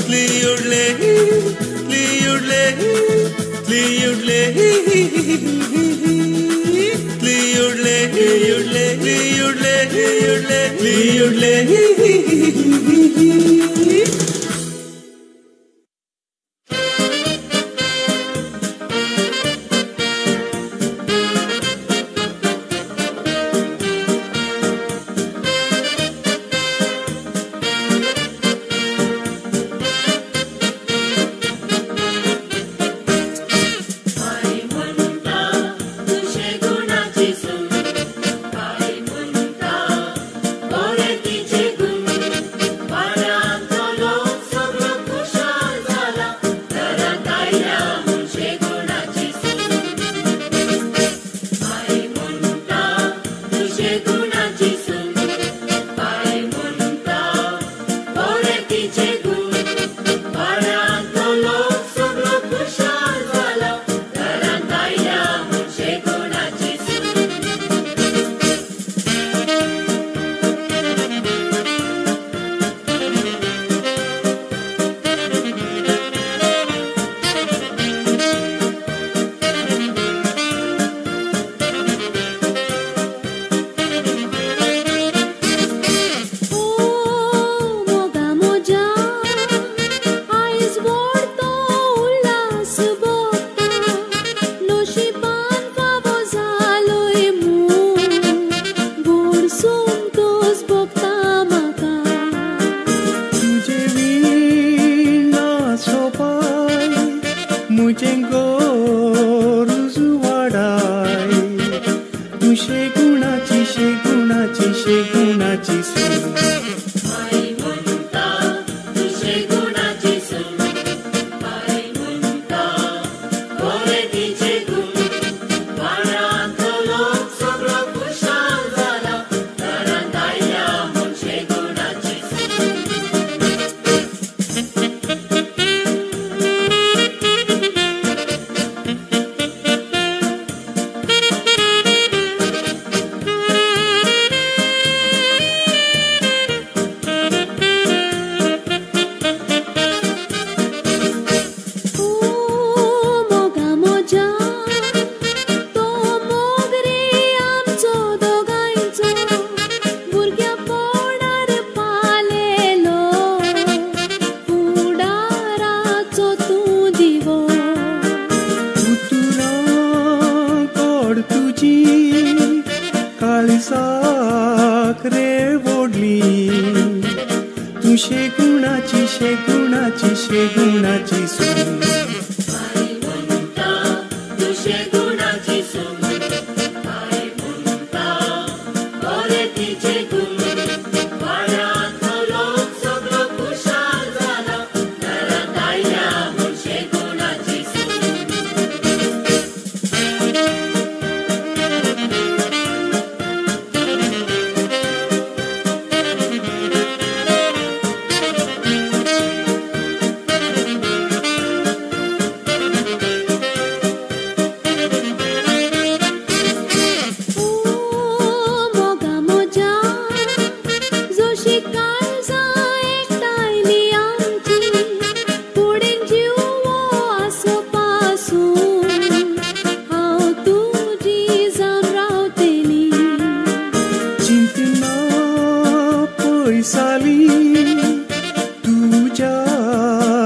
क्लियुडले क्लियुडले क्लियुडले क्लियुडले क्लियुडले क्लियुडले क्लियुडले क्लियुडले।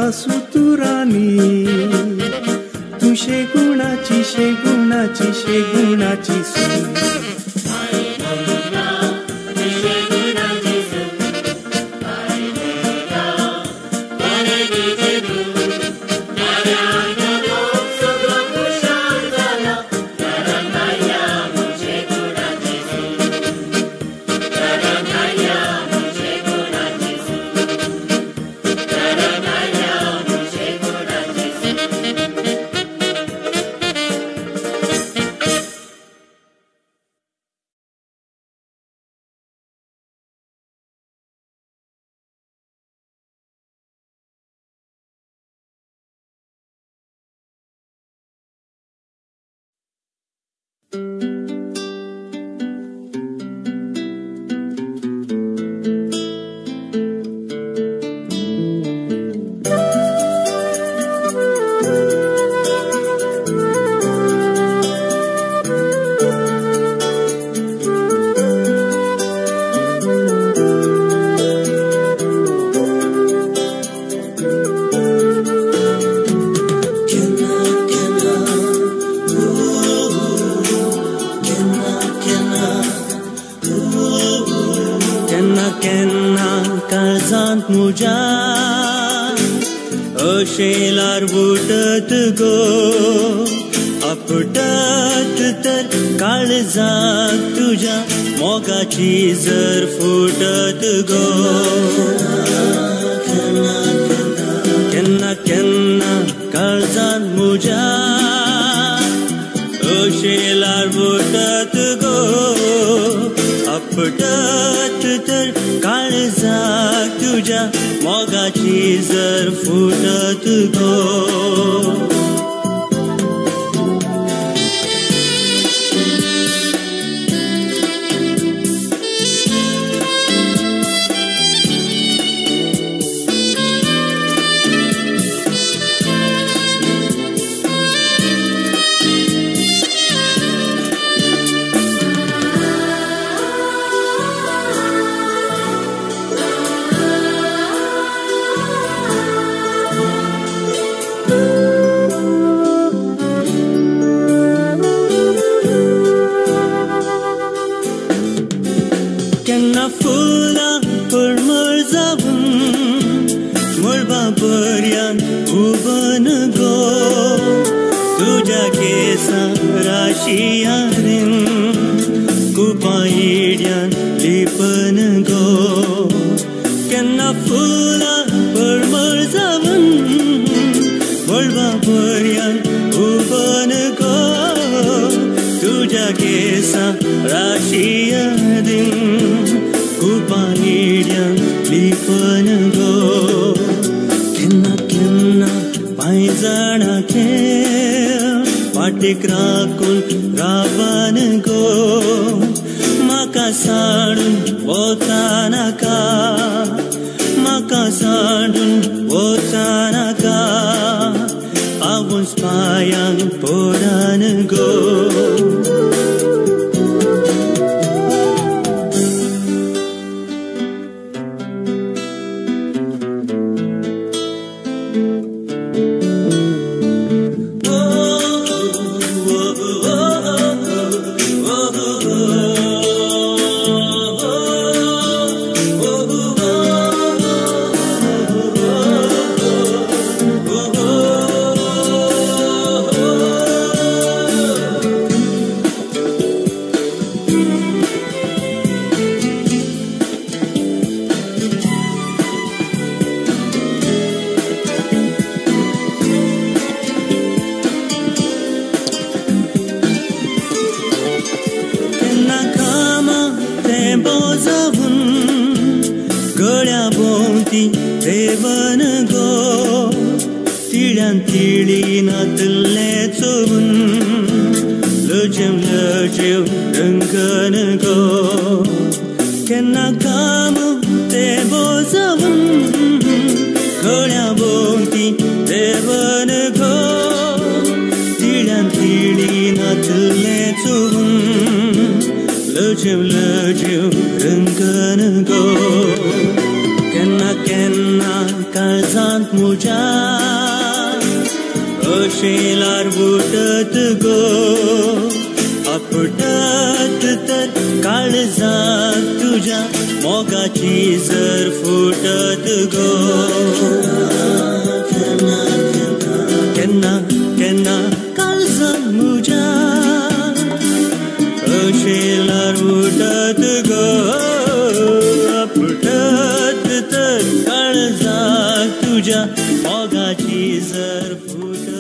आसूं तूं राणी तूं शेगुणाची शेगुणाची शेगुणाची सून लजीव लजीव रंगन गो केन्ना केन्ना काळजांत म्हज्या अशें ल्हार उठत गो आपटत तर काळजाक तुज्या मोगाची जर फुटत गो केन्ना केन्ना काळजांत म्हज्या अशें ल्हार उठत गो आपटत तर काळजाक तुज्या मोगाची जर फुटत.